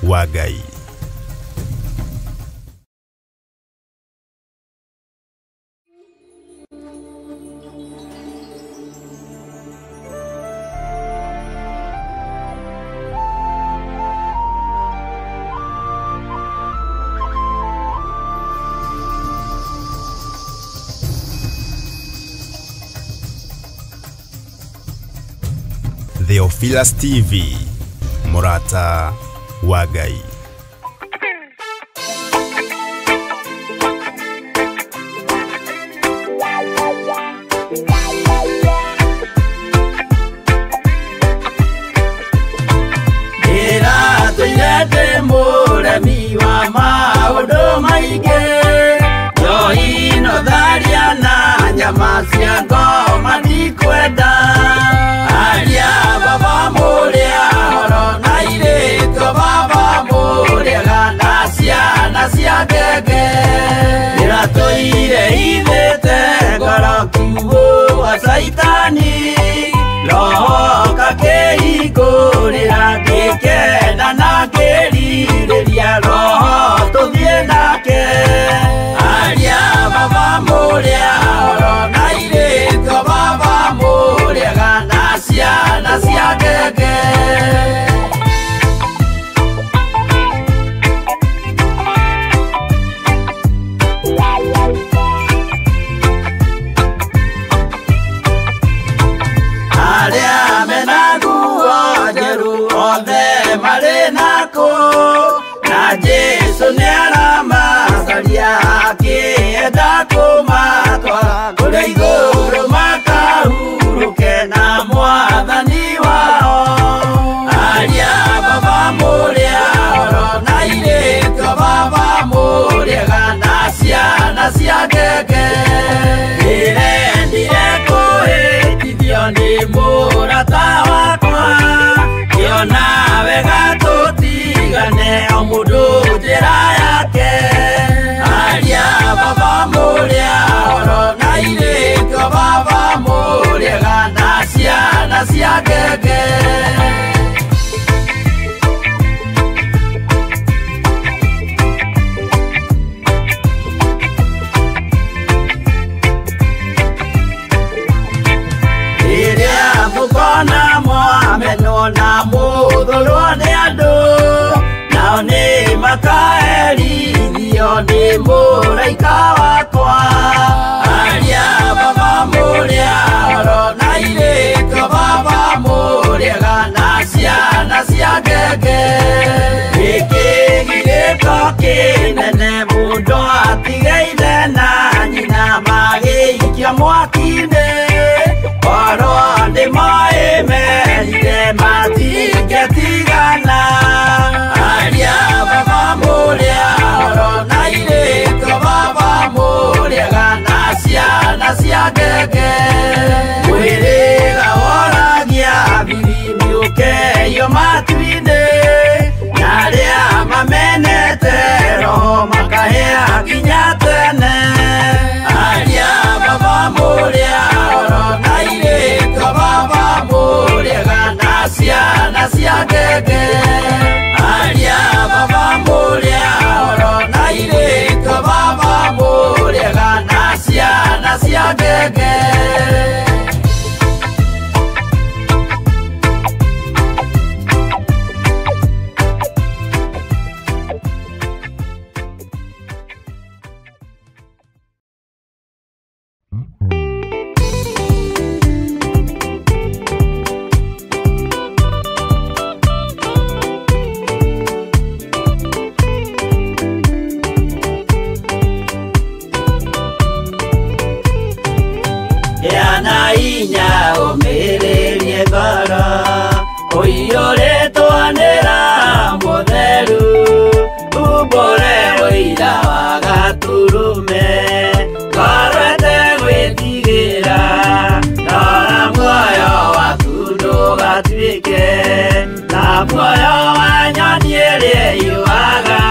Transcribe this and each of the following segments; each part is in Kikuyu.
Wa Ngai. Theophilus TV, Murata wa Ngai. Ndĩratũire ndĩ mũremi wa maũndũ maingĩ, njohi no tharia na nyama cia ngoma ndikwenda. Aria baba mũrĩa horo na irĩtwo baba mũrĩega na ciana cia ngenge. Ndĩratũire ithĩte ngoro kiugũ wa caitani, roho kakĩhingũrĩra ngĩkena na ngĩrirĩria roho tũthiĩ nake. Aria baba mũrĩa horo na irĩtwo baba mũrĩega na ciana cia ngenge. Arĩa mena nguo njerũ othe marĩ nakũ, na Jesũ nĩaramacaria akĩenda kũmatwara kũrĩa igũrũ makahurũke na mwathani wao. Aria baba mũrĩa horo na irĩtwo baba mũrĩega na ciana cia ngenge. Ndĩrendire kũhĩtithio nĩ mũrata wakwa, ngĩona wega tũtigane o mũndũ njĩra yake. Aria baba mũrĩa horo na irĩtwo baba mũrĩega na ciana cia ngenge. Rĩrĩa mũkona mwamenwo na mũthũrwo nĩ andũ, nao nĩ makaherithio nĩ mũraika wakwa. Aria baba mũrĩa horo na irĩtwo baba mũrĩega na ciana cia ngenge. Gĩkĩgirĩko kĩnene mũndũ atige ithe na nyina magĩikio mwaki-inĩ, korwo nĩ moĩ merire matingĩtigana. Aria baba mũrĩa horo na irĩtwo baba mũrĩega na ciana cia ngenge. Mwĩrĩga woragia biri mĩũkeyo matu-inĩ, na arĩa mamenete roho makahĩa nginya tene. Aria baba mũrĩa horo na irĩtwo baba mũrĩega na ciana cia ngenge. Aria baba mũrĩa horo na irĩtwo baba mũrĩega na ciana cia ngenge. Gĩa na hinya ũmĩrĩrie ngoro, ũiyũrĩtwo nĩ Roho Mũtheru, umbũre ũira wa Gatũrũme, ngoro ĩtegwĩtigĩra, rora muoyo waku ndũgatuĩke ta muoyo wa nyoni ĩrĩa ĩũaga,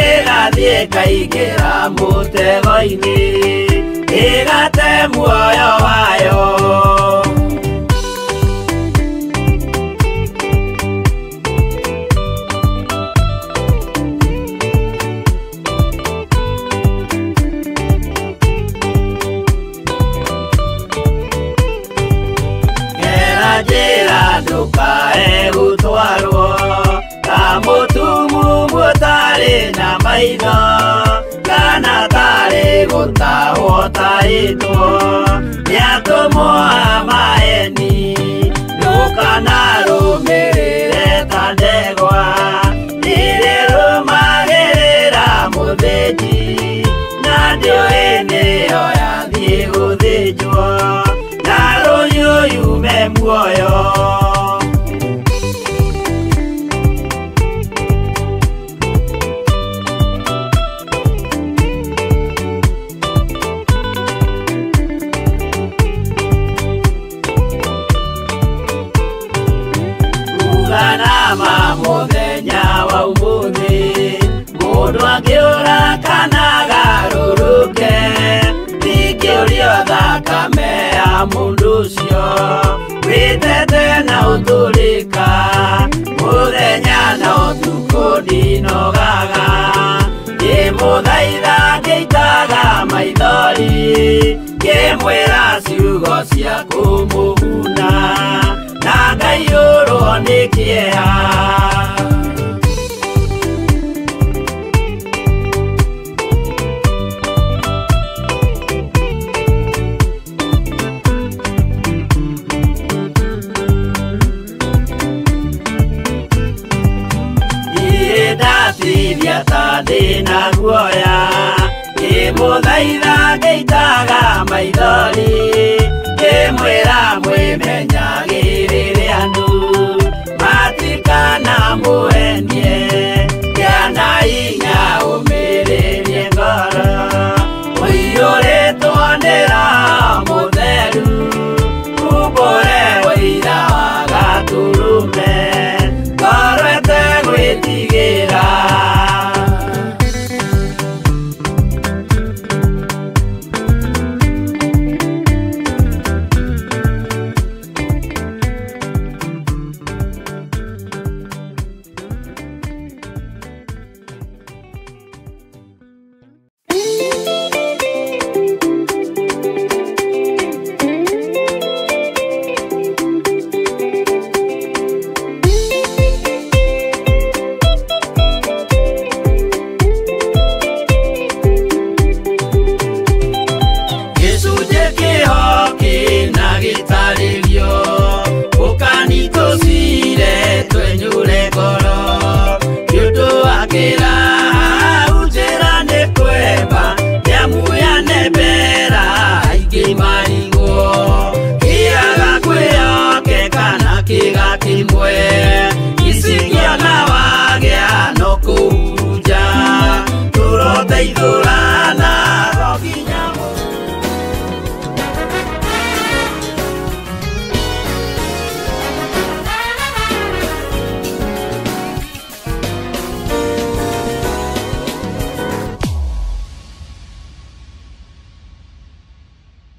ĩgathiĩ ĩkaingĩra mũtego-inĩ, ĩgate muoyo wayo. maitho kana tarĩ gũtahwo tahĩtwo nĩatũmwo a maeni ndũkanarũmĩrĩre ta ndegwa nĩrĩrũmagĩrĩra mũthĩnji na ndĩũĩ nĩyo yathiĩ gũthĩnjwo na rũhiũ yume muoyo. Uganama mũthenya wa ũmũthĩ mũndũ angĩũra kana agarũrũke ndingĩũrio thakame ya mũndũ ũcio wĩtete na ũtũrĩka mũthenya na ũtukũ ndinogaga ngĩmũthaitha ngĩitaga maithori ngĩmwĩra ciugo cia kũmũguna na ngaiyũrwo nĩ kĩeha. Ndatithia ta ndĩna guoya ngĩmũthaitha ngĩitaga maithori ngĩmwĩra mwĩmenyagĩrĩre andũ matikanamũhenie kĩana hinya ũmĩrĩrie ngoro ũiyũrĩtwo nĩ Roho Mũtheru umbũre ũira wa Gatũrũme ngoro ĩtegwĩtigĩra.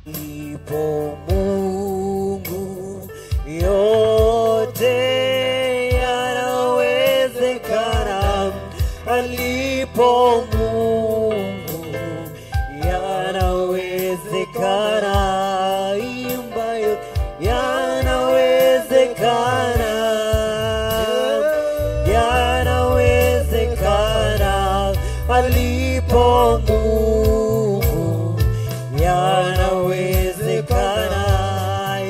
Ipo Mungu, yote yanawezekana. Alipo Mungu, yanawezekana. Imba yanawezekana, yanawezekana. Alipo Mungu, yanawezekana,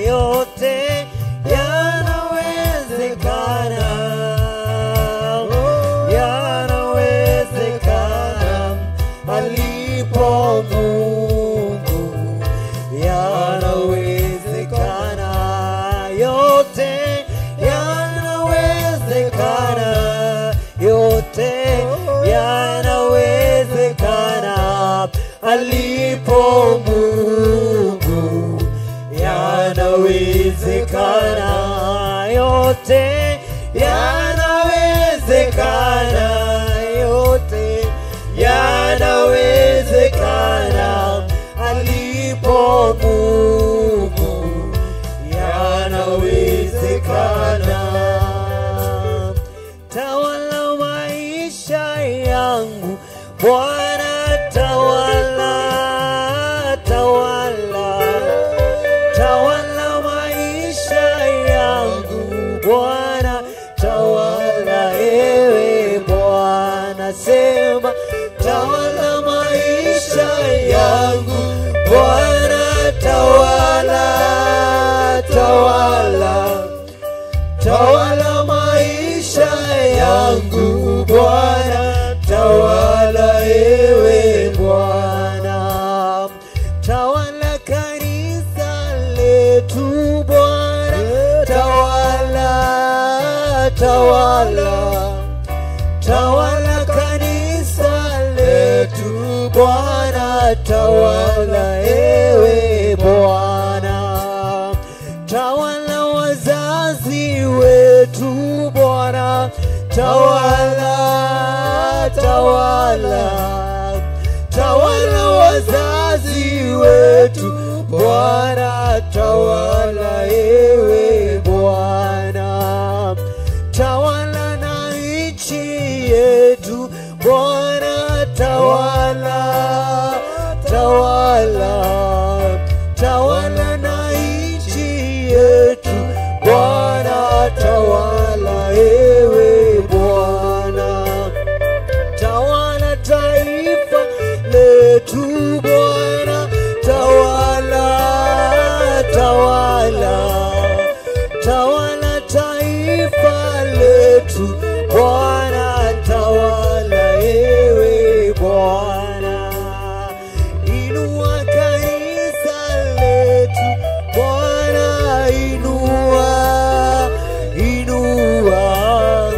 yote yanawezekana, yanawezekana. Alipo Mungu, yanawezekana, yote yanawezekana, yote yanawezekana. Alipo Mungu, yanawezekana, yote yanawezekana, yote yanawezekana. Alipo Mungu, yanawezekana. Tawala maisha yangu Bwana, tawala, tawala, tawala maisha yangu Bwana, tawala, ewe Bwana, sema tawala, tawala maisha yangu Bwana, tawala ewe Bwana, tawala kanisa letu Bwana, tawala, tawala, tawala kanisa letu Bwana, tawala ewe Bwana, tawala wazazi wetu Bwana, tawala, tawala, tawala wazazi wetu Bwana, tawala ewe Bwana, tawala na nchi yetu Bwana, tawala, tawala, tawala na nchi yetu Bwana, tawala ewe Bwana, tawala taifa letu Bwana, tawala, tawala, tawala taifa letu Bwana, tawala ewe Bwana, inua kanisa letu Bwana, inua, inua,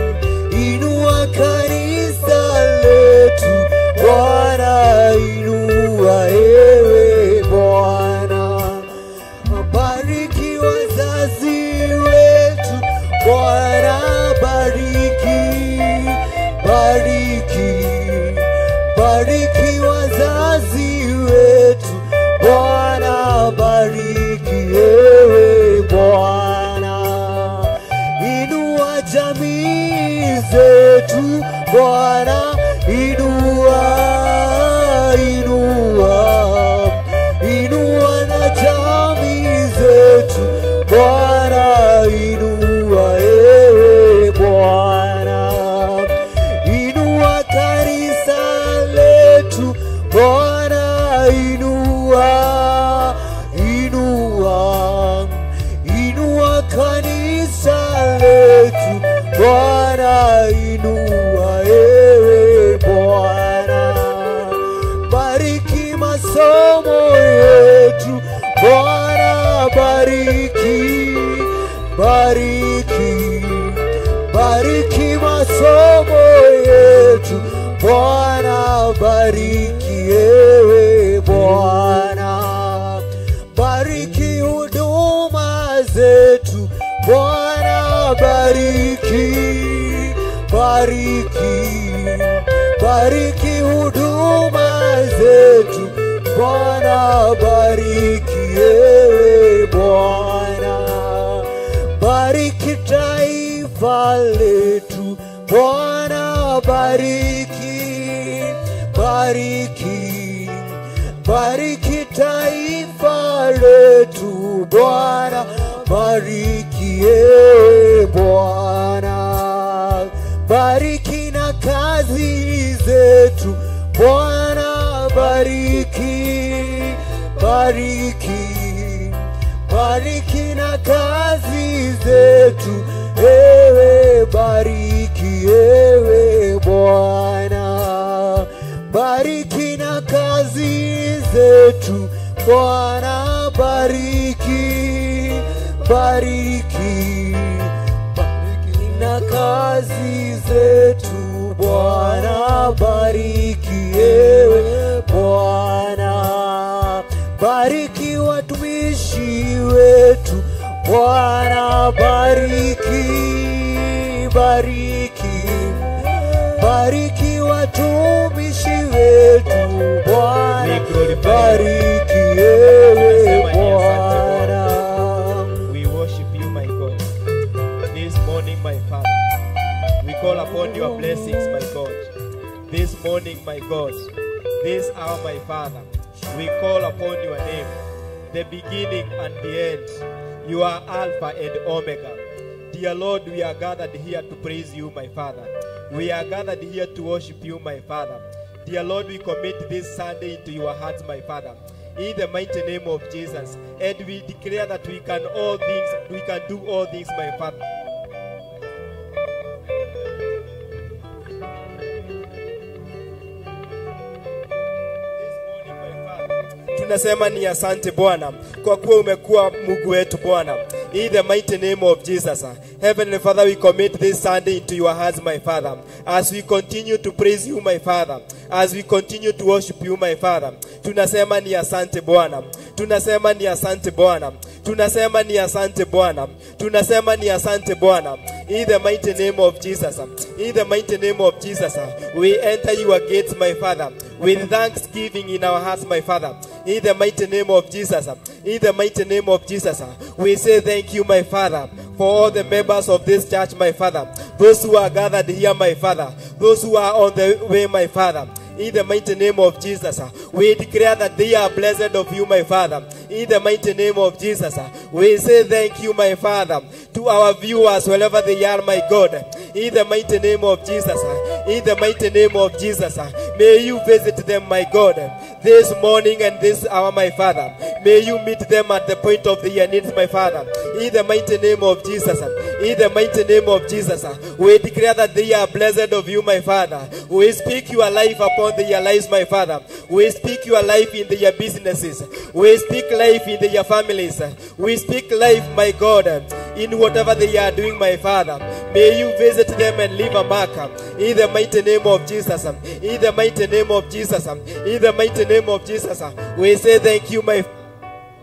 inua kanisa letu Bwana, inua ewe Bwana, bariki wazazi wetu Bwana, bariki, bariki, bariki wazazi wetu Bwana, bariki ewe Bwana, inua jamii zetu Bwana, inua, inua, inua na jamii zetu Bwana, inua ewe Bwana, inua kanisa letu Bwana, inua, inua, inua kanisa letu Bwana, inua ewe Bwana, bariki masomo yetu Bwana, bariki, bariki, bariki masomo yetu Bwana, bariki ewe Bwana, bariki huduma zetu Bwana, bariki, bariki, bariki huduma zetu Bwana, bariki ewe Bwana, bariki taifa letu Bwana, bariki, bariki, bariki taifa letu Bwana, bariki ewe Bwana, bariki na kazi zetu Bwana, bariki, bariki, bariki na kazi zetu ewe, bariki ewe Bwana, bariki na kazi zetu Bwana, bariki, bariki, bariki na kazi zetu Bwana, bariki ewe Bwana, bariki watumishi wetu Bwana, bariki, bariki, bariki watumishi wetu Bwana, bariki ewe Bwana. We worship you, my God. This morning, my Father, we call upon your blessings, my God. This morning, my God, this hour, my Father, we call upon your name, the beginning and the end. You are Alpha and Omega. Dear Lord, we are gathered here to praise you, my Father. We are gathered here to worship you, my Father. Dear Lord, we commit this Sunday into your hands, my Father. In the mighty name of Jesus. And we declare that we can all things, we can do all things, my Father. Tunasema ni asante Bwana kwa kuwa umekuwa Mungu wetu Bwana. In the mighty name of Jesus. Heavenly Father, we commit this Sunday into your hands, my Father. As we continue to praise you, my Father. As we continue to worship you, my Father. Tunasema ni asante Bwana. Tunasema ni asante Bwana. Tunasema ni asante Bwana. Tunasema ni asante Bwana. In the mighty name of Jesus. In the mighty name of Jesus. We enter your gates, my Father, with thanksgiving in our hearts, my Father. In the mighty name of Jesus. In the mighty name of Jesus. We say thank you, my Father, for all the members of this church, my Father. Those who are gathered here, my Father. Those who are on the way, my Father. In the mighty name of Jesus, we declare that they are blessed of you, my Father. In the mighty name of Jesus, we say thank you, my Father, to our viewers wherever they are, my God. In the mighty name of Jesus, in the mighty name of Jesus, may you visit them, my God, this morning and this hour, my Father. May you meet them at the point of their needs, my Father. In the mighty name of Jesus, in the mighty name of Jesus, we declare that they are blessed of you, my Father. We speak your life upon their lives, my Father. We speak your life in their businesses. We speak life in their families. We speak life, my God, in whatever they are doing, my Father. May you visit them and leave a mark. In the mighty name of Jesus. In the mighty name of Jesus. In the mighty name of Jesus. We say thank you, my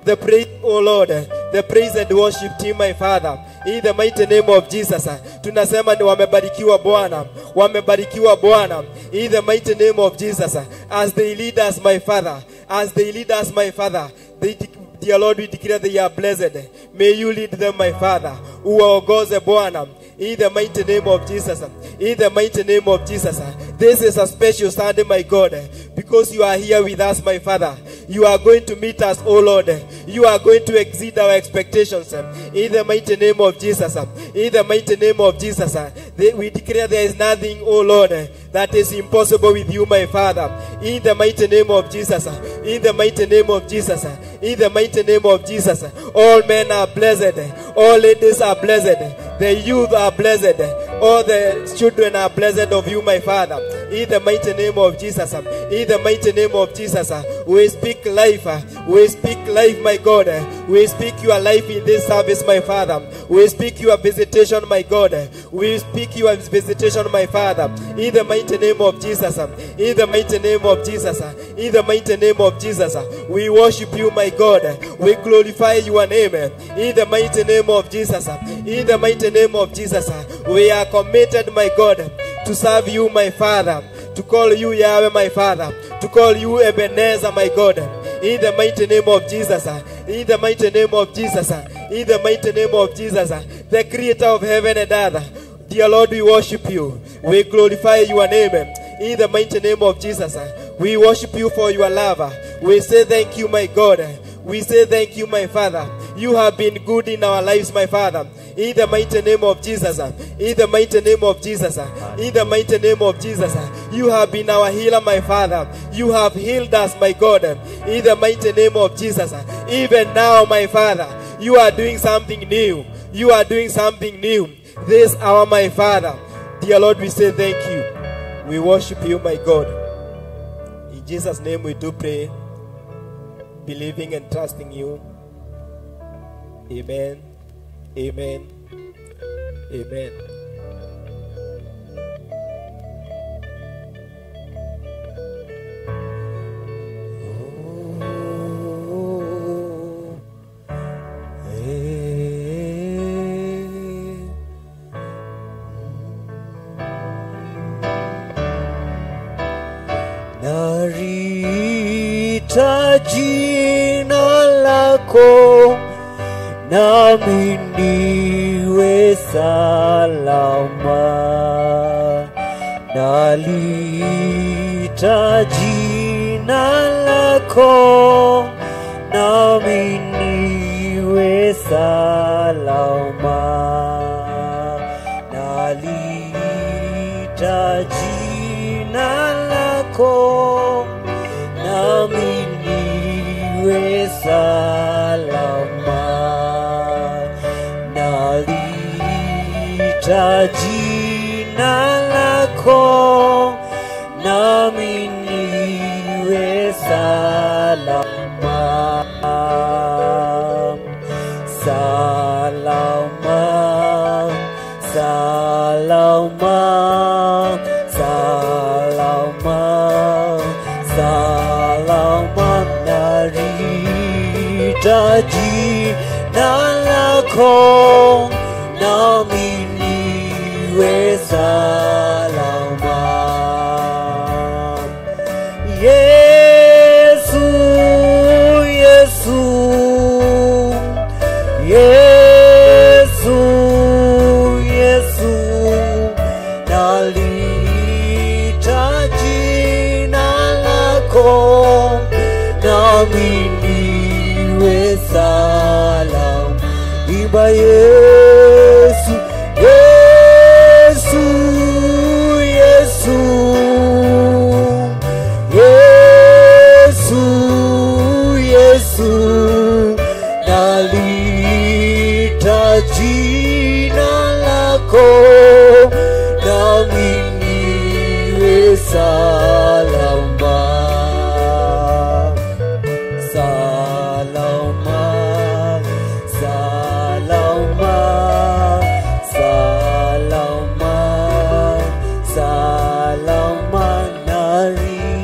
the praise, oh Lord, the praise and worship team, my Father. In the mighty name of Jesus. Tunasema ni wamebarikiwa Bwana. Wamebarikiwa Bwana. In the mighty name of Jesus. As they lead us, my Father. As they lead us, my Father. They, dear Lord, we declare they are blessed. May you lead them, my Father. Uwaongoze Bwana. In the mighty name of Jesus. In the mighty name of Jesus. This is a special Sunday, my God, because you are here with us, my Father. You are going to meet us, oh Lord. You are going to exceed our expectations. In the mighty name of Jesus. In the mighty name of Jesus. We declare there is nothing, oh Lord, that is impossible with you, my Father. In the mighty name of Jesus. In the mighty name of Jesus. In the mighty name of Jesus. All men are blessed. All ladies are blessed. The youth are blessed. All the children are blessed of you, my Father. In the mighty name of Jesus. In the mighty name of Jesus. We speak life. We speak life, my God. We speak your life in this service, my Father. We speak your visitation, my God. We speak your visitation, my Father. In the mighty name of Jesus. In the mighty name of Jesus. In the mighty name of Jesus. We worship you, my God. We glorify your name. In the mighty name of Jesus. In the mighty name of Jesus. We are committed, my God, to serve you, my Father. To call you Yahweh, my Father. To call you Ebenezer, my God. In the mighty name of Jesus. In the mighty name of Jesus. In the mighty name of Jesus. The creator of heaven and earth. Dear Lord, we worship you. We glorify your name. In the mighty name of Jesus. We worship you for your love. We say thank you, my God. We say thank you, my Father. You have been good in our lives, my Father. In the mighty name of Jesus. In the mighty name of Jesus. In the mighty name of Jesus. You have been our healer, my Father. You have healed us, my God. In the mighty name of Jesus. Even now, my Father, you are doing something new. You are doing something new. This hour, my Father. Dear Lord, we say thank you. We worship you, my God. In Jesus' name we do pray, believing and trusting you. Amen. Amen. Amen. Oh, eh. Naliita jina lako nami niwe salama. Naliita jina lako nami niwe salama. Naliita jina lako nami niwe niwe salama. Naliita jina lako, nami niwe salama. Salama, salama, salama, salama. Naliita jina lako, nami niwe salama. Yesu, Yesu, Yesu, Yesu, naliita jina lako, nami niwe salama. Imba Yesu, Yesu, Yesu, Yesu, Yesu, naliita jina lako, nami niwe salama. Salama, salama, salama, salama.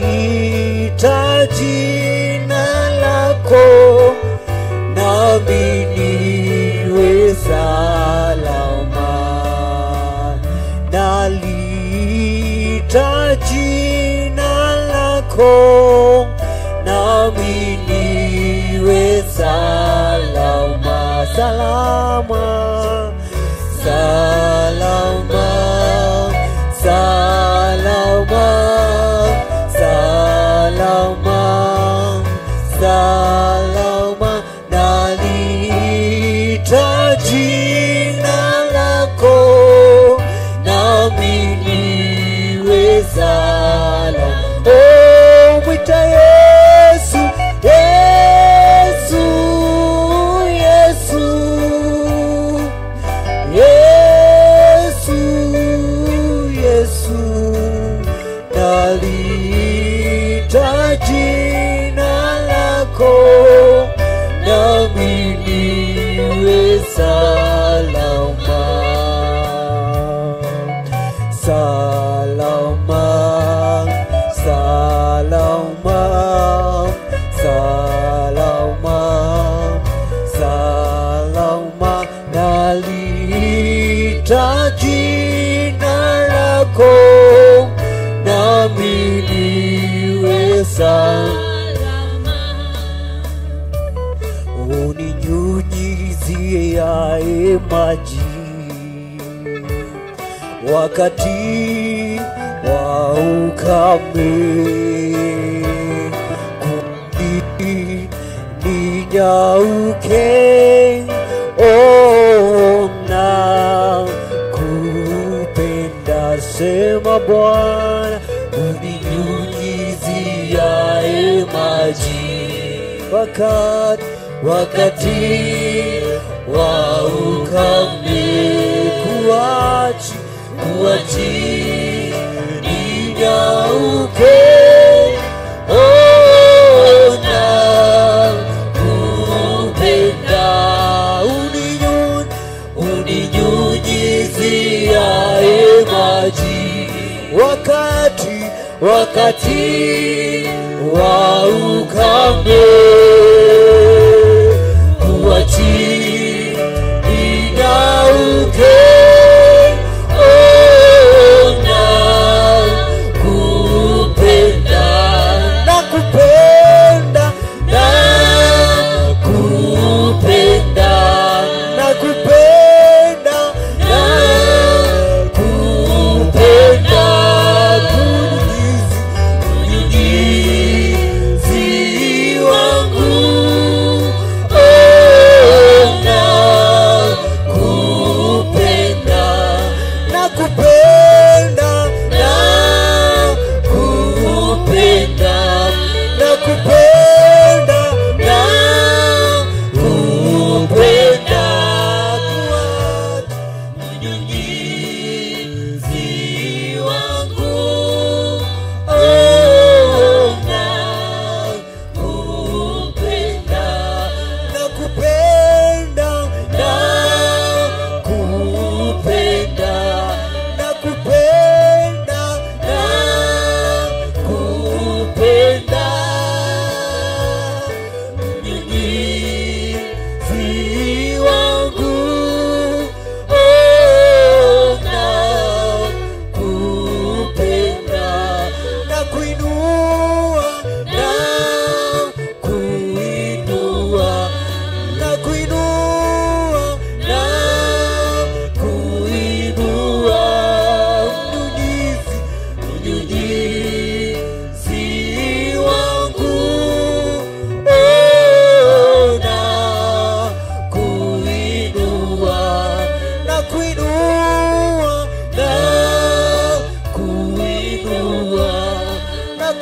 Naliita jina lako, nami niwe salama. Naliita jina lako, nami niwe salama. Salama, salama, salama, salama, salama. Naliita jina lako, nami niwe salama. Oh, mwita Yesu, Yesu, Yesu, Yesu, Yesu, naliita jina lako, nami niwe salama. Salama, salama, salama, salama. Naliita jina lako, nami niwe salama. Uninyunyiziaye maji wakati wa ukame, kuti ninyauke, ona kupenda. Sema Bwana, uninyunyiziaye maji wakati wa ukame, kuachi ninyauke, ona kupenda. Uninyunyiziaye maji wakati wa ukame, kuachi ninyauke, ona kupenda. Nakupenda, nakupenda, nakupenda, nakupenda. Mnyunyizi wangu, ona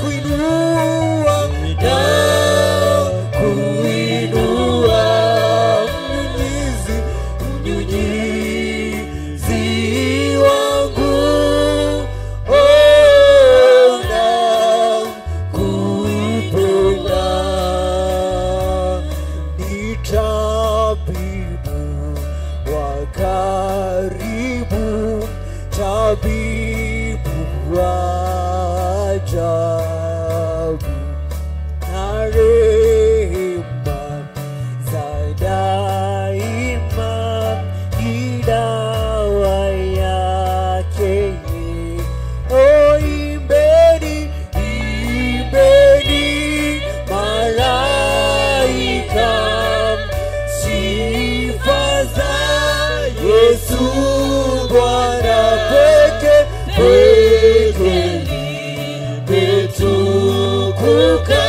kuinua, na kuinua, mnyunyizi, mnyunyizi wangu, oh, na kuipenda. Ni tabibu wa karibu, tabibu wa ajabu, na rehema za daima ni dawa yake. Oh, imbeni, imbeni malaika, sifa za Yesu Bwana peke peke limetukuka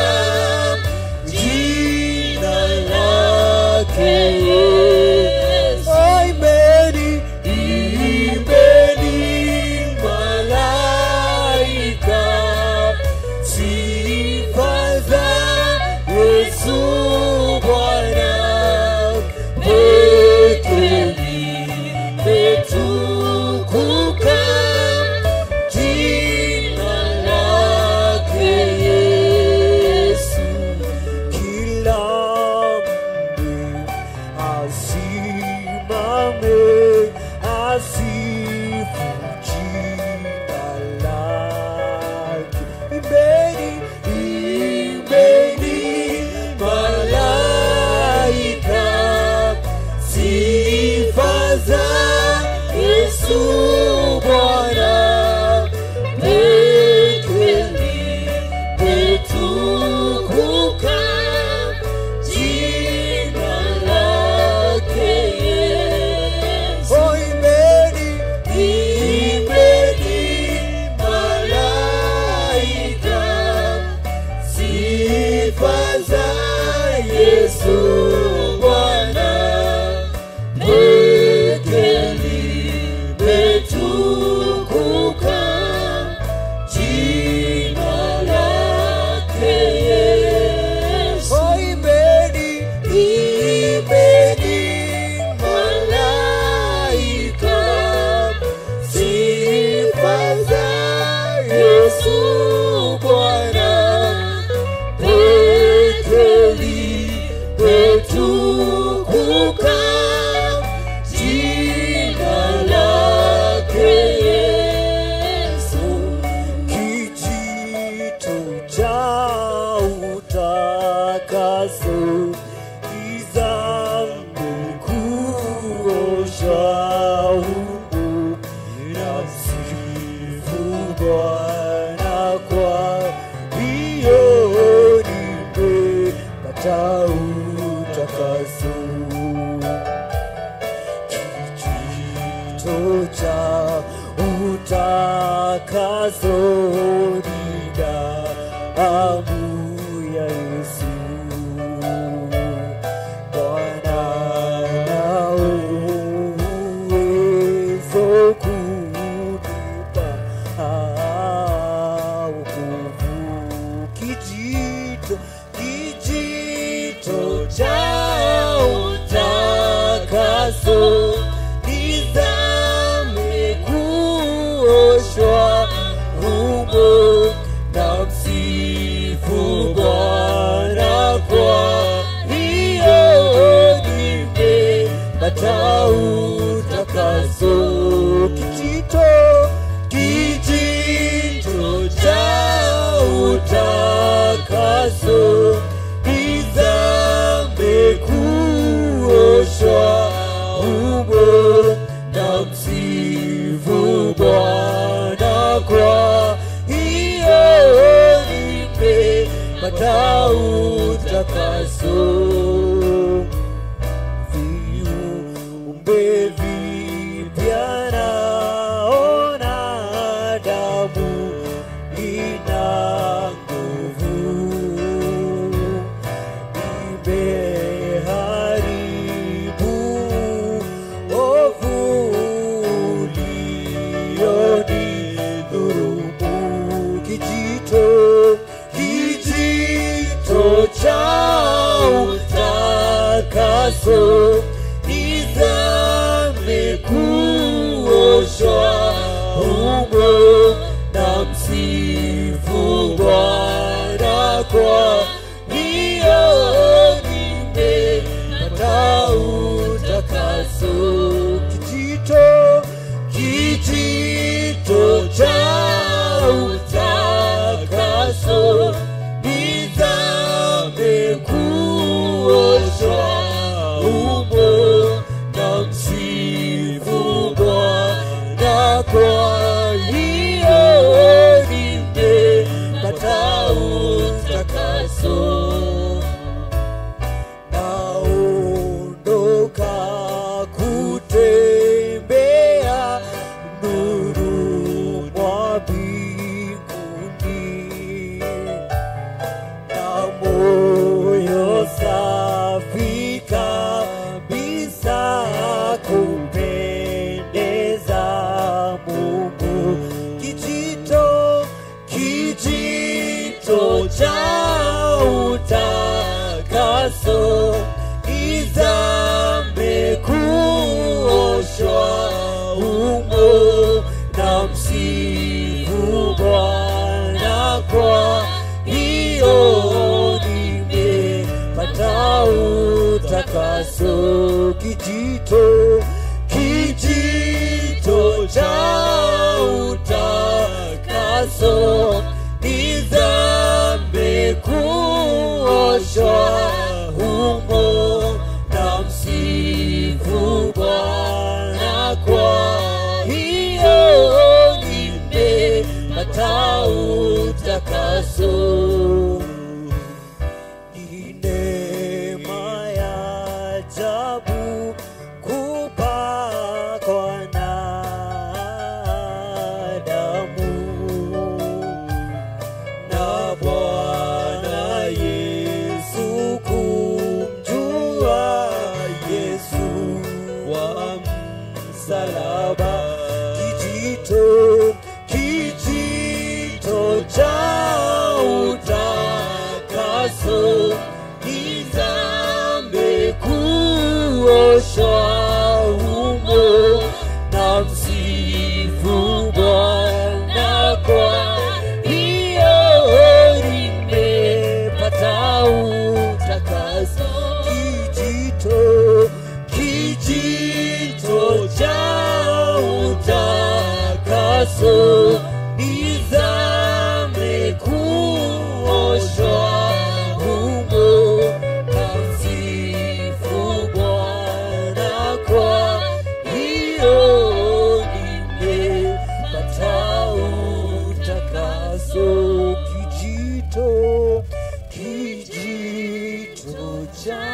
jina lake Yesu. Oh, imbeni, imbeni malaika, sifa za Yesu Bwana peke limetukuka jina lake Yesu. Kila mtu asimame asifu jina lake. Imbeni, imbeni malaika, sifa za Yesu Bwana peke limetukuka jina lake Yesu. Oh, imbeni, imbeni malaika, sifa za Yesu Bwana peke limetukuka jina lake Yesu. Oh, imbeni, imbeni malaika, sifa za Yesu Bwana peke limetukuka jina lake Yesu. Kijito cha utakaso, dhambi kuosha humu, namsifu Bwana kwa hiyo nimepata utakaso. Kijito cha utakaso ni damu ya Yesu. Bwana na uwezo kunipa wokovu. Kijito, kijito cha utakaso nizame kuoshwa humo, namsifu Bwana kwa hiyo nimepata utakaso. Kijito, kijito cha utakaso nizame kuoshwa humo, namsifu Bwana kwa hiyo nimepata utakaso. Viumbe vipya naona damu ina nguvu, imeharibu ovu ulionidhulumu. Kijito, utakaso, kijito, kijito cha utakaso, nizame kuoshwa humo, na msifu Bwana kwa hiyo nimepata utakaso. Ni neema ya ajabu kupakwa na damu na Bwana Yesu, kumjua Yesu wa msalaba, kijito, kijito cha utakaso, nizame kuoshwa humo, na msifu Bwana kwa hiyo nimepata utakaso, kijito, kijito cha utakaso, nizame kuoshwa humo, na msifu Bwana kwa hiyo nimepata utakaso, kijito, kijito cha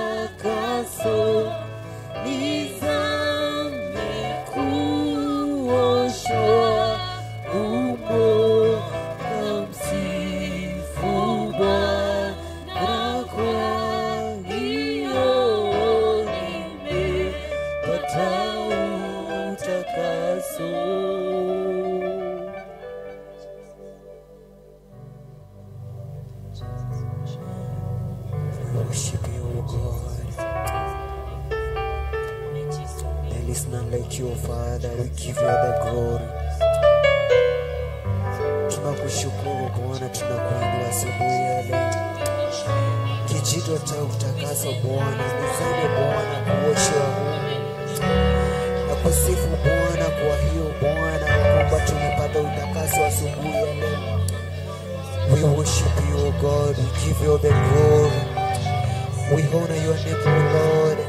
utakaso, nizame kuoshwa humo, na msifu Bwana kwa hiyo nimepata utakaso. Worship you, O God. There is none like you, Father. We give you the glory. Tunakushukuru Bwana, tunakuinua asubuhi ya leo. Kijito cha utakaso Bwana, nizame Bwana kuoshwa humu. Na kusifu Bwana kwa hiyo Bwana, kwamba tumepata utakaso asubuhi ya leo. We worship you, O God. We give you the glory. We honor your name, O Lord.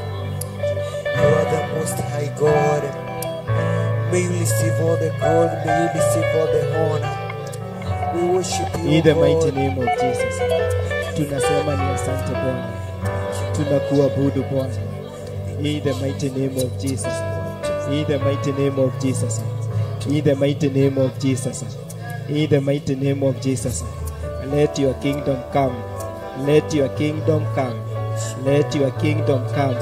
You are the most high God. May you receive all the glory. May you receive all the honor. We worship you, In the mighty God. name of Jesus. Tunasema ni asante Bwana. Tunakuabudu Bwana. In the mighty name of Jesus. In the mighty name of Jesus. In the mighty name of Jesus. In the mighty name of Jesus. Let your kingdom come. Let your kingdom come. Let your kingdom come.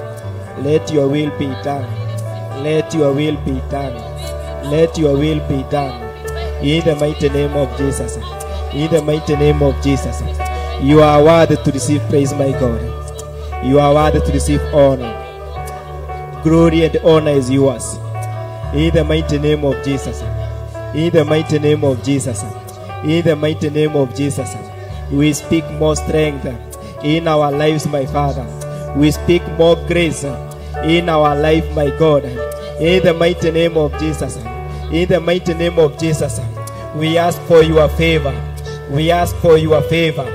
Let your will be done. Let your will be done. Let your will be done. In the mighty name of Jesus. In the mighty name of Jesus. You are worthy to receive praise, my God. You are worthy to receive honor. Glory and honor is yours. In the mighty name of Jesus. In the mighty name of Jesus. In the mighty name of Jesus. We speak more strength in our lives, my Father. We speak more grace in our life, my God. In the mighty name of Jesus. In the mighty name of Jesus. We ask for your favor. We ask for your favor.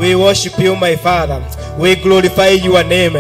We worship you, my Father. We glorify your name.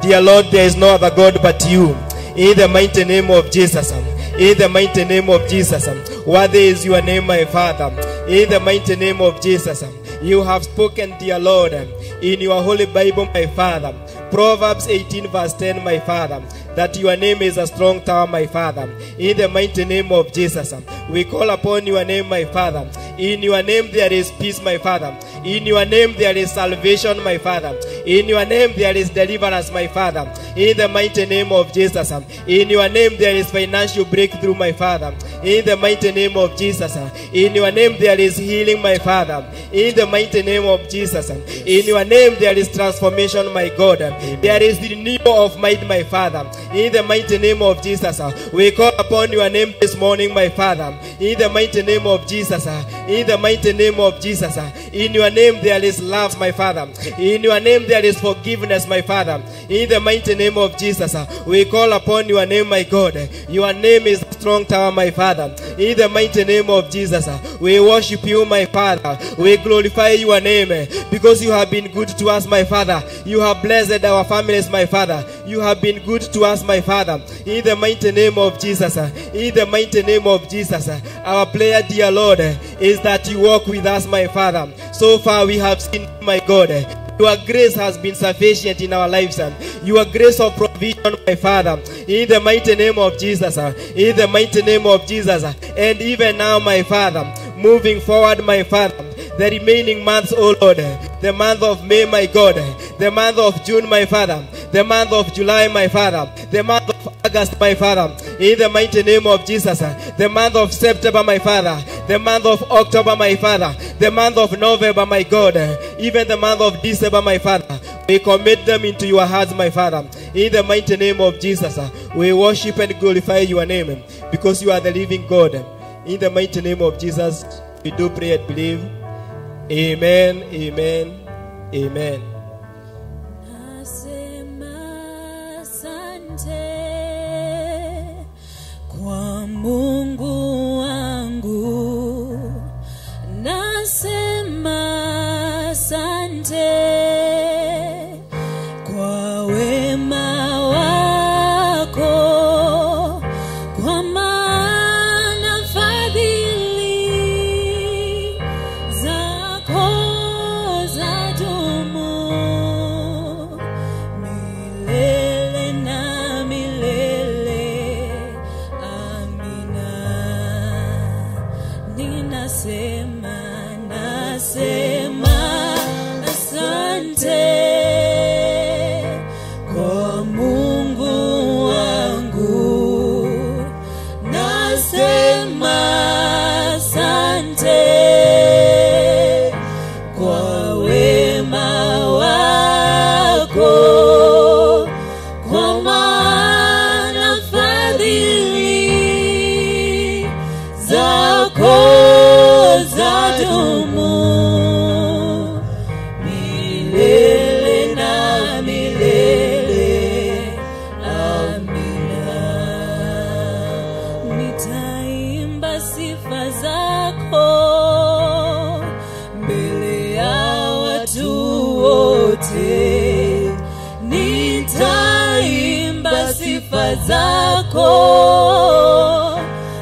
Dear Lord, there is no other God but you. In the mighty name of Jesus. In the mighty name of Jesus. Worthy is your name, my Father. In the mighty name of Jesus. You have spoken, dear Lord, in your holy Bible, my Father. Proverbs 18 verse 10, my Father, that your name is a strong tower, my Father. In the mighty name of Jesus, we call upon your name, my Father. In your name there is peace, my Father. In your name there is salvation, my Father. In your name there is deliverance, my Father. In the mighty name of Jesus. In your name there is financial breakthrough, my Father. In the mighty name of Jesus. In your name there is healing, my Father. In the mighty name of Jesus. In your name there is transformation, my God. Amen. There is renewal of might, my Father. In the mighty name of Jesus. We call upon your name this morning, my Father. In the mighty name of Jesus. In the mighty name of Jesus. In your name there is love, my Father. In your name there is forgiveness, my Father. In the mighty name of Jesus, we call upon your name, my God. Your name is strong tower, my Father. In the mighty name of Jesus, we worship you, my Father. We glorify your name because you have been good to us, my Father. You have blessed our families, my Father. You have been good to us, my Father. In the mighty name of Jesus, in the mighty name of Jesus, our prayer, dear Lord, is that you walk with us, my Father. So far we have seen, my God, your grace has been sufficient in our lives. Your grace of provision, my Father, in the mighty name of Jesus, in the mighty name of Jesus. And even now, my Father, moving forward, my Father, the remaining months, oh Lord, the month of May, my God, the month of June, my Father, the month of July, my Father, the month of August, my Father, in the mighty name of Jesus, the month of September, my Father, the month of October, my Father, the month of November, my God, even the month of December, my Father, we commit them into your hands, my Father. In the mighty name of Jesus, we worship and glorify your name because you are the living God. In the mighty name of Jesus, we do pray and believe. Amen, amen, amen. Nasema asante kwa Mungu wangu. Nasema asante kwa wema wako, kwa maana fadhili zako zadumu milele na milele. Amina. Ninasema, nasema asante kwa Mungu wangu. Nasema asante kwa wema wako, kwa maana fadhili zako zadumu milele na milele. Amina. Nitaimba sifa zako mbele ya watu wote, nitaimba sifa zako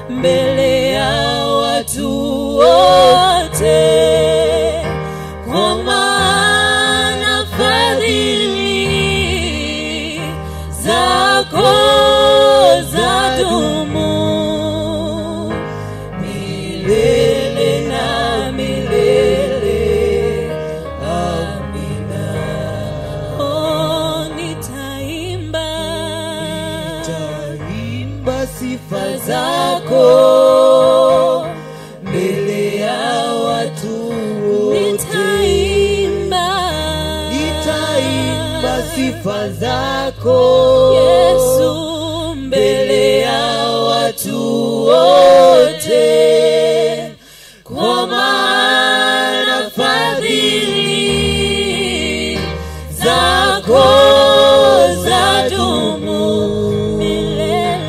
mbele ya watu wote, kwa maana fadhili zako zadumu milele na milele. Amina. Oh, nitaimba, Nitaimba sifa zako mbele ya watu wote. Nitaimba, Nitaimba sifa zako Yesu, mbele ya watu wote, kwa maana fadhili zako zadumu milele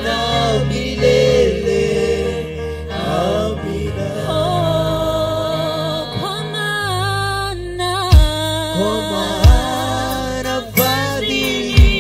na milele. Amina. Oh, kwa maana, Kwa maana fadhili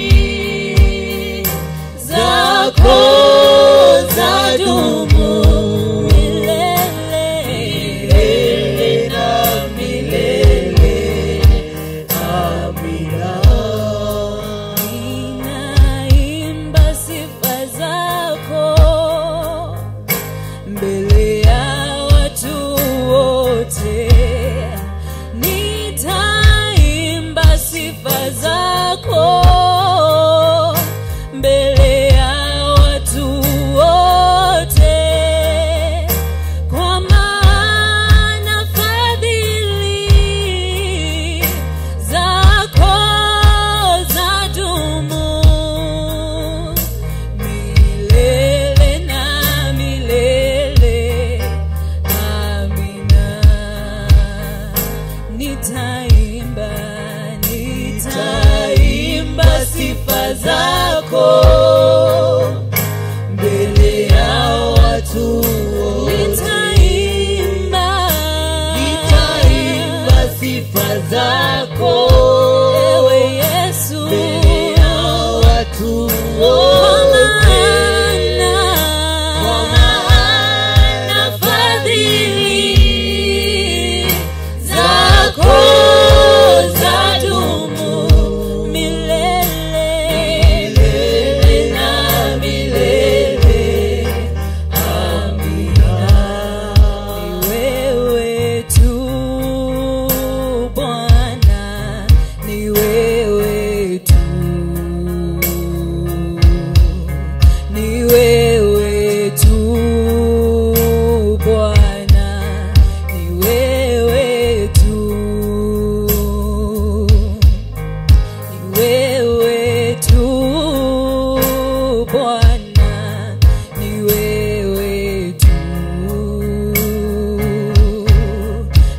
Bwana, ni wewe tu,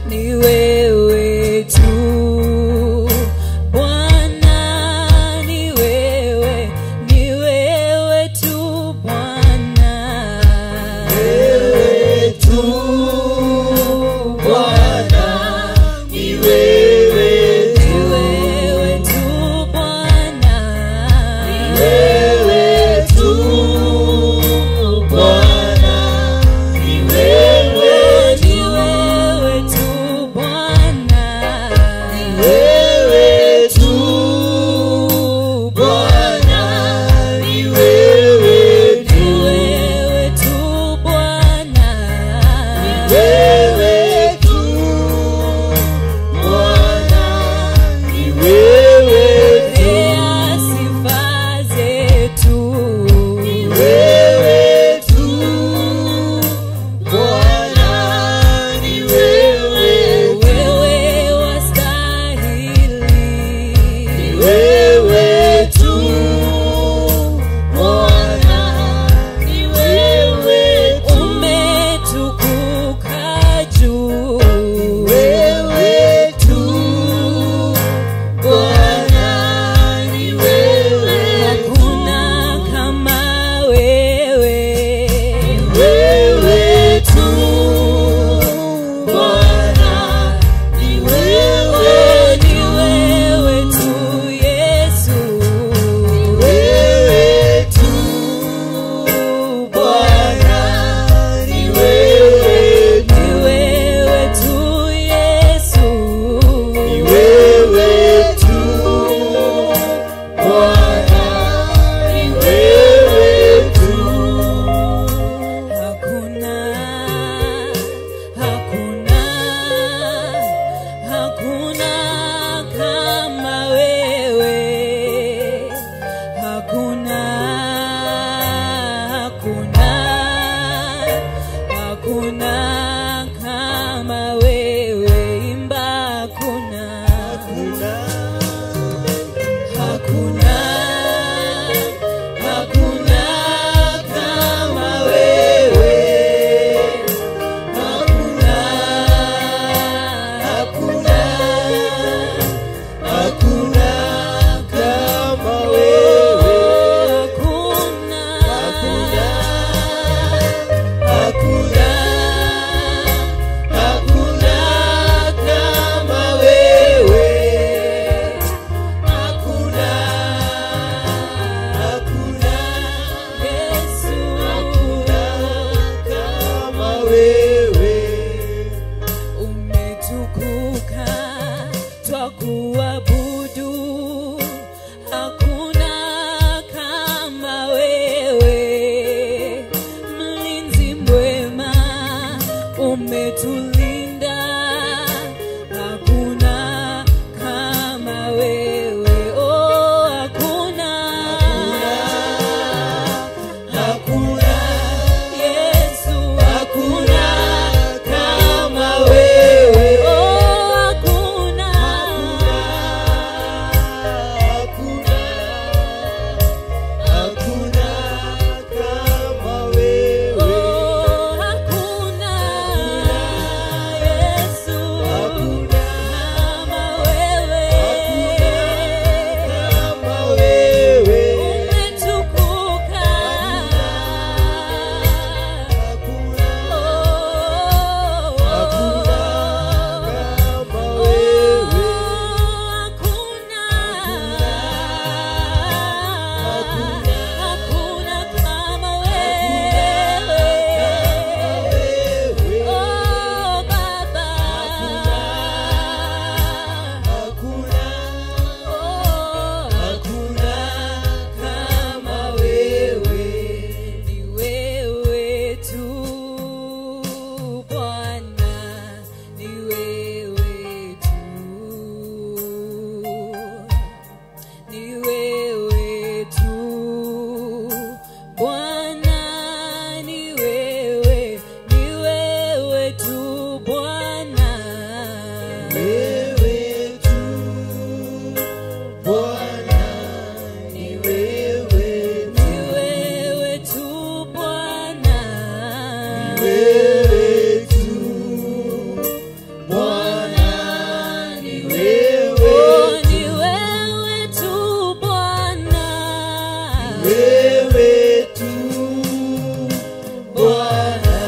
ni wewe tu Bwana, ni wewe tu Bwana, Wewe tu Bwana, ni wewe ni wewe tu Bwana, wewe tu Wewe tu Bwana,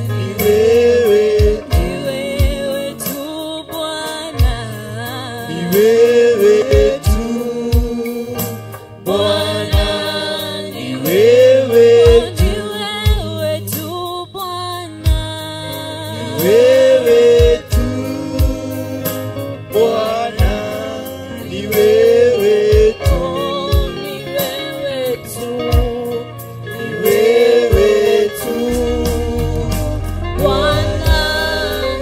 ni wewe, Ni wewe tu Bwana, ni wewe tu Bwana, ni wewe, ni wewe tu Bwana, wewe tu Bwana, ni wewe tu, oh, ni wewe tu, ni wewe tu, Bwana,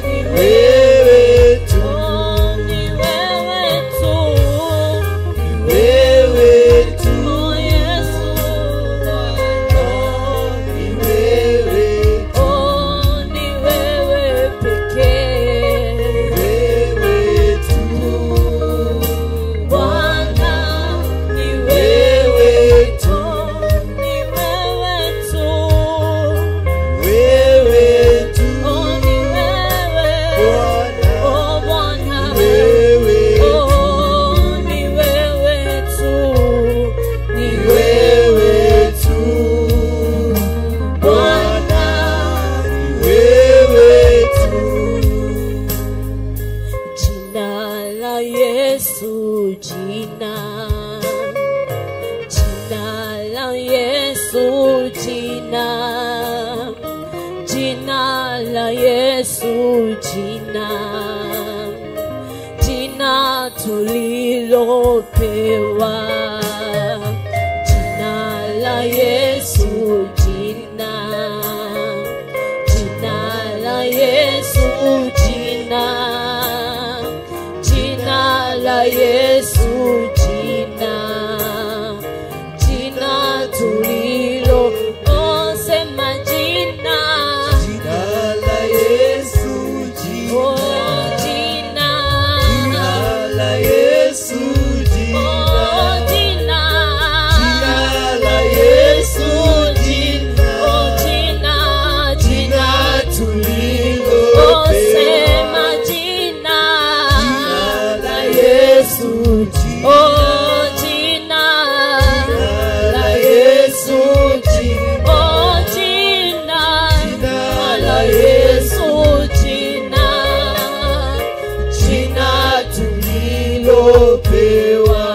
ni wewe tu, oh, ni wewe tu, ni wewe tu, oh Yesu Bwana. ni wewe, Oh, ni wewe pekee. wewe tu, Bwana, ni wewe wewe tu, ni wewe tu. wewe tu, Oh, ni wewe. Bwana, Oh, Bwana. wewe Oh, ni wewe tu. Ni wewe tu, Bwana. ni wewe tu. Jina la Yesu, jina, jina la Yesu, jina, jina la Yesu, jina, jina tulilopewa, jina la Yesu, jina, jina la Yesu, jina, jina la Yesu, jina, jina tulilo, oh, sema jina, Jina la Yesu, jina, oh, jina, jina la Yesu, jina, oh, jina, jina la Yesu, jina, oh, jina, jina jina, oh, tulilopewa. sema jina, Jina la Yesu, jina, oh, jina, la Yesu, jina, oh, jina, jina la la Yesu, Yesu, jina, jina tulilopewa.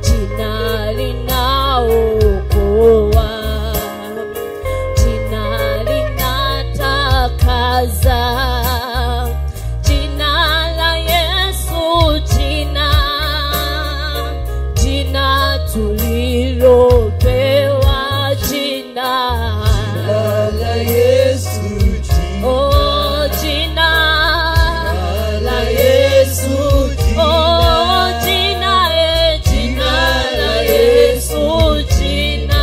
jina linaokoa, jina linatakaza, jina la Yesu, jina, jina tulilopewa, jina, Jina la Yesu, jina, oh, jina la Yesu, jina, Oh, jina, eh, jina la Yesu, jina,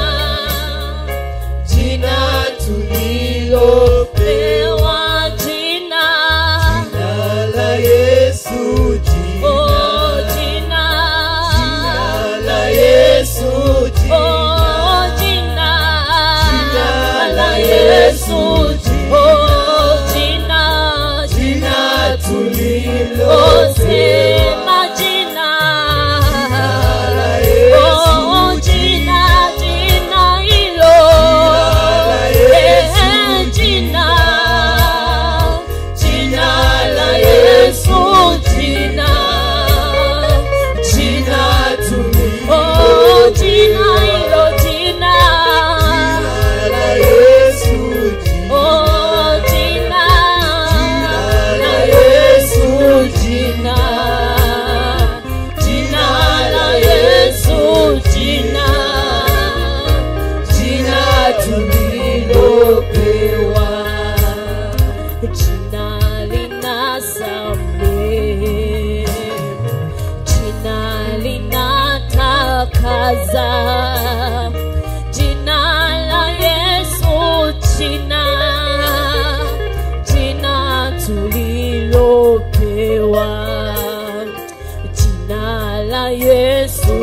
jina tulilopewa. pewa jina, Jina la Yesu, jina, oh, jina, la Yesu, jina, oh, jina, Jina la la Yesu, Yesu, oh, jina, jina oh, tulilopewa. sema jina, La Yesu, oh, jina, jina hilo, la Yesu, eh, jina, jina la Yesu, jina, jina oh, tulilopewa. jina hilo, jina, La Yesu, jina, oh, jina la la Yesu, Yesu, jina, jina la Yesu, jina, jina tulilopewa. Jina linasamehe, jina linatakaza, jina la Yesu, jina, jina tulilopewa, jina la Yesu,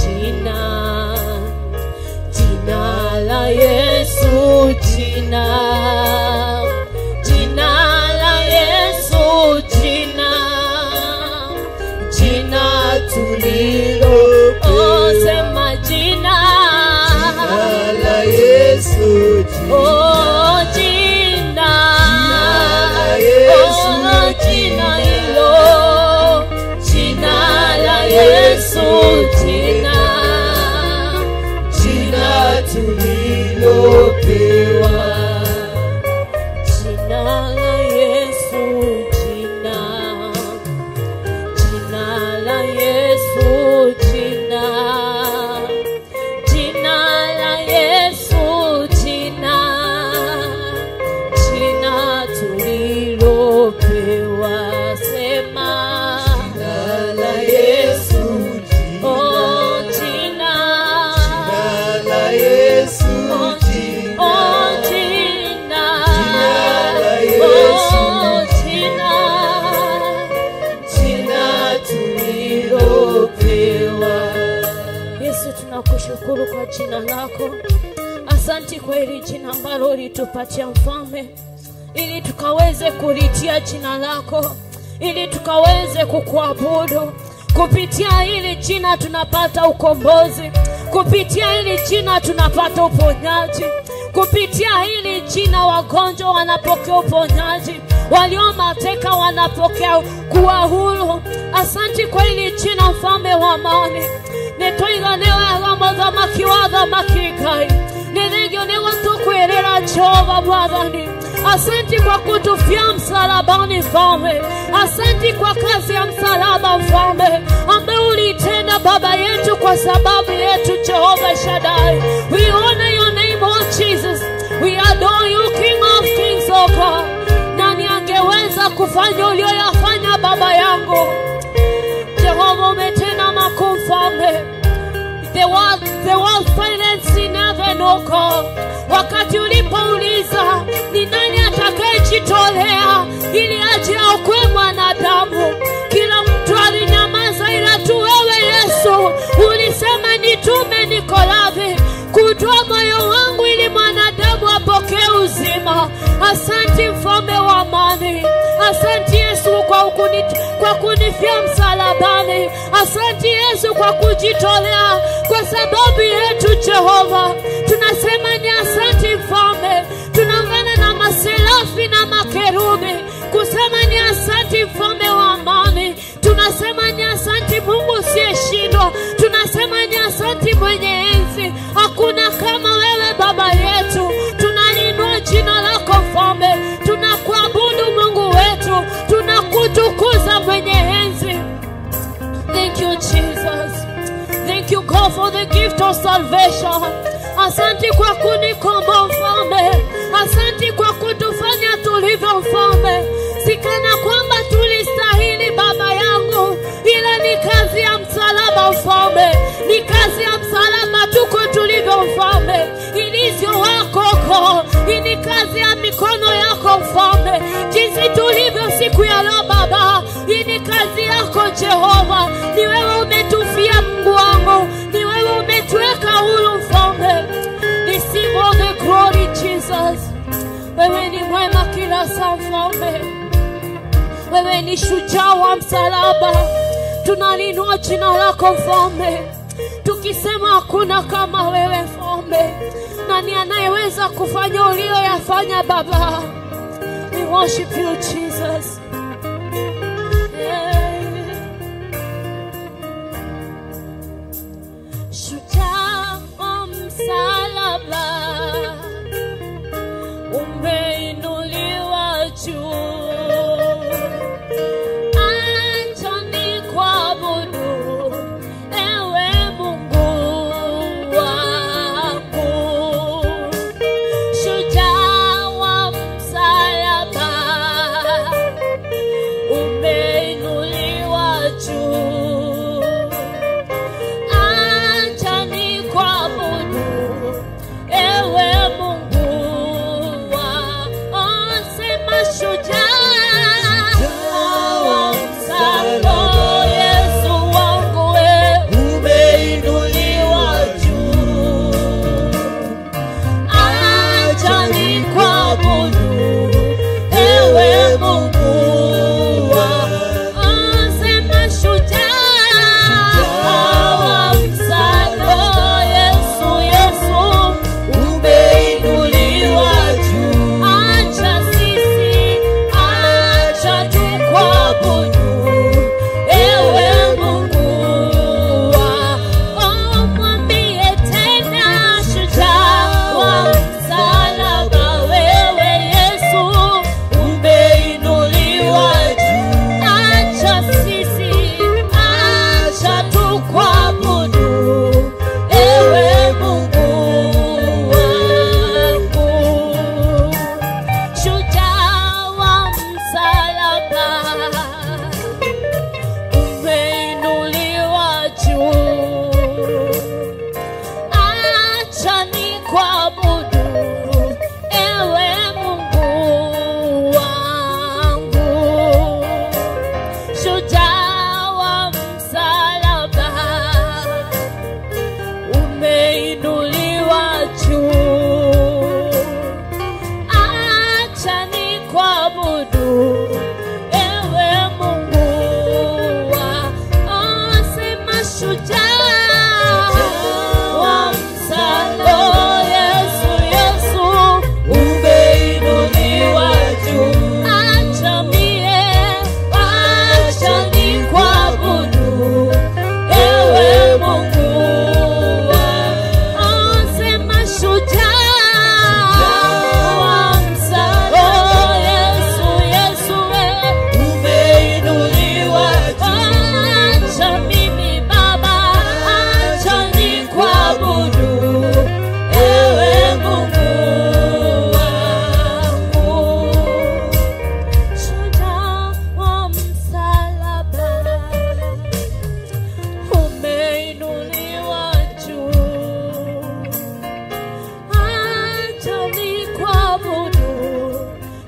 jina, jina la Yesu, jina, jina la Yesu, jina, jina tulilopewa. Oh, sema jina. Tunakushukuru kwa jina lako. Asante kwa hili jina ambalo ulitupatia Mfalme, ili tukaweze kulitia jina lako, ili tukaweze kukuabudu. Kupitia hili jina tunapata ukombozi, kupitia hili jina tunapata uponyaji, kupitia hili jina wagonjwa wanapokea uponyaji, walio mateka wanapokea kuwa huru. Asante kwa hili jina, Mfalme wa amani. Netoiga newe muthamaki wa thamaki Ngai, nithengio ni gutukwirira Jehova Mwathani. Asante kwa kutufia msalabani Mfalme. Asante kwa kazi ya msalaba Mfalme ambaye ulitenda Baba yetu kwa sababu yetu, Jehova Shaddai. We honor your name, oh Jesus. We adore you, King of Kings, oh God. Nani angeweza kufanya ulioyafanya Baba yangu? Jehova, umetenda makuu Mfalme. There was silence in heaven, oh God. Wakati ulipouliza ni nani atakayejitolea ili aje aokoe mwanadamu, kila mtu alinyamaza, ila tu wewe Yesu ulisema nitume, niko radhi kutoa moyo wangu ili mwanadamu apokee uzima. Asante Mfalme wa amani. Asante Yesu kwa kunifia msalabani. Asante Yesu kwa kujitolea kwa sababu yetu Jehova. Tunasema ni asante Mfalme. Tunaungana na maserafi na makerubi kusema ni asante Mfalme wa amani. Tunasema ni asante Mungu usiyeshindwa. Tunasema ni asante mwenye enzi. Hakuna kama wewe Baba yetu. Tunalinua jina lako Mfalme. Tunakuabudu Mungu wetu. Tunakutukuza mwenye enzi. Thank you Jesus. Thank you God for the gift of salvation. Asante kwa kunikomboa Mfalme. Asante kwa kutufanya tulivyo Mfalme. Sikana kwamba tulistahili Baba yangu, ila ni kazi ya msalaba Mfalme. Ni kazi ya msalaba tuko tulivyo Mfalme. Ilivyo wako ko, ni kazi ya mikono yako Mfalme. Jinsi tulivyo siku ya leo Baba, ni kazi yako Jehova. Ni wewe umetufia Mungu wangu, ni wewe umetuweka huru Mfalme. Receive all the glory Jesus. Wewe ni mwema kila saa Mfalme. Wewe ni shujaa wa msalaba. Tunalinua jina lako Mfalme, tukisema hakuna kama wewe Mfalme. Nani anayeweza kufanya uliyoyafanya Baba? We worship you Jesus. Yeah. Shujaa wa msalaba, umeinuliwa juu. Acha nikuabudu, ewe Mungu wangu. Shujaa wa msalaba, Umeinuliwa juu. Acha nikuabudu, ewe Mungu wa sema shujaa wa msalaba. Yesu, Yesu, umeinuliwa juu. Acha mie, acha nikuabudu, ewe Mungu wa sema shujaa wa msalaba. Yesu, Yesu, umeinuliwa juu. Acha mimi Baba, acha nikuabudu, ewe Mungu wangu. Shujaa wa msalaba, umeinuliwa juu. Acha nikuabudu,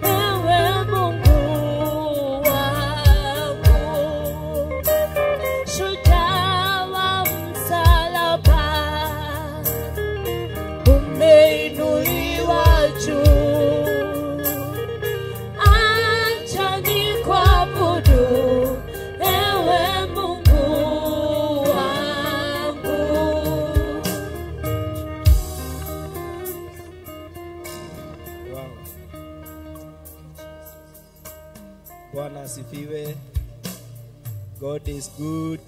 ewe Mungu wangu. Shujaa wa msalaba, umeinuliwa juu. Acha nikuabudu, ewe Mungu wangu. Wow. Bwana asifiwe. God is good.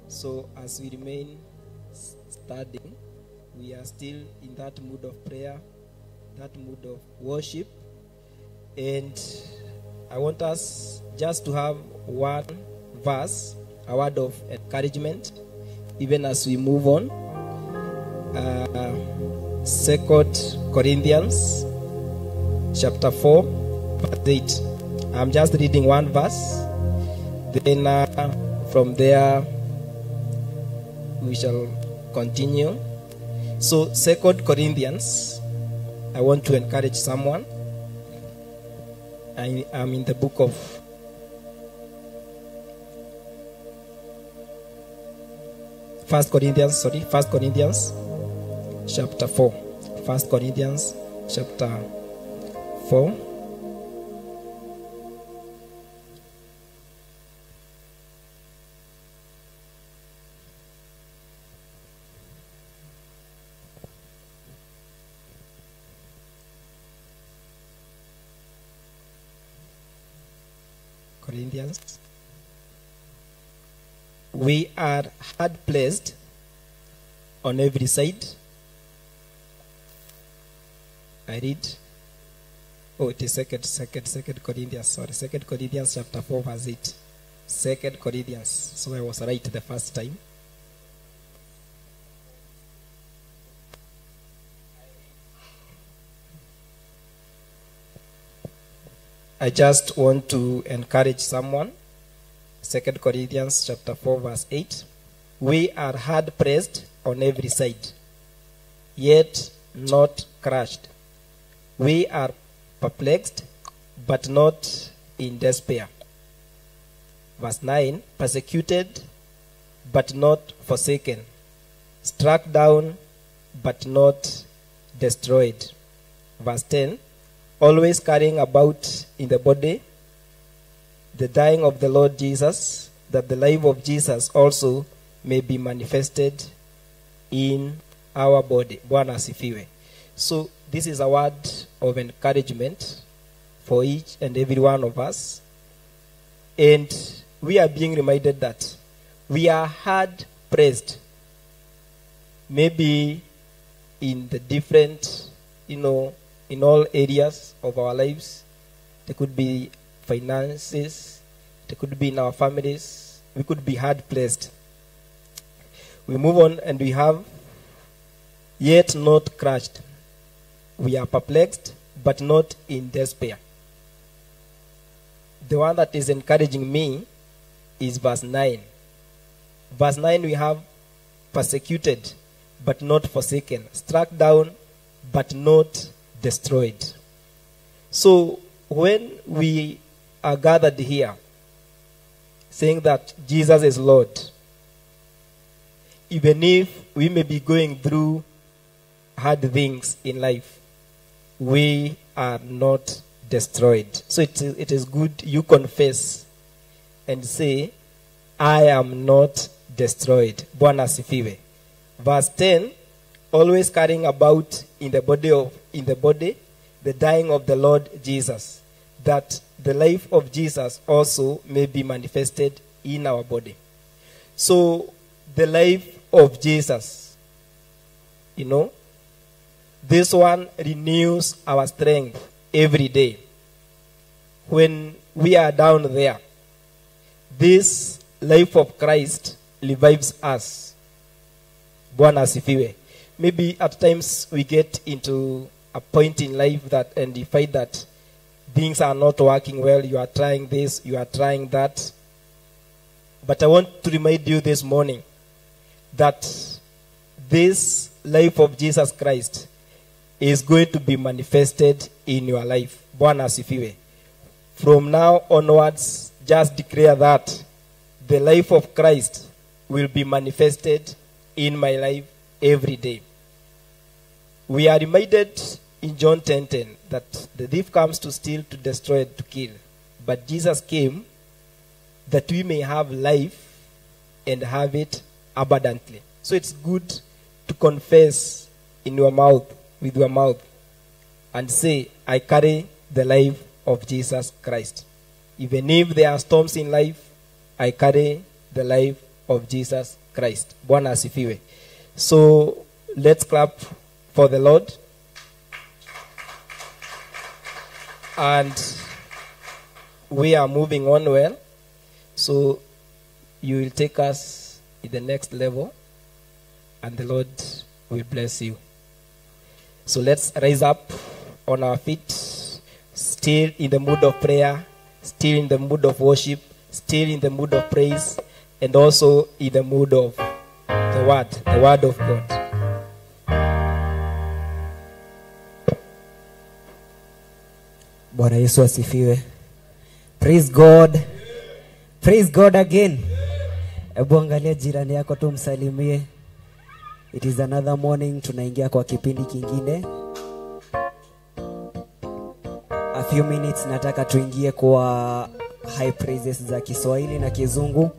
So as we remain standing, we are still in that mood of prayer, that mood of worship. And I want us just to have one verse, a word of encouragement, even as we move on. 2 Corinthians chapter 4, verse 8. I'm just reading one verse. Then from there we shall continue. So 2 Corinthians, I want to encourage someone. I am in the book of 1 Corinthians, sorry, 1 Corinthians chapter 4. 1 Corinthians chapter 4. Corinthians. We are hard placed on every side. I read. Oh, it is second Corinthians. Sorry, 2 Corinthians chapter 4, verse 8. 2 Corinthians. So I was right the first time. I just want to encourage someone. 2 Corinthians chapter 4, verse 8. We are hard pressed on every side, yet not crushed. We are perplexed, but not in despair. Verse 9, persecuted, but not forsaken. Struck down, but not destroyed. Verse 10, always carrying about in the body the dying of the Lord Jesus, that the life of Jesus also may be manifested in our body. Bwana asifiwe. So this is a word of encouragement for each and every one of us. And we are being reminded that we are hard pressed. Maybe in the different, in all areas of our lives. There could be finances, there could be in our families. We could be hard pressed. We move on and we have yet not crushed. We are perplexed, but not in despair. The one that is encouraging me is verse 9. Verse 9, we have persecuted, but not forsaken. Struck down, but not destroyed. So when we are gathered here, saying that Jesus is Lord, Even if we may be going through hard things in life, we are not destroyed. So it is good you confess and say, I am not destroyed. Bwana asifiwe. Verse 10, always carrying about in the body the dying of the Lord Jesus, that the life of Jesus also may be manifested in our body. So the life of Jesus, you know, this one renews our strength every day. When we are down there, this life of Christ revives us. Bwana asifiwe. Maybe at times we get into a point in life that and you find that things are not working well. You are trying this, you are trying that. But I want to remind you this morning that this life of Jesus Christ is going to be manifested in your life. Bwana asifiwe. From now onwards, just declare that the life of Christ will be manifested in my life every day. We are reminded in John 10:10 that the thief comes to steal, to destroy, to kill. But Jesus came that we may have life and have it abundantly. So it's good to confess in your mouth, with your mouth, and say, I carry the life of Jesus Christ. Even if there are storms in life, I carry the life of Jesus Christ. Bwana asifiwe. So let's clap for the Lord. And we are moving on well. So you will take us in the next level, and the Lord will bless you. So let's rise up on our feet, still in the mood of prayer, still in the mood of worship, still in the mood of praise, and also in the mood of the Word of God. Bwana Yesu asifiwe. Praise God. Praise God again. Hebu angalia jirani yako tu msalimie. It is another morning, tunaingia kwa kipindi kingine. A few minutes nataka tuingie kwa high praises za Kiswahili na Kizungu.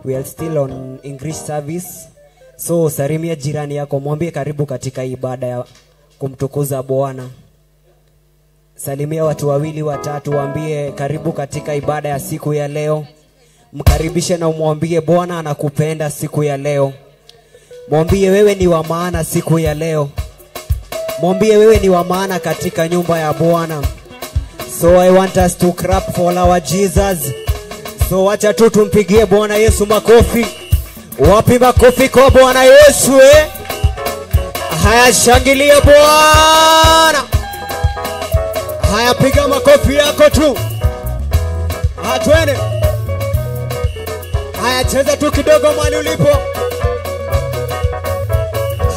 We are still on English service. So salimia jirani yako, mwambie karibu katika ibada ya kumtukuza Bwana. Salimia watu wawili watatu, waambie karibu katika ibada ya siku ya leo. Mkaribishe na umwambie Bwana anakupenda siku ya leo. Mwambie wewe ni wa maana siku ya leo. Mwambie wewe ni wa maana katika nyumba ya Bwana. So I want us to clap for our Jesus. So wacha tu tumpigie Bwana Yesu makofi. Wapi makofi kwa Bwana Yesu eh? Haya, shangilia Bwana. Haya, piga makofi yako tu. Twende. Haya, cheza tu kidogo mahali ulipo.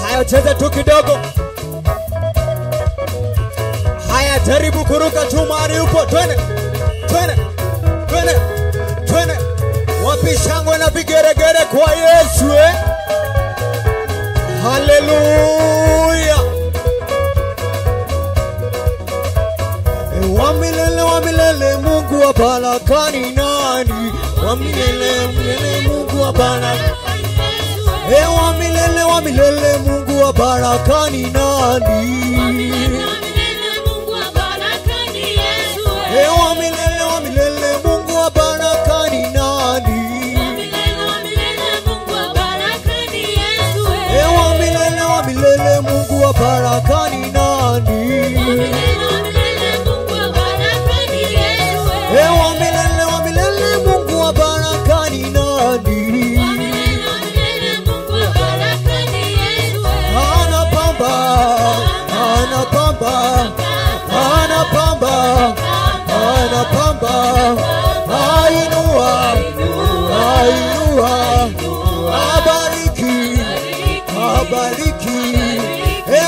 Haya, cheza tu kidogo. Haya, jaribu kuruka tu mahali upo. Twende. Twende. Twende. Twende. Wapi shangwe na vigeregere kwa Yesu eh? Hallelujah. Wa milele Mungu wa baraka ni nani? Wa milele Mungu wa baraka. Wa milele Mungu wa baraka ni nani? Wa milele Mungu wa baraka ni Yesu. Wa milele Mungu wa baraka ni nani? Wa milele Mungu wa baraka ni Yesu. Wa milele Mungu wa baraka ni nani? Wa milele Mungu wa baraka ni nani? Wa milele Mungu wa baraka ni Yesu. Anapamba, anapamba, anapamba, anapamba, ainua, ainua, abariki, abariki.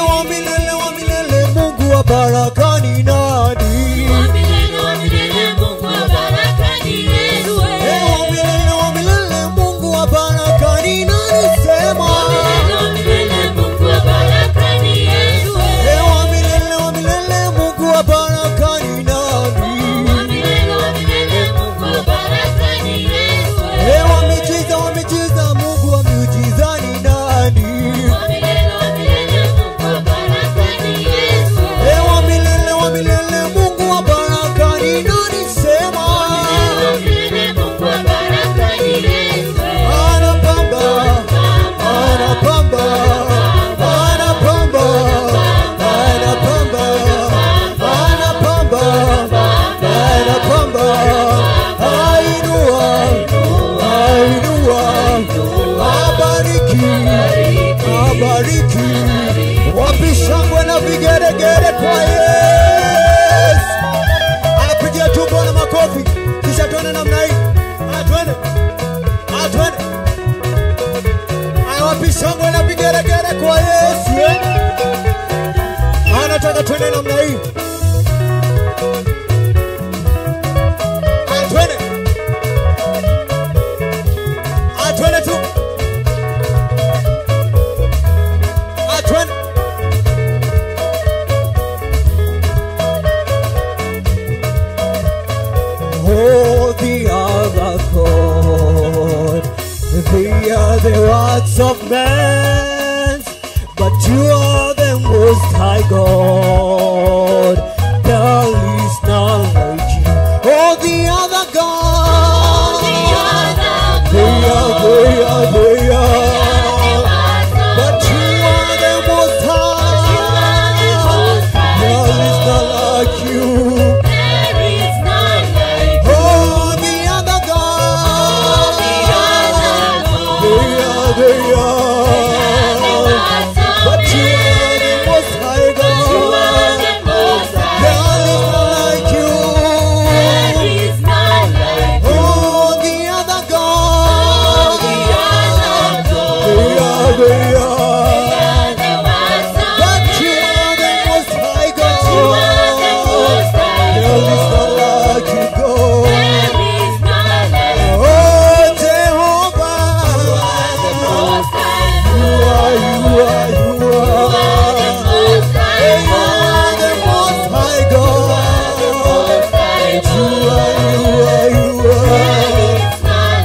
Wa milele Mungu wa baraka ni nani? Wa milele Mungu wa baraka ni Yesu. Wa milele Mungu wa baraka ni nani? Sema. Abariki. Wapi shangwe na vigeregere kwa Yesu? Anapigia tu Bwana makofi, kisha tuone namna hii. Twende, twende. Wapi shangwe na vigeregere kwa Yesu? Anataka tuende namna hii. Twende, twende tu. Twende. Oh, the other God, they are the works of men, but you are the most high God. There is none like you. Oh, the other God, they are, they are, they are, but you are the most high. There is none like you. Oh, the other God, they are, but you are the most high God. There is none like you. Oh, the other God, they are, but you are the most high God. There is none like you, God. Oh, Jehovah, you are, you are, you are. You are the most high God. You are, you are, you are.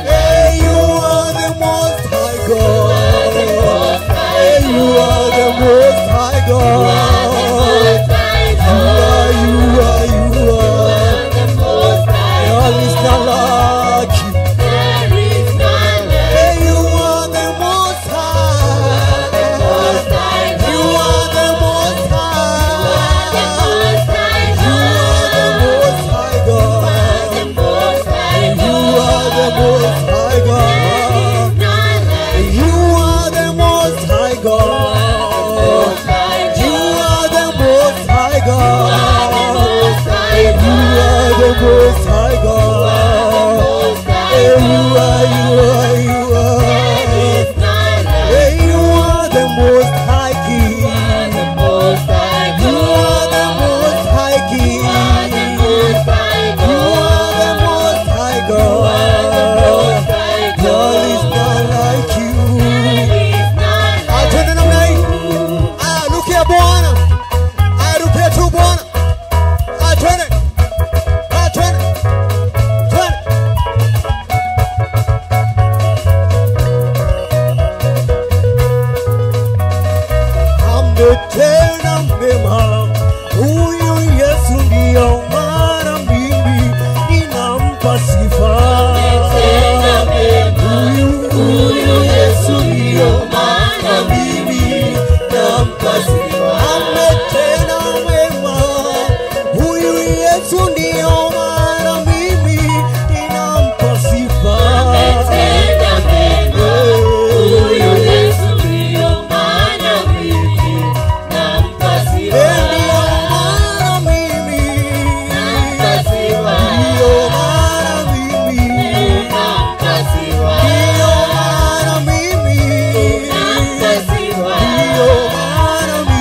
Hey, you are the most high God. Hey, you are the most high God. You are, you are, you are. There is none like you. Hey, you are the most high. You are the most high. You are the most high God. You are the most high God. You are the most high God. You are the most high God. You are the most high God. You are, you are, you are. You are the most high King. You are the most high King. You are the most high God. There is none like you. Twende namna hii. Rukia Bwana. Rukia tu Bwana. Twende. Twende. Twende. Ametenda mema huyu Yesu, ndiyo maana mimi ninampa sifa. Huyu Yesu ndiyo maana mimi nampa sifa. Ametenda mema huyu Yesu, ndiyo maana mimi ninampa sifa. Ndiyo maana mimi, ndiyo maana mimi, ndiyo maana mimi, ndiyo maana mimi.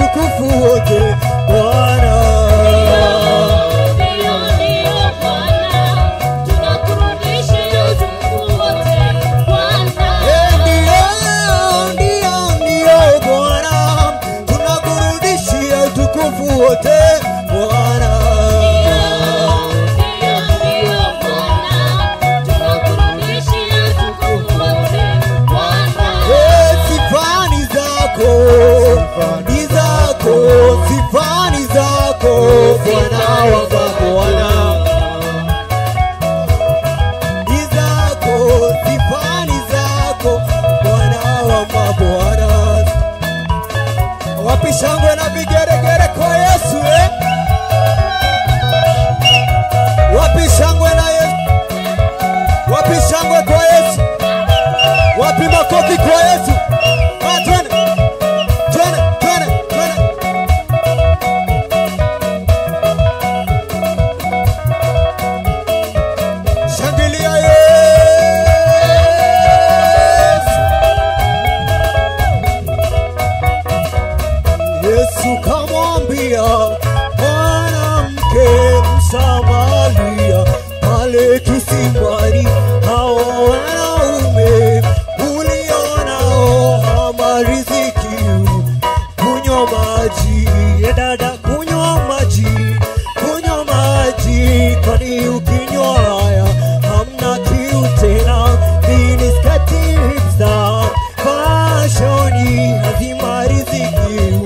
utukufu wote Bwana. Ndio, ndio Bwana, tunakurudishia utukufu wote Bwana. Ndio, ndio, ndio Bwana, tunakurudishia utukufu wote Bwana. Ndio, ndio Bwana, tunakurudishia utukufu wote Bwana. Sifani zako, ni zako, sifani zako Bwana wa mabwana. Ni zako, sifani zako Bwana wa mabwana. Wapi shangwe na vigeregere kwa Yesu eh? Wapi shangwe na Yesu? Wapi shangwe kwa Yesu? Wapi makofi kwa Yesu? Ah, twende. Twende, twende, twende. Shangilia Yesu. Yesu kamwambia mwanamke Msamaria pale kisimani, hao wanaume ulionao hamariziki, kunywa maji ye dada, kunywa maji, kunywa maji, kwani ukinywa haya hamna kiu tena. Miniskati hipster fashoni hazimariziki,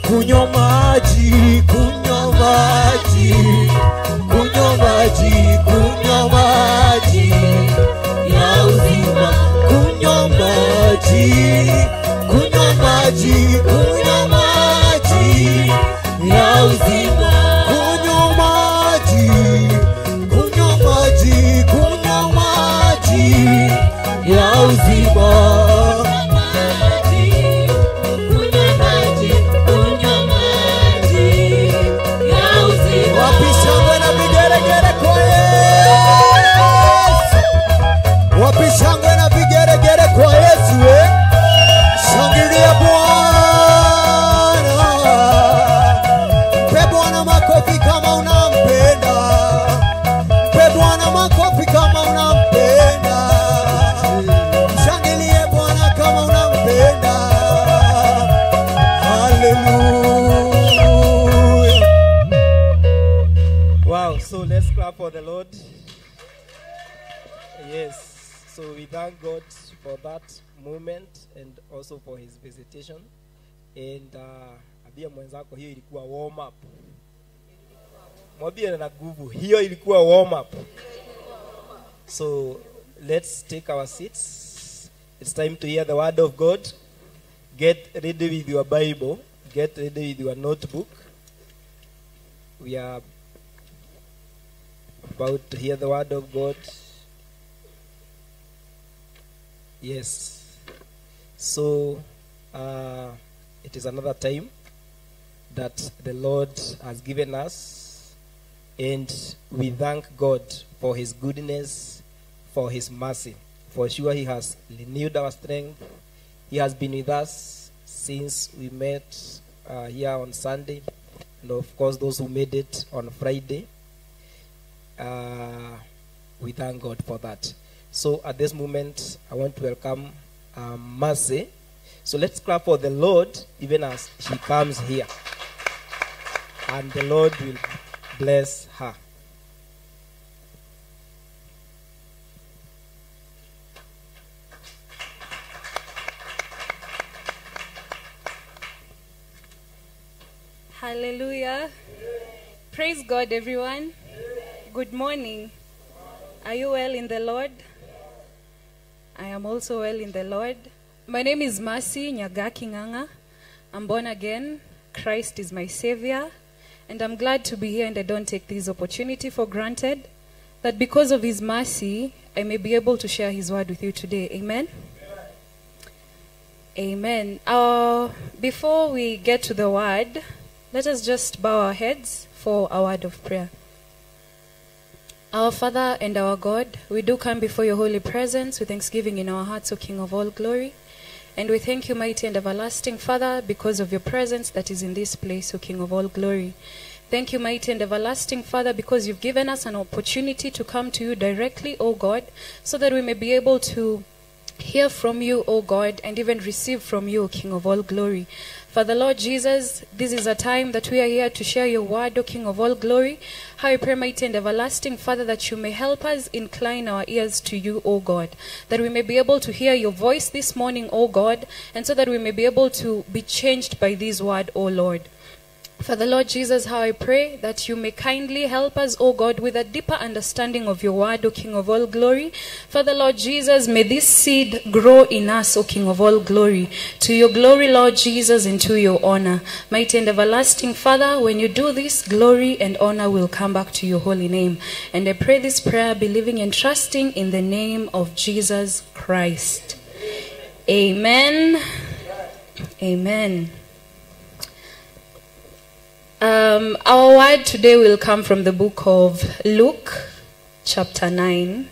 kunywa maji, kunywa maji, kunywa maji, kunywa maji ya uzima, kunywa maji, kunywa maji, kunywa maji ya uzima, kunywa maji, kunywa maji, kunywa maji ya uzima. Maji, kunywa maji, kunywa maji ya uzima. Wapi shangwe na vigeregere kwa Yesu? Wapi shangwe na vigeregere kwa Yesu eh? Shangilia Bwana, mpe Bwana makofi kama unampenda, mpe Bwana makofi kama unampenda, shangilie Bwana kama unampenda. Hallelujah. Wow, so let's clap for the Lord. Yes, so we thank God for that moment and also for his visitation. And ambia mwenzako hiyo ilikuwa warm up. Mwambie na nguvu, hiyo ilikuwa warm up. So let's take our seats. It's time to hear the word of God. Get ready with your Bible. Get ready with your notebook. We are about to hear the word of God. Yes. So it is another time that the Lord has given us, and we thank God for his goodness, for his mercy. For sure he has renewed our strength. He has been with us since we met here on Sunday, and of course those who made it on Friday. We thank God for that. So at this moment, I want to welcome Mercy. So let's clap for the Lord even as she comes here. And the Lord will bless her. Hallelujah. Praise God, everyone. Good morning. Are you well in the Lord? I am also well in the Lord. My name is Mercy Nyagaki Nganga. I'm born again. Christ is my Savior. And I'm glad to be here, and I don't take this opportunity for granted that because of His mercy, I may be able to share His word with you today. Amen? Amen. Before we get to the word, let us just bow our heads for a word of prayer. Our Father and our God, we do come before your holy presence with thanksgiving in our hearts, O King of all glory. And we thank you, mighty and everlasting Father, because of your presence that is in this place, O King of all glory. Thank you, mighty and everlasting Father, because you've given us an opportunity to come to you directly, O God, so that we may be able to hear from you, O God, and even receive from you, O King of all glory. Father, Lord Jesus, this is a time that we are here to share your word, O King of all glory. How I pray, mighty and everlasting Father, that you may help us incline our ears to you, O God, that we may be able to hear your voice this morning, O God, and so that we may be able to be changed by this word, O Lord. Father, Lord Jesus, how I pray that you may kindly help us, O God, with a deeper understanding of your word, O King of all glory. Father, Lord Jesus, may this seed grow in us, O King of all glory. To your glory, Lord Jesus, and to your honor. Mighty and everlasting Father, when you do this, glory and honor will come back to your holy name. And I pray this prayer, believing and trusting in the name of Jesus Christ. Amen. Amen. Our word today will come from the book of Luke, chapter 9,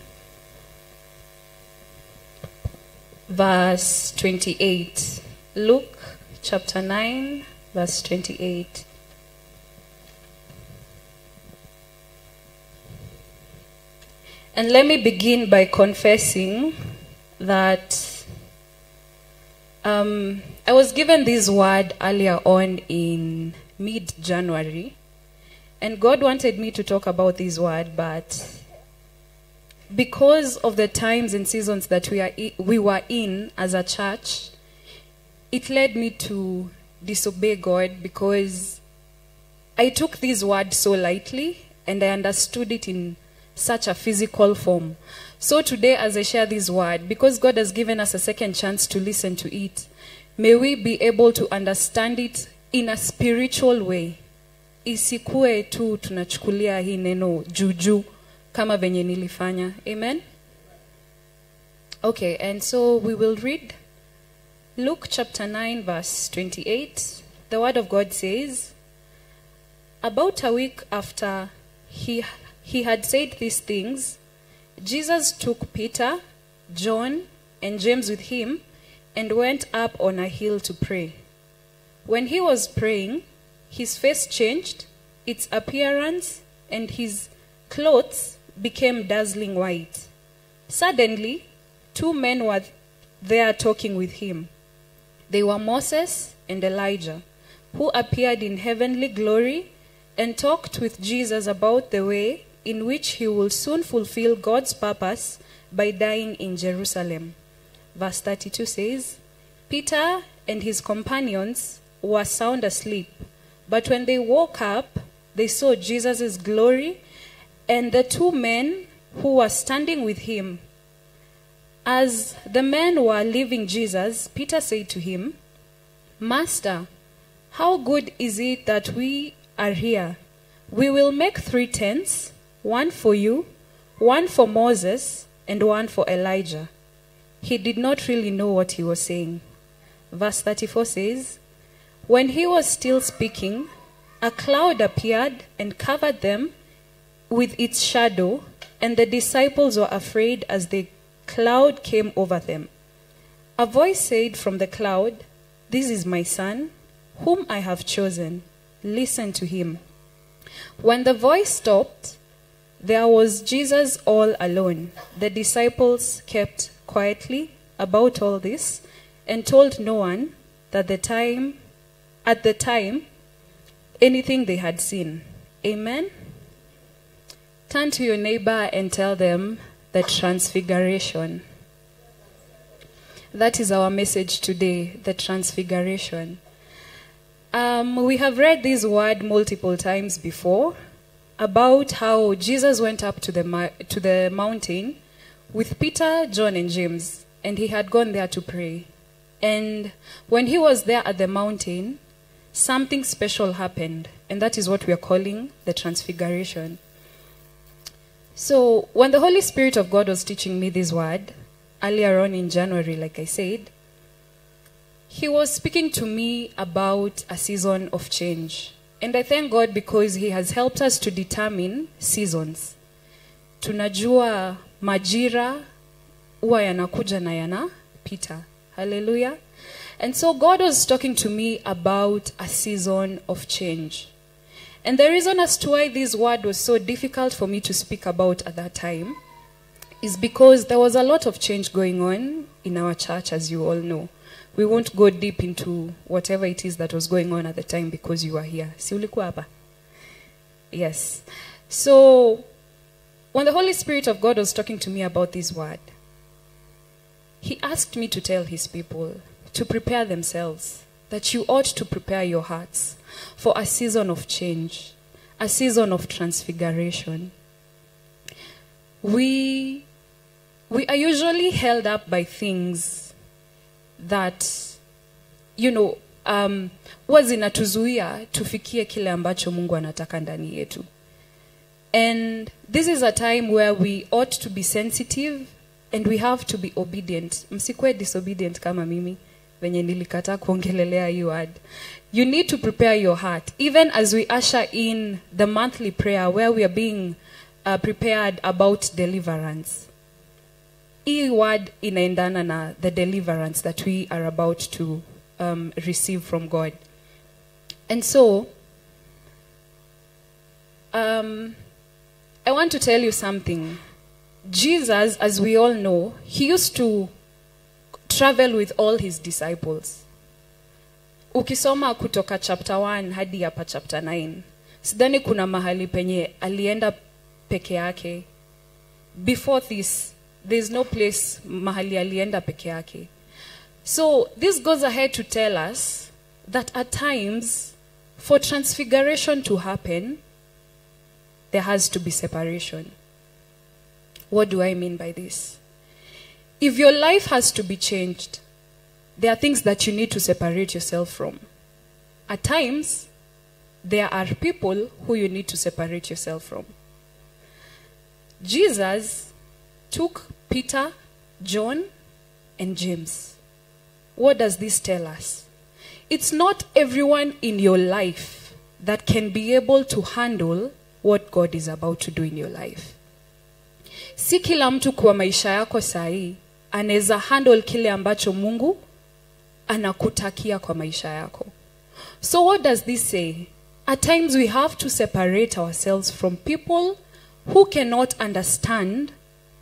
verse 28. Luke, chapter 9, verse 28. And let me begin by confessing that I was given this word earlier on in mid-January, and God wanted me to talk about this word, but because of the times and seasons that we were in as a church, it led me to disobey God, because I took this word so lightly and I understood it in such a physical form. So today, as I share this word, because God has given us a second chance to listen to it, may we be able to understand it in a spiritual way. Isikue tu tunachukulia hii neno juju kama venye nilifanya. Amen? Okay, and so we will read Luke chapter 9 verse 28. The word of God says, about a week after he had said these things, Jesus took Peter, John, and James with him and went up on a hill to pray. When he was praying, his face changed, its appearance, and his clothes became dazzling white. Suddenly, two men were there talking with him. They were Moses and Elijah, who appeared in heavenly glory and talked with Jesus about the way in which he will soon fulfill God's purpose by dying in Jerusalem. Verse 32 says, Peter and his companions were sound asleep, but when they woke up, they saw Jesus' glory and the two men who were standing with him. As the men were leaving Jesus, Peter said to him, Master, how good is it that we are here? We will make 3 tents, one for you, one for Moses, and one for Elijah. He did not really know what he was saying. Verse 34 says, when he was still speaking, a cloud appeared and covered them with its shadow, and the disciples were afraid as the cloud came over them. A voice said from the cloud, This is my son, whom I have chosen. Listen to him. When the voice stopped, there was Jesus all alone. The disciples kept quietly about all this and told no one that at the time, anything they had seen. Amen? Turn to your neighbor and tell them the transfiguration. That is our message today, the transfiguration. We have read this word multiple times before about how Jesus went up to the mountain with Peter, John, and James, and he had gone there to pray. And when he was there at the mountain, something special happened, and that is what we are calling the transfiguration. So when the Holy Spirit of God was teaching me this word, earlier on in January, like I said, he was speaking to me about a season of change. And I thank God because he has helped us to determine seasons. Tunajua majira huwa yanakuja na yanapita. Hallelujah. And so God was talking to me about a season of change. And the reason as to why this word was so difficult for me to speak about at that time is because there was a lot of change going on in our church, as you all know. We won't go deep into whatever it is that was going on at the time because you were here. Si ulikuwa hapa? Yes. So when the Holy Spirit of God was talking to me about this word, he asked me to tell his people to prepare themselves, that you ought to prepare your hearts for a season of change, a season of transfiguration. We are usually held up by things that, you know, huwa zinatuzuia tufikie kile ambacho Mungu anataka ndani yetu. And this is a time where we ought to be sensitive and we have to be obedient. Msikuwe disobedient kama mimi venye nilikataa kuongelelea hii word. You need to prepare your heart, even as we usher in the monthly prayer where we are being prepared about deliverance. Hii word inaendana na the deliverance that we are about to receive from God. And so, I want to tell you something. Jesus, as we all know, he used to travel with all his disciples. Ukisoma kutoka chapter 1 hadi hapa chapter 9, sidhani kuna mahali penye alienda peke yake. Before this, there's no place mahali alienda peke yake. So this goes ahead to tell us that at times, for transfiguration to happen, there has to be separation. What do I mean by this? If your life has to be changed, there are things that you need to separate yourself from. At times, there are people who you need to separate yourself from. Jesus took Peter, John, and James. What does this tell us? It's not everyone in your life that can be able to handle what God is about to do in your life. Si kila mtu kwa maisha yako sahi anaweza handle kile ambacho Mungu anakutakia kwa maisha yako. So what does this say? At times we have to separate ourselves from people who cannot understand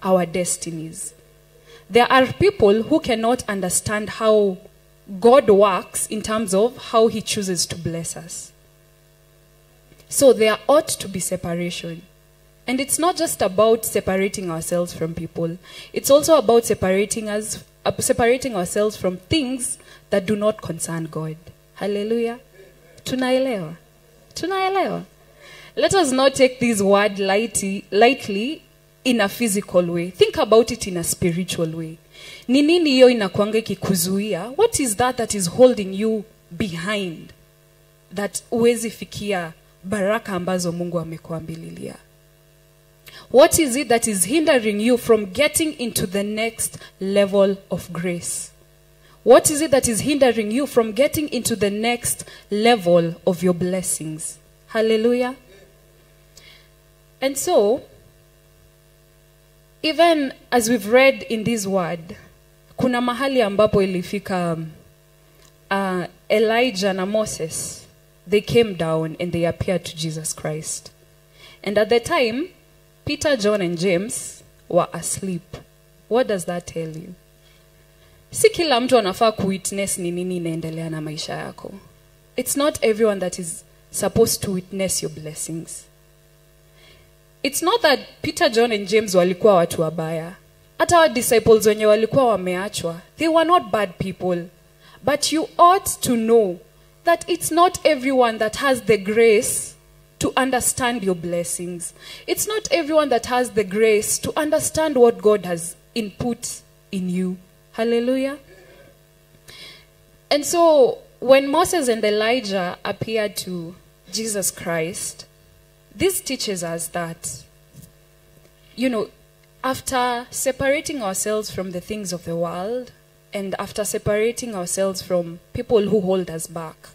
our destinies. There are people who cannot understand how God works in terms of how he chooses to bless us. So there ought to be separation. And it's not just about separating ourselves from people. It's also about separating ourselves from things that do not concern God. Hallelujah. Tunaelewa? Tunaelewa? Let us not take this word lightly in a physical way. Think about it in a spiritual way. Ni nini hiyo inakuanga ikikuzuia? What is that that is holding you behind? That huwezi fikia baraka ambazo Mungu amekuambililia? What is it that is hindering you from getting into the next level of grace? What is it that is hindering you from getting into the next level of your blessings? Hallelujah. And so, even as we've read in this word, kuna mahali ambapo ilifika Elijah na Moses, they came down and they appeared to Jesus Christ. And at the time, Peter, John, and James were asleep. What does that tell you? Si kila mtu anafaa kuwitness ni nini inaendelea na maisha yako. It's not everyone that is supposed to witness your blessings. It's not that Peter, John, and James walikuwa watu wabaya. Hata wa disciples wenye walikuwa wameachwa, they were not bad people. But you ought to know that it's not everyone that has the grace to understand your blessings. It's not everyone that has the grace to understand what God has input in you. Hallelujah. And so when Moses and Elijah appeared to Jesus Christ, this teaches us that, you know, after separating ourselves from the things of the world and after separating ourselves from people who hold us back,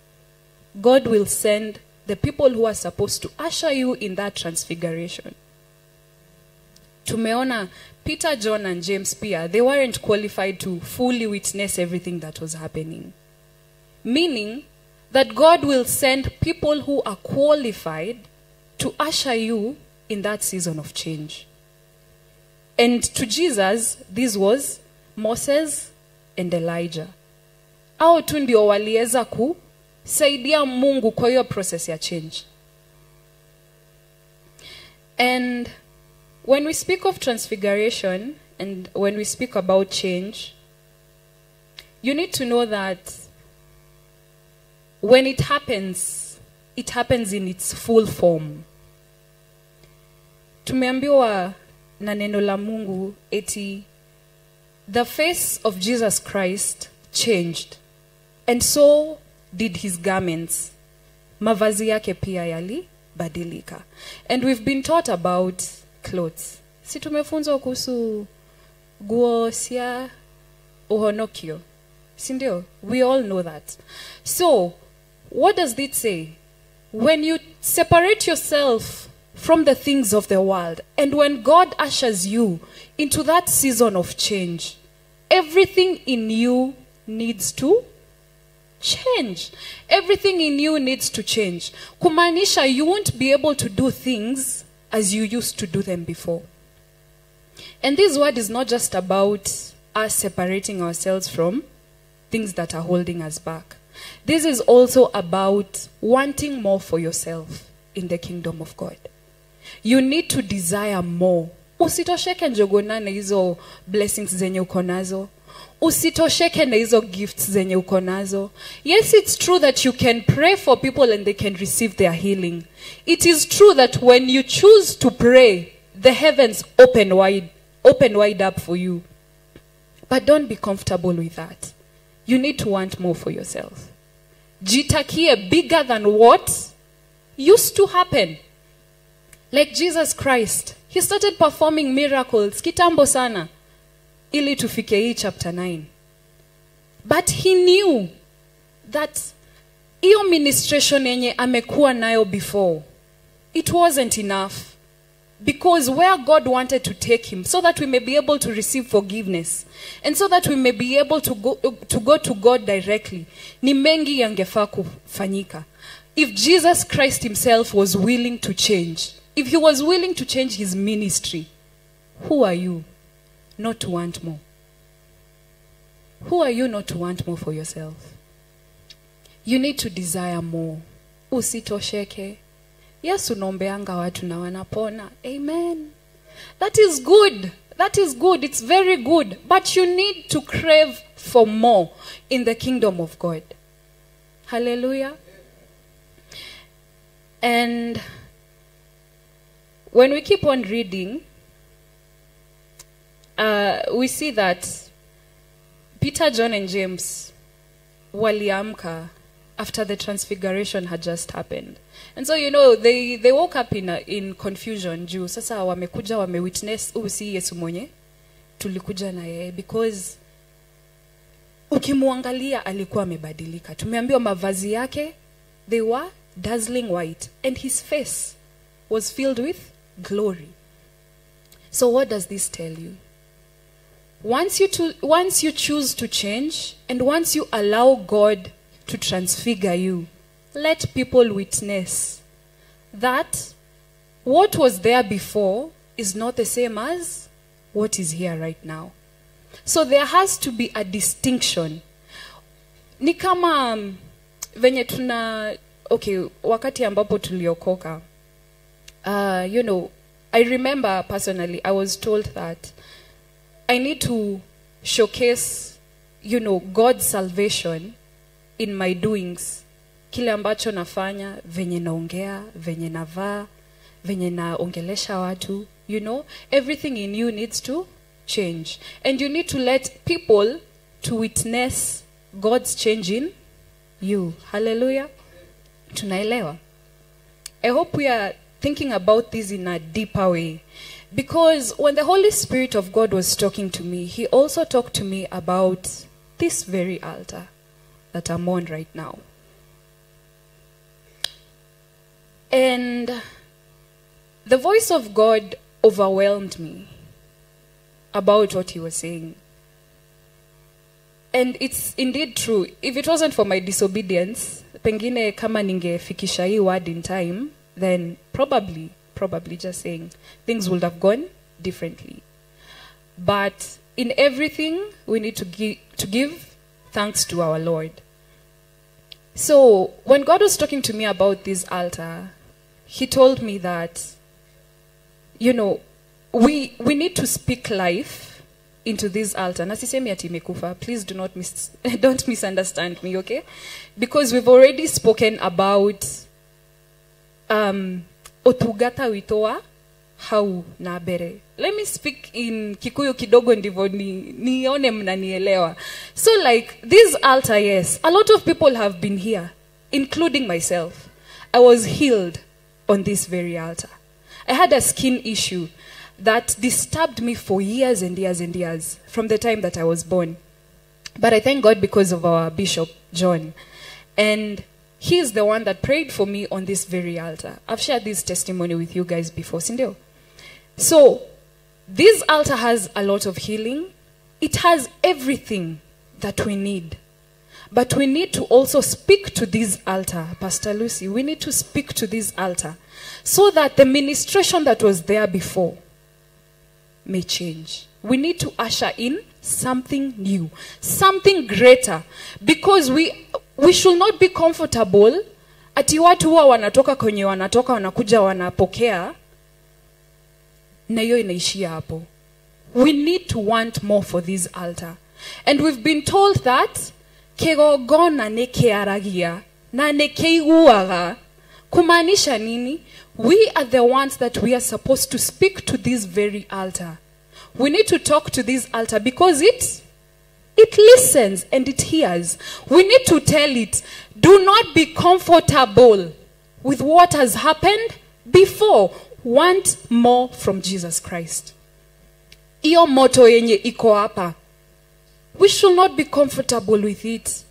God will send the people who are supposed to usher you in that transfiguration. Tumeona Peter, John, and James pia, they weren't qualified to fully witness everything that was happening. Meaning that God will send people who are qualified to usher you in that season of change. And to Jesus, this was Moses and Elijah. Hao tu ndio waliweza kusaidia Mungu kwa hiyo process ya change. And when we speak of transfiguration and when we speak about change, you need to know that when it happens in its full form. Tumeambiwa na neno la Mungu eti the face of Jesus Christ changed, and so did his garments. Mavazi yake pia yalibadilika. And we've been taught about clothes. Si tumefunzwa kuhusu guo cia uhonokio. Si ndio? We all know that. So, what does it say? When you separate yourself from the things of the world, and when God ushers you into that season of change, everything in you needs to change. Everything in you needs to change. Kumaanisha you won't be able to do things as you used to do them before. And this word is not just about us separating ourselves from things that are holding us back. This is also about wanting more for yourself in the kingdom of God. You need to desire more. Usitosheke njogona na hizo blessings zenye uko nazo. Usitosheke na hizo gifts zenye uko nazo. Yes, it's true that you can pray for people and they can receive their healing. It is true that when you choose to pray, the heavens open wide up for you. But don't be comfortable with that. You need to want more for yourself. Jitakie bigger than what used to happen. Like Jesus Christ, he started performing miracles kitambo sana, ili tufike hii chapter 9. But he knew that hiyo ministration yenye amekuwa nayo before, it wasn't enough. Because where God wanted to take him, so that we may be able to receive forgiveness, and so that we may be able to go to God directly, ni mengi yangefaa kufanyika. If Jesus Christ himself was willing to change, if he was willing to change his ministry, who are you not to want more? Who are you not to want more for yourself? You need to desire more. Usitosheke. Yes, unaombeanga watu na wanapona. Amen. That is good. That is good. It's very good. But you need to crave for more in the kingdom of God. Hallelujah. And when we keep on reading, we see that Peter, John, and James waliamka after the transfiguration had just happened. And so, you know, they woke up in confusion. Juu sasa wamekuja, wamewitness, huyu si Yesu mwenye tulikuja na yeye, because ukimuangalia alikuwa amebadilika. Tumeambiwa mavazi yake, they were dazzling white, and his face was filled with glory. So what does this tell you? Once you choose to change, and once you allow God to transfigure you, let people witness that what was there before is not the same as what is here right now. So there has to be a distinction. Ni kama venye tuna, okay, wakati ambapo tuliokoka, you know, I remember personally, I was told that I need to showcase, you know, God's salvation in my doings. Kile ambacho nafanya, venye naongea, venye navaa, venye naongelesha watu, you know, everything in you needs to change. And you need to let people to witness God's change in you. Hallelujah. Tunaelewa? I hope we are thinking about this in a deeper way. Because when the Holy Spirit of God was talking to me, he also talked to me about this very altar that I'm on right now. And the voice of God overwhelmed me about what he was saying. And it's indeed true. If it wasn't for my disobedience, pengine kama ningefikisha hii word in time, then probably just saying, things would have gone differently. But in everything, we need to give thanks to our Lord. So when God was talking to me about this altar, he told me that, you know, we need to speak life into this altar. Na sisemi ati imekufa. Please do not don't misunderstand me, okay? Because we've already spoken about otugata witoa hau na bere. Let me speak in Kikuyu kidogo ndivyo nione mnanielewa. So like this altar, yes, a lot of people have been here, including myself. I was healed on this very altar. I had a skin issue that disturbed me for years and years and years from the time that I was born. But I thank God because of our Bishop, John. And he is the one that prayed for me on this very altar. I've shared this testimony with you guys before, sindio? So this altar has a lot of healing. It has everything that we need. But we need to also speak to this altar, Pastor Lucy. We need to speak to this altar so that the ministration that was there before may change. We need to usher in something new, something greater, because we should not be comfortable ati watu huwa wanatoka kwenye wanatoka wanakuja wanapokea na hiyo inaishia hapo. We need to want more for this altar. And we've been told that kigongona nĩ kĩaragia na nĩ kĩiguaga. Kumaanisha nini? We are the ones that we are supposed to speak to this very altar. We need to talk to this altar because it listens and it hears. We need to tell it, do not be comfortable with what has happened before. Want more from Jesus Christ. Iyo moto yenye iko hapa, we should not be comfortable with it.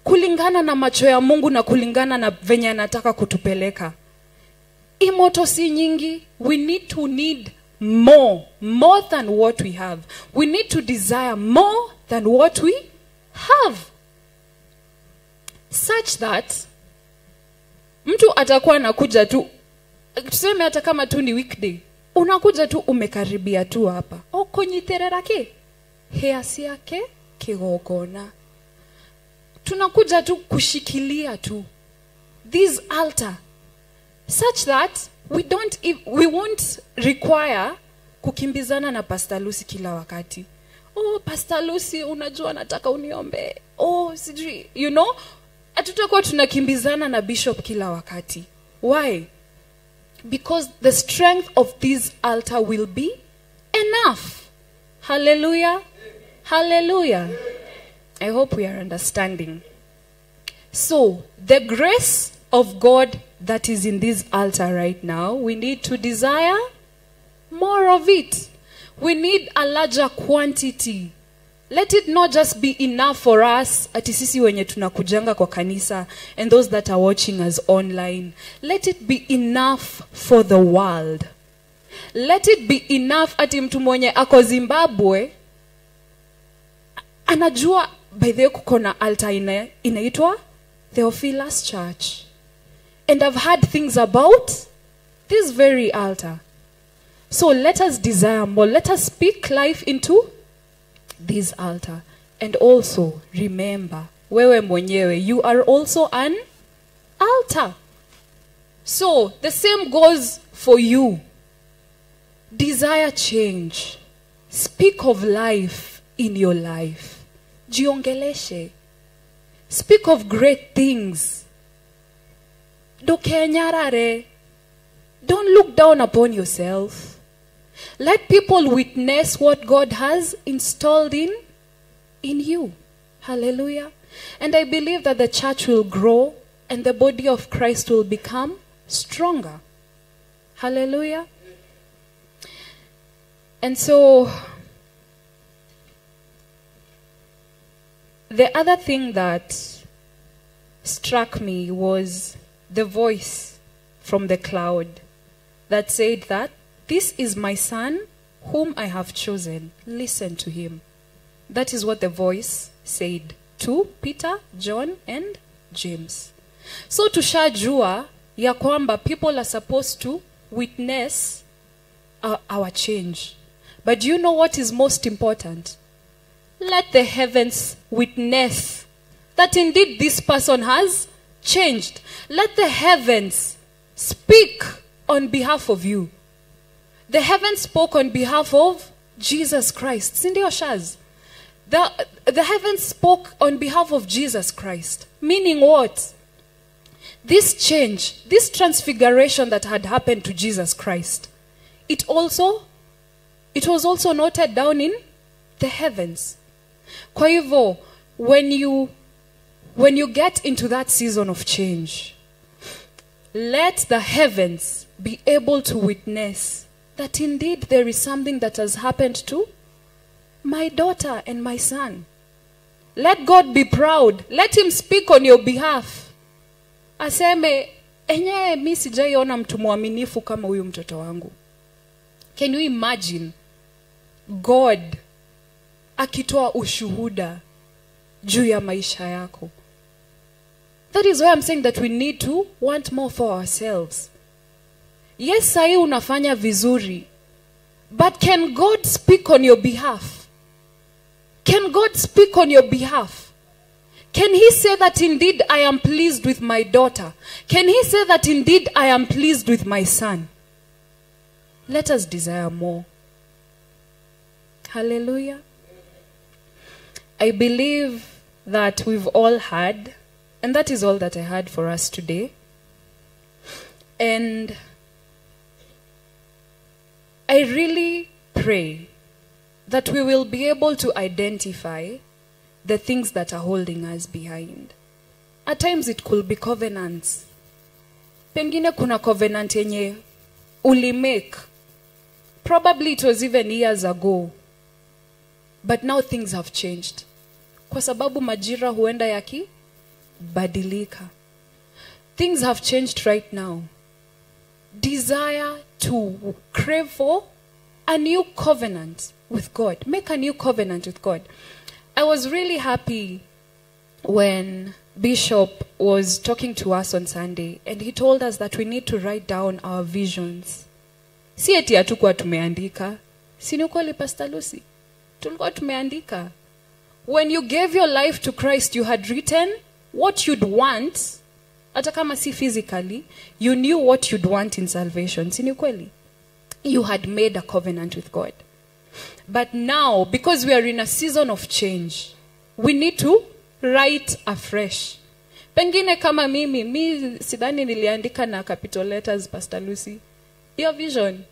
Kulingana na macho ya Mungu na kulingana na venye anataka kutupeleka. Hii moto si nyingi. We need to need more, more than what we have. We need to desire more than what we have. Such that mtu atakuwa anakuja tu, tuseme hata kama tu ni weekday, unakuja tu umekaribia tu hapa. Okonyiterera ke? Heasi yake kigogona. Tunakuja tu kushikilia tu this altar such that we won't require kukimbizana na Pastor Lucy kila wakati. Oh, Pastor Lucy, unajua nataka uniombe. Oh, sijui, you know, hatutakuwa tunakimbizana na Bishop kila wakati. Why? Because the strength of this altar will be enough. Hallelujah. Hallelujah. I hope we are understanding. So, the grace of God that is in this altar right now, we need to desire more of it. We need a larger quantity. Let it not just be enough for us, ati sisi wenye tunakujanga kwa kanisa, and those that are watching us online. Let it be enough for the world. Let it be enough ati mtu mwenye ako Zimbabwe anajua by the way kuko na altar inaitwa Theophilus Church. And I've heard things about this very altar. So let us desire more. Let us speak life into this altar. And also remember, wewe mwenyewe, you are also an altar. So the same goes for you. Desire change. Speak of life in your life. Jiongeleshe. Speak of great things. Dokenyarare. Don't look down upon yourself. Let people witness what God has installed in you. Hallelujah. And I believe that the church will grow and the body of Christ will become stronger. Hallelujah. And so, the other thing that struck me was the voice from the cloud that said that, this is my son whom I have chosen. Listen to him. That is what the voice said to Peter, John and James. So tushajua ya kwamba people are supposed to witness our change. But do you know what is most important? Let the heavens witness that indeed this person has changed. Let the heavens speak on behalf of you. The heavens spoke on behalf of Jesus Christ. Sindio Shaz? The heavens spoke on behalf of Jesus Christ. Meaning what? This change, this transfiguration that had happened to Jesus Christ, it was also noted down in the heavens. Kwa hivyo, when you get into that season of change, let the heavens be able to witness that indeed there is something that has happened to my daughter and my son. Let God be proud. Let him speak on your behalf. Aseme, enyewe mi sijaiona mtu mwaminifu kama huyu mtoto wangu. Can you imagine God akitoa ushuhuda juu ya maisha yako? That is why I'm saying that we need to want more for ourselves. Yes, sahi unafanya vizuri, but can God speak on your behalf? Can God speak on your behalf? Can he say that indeed I am pleased with my daughter? Can he say that indeed I am pleased with my son? Let us desire more. Hallelujah. I believe that we've all had, and that is all that I had for us today. And I really pray that we will be able to identify the things that are holding us behind. At times it could be covenants. Pengine kuna covenant yenye ulimake. Probably it was even years ago. But now things have changed. Kwa sababu majira huenda yakibadilika. Things have changed right now. Desire to crave for a new covenant with God. Make a new covenant with God. I was really happy when Bishop was talking to us on Sunday, and he told us that we need to write down our visions. Si eti hatukuwa tumeandika. Si ni ukweli, Pastor Lucy? Tulikuwa tumeandika. When you gave your life to Christ, you had written what you'd want. Hata kama si physically, you knew what you'd want in salvation. Si ni ukweli? You had made a covenant with God. But now, because we are in a season of change, we need to write afresh. Pengine kama mimi, mi sidhani niliandika na capital letters, Pastor Lucy. Your vision?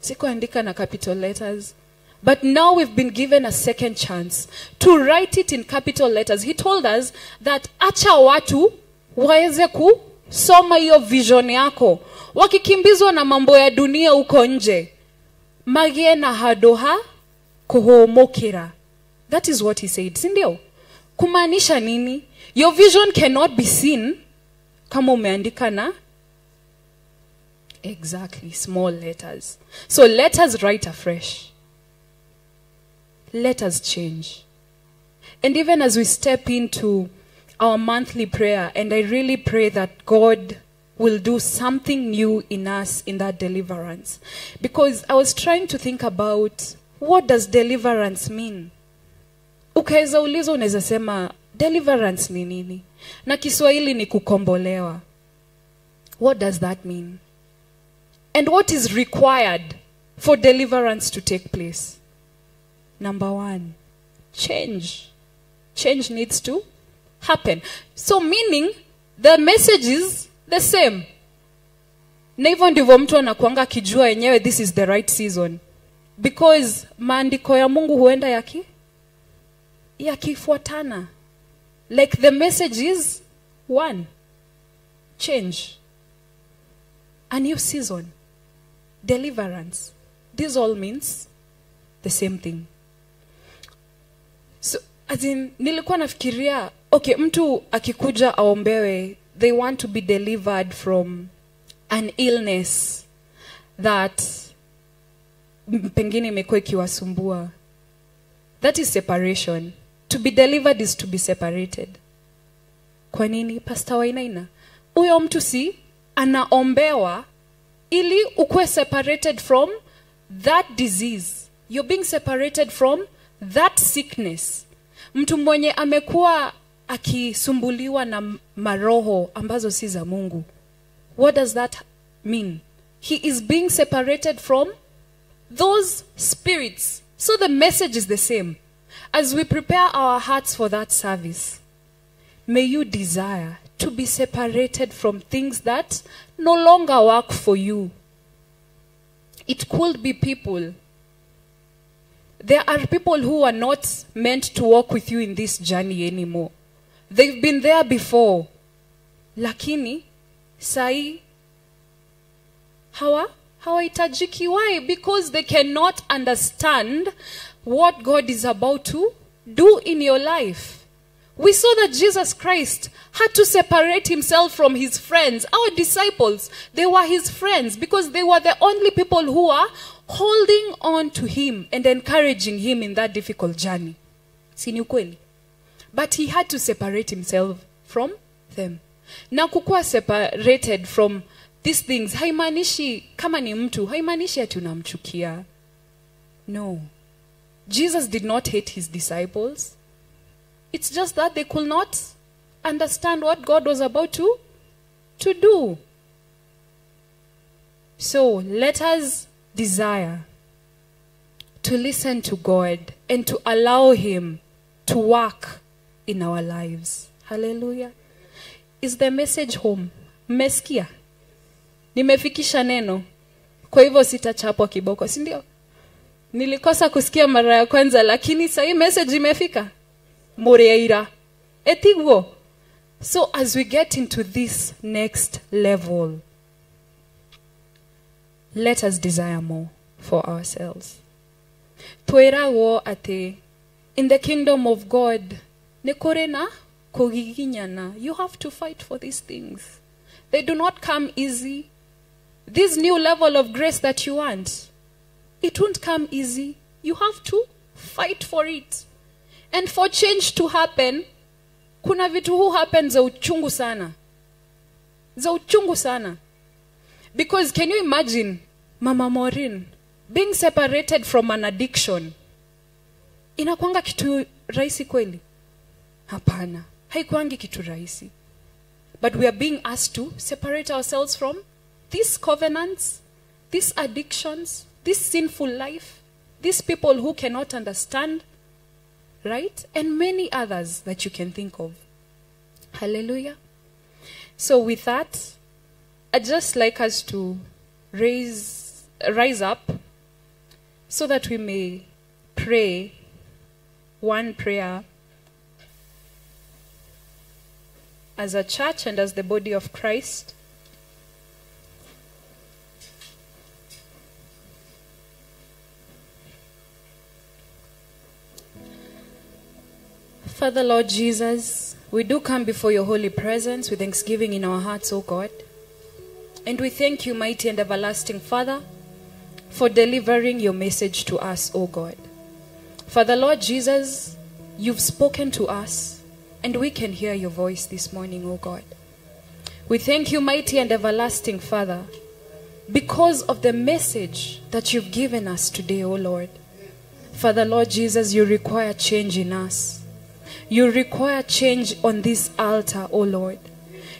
Sikuandika na capital letters. But now we've been given a second chance to write it in capital letters. He told us that acha watu waeze kusoma hiyo vision yako. Wakikimbizwa na mambo ya dunia uko nje, magie na hadoha kuhomokera. That is what he said, si ndio? Kumaanisha nini? Your vision cannot be seen kama umeandika na exactly small letters. So let us write afresh. Let us change. And even as we step into our monthly prayer, and I really pray that God will do something new in us in that deliverance. Because I was trying to think about, what does deliverance mean? Ukaweza ulizo unaweza sema, deliverance ni nini? Na Kiswahili ni kukombolewa. What does that mean? And what is required for deliverance to take place? Number one, change. Change needs to happen. So meaning, the message is the same. Na hivyo ndivyo mtu anakuanga akijua yenyewe this is the right season. Because maandiko ya Mungu huenda yakifuatana. Like the message is one. Change. A new season. Deliverance. This all means the same thing. So, as in, nilikuwa nafikiria, okay, mtu akikuja aombewe, they want to be delivered from an illness that pengine imekuwa ikiwasumbua. That is separation. To be delivered is to be separated. Kwa nini, Pastor Wainaina? Huyo mtu si anaombewa ili ukuwe separated from that disease. You're being separated from that sickness. Mtu mwenye amekuwa akisumbuliwa na maroho ambazo si za Mungu. What does that mean? He is being separated from those spirits. So the message is the same. As we prepare our hearts for that service, may you desire to be separated from things that no longer work for you. It could be people. There are people who are not meant to walk with you in this journey anymore. They've been there before. Lakini, sai, hawahitajiki. Why? Because they cannot understand what God is about to do in your life. We saw that Jesus Christ had to separate himself from his friends. Our disciples, they were his friends because they were the only people who are holding on to him and encouraging him in that difficult journey. Si ni ukweli? But he had to separate himself from them. Na kukuwa separated from these things, haimaanishi kama ni mtu, haimaanishi ati unamchukia. No. Jesus did not hate his disciples. It's just that they could not understand what God was about to do. So let us desire to listen to God and to allow him to work in our lives. Hallelujah. Is the message home? Mmesikia? Nimefikisha neno. Kwa hivyo sitachapwa kiboko, si ndio? Nilikosa kusikia mara ya kwanza, lakini sasa hii message imefika. Moreira. Etiguo. So as we get into this next level, let us desire more for ourselves. Twĩragwo atĩ in the kingdom of God, nĩ kũrĩ na kũgiginyana. You have to fight for these things. They do not come easy. This new level of grace that you want, it won't come easy. You have to fight for it. And for change to happen, kuna vitu hu happen za uchungu sana. Za uchungu sana. Because can you imagine Mama Maureen being separated from an addiction? Inakuanga kitu rahisi kweli? Hapana. Haikuangi kitu rahisi. But we are being asked to separate ourselves from these covenants, these addictions, this sinful life, these people who cannot understand, right? And many others that you can think of. Hallelujah. So with that, I'd just like us to rise up so that we may pray one prayer as a church and as the body of Christ. Father, Lord Jesus, we do come before your holy presence with thanksgiving in our hearts, O God. And we thank you, mighty and everlasting Father, for delivering your message to us, O God. Father, Lord Jesus, you've spoken to us, and we can hear your voice this morning, O God. We thank you, mighty and everlasting Father, because of the message that you've given us today, O Lord. Father, Lord Jesus, you require change in us. You require change on this altar, O Lord.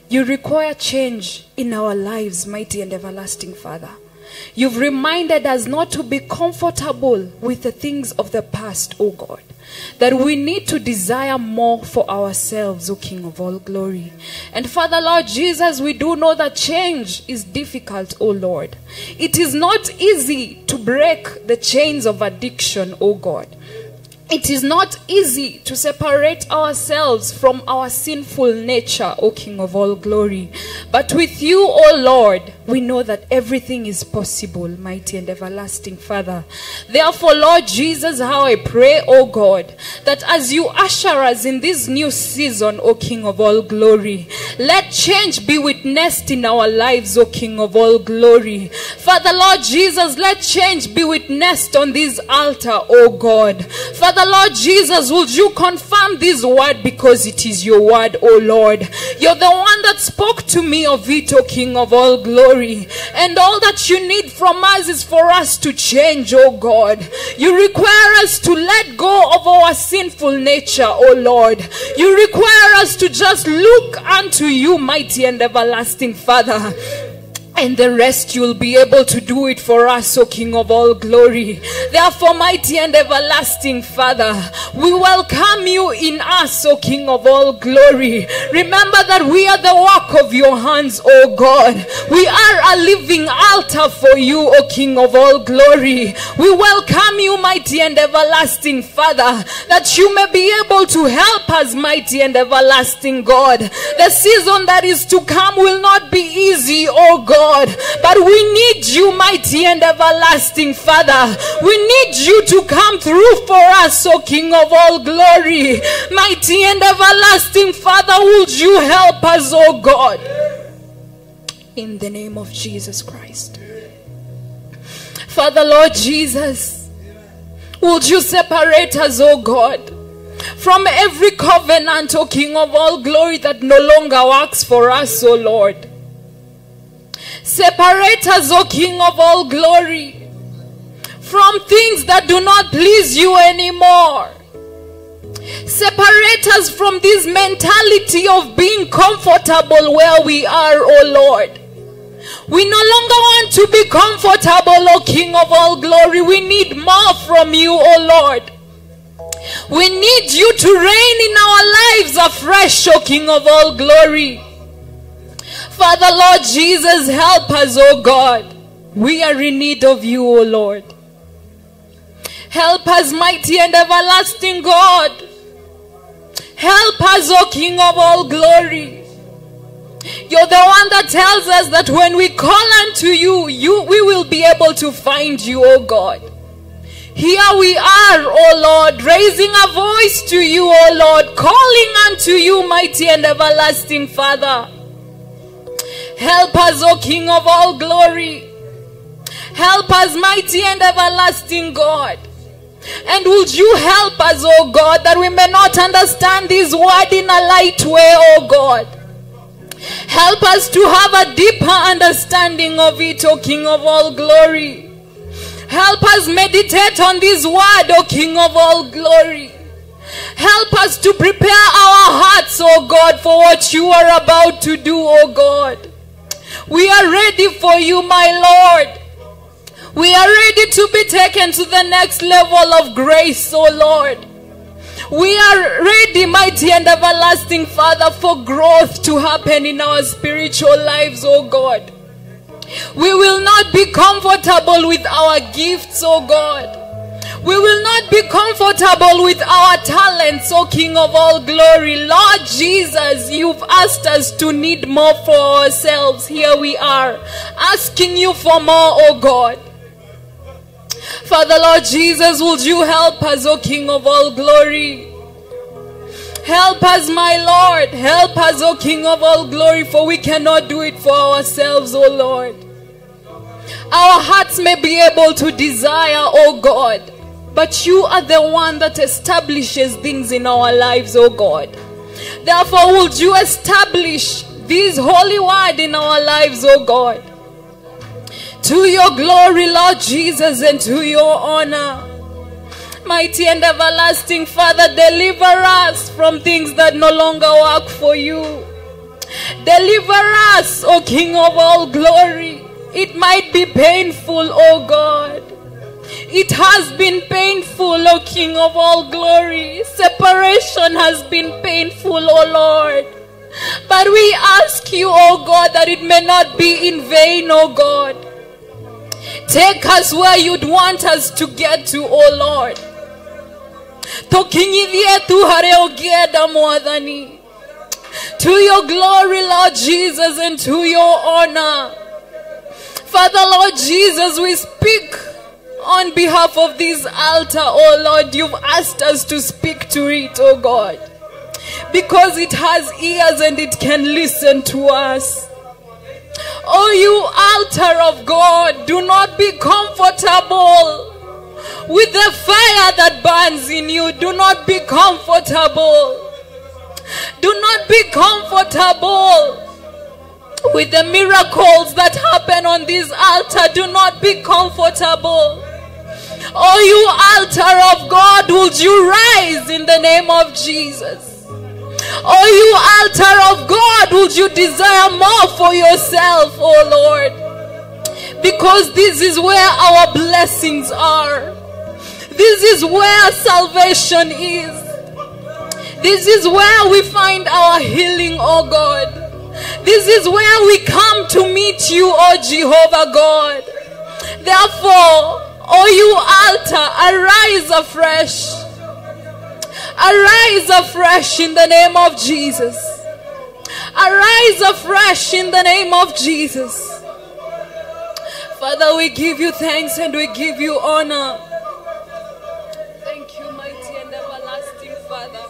You require change in our lives, mighty and everlasting Father. You've reminded us not to be comfortable with the things of the past, O God. That we need to desire more for ourselves, O King of all glory. And Father, Lord Jesus, we do know that change is difficult, O Lord. It is not easy to break the chains of addiction, O God. It is not easy to separate ourselves from our sinful nature, O King of all glory. But with you, O Lord, We know that everything is possible, mighty and everlasting Father. Therefore, Lord Jesus, how I pray, O God, that as you usher us in this new season, O King of all glory, let change be witnessed in our lives, O King of all glory. Father, Lord Jesus, let change be witnessed on this altar, O God. Father, Lord Jesus, would you confirm this word, because it is your word, O Lord. You're the one that spoke to me of it, O King of all glory. And all that you need from us is for us to change, O God. You require us to let go of our sinful nature, O Lord. You require us to just look unto you, mighty and everlasting Father. And the rest you'll be able to do it for us, O King of all glory. Therefore, mighty and everlasting Father, we welcome you in us, O King of all glory. Remember that we are the work of your hands, O God. We are a living altar for you, O King of all glory. We welcome you, mighty and everlasting Father, that you may be able to help us, mighty and everlasting God. The season that is to come will not be easy, O God. But we need you, mighty and everlasting Father. We need you to come through for us, O King of all glory. Mighty and everlasting Father, would you help us, O God? In the name of Jesus Christ. Father, Lord Jesus, would you separate us, O God, from every covenant, O King of all glory, that no longer works for us, O Lord. Separate us, O King of all glory, from things that do not please you anymore. Separate us from this mentality of being comfortable where we are, O Lord. We no longer want to be comfortable, O King of all glory. We need more from you, O Lord. We need you to reign in our lives afresh, O King of all glory. Father, Lord Jesus, help us, O God. We are in need of you, O Lord. Help us, mighty and everlasting God. Help us, O King of all glory. You're the one that tells us that when we call unto you, we will be able to find you, O God. Here we are, O Lord, raising a voice to you, O Lord, calling unto you, mighty and everlasting Father. Help us, O King of all glory. Help us, mighty and everlasting God. And would you help us, O God, that we may not understand this word in a light way, O God. Help us to have a deeper understanding of it, O King of all glory. Help us meditate on this word, O King of all glory. Help us to prepare our hearts, O God, for what you are about to do, O God. We are ready for you, my Lord. We are ready to be taken to the next level of grace, O Lord. We are ready, mighty and everlasting Father, for growth to happen in our spiritual lives, O God. We will not be comfortable with our gifts, O God. We will not be comfortable with our talents, O King of all glory. Lord Jesus, you've asked us to need more for ourselves. Here we are, asking you for more, O God. Father, Lord Jesus, would you help us, O King of all glory? Help us, my Lord. Help us, O King of all glory, for we cannot do it for ourselves, O Lord. Our hearts may be able to desire, O God, but you are the one that establishes things in our lives, O God. Therefore, would you establish this holy word in our lives, O God? To your glory, Lord Jesus, and to your honor. Mighty and everlasting Father, deliver us from things that no longer work for you. Deliver us, O King of all glory. It might be painful, O God. It has been painful, O King of all glory. Separation has been painful, O Lord. But we ask you, O God, that it may not be in vain, O God. Take us where you'd want us to get to, O Lord. To your glory, Lord Jesus, and to your honor. Father, Lord Jesus, we speak on behalf of this altar, oh Lord. You've asked us to speak to it, oh God, because it has ears and it can listen to us. Oh, you altar of God, do not be comfortable with the fire that burns in you. Do not be comfortable. Do not be comfortable with the miracles that happen on this altar. Do not be comfortable. Oh, you altar of God, would you rise in the name of Jesus? Oh, you altar of God, would you desire more for yourself, oh Lord? Because this is where our blessings are. This is where salvation is. This is where we find our healing, oh God. This is where we come to meet you, oh Jehovah God. Therefore, oh you altar, arise afresh. Arise afresh in the name of Jesus. Arise afresh in the name of Jesus. Father, we give you thanks and we give you honor. Thank you, mighty and everlasting Father.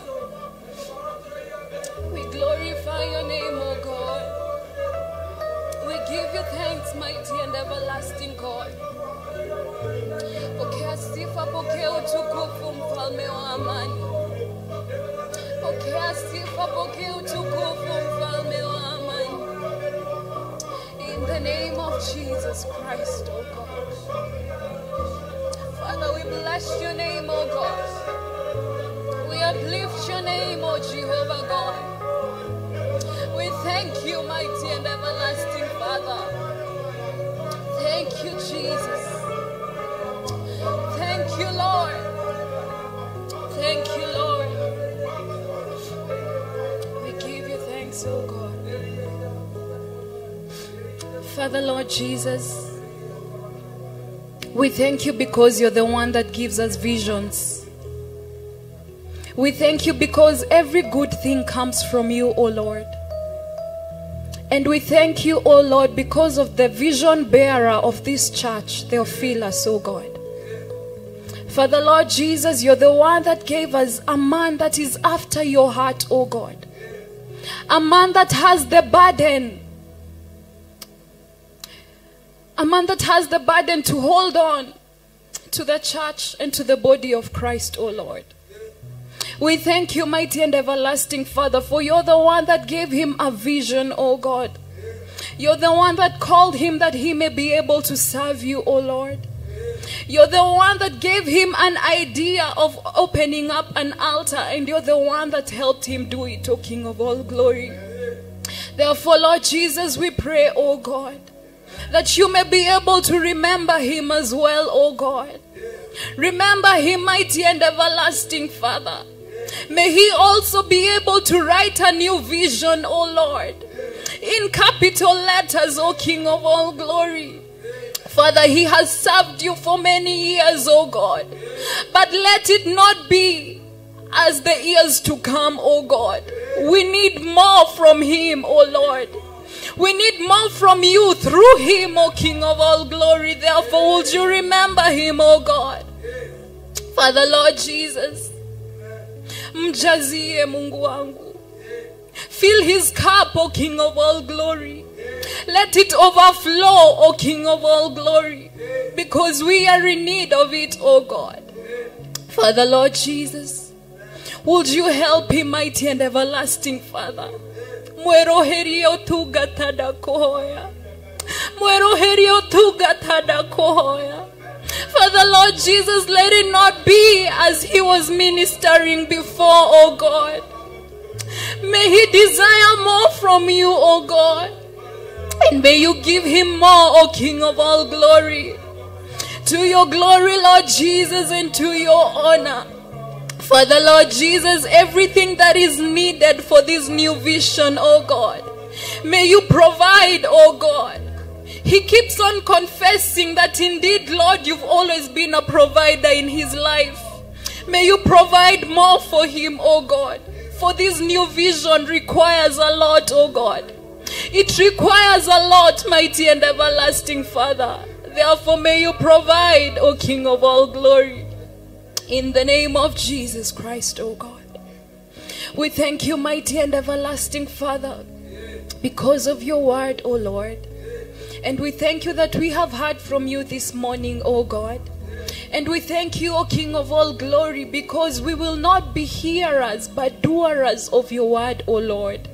We glorify your name, O God. We give you thanks, mighty and everlasting God. Pokea sifa, pokea utukufu, mfalme wa amani. Pokea sifa, pokea utukufu, mfalme wa amani. In the name of Jesus Christ, O God. Father, we bless your name, O God. We uplift your name, O Jehovah God. We thank you, mighty and everlasting Father. Thank you, Jesus. Thank you, Lord. Thank you, Lord. We give you thanks, O God. Father, Lord Jesus, we thank you because you're the one that gives us visions. We thank you because every good thing comes from you, O Lord. And we thank you, O Lord, because of the vision bearer of this church, Theophilus, O God. Father, Lord Jesus, you're the one that gave us a man that is after your heart, O God. A man that has the burden. A man that has the burden to hold on to the church and to the body of Christ, O Lord. We thank you, mighty and everlasting Father, for you're the one that gave him a vision, O God. You're the one that called him that he may be able to serve you, O Lord. You're the one that gave him an idea of opening up an altar, and you're the one that helped him do it, O King of all glory. Therefore, Lord Jesus, we pray, O God, that you may be able to remember him as well, O God. Remember him, mighty and everlasting Father. May he also be able to write a new vision, O Lord, in capital letters, O King of all glory. Father, he has served you for many years, O God. But let it not be as the years to come, O God. We need more from him, O Lord. We need more from you through him, O King of all glory. Therefore, would you remember him, O God? Father, Lord Jesus, mjazie Mungu wangu. Fill his cup, O King of all glory. Let it overflow, O King of all glory, because we are in need of it, O God. Father, Lord Jesus, would you help him, mighty and everlasting Father? Mweroherio tugatada kohoya. Mweroherio tugatada kohoya. Father, Lord Jesus, let it not be as he was ministering before, O God. May he desire more from you, O God. And may you give him more, O King of all glory. To your glory, Lord Jesus, and to your honor. Father, Lord Jesus, everything that is needed for this new vision, O God, may you provide, O God. He keeps on confessing that indeed, Lord, you've always been a provider in his life. May you provide more for him, O God. For this new vision requires a lot, O God. It requires a lot, mighty and everlasting Father. Therefore, may you provide, O King of all glory, in the name of Jesus Christ, O God. We thank you, mighty and everlasting Father, because of your word, O Lord. And we thank you that we have heard from you this morning, O God. And we thank you, O King of all glory, because we will not be hearers, but doers of your word, O Lord.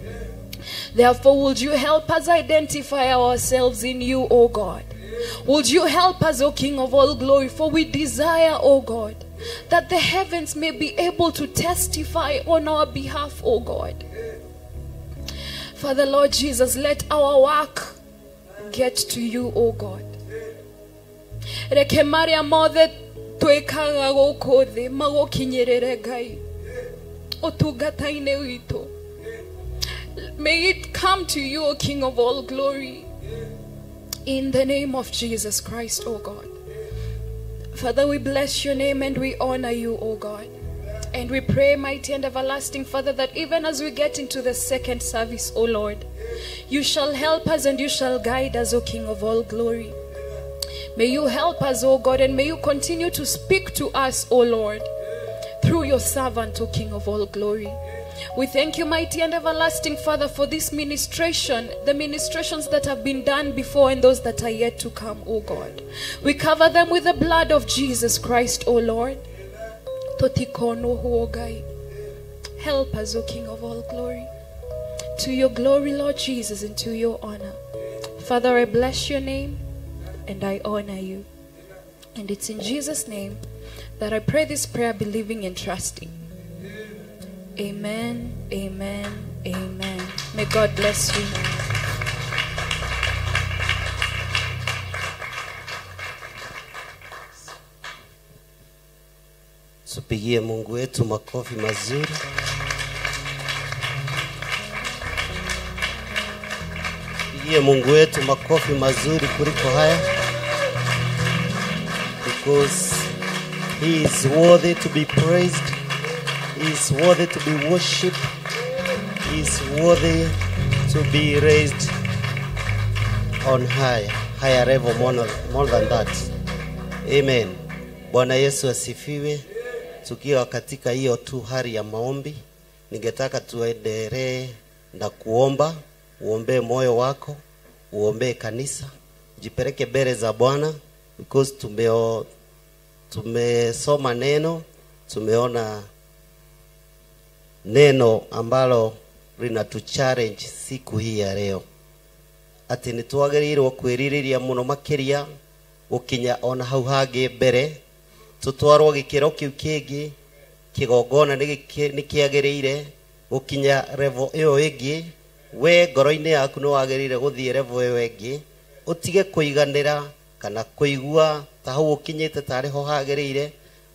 Therefore, would you help us identify ourselves in you, O God? Would you help us, O King of all glory? For we desire, O God, that the heavens may be able to testify on our behalf, O God. Father, Lord Jesus, let our work get to you, O God. Reke maria mothe twikaga guku thi magukinyirire Ngai utungata-inĩ witũ. May it come to you, O King of all glory, in the name of Jesus Christ, O God. Father, we bless your name and we honor you, O God. And we pray, mighty and everlasting Father, that even as we get into the second service, O Lord, you shall help us and you shall guide us, O King of all glory. May you help us, O God, and may you continue to speak to us, O Lord, through your servant, O King of all glory. We thank you, mighty and everlasting Father, for this ministration, the ministrations that have been done before and those that are yet to come, O God. We cover them with the blood of Jesus Christ, O Lord. Help us, O King of all glory. To your glory, Lord Jesus, and to your honor. Father, I bless your name and I honor you. And it's in Jesus' name that I pray this prayer, believing and trusting. Amen, amen, amen. May God bless you. Tupigie Mungu wetu makofi mazuri. Tupigie Mungu wetu makofi mazuri kuliko haya. Because he is worthy to be praised. He is worthy to be worshipped. He is worthy to be raised on high, higher level, more than that. Amen. Bwana Yesu asifiwe. Tukiwa katika hiyo tu hali ya maombi, ningetaka tuendelee na kuomba. Uombee moyo wako, uombee kanisa, jipeleke mbele za Bwana, because tumesoma neno, tumeona neno ambalo linatu challenge siku hii ya leo. Ati nitwagĩrĩirwo kwĩrirĩria mũno makĩria gũkinya ona hau hangĩ mbere, tutwarwo gĩkĩro kĩu kĩngĩ, kĩgongona nĩ kĩagĩrĩire gũkinya level ĩyo ĩngĩ. We ngoro-inĩ yaku nĩ wagĩrĩire gũthiĩ level ĩyo ĩngĩ, ũtige kũiganĩra kana kũigua ta hau ũkinyĩte tarĩ ho hagĩrĩire.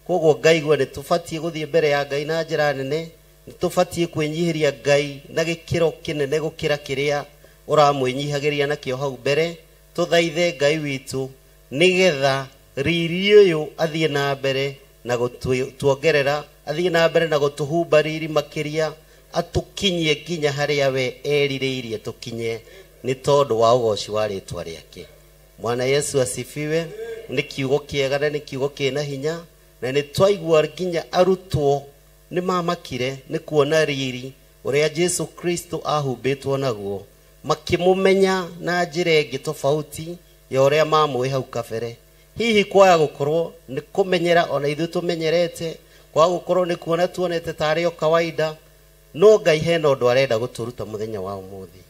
Koguo ngaigua nĩ tũbatiĩ gũthiĩ mbere ya Ngai na njĩra nene, nĩ tũbatiĩ kwĩnyihĩria Ngai na gĩkĩro kĩnene gũkĩra kĩrĩa ũramwĩnyihagĩria nakĩo hau mbere. Tũthaithe Ngai witũ nĩgetha riri ũyũ athiĩ na mbere na gũtuongerera, athiĩ na mbere na gũtũhumba riri makĩria, atũkinyie nginya harĩa we erirĩirie tũkinye, nĩ tondũ wa ũgoci wa rĩtwa rĩake. Bwana Yesu asifiwe. Nĩ kiugo kĩega na nĩ kiugo kĩna hinya, na nĩ twaigua nginya arutwo nĩ mamakire nĩ kuona riri ũrĩa Jesu Kristo ahumbĩtwo naguo, makĩmũmenya na njĩra ĩngĩ tofauti ya ũrĩa mamũĩ hau kabere. Hihi kwaga gũkorwo nĩ kũmenyera ona ithuĩ tũmenyerete, kwaga gũkorwo nĩ kuona tuonete tarĩ o kawaida, no Ngai hena ũndũ arenda gũtũruta mũthenya wa ũmũthĩ.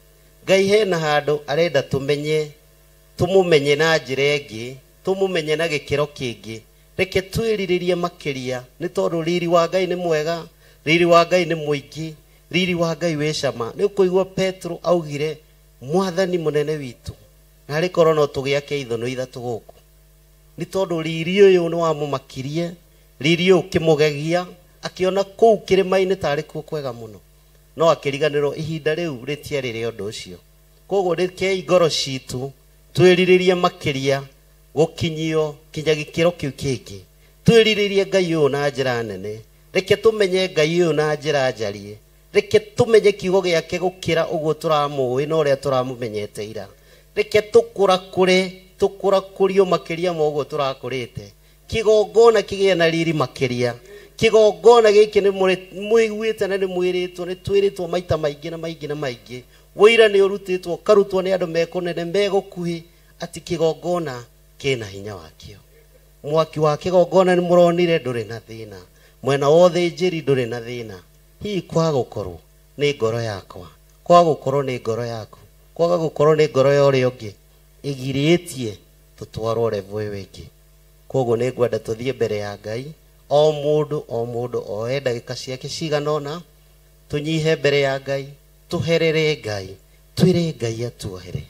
Ngai hena handũ arenda tũmenye, tũmũmenye na njĩra ĩngĩ, tũmũmenye na gĩkĩro kĩngĩ. Reke twĩrirĩrie makĩria, nĩ tondũ riri wa Ngai nĩ mwega, riri wa Ngai nĩ mũingĩ, riri wa Ngai wĩ cama. Nĩ ũkũigua Petro augire, Mwathani mũnene witũ, na arĩ korwo no tũgĩake ithũnũ ithatũ gũkũ. Nĩ tondũ riri ũyũ nĩ wamũmakirie, riri ũyũ ũkĩmũgegia, akĩona kũu kĩrĩma-inĩ tarĩ kuo kwega mũno, no akĩriganĩrwo ihinda rĩu rĩtiarĩ rĩa ũndũ ũcio. Koguo rekei ngoro citũ twĩrirĩrie makĩria gũkinyio kinya gĩkĩro kĩu kĩngĩ. Twĩrirĩrie Ngai ũyũ na njĩra nene, reke tũmenye Ngai ũyũ na njĩra njarie, Reke tũmenye kiugo gĩake gũkĩra ũguo tũramũĩ na ũrĩa tũramũmenyete ira. Reke tũkũrakũre, tũkũrakũrio makĩria ma ũguo tũrakũrĩte. Kĩgongona kĩgĩe na riri makĩria. Kĩgongona gĩkĩ nĩ mũiguĩte na nĩ mwĩrĩtwo, nĩ twĩrĩtwo maita maingĩ na maingĩ na maingĩ. Wũira nĩ ũrutĩtwo, ũkarutwo nĩ andũ mekũnene megũkuhĩ atĩ kĩgongona kĩna hinya wakĩo. Mwaki wa kĩgongona nĩ mũronire ndũrĩ na thĩna. Mwena wa ũthĩnjĩri ndũrĩ na thĩna. Hihi kwaga gũkorwo nĩ ngoro yakwa, kwaga gũkorwo nĩ ngoro yaku, kwaga gũkorwo nĩ ngoro ya ũrĩa ũngĩ ĩgirĩtie tũtwarwo level ĩyo ĩngĩ. Koguo nĩ ngwenda tũthiĩ mbere ya Ngai, o mũndũ o mũndũ oe ndagĩka ciake cigana ũna, tũnyihe mbere ya Ngai, tũherere Ngai, twĩre Ngai atuohere,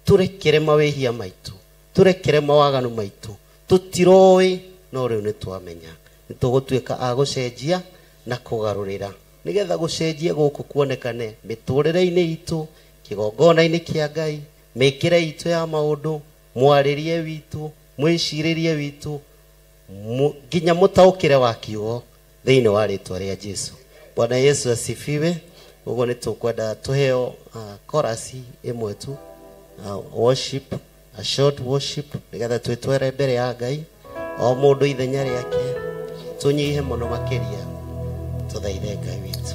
tũrekere mawĩhia maitũ, tũrekere mawaganu maitũ. Tũtiroĩ no rĩu nĩ twamenya. Nĩ tũgũtuĩka a gũcenjia na kũgarũrĩra, nĩgetha gũcenjia gũkũ kuonekane mĩtũrĩre-inĩ itũ, kĩgongona-inĩ kĩa Ngai, mĩkĩre itũ ya maũndũ, mwarĩrie witũ, mwĩcirĩrie witũ, nginya mũtaũkĩre wa kiugo thĩinĩ wa rĩtwa rĩa Jesu. Bwana Yesu asifiwe. Ũguo nĩ tũkwenda tũheo chorus ĩmwe tu, worship, a short worship, nĩgetha twĩtware mbere ya Ngai, o mũndũ ithenya rĩake, tũnyihe mũno makĩria, tũthaithe Ngai witũ.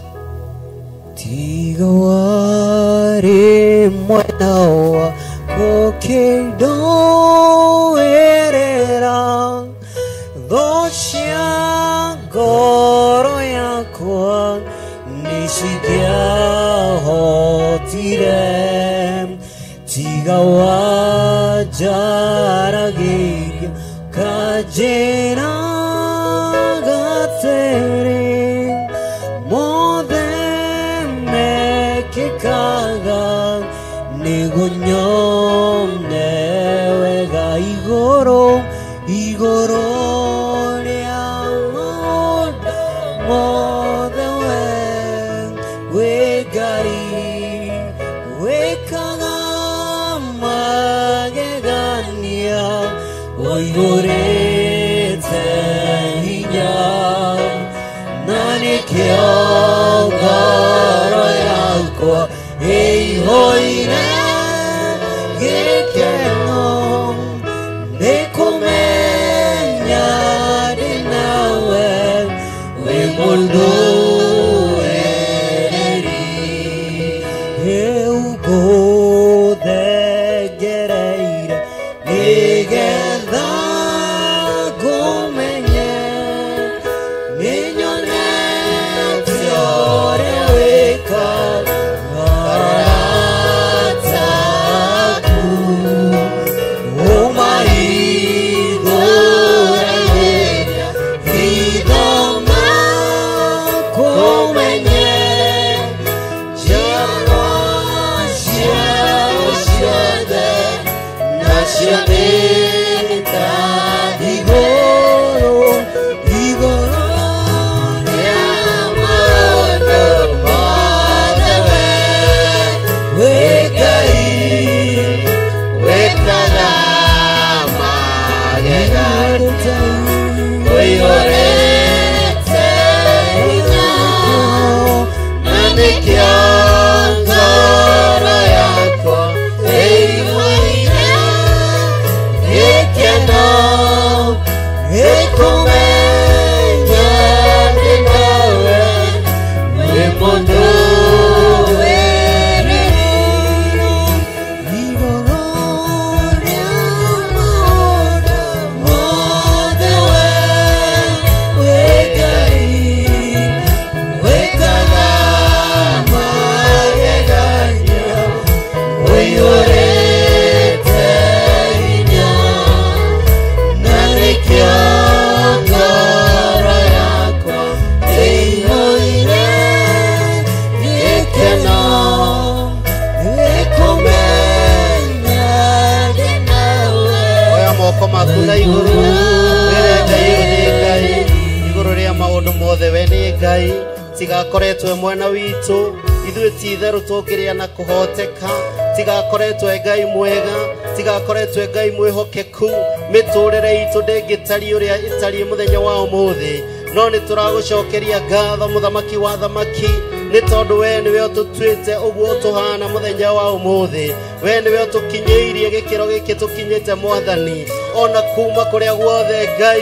Tiga warĩ mwena wa gũkĩndũĩrĩra, thũ cia ngoro yakwa nĩcingĩahotire. Tiga wanjaragĩria kanjĩra atĩrĩ, mothe mekĩkaga nĩguo nyone wega igũrũ, igũrũ rĩa maũndũ mothe we wĩ Ngai, wĩkaga magegania, ũiyũrĩte hinya, na nĩkĩo ngoro yakwa ĩihũire gĩkeno, nĩkũmenya ndĩ nawe wĩ mũndũĩrĩri. Rĩu ngũthengereire nĩgetha ngũmenye, nĩnyonete ũrĩa wĩkaga arata aku, ũmahingũragĩria hitho makũmenye, njiarwa ciao ciothe nacio nĩ ta igũrũ, igũrũ rĩa maũndũ mothe we wĩ Ngai, wĩkaga magegania, ũiyũrĩte hinya, na nĩkĩo ngoro yakwa ĩiyũire gĩkeno, nĩkũmenya ndĩ nawe wĩ mũndũĩrĩri. Igũrũ rĩa maũndũ mothe we wĩ Ngai, wĩkaga magegania, ũiyũrĩte hinya, na nĩkĩo ngoro yakwa ĩiyũire gĩkeno, nĩkũmenya ndĩ nawe. Oya moko maku na igũrũ, wĩre Ngai ũyũ nĩ Ngai, igũrũ rĩa maũndũ mothe we nĩ Ngai, tigakoretwo mwena witũ, ithuĩ ti itherũ tũngĩrĩa na kũhoteka, tigakoretwo Ngai mwega, tigakoretwo Ngai mwĩhokeku, mĩtũrĩre itũ ndĩngĩtariĩ ũrĩa ĩtariĩ mũthenya wa ũmũthĩ, no nĩ tũragũcokeria ngatho mũthamaki wa thamaki, Nĩ tondũ we nĩwe ũtũtuĩte ũguo tũhana mũthenya wa ũmũthĩ. We nĩwe ũtũkinyĩirie gĩkĩro gĩkĩ tũkinyĩte Mwathani, ona kuma kũrĩa guothe Ngai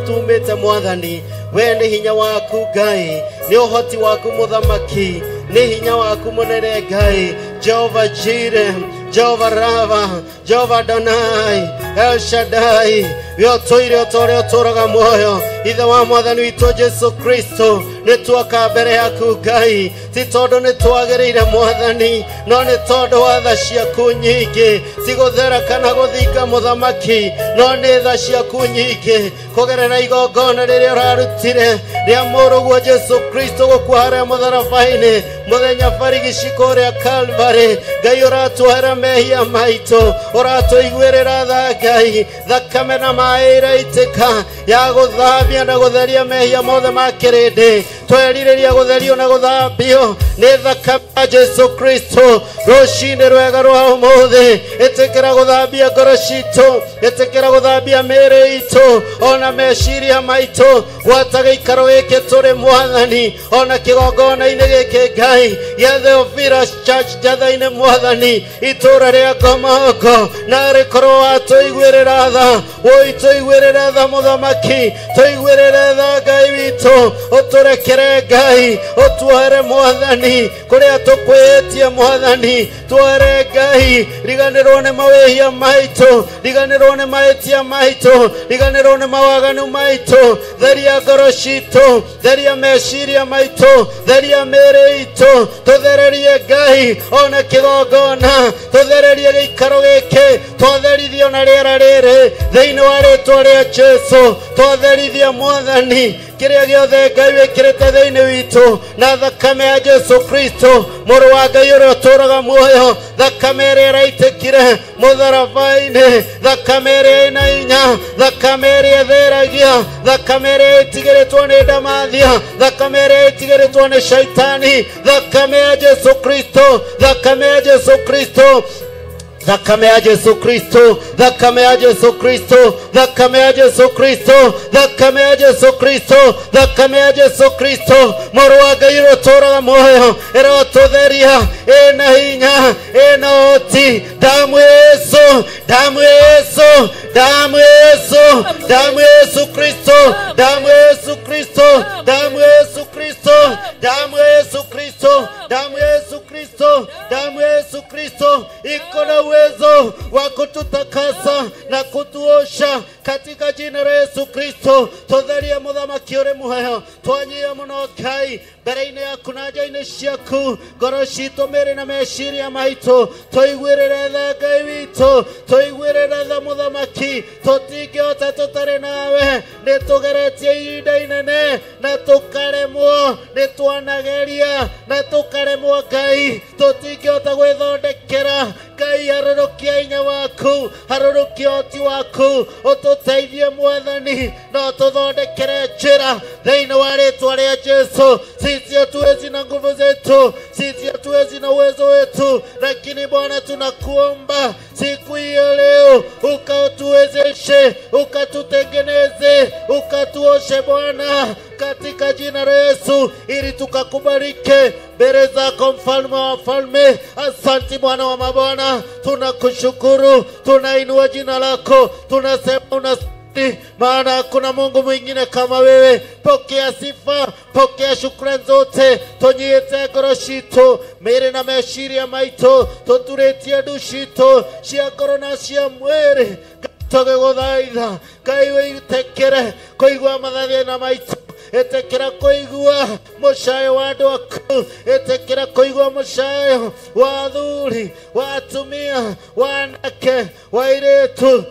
tumĩte Mwathani. We nĩ hinya waku Ngai, nĩ ũhoti waku Mũthamaki, nĩ hinya waku mũnene Ngai. Jehovah Jireh, Jehovah Rava, Jehovah Adonai, El Shaddai, we ũtũire o ta ũrĩa ũtũũraga muoyo. Ithe wa Mwathani witũ Jesu Kristo, nĩ tuoka mbere yaku Ngai, ti tondũ nĩ twagĩrĩire Mwathani, no nĩ tondũ wa tha ciaku nyingĩ, ti gũthera kana gũthinga Mũthamaki, no nĩ tha ciaku nyingĩ kũgerera igongona rĩrĩa ũrarutire rĩa mũrũguo Jesu Kristo gũkua harĩa mũtharaba-inĩ mũthenya barigici kũrĩa Calvary. Ngai ũratuohera mehia maitũ, ũratũiguĩrĩra tha Ngai, thakame na maĩ iraitĩka ya gũthambia na gũtheria mehia mothe ma kĩrĩndĩ. Twerirĩria gũtherio na gũthambio nĩ thakame ya Jesu Kristo. Rũcinĩ rwega rwa ũmũthĩ, ĩtĩkĩra gũthambia ngoro citũ, ĩtĩkĩra gũthambia mĩĩrĩ itũ ona meciria maitũ. Gwata gĩikaro gĩkĩ tũrĩ Mwathani, ona kĩgongona-inĩ gĩkĩ Ngai gĩa Theophilus Church Njatha-inĩ Mwathani, itũũra rĩa Ngomongo, na rĩkorwo watũiguĩrĩra tha, wũi tũiguĩrĩre tha Mũthamaki, tũiguĩrĩre tha Ngai witũ, ũtũrekere Ngai, ũtuohere Mwathani kũrĩa tũkwĩhĩtie Mwathani, tuohere Ngai, riganĩrwo nĩ mawĩhia maitũ, riganĩrwo nĩ mahĩtia maitũ, riganĩrwo nĩ mawaganu maitũ. Theria ngoro citũ, theria meciria maitũ, theria mĩĩrĩ itũ, tũthererie Ngai ona kĩgongona, tũthererie gĩikaro gĩkĩ, twatherithio na rĩera rĩrĩ thĩinĩ wa rĩtwa rĩa Jesu. Twatherithia Mwathani kĩrĩa gĩothe Ngai wĩkĩrĩte thĩinĩ witũ na thakame ya Jesu Kristo mũrũ wa Ngai ũrĩa ũtũũraga muoyo, thakame ĩrĩa ĩraitĩkire mũtharaba-inĩ, thakame ĩrĩa ĩna hinya, thakame ĩrĩa ĩtheragia, thakame ĩrĩa ĩtigĩrĩtwo nĩ ndamathia, thakame ĩrĩa ĩtigĩrĩtwo nĩ shaitani, thakame ya Jesu Kristo, thakame ya Jesu Kristo, thakame ya Jesu Kristo, thakame ya Jesu Kristo, thakame ya Jesu Kristo, thakame ya Jesu Kristo, thakame ya Jesu Kristo mũrũ wa Ngai ũrĩa ũtũũraga muoyo, ĩrotũtheria, ĩna hinya, ĩna ũhoti. Damu ya Yesu, damu ya Yesu, damu ya Yesu, damu ya Yesu Kristo, damu ya Yesu Kristo, damu ya Yesu Kristo, damu ya Yesu Kristo, damu ya Yesu Kristo, damu ya Yesu Kristo iko na uwezo wa kututakasa na kutuosha katika jina la Yesu Kristo. Tutherie Mũthamaki ũrĩ muoyo, twanyia mũno Ngai mbere-inĩ yaku na nja-inĩ ciaku, ngoro citũ, mĩĩrĩ na meciria maitũ, tũiguĩrĩre tha Ngai witũ, tũiguĩrĩre tha Mũthamaki, tũtingĩhota tũtarĩ nawe. Nĩ tũgeretie ihinda inene na tũkaremwo, nĩ twanageria na tũkaremwo Ngai, tũtingĩhota gwĩthondekera. Ngai harũrũkia hinya waku, harũrũkia ũhoti waku, ũtũteithie Mwathani na ũtũthondekere njĩra thĩinĩ wa rĩtwa rĩa Jesu. Sisi hatuwezi na nguvu zetu, sisi hatuwezi na uwezo wetu, lakini Bwana tunakuomba siku hiyo leo ukatuwezeshe, ukatutengeneze, ukatuoshe Bwana katika jina la Yesu, ili tukakubarike mbele zako mfalme wa wafalme. Asante Bwana wa mabwana, tunakushukuru, tunainua jina lako, tunasema unastahili, maana hakuna Mungu mwingine kama wewe. Pokea sifa, pokea shukrani zote. Tũnyite ngoro citũ, mĩĩrĩ na meciria maitũ, tũturĩtie ndu citũ cia ngoro na cia mwĩrĩ. Tũgĩgũthaitha Ngai wĩtĩkĩre kũigua mathĩna maitũ, ĩtĩkĩra kũigua mũcayo wa andũ aku, ĩtĩkĩra kũigua mũcayo wa athuri, wa atumia, wa anake, wa airĩtu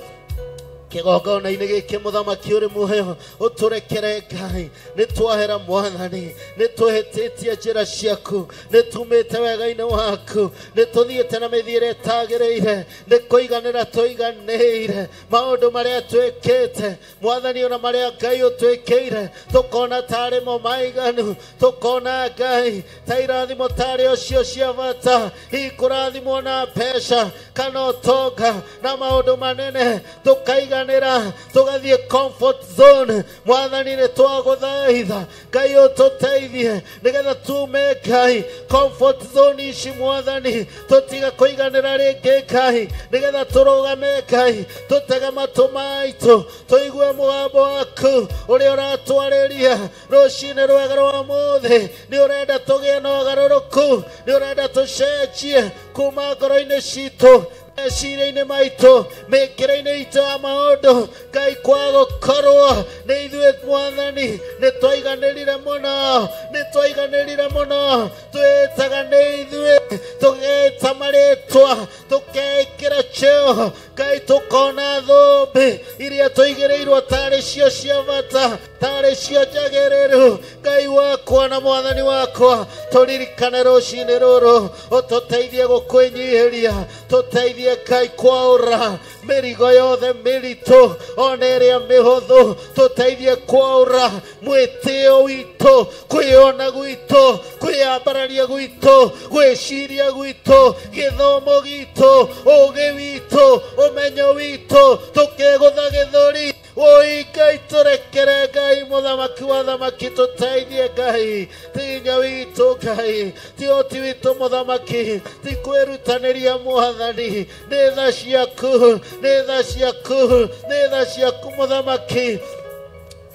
kĩgongona-inĩ gĩkĩ. Mũthamaki ũrĩ muoyo, ũtũrekere Ngai, nĩ twahera Mwathani, nĩ twĩhĩtĩtie njĩra ciaku, nĩ tumĩte wega-inĩ waku, nĩ tũthiĩte na mĩthiĩre ĩtagĩrĩire, nĩ kũiganĩra tũiganĩire maũndũ marĩa twĩkĩte Mwathani, ona marĩa Ngai ũtwĩkĩire tũkona tarĩ mo maiganu, tũkona Ngai ta irathimo tarĩ ocio cia bata, hihi kũrathimwo na mbeca kana ũtonga na maũndũ manene, tũkaiga tũkaiganĩra tũgathiĩ comfort zone. Mwathani nĩ twagũthaitha Ngai ũtũteithie nĩgetha tume Ngai comfort zone ici Mwathani, tũtige kũiganĩra rĩngĩ Ngai, nĩgetha tũrũgame Ngai, tũtege matũ maitũ tũigue mũgambo waku ũrĩa ũratwarĩria rũcinĩ rwega rwa ũmũthĩ. Nĩ ũrenda tũgĩe na ũgarũrũku, nĩ ũrenda tũcenjie kuma ngoro-inĩ citũ, meciria-inĩ maitũ, mĩkĩre-inĩ itũ ya maũndũ. Ngai kwa gũkorwo nĩ ithuĩ Mwathani nĩ twaiganĩrire mũno, nĩ twaiganĩrire mũno, twĩtaga nĩ ithuĩ, tũgeta marĩtwa, tũkeĩkĩra cheo Ngai, tũkona thũmbĩ iria tũigĩrĩirwo tarĩ cio cia bata, tarĩ cio njagĩrĩru. Ngai wakwa na Mwathani wakwa, tũririkane rũcinĩ rũrũ, ũtũteithie gũkwĩnyihĩria, tũteithie Ngai kwaũra mĩrigo yothe mĩritũ ona ĩrĩa mĩhũthũ, tũteithie kwaũra mwĩtĩo witũ, kwĩona gwitũ, kwĩyambararia gwitũ, gwĩciria gwitũ, gĩthomo gitũ, ũgĩ witũ, ũmenyo witũ, tũkĩgũtha gĩthũri. Oi Ngai tũrekere Ngai mũthamaki wa thamaki, tũteithie Ngai, ti hinya witũ Ngai, ti ũhoti witũ mũthamaki, ti kwĩrutanĩria Mwathani, nĩ tha ciaku, nĩ tha ciaku, nĩ tha ciaku mũthamaki.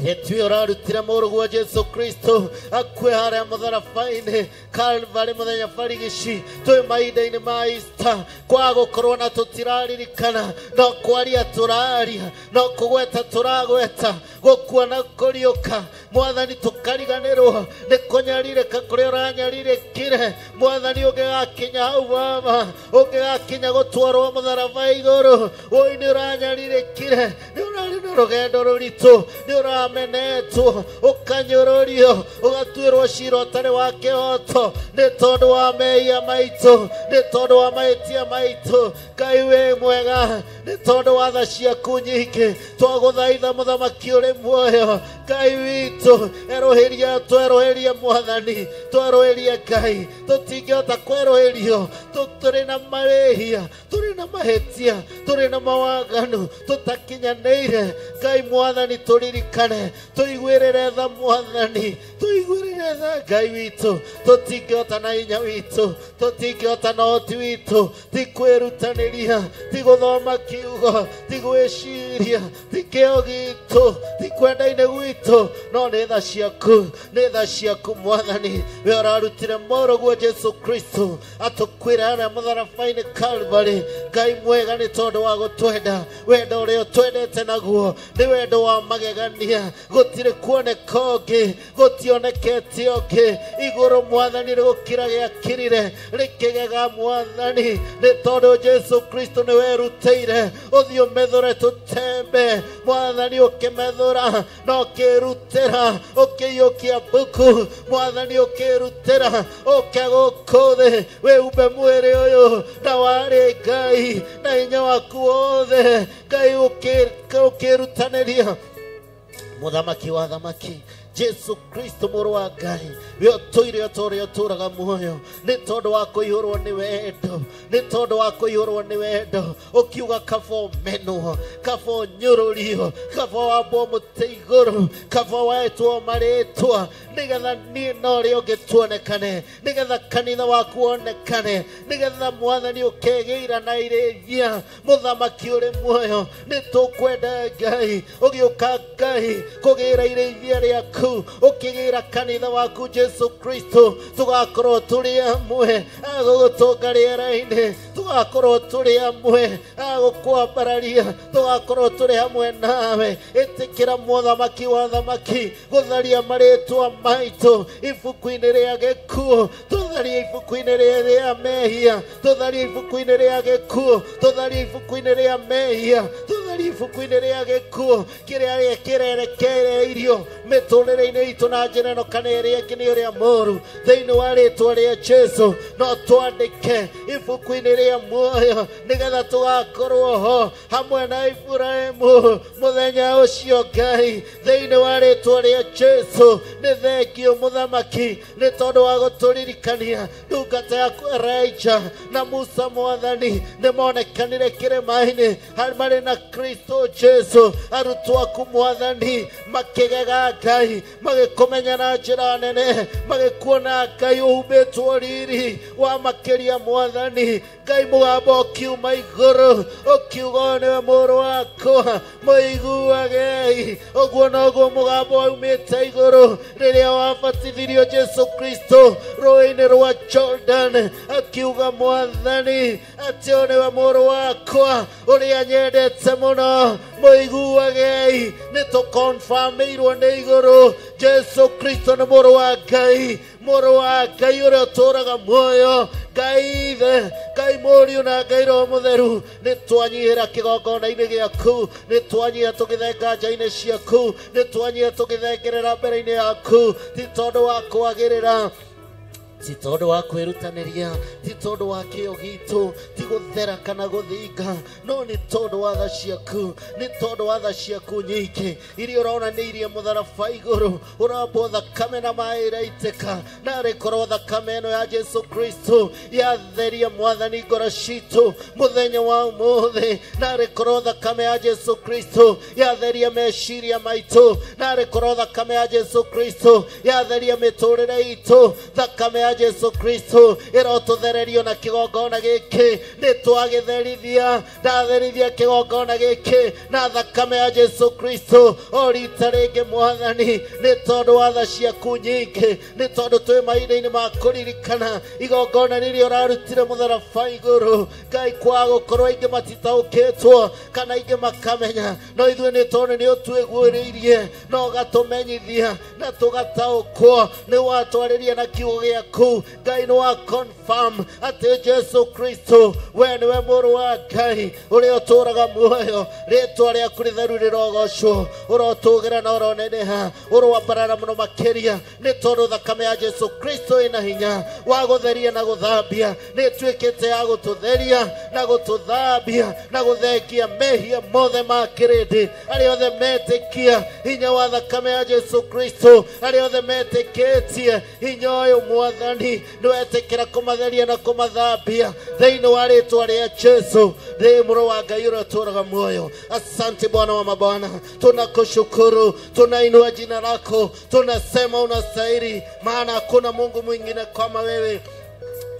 Gĩtui ũrarutire mũrũguo Jesu Kristo akue harĩa mũtharaba-inĩ Calvary mũthenya barigici, twĩ mahinda-inĩ ma Easter, kwa gũkorwo na tũtiraririkana, no kwaria tũraria, no kũgweta tũragweta, gũkua na kũriũka Mwathani, tũkariganĩrwo nĩ kũnyarirĩka kũrĩa ũranyarirĩkire Mwathani. Ũngĩgakinya hau Baba, ũngĩgakinya gũtwarwo mũtharaba igũrũ, woi nĩ ũranyarirĩkire, nĩ ũrarĩ na rũgendo rũritũ, nĩ ũramenetwo, ũkanyũrũrio, ũgatuĩrwo cira ũtarĩ wa kĩhoto nĩ tondũ wa mehia maitũ, nĩ tondũ wa mahĩtia maitũ. Ngai wĩ mwega, nĩ tondũ wa tha ciaku nyingĩ, twagũthaitha mũthamaki ũrĩ muoyo. Ngai witũ, erũhĩria, twerũhĩrie Mwathani, twerũhĩrie Ngai, tũtingĩhota kwerũhĩrio, tũrĩ na marĩhia, tũrĩ na mahĩtia, tũrĩ na mawaganu, tũtakinyanĩire. Ngai Mwathani, tũririkane, tũiguĩrĩre tha Mwathani, tũiguĩrĩre tha Ngai witũ, tũtingĩhota na hinya witũ, tũtingĩhota na ũhoti witũ, ti kwĩrutanĩria, ti gũthoma kiugo, ti gwĩciria, ti kĩo gitũ, ti kwenda-inĩ gwitũ, no nĩ tha ciaku, nĩ tha ciaku Mwathani. We ũrarutire mũrũguo Jesu Kristo atũkuĩre harĩa mũtharaba-inĩ Calvary. Ngai mwega, nĩ tondũ wa gũtwenda, wendo ũrĩa ũtwendete naguo nĩ wendo wa magegania, gũtirĩ kuoneka ũngĩ, gũtionekete ũngĩ igũrũ Mwathani, rĩgũkira gĩakirire rĩkĩgega Mwathani, nĩ tondũ Jesu Kristo nĩ werutĩire ũthiĩ ũmethũre tũtembe Mwathani, ũkĩmethũra na ũkĩrutĩra, ũkĩiyũkia mbuku Mwathani, ũkĩrutĩra ũke gũkũ thĩ wĩhumbe mwĩrĩ ũyũ na warĩ Ngai na hinya waku wothe Ngai, ũkĩrutanĩria mũthamaki wa thamaki Jesu Kristo mũrũ wa Ngai, we ũtũire o ta ũrĩa ũtũũraga muoyo, nĩ tondũ wa kũihũrwo nĩ wendo, nĩ tondũ wa kũihũrwo nĩ wendo, ũkiuga kaba ũmenwo, kaba ũnyũrũrio, kaba wambwo mũtĩ igũrũ, kaba wetwo marĩtwa, nĩgetha niĩ na ũrĩa ũngĩ tuonekane, nĩgetha kanitha waku wonekane, nĩgetha Mwathani ũkegĩira na irĩithia mũthamaki ũrĩ muoyo. Nĩ tũkwenda Ngai, ũgĩũka Ngai kũgĩra irĩithia rĩaku, ũkĩgĩra kanitha waku Jesu Kristo, tũgakorwo tũrĩ amwe agũgũtũnga rĩera-inĩ, tũgakorwo tũrĩ amwe agũkwambararia, tũgakorwo tũrĩ hamwe nawe. Ĩtĩkĩra mũthamaki wa thamaki gũtharia marĩtwa maitũ ibuku-inĩ rĩa gĩkuũ, tũtharie ibuku-inĩ rĩa mehia, tũtharie ibuku-inĩ rĩa gĩkuũ, tũtharie ibuku-inĩ rĩa mehia, tũtharie ibuku-inĩ rĩa gĩkuũ kĩrĩa kĩrerekereirio mĩtũrĩre-inĩ itũ na njĩra ĩno kana ĩrĩa ĩngĩ nĩ ũrĩa mũũru. Thĩinĩ wa rĩtwa rĩa Jesu, no twandĩke ibuku-inĩ rĩa muoyo, nĩgetha tũgakorwo ho hamwe na Iburahĩmu mũthenya ũcio Ngai. Thĩinĩ wa rĩtwa rĩa Jesu, nĩ thengio mũthamaki nĩ tondũ wa gũtũririkania ndungata yaku Elijah na Musa Mwathani nĩ monekanire kĩrĩma-inĩ marĩ na Kristo Jesu arutwo aku mwathani makĩgega Ngai magĩkũmenya na njĩra nene magĩkuona Ngai ũhumbĩtwo riri wa makĩria mwathani Ngai mũgambo ũkiuma igũrũ ũkiuga nĩwe mũrũ wakwa mũiguagei ũguo noguo mũgambo waumĩte igũrũ rĩrĩa wabatithirio Jesu Kristo rũĩ-inĩ rwa Jordan akiuga mwathani atĩ ũyũ nĩwe mũrũ wakwa ũrĩa nyendete mũno mũiguagei nĩ tũkonfamĩirwo nĩ igũrũ Jesu Kristo nĩ mũrũ wa Ngai mũrũ wa Ngai ũrĩa ũtũũraga muoyo Ngai ithe Ngai mũriũ na Ngai Roho Mũtheru nĩ twanyihĩra kĩgongona-inĩ gĩaku nĩ twanyihia tũgĩthenga nja-inĩ ciaku nĩ twanyihia tũgĩthengerera mbere-inĩ yaku ti tondũ wa kwagĩrĩra ti tondũ wa kwĩrutanĩria ti tondũ wa kĩo gitũ ti gũthera kana gũthinga no nĩ tondũ wa tha ciaku nĩ tondũ wa tha ciaku nyingĩ iria ũronanĩirie mũtharaba igũrũ ũrambwo thakame na maĩ ĩraitĩka narĩ korwo thakame ĩno ya Jesu Kristo yatheria mwathani ngoro citũ mũthenya wa ũmũthĩ narĩ korwo thakame ya Jesu Kristo yatheria meciria maitũ narĩ korwo thakame ya Jesu Kristo yatheria mĩtũrĩre itũ thakame ya Jesu Kristo ĩrotuthererio na kĩgongona gĩkĩ nĩ twagĩtherithia ndatherithia kĩgongona gĩkĩ na thakame ya Jesu Kristo o rita rĩngĩ mwathani nĩ tondũ wa tha ciaku nyingĩ nĩ tondũ twĩ mahinda-inĩ ma kũririkana igongona rĩrĩa ũrarutire mũtharaba igũrũ Ngai kwaga gũkorwo aingĩ matitaũkĩtwo kana aingĩ makamenya no ithuĩ nĩ tondũ nĩ ũtuĩguĩrĩirie na ũgatũmenyithia na tũgataũkwo nĩ watwarĩria na kiugo gĩaku Ngai nĩ wa confirm atĩ Jesu Kristo we nĩwe mũrũ wa Ngai ũrĩa ũtũũraga muoyo rĩtwa rĩaku rĩtheru rĩrogocwo ũrotũgĩra na ũroneneha ũroambarara mũno makĩria nĩ tondũ thakame ya Jesu Kristo ĩna hinya wa gũtheria na gũthambia nĩ ĩtuĩkĩte ya gũtũtheria na gũtũthambia na gũthengia mehia mothe ma kĩrĩndĩ arĩa othe metĩkia hinya wa thakame ya Jesu Kristo arĩa othe metĩkĩtie hinya ũyũ mwathani nĩwetĩkĩra kũmatheria na kũmathambia thĩinĩ wa rĩtwa rĩa Jesu ndĩ mũrũ wa Ngai ũrĩa ũtũũraga muoyo. Asante Bwana wa mabwana, tunakushukuru, tunainua jina lako, tunasema unastahili, maana hakuna Mungu mwingine kama wewe.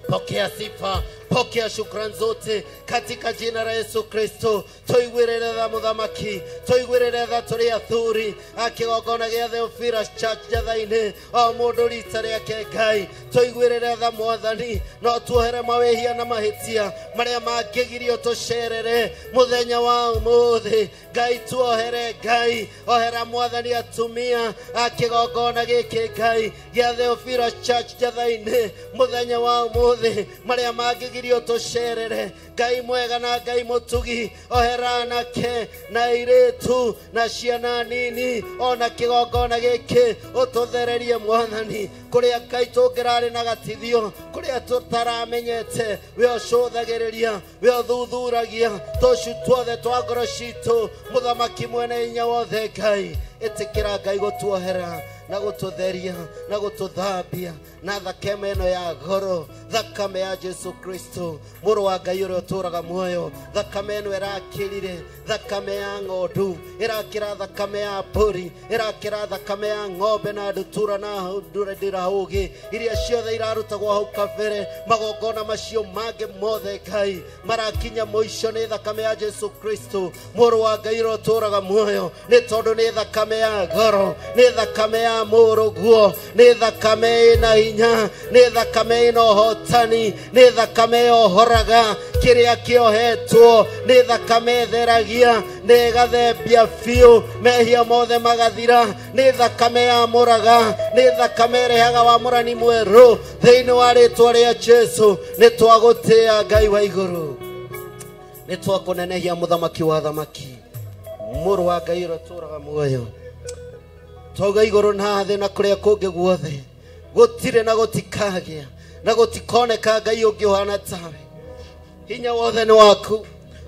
Pokea sifa, pokea shukrani zote katika jina la Yesu Kristo. Tuigwirire tha muthamaki, tuigwirire tha turi athuri a kĩgongona gĩa Theophilus Church Njatha-inĩ o mũndũ rita rĩake Ngai. Tuigwirire tha mwathani, no tuohere mawĩhia na mahĩtia marĩa mangĩgirio tũcerere mũthenya wa ũmũthĩ. Ngai tuohere, Ngai ohera mwathani atumia a kĩgongona gĩkĩ Ngai gĩa Theophilus Church Njatha-inĩ mũthenya wa ũmũthĩ marĩa mangĩgirio tũcerere. Ngai mwega na Ngai mũtugi, ohera anake na airĩtu na ciana nini ona kĩgongona gĩkĩ ũtũthererie mwathani kũrĩa Ngai tũngĩrarĩ na gatithio kũrĩa tũtaramenyete we ũcũthagĩrĩria we ũthuthuragia tũcu tuothe twa ngoro citũ mũthamaki mwene hinya wothe Ngai ĩtĩkĩra Ngai gũtuohera na gũtũtheria na gũtũthambia na thakame ĩno ya goro thakame ya Jesu Kristo mũrũ wa Ngai ũrĩa ũtũũraga muoyo. Thakame ĩno ĩrakĩrire thakame ya ng'ondu, ĩrakĩra thakame ya mbũri, ĩrakĩra thakame ya ng'ombe na ndutura na ndĩrahũgĩ iria ciothe irarutagwo hau kabere. Magongona macio mangĩ mothe Ngai marakinya mũico nĩ thakame ya Jesu Kristo mũrũ wa Ngai ũrĩa ũtũũraga muoyo, nĩ tondũ nĩ thakame ya goro, nĩ thakame ya mũrũguo, nĩ thakame ĩna hinya, nĩ thakame ĩna ũhotani, nĩ thakame yohoraga kĩrĩa kĩohetwo, nĩ thakame ĩtheragia, nĩ ĩgathembia biũ mehia mothe magathira, nĩ thakame yamũraga, nĩ thakame ĩrehaga wamũrani mwerũ thĩinĩ wa rĩtwa rĩa Jesu. Nĩ twagũtĩĩa Ngai wa igũrũ, nĩ twakũnenehia mũthamaki wa thamaki, mũrũ wa Ngai ũrĩa ũtũũraga muoyo. Twauga igũrũ na thĩ na kũrĩa kũngĩ guothe gũtirĩ na gũtikagĩa na gũtikoneka Ngai ũngĩ ũhana tawe. Hinya wothe nĩ waku,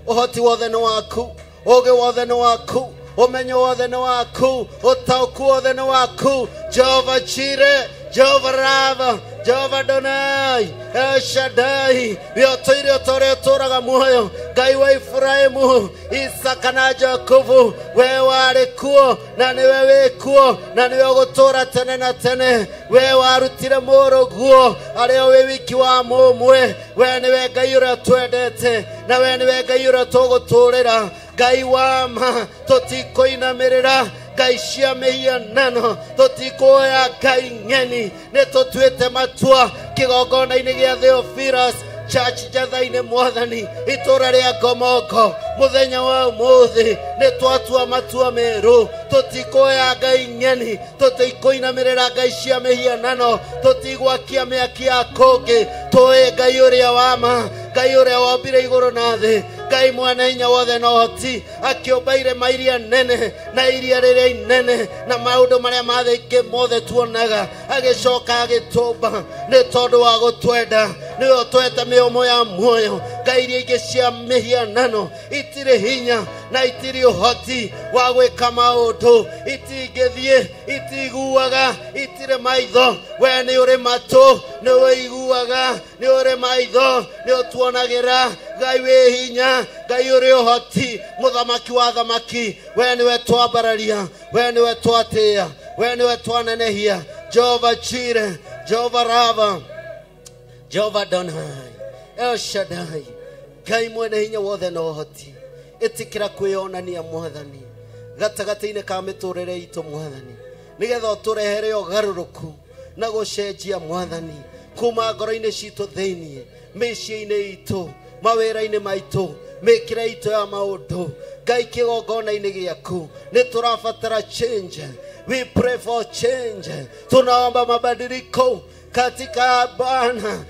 ũhoti wothe nĩ waku, ũũgĩ wothe nĩ waku, ũmenyo wothe nĩ waku, ũtaũku wothe nĩ waku. Jehova Jireh, Jehova Rava, Jehova Adonai, El Shaddai, we ũtũire ũtũũre ũtũũraga muoyo, Ngai wa Iburahĩmu, Isaka na Jakubu, we warĩ kuo na nĩwe wĩ kuo na nĩwe ũgũtũũra tene na tene. We warutire mũrũguo arĩa wĩ wiki wa mũmwe, we nĩwe Ngai ũrĩa twendete na we nĩwe Ngai ũrĩa tũgũtũũrĩra. Ngai wa ma, tũtikũinamĩrĩra ngai cia mĩhianano, tũtikuoya ngai ng'eni, nĩ tũtuĩte matua kĩgongona-inĩ gĩa Theophilus Church Njatha-inĩ mwathani, itũũra rĩa Ngomongo, mũthenya wa ũmũthĩ nĩ twatua matua merũ, tũtikuoya ngai ng'eni, tũtikũinamĩrĩra ngai cia mĩhianano, tũtigwakia mĩaki ya kũngĩ, tũĩ Ngai ũrĩa wa ma, Ngai ũrĩa wombire igũrũ na thĩ, Ngai mwene hinya wothe na ũhoti, akĩũmba irĩma iria nene na iria rĩrĩa inene na maũndũ marĩa mathĩingĩ mothe tuonaga, agĩcoka agĩtũmba nĩ tondũ wa gũtwenda, nĩwe ũtwete mĩomo ya muoyo. Ngai iria ingĩ cia mĩhianano itirĩ hinya na itirĩ ũhoti wa gwĩka maũndũ, itingĩthiĩ, itiguaga, itirĩ maitho, we nĩ ũrĩ matũ, nĩ ũiguaga, nĩ ũrĩ maitho, nĩ ũtuonagĩra. Ngai wĩ hinya, Ngai ũrĩ ũhoti, mũthamaki wa thamaki, we nĩwe twambararia, we nĩwe twatĩĩa, we nĩwe twanenehia. Jehova Jireh, Jehova Rava, Jehova Adonai, El Shaddai, Ngai mwene hinya wothe na ũhoti, ĩtĩkĩra kwĩyonania mwathani gatagatĩ-inĩ ka mĩtũrĩre itũ mwathani, nĩgetha ũtũrehere ũgarũrũku na gũcenjia mwathani kuma ngoro-inĩ citũ thĩiniĩ, mĩciĩ-inĩ itũ, mawĩra-inĩ maitũ, mĩkĩre itũ ya maũndũ. Ngai kĩgongona-inĩ gĩaku nĩ tũrabatara change. We pray for change. Tunaomba mabadiliko katika Bwana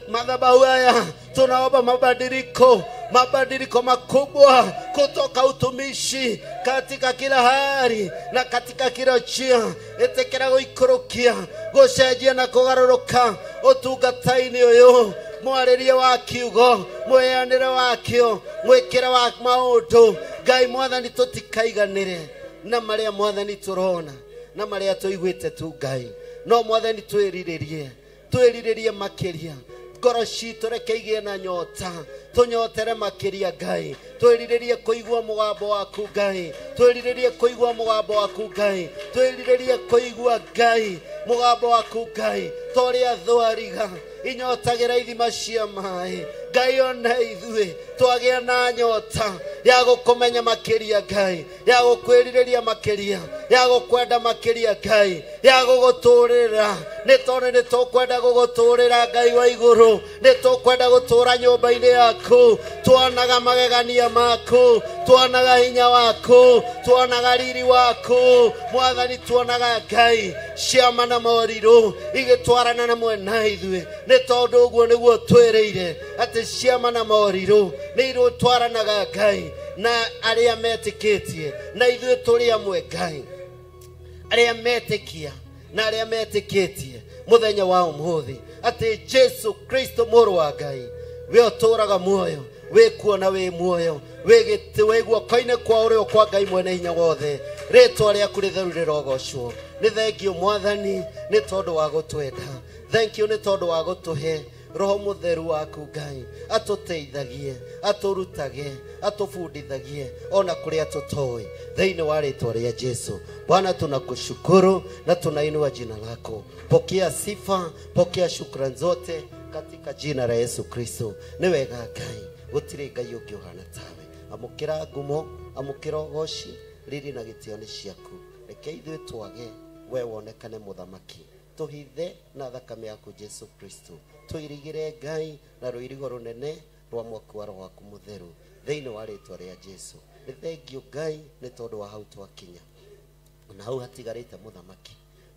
madhabahu haya, tunaomba mabadiliko, mabadiliko makubwa kutoka utumishi katika kila hali na katika kila njia. Ĩtĩkĩra gũikũrũkia, gũcenjia na kũgarũrũka ũtungata-inĩ ũyũ, mwarĩrie wa kiugo, mwĩanĩre wakĩo, mwĩkĩre wa maũndũ. Ngai mwathani, tũtikaiganĩre na marĩa mwathani tũrona na marĩa tũiguĩte tu Ngai, no mwathani twĩrirĩrie, twĩrirĩrie makĩria. Ngoro citũ reke igĩe na nyota, tũnyotere makĩria Ngai, twĩrirĩrie kũigua mũgambo waku Ngai, twĩrirĩrie kũigua mũgambo waku Ngai, twĩrirĩrie kũigua Ngai mũgambo waku Ngai, ta ũrĩa thwariga inyotagĩra ithima cia maĩ. Ngai ona ithuĩ twagĩa na nyota ya gũkũmenya makĩria Ngai, ya gũkwĩrirĩria makĩria, ya gũkwenda makĩria Ngai, ya gũgũtũũrĩra, nĩ tondũ nĩ tũkwenda gũgũtũũrĩra Ngai wa igũrũ, nĩ tũkwenda gũtũũra nyũmba-inĩ yaku, tuonaga magegania maku, tuonaga hinya waku, tuonaga riri waku mwathani, tuonaga Ngai ciama na morirũ igĩtwarana na mwena ithuĩ, nĩ tondũ ũguo nĩguo twĩrĩire atĩ ciama na morirũ nĩ irũtwaranaga Ngai na arĩa metĩkĩtie, na ithuĩ tũrĩ amwe Ngai, arĩa metĩkia na arĩa metĩkĩtie mũthenya wa ũmũthĩ atĩ Jesu Kristo mũrũ wa Ngai, we ũtũũraga muoyo, wĩ kuo na wĩ muoyo, wĩ guoko-inĩ kwa ũrĩo kwa Ngai mwene hinya wothe, rĩtwa rĩaku rĩtheru rĩrogocwo. Nĩ thengio mwathani nĩ tondũ wa gũtwenda, thank you nĩ tondũ wa gũtũhe Roho mũtheru waku Ngai, atũteithagie, atũrutage, atũbundithagie ona kũrĩa tũtoĩ, thĩinĩ wa rĩtwa rĩa Jesu. Bwana, tunakushukuru na tunainua jina lako. Pokea sifa, pokea shukrani zote katika jina la Yesu Kristo. Nĩ wega Ngai, gũtirĩ Ngai ũngĩ ũhana tawe. Amũkĩra ngumo, amũkĩra ũgoci, riri na gĩtĩo nĩ ciaku. Reke ithuĩ twage, we wonekane mũthamaki. Tũhithe na thakame yaku Jesu Kristo, tũirigĩre Ngai na rũirigo rũnene rwa mwaki wa Roho waku mũtheru, thĩinĩ wa rĩtwa rĩa Jesu. Nĩ thengio Ngai nĩ tondũ wa hau twakinya, na hau hatigarĩte mũthamaki.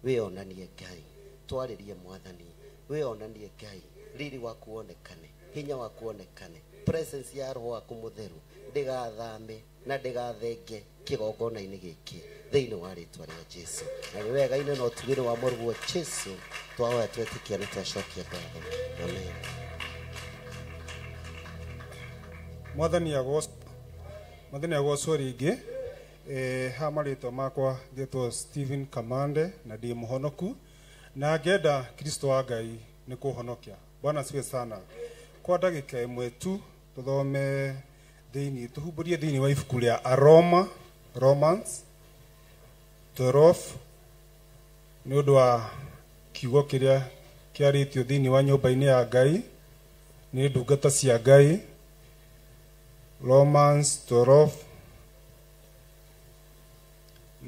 Wĩonanie Ngai, twarĩrie mwathani, wĩonanie Ngai, riri waku wonekane, hinya waku wonekane, presence ya Roho waku mũtheru ndĩgathame na ndĩgathenge kĩgongona-inĩ gĩkĩ, thĩinĩ wa rĩtwa rĩa Jesu. Na nĩ wega-inĩ na ũtugĩre wa mũrũguo Jesu twahoya twetĩkia nĩ twacokia ngatho. Amen. Mwathani agocwo rĩngĩ. Ha marĩtwa makwa ngetwo Stephen Kamande na ndĩ mũhonoku Na ngenda Kristo wa Ngai nĩ kũhonokia. Bwana asifiwe sana. Kwa ndagĩka ĩmwe tu tũthome thĩinĩ, tũhumbũrie thĩinĩ wa ibuku rĩa Aroma, Romans 12, nĩ ũndũ wa kiugo kĩrĩa kĩarĩtio thĩinĩ wa nyũmba-inĩ ya Ngai nĩ ndungata cia Ngai. Romans 12,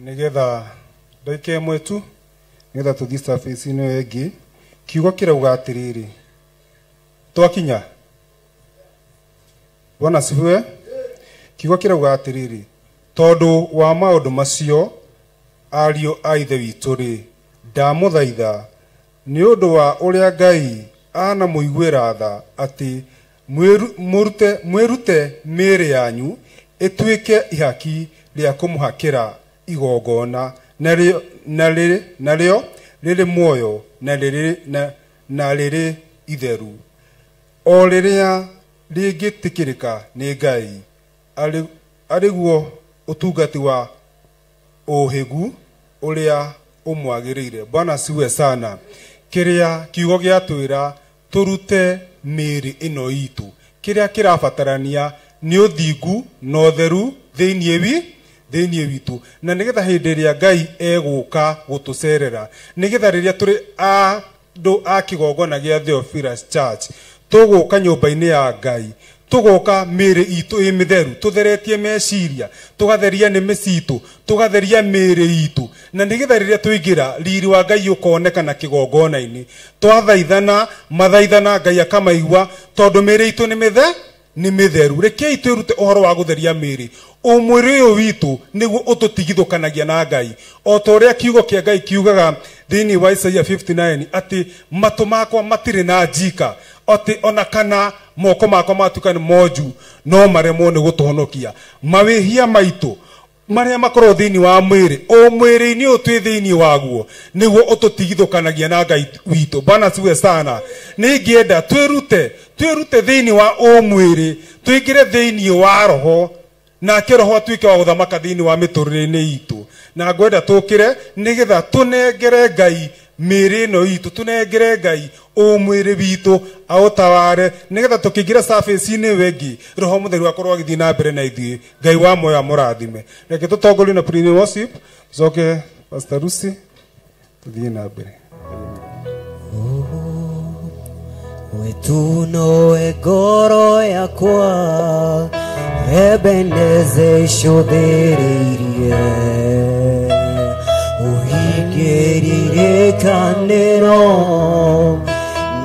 nĩgetha ndagĩka ĩmwe tu nĩgetha tũthiĩ service-inĩ ĩyo ĩngĩ. Kiugo kĩrauga atĩrĩrĩ, twakinya. Bwana asifiwe. Kiugo kĩrauga atĩrĩrĩ, tondũ wa maũndũ macio ariũ a Ithe witũ-rĩ, ndamũthaitha nĩ ũndũ wa ũrĩa Ngai anamũiguĩra tha atĩ mwĩrute mĩĩrĩ yanyu ĩtuĩke ihaki rĩa kũmũhakĩra igongona narĩo rĩrĩ muoyo na rĩrĩ itheru, o rĩrĩa rĩngĩtĩkĩrĩka nĩ Ngai, arĩguo ũtungati wa ũhĩgu ũrĩa ũmwagĩrĩire. Bwana asifiwe sana. Kĩrĩa kiugo gĩatwĩra tũrute mĩĩrĩ ĩno itũ, kĩrĩa kĩrabatarania nĩ ũthingu na ũtheru thĩinĩ witũ, na nĩgetha hĩndĩ ĩrĩa Ngai egũka gũtũcerera, nĩgetha rĩrĩa tũrĩ andũ a kĩgongona gĩa Theophilus Church tũgũka nyũmba-inĩ ya Ngai, tũgoka mĩĩrĩ itũ ĩ mĩtheru, tũtheretie meciria, tũgatheria nĩmĩ citũ, tũgatheria mĩĩrĩ itũ, na nĩgetha rĩrĩa tũingĩra riri wa Ngai ũkonekana kĩgongona-inĩ. Twathaithana mathaithana Ngai akamaigua, tondũ mĩĩrĩ itũ nĩ mĩtheru. Rekei twĩrute ũhoro wa gũtheria mĩĩrĩ. Ũmwĩrĩ ũyũ witũ nĩguo ũtũtigithũkanagia na Ngai, o ta ũrĩa kiugo kĩa Ngai kiugaga thĩinĩ wa Isaia 59 atĩ matũ makwa matirĩ na njika, atĩ ona kana moko makwa matuĩka nĩ monju no maremwo nĩ gũtũhonokia. Mawĩhia maitũ marĩa makorwo thĩinĩ wa mwĩrĩ, o mwĩrĩ-inĩ ũyũ twĩ thĩinĩ waguo, nĩguo ũtũtigithũkanagia na Ngai witũ. Bwana asifiwe sana. Nĩ ingĩenda twĩrute thĩinĩ wa ũmwĩrĩ, tũingĩre thĩinĩ wa roho, nake roho atuĩke wa gũthamaka thĩinĩ wa mĩtũrĩre-inĩ itũ. Na ngwenda tũkĩre nĩgetha tũnengere Ngai mĩĩrĩ ĩno itũ, tũnengere Ngai ũmwĩrĩ witũ aũtaware, nĩgetha tũkĩingĩra surface-inĩ ĩyo ĩngĩ roho mũtheru akorwo agĩthiĩ na mbere na ithuĩ. Ngai wa muoyo amũrathime. Reke tũtongorio na praise worship, tucoke Pastor Lucy tũthiĩ na mbere. Wetunoe ngoro yakwa Ebeneze icũthĩrĩirie, ũhingĩrire kanĩro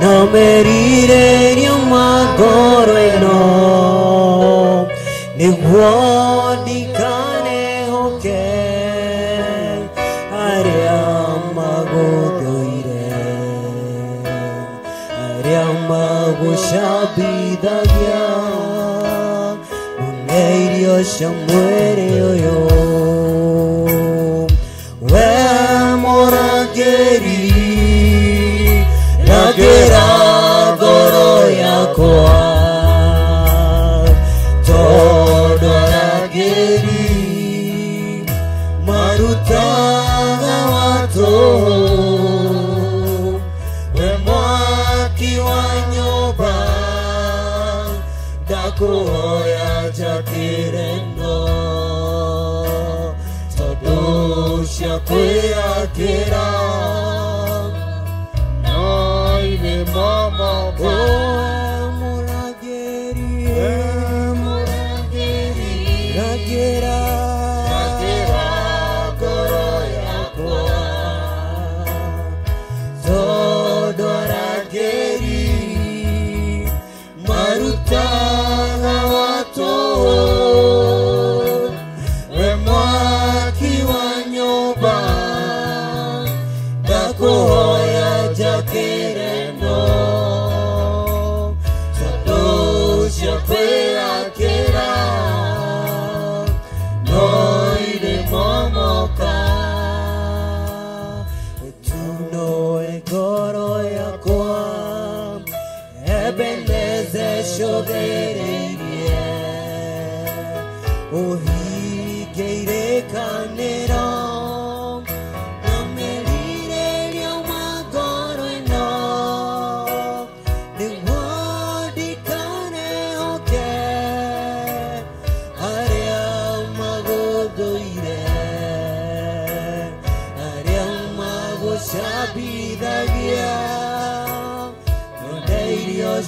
na merirĩrio ma ngoro ĩno, nĩguo ndikanehoke arĩa magũthũire, arĩa magũcambithagia irio cia mwĩrĩ ũyũ. We mũrangĩri, rangĩra ngoro yakwa, tondũ arangĩri marutaga watũ. We mwaki wa nyũmba, ndakũhoya njakĩre no, tondũ cia kwĩyakĩra no irĩ momoka. Mũrangĩri, rangĩra ngoro yakwa, tondũ arangĩri marutaga watũ. We mwaki wa nyũmba, ndakũhoya njakĩre no, tondũ cia kwĩyakĩra no irĩ momoka. Ũtunoe ngoro yakwa Ebeneze icũthĩrĩirie, ũhingĩire kanĩro na merirĩrio ma ngoro.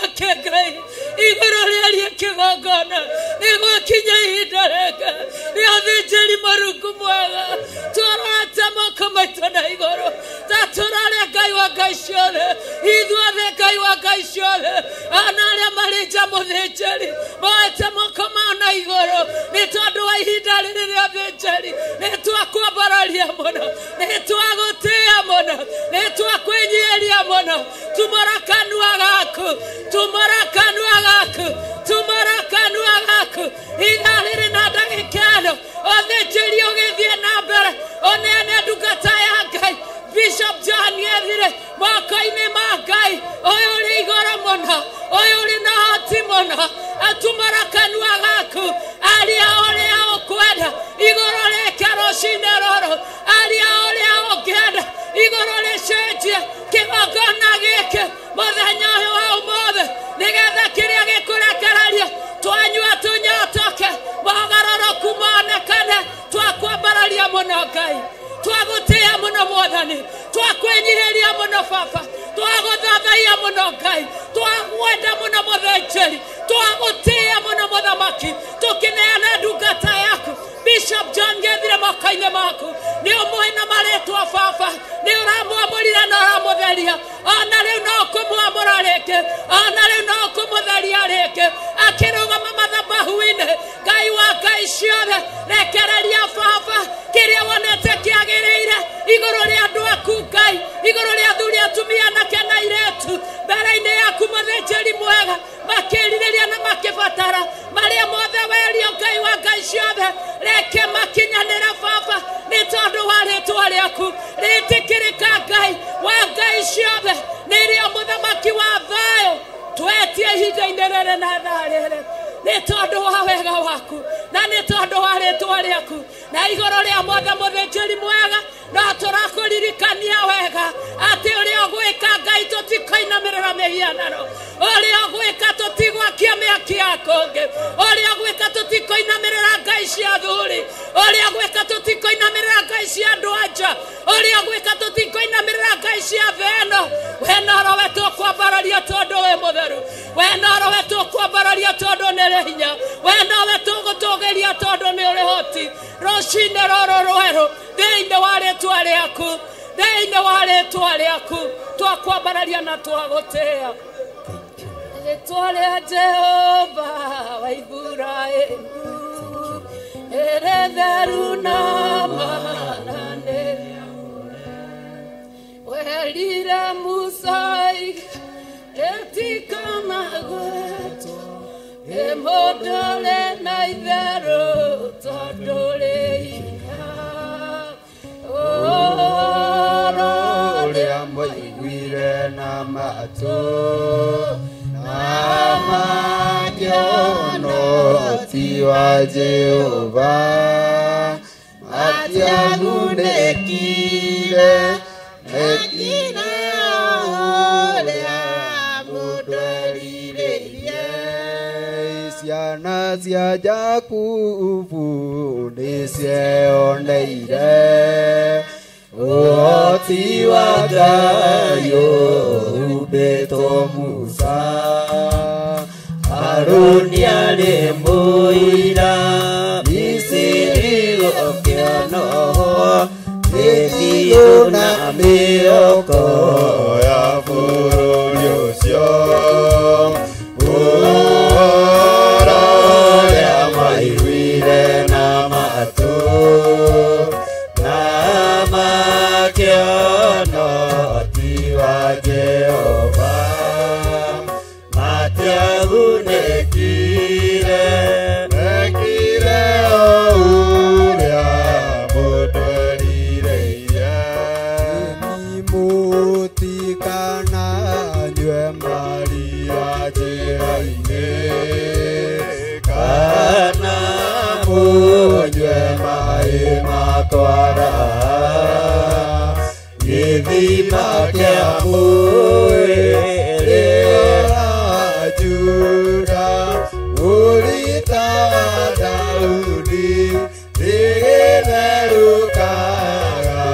make Ngai igũrũ rĩarie kĩgongona nĩgwakinya ihinda rĩngĩ rĩa ũthĩnjĩri mũrungu mwega tũrorete moko maitũ na igũrũ ta tũrore Ngai wa Ngai ciothe ithuothe Ngai wa Ngai ciothe ona arĩa marĩ nja mũthĩnjĩri moete moko mao na igũrũ nĩ tondũ wa ihinda rĩrĩ rĩa ũthĩnjĩri nĩ twakwambararia mũno nĩ twagũtĩĩa mũno nĩ twakwĩnyihĩria mũno tumũra kanua gaku tumũra kanua gaku tumũra kanua gaku ithaa rĩrĩ na ndagĩka ĩno ũthĩnjĩri ũgĩthiĩ na mbere ũneane ndungata ya Ngai Bishop John Gethire moko-inĩ ma Ngai ũyũ ũrĩ igũrũ mũno ũyũ ũrĩ na ũhoti mũno atumũra kanua gaku aria ũrĩa ũkwenda igũrũ rĩke rũcinĩ rũrũ aria ũrĩa ũngĩenda igũrũ rĩcenjie kĩgongona gĩkĩ mũthenya ũyũ wa ũmũthĩ nĩgetha kĩrĩa gĩkũrekererio twanyua tũnyotoke mogarũrũku monekane twakwambararia mũno Ngai twagũtĩĩa mũno Mwathani twakwĩnyihĩria mũno Baba twagũthathaiya mũno Ngai twagwenda mũno mũthĩnjĩri twagũtĩĩa mũno mũthamaki tũkĩneana ndungata yaku Bishop John Gethire moko-inĩ maku nĩ ũmũĩ na marĩtwa Baba nĩ ũramwamũrire na ũramũtheria ona rĩu no ũkũmwamũra rĩngĩ ona rĩu no ũkũmũtheria rĩngĩ akĩrũgama mathabahu-inĩ Ngai wa Ngai ciothe rekereria Baba kĩrĩa wonete kĩagĩrĩire igũrũ rĩa andũ aku Ngai igũrũ rĩa athuri atumia anake na airĩtu mbere-inĩ yaku mũthĩnjĩri mwega makĩrirĩria na makĩbatara marĩa mothe werio Ngai wa Ngai ciothe reke makinyanĩre Baba nĩ tondũ wa rĩtwa rĩaku rĩtĩkĩrĩka Ngai wa Ngai ciothe nĩrĩo mũthamaki wa thayũ twetie ihinda-inĩ rĩrĩ na thaa rĩrĩ nĩ tondũ wa wega waku na nĩ tondũ wa rĩtwa rĩaku na igũrũ rĩa mothe mũthĩnjĩri mwega no tũrakũririkania wega atĩ ũrĩa ũgwĩka Ngai tũtikoinamĩrĩra mĩhianano ũrĩa ũgwĩka tũtigwakia mĩaki ya kũngĩ ũrĩa ũgwĩka tũtikoinamĩrĩra ngai cia athuri ũrĩa ũgwĩka tũtikoinamĩrĩra ngai cia andũ a nja ũrĩa ũgwĩka tũtikoinamĩrĩra ngai cia thĩ ĩno we norowe tũkwambararia tondũ wĩ mũtheru we norowe tũkwambararia tondũ nĩ ũrĩ hinya we nowe tũgũtũgĩria tondũ nĩ ũrĩ hoti rũcinĩ rũrũ rwerũ thĩinĩ wa rĩtwa rĩaku thĩinĩ wa rĩtwa rĩaku twakwambararia na twagũtĩĩa rĩtwa rĩa Jehova wa Iburahĩmu rĩrĩ theru na mana werire Musa rĩtikanagwetwo nĩ mũndũ ũrĩ na itherũ tondũ rĩ hinya ũhoro ũrĩa mwaiguire na matũ na makĩona ũhoti wa Jehova matiagunĩkire mekire ũrĩa mũndũ erirĩirie ciana cia Jakubu nĩcieoneire ũhoti wa Ngai ũhumbĩtwo Musa Harũni arĩ mũira Misiri gũkĩonoho mĩthiũ na mĩoko ya bũrũri ũcio ũhoro ũrĩa mwaiguire na matũ na makĩona ũhoti wa Jehova matiagunĩkire mekire o ũrĩa mũndũ erirĩirie mũtikananyue maria njĩra-inĩ kana mũnyue maĩ makwara gĩthima kĩa mwĩrĩ wa Juda ũrita wa Daudi rĩgĩtherũkaga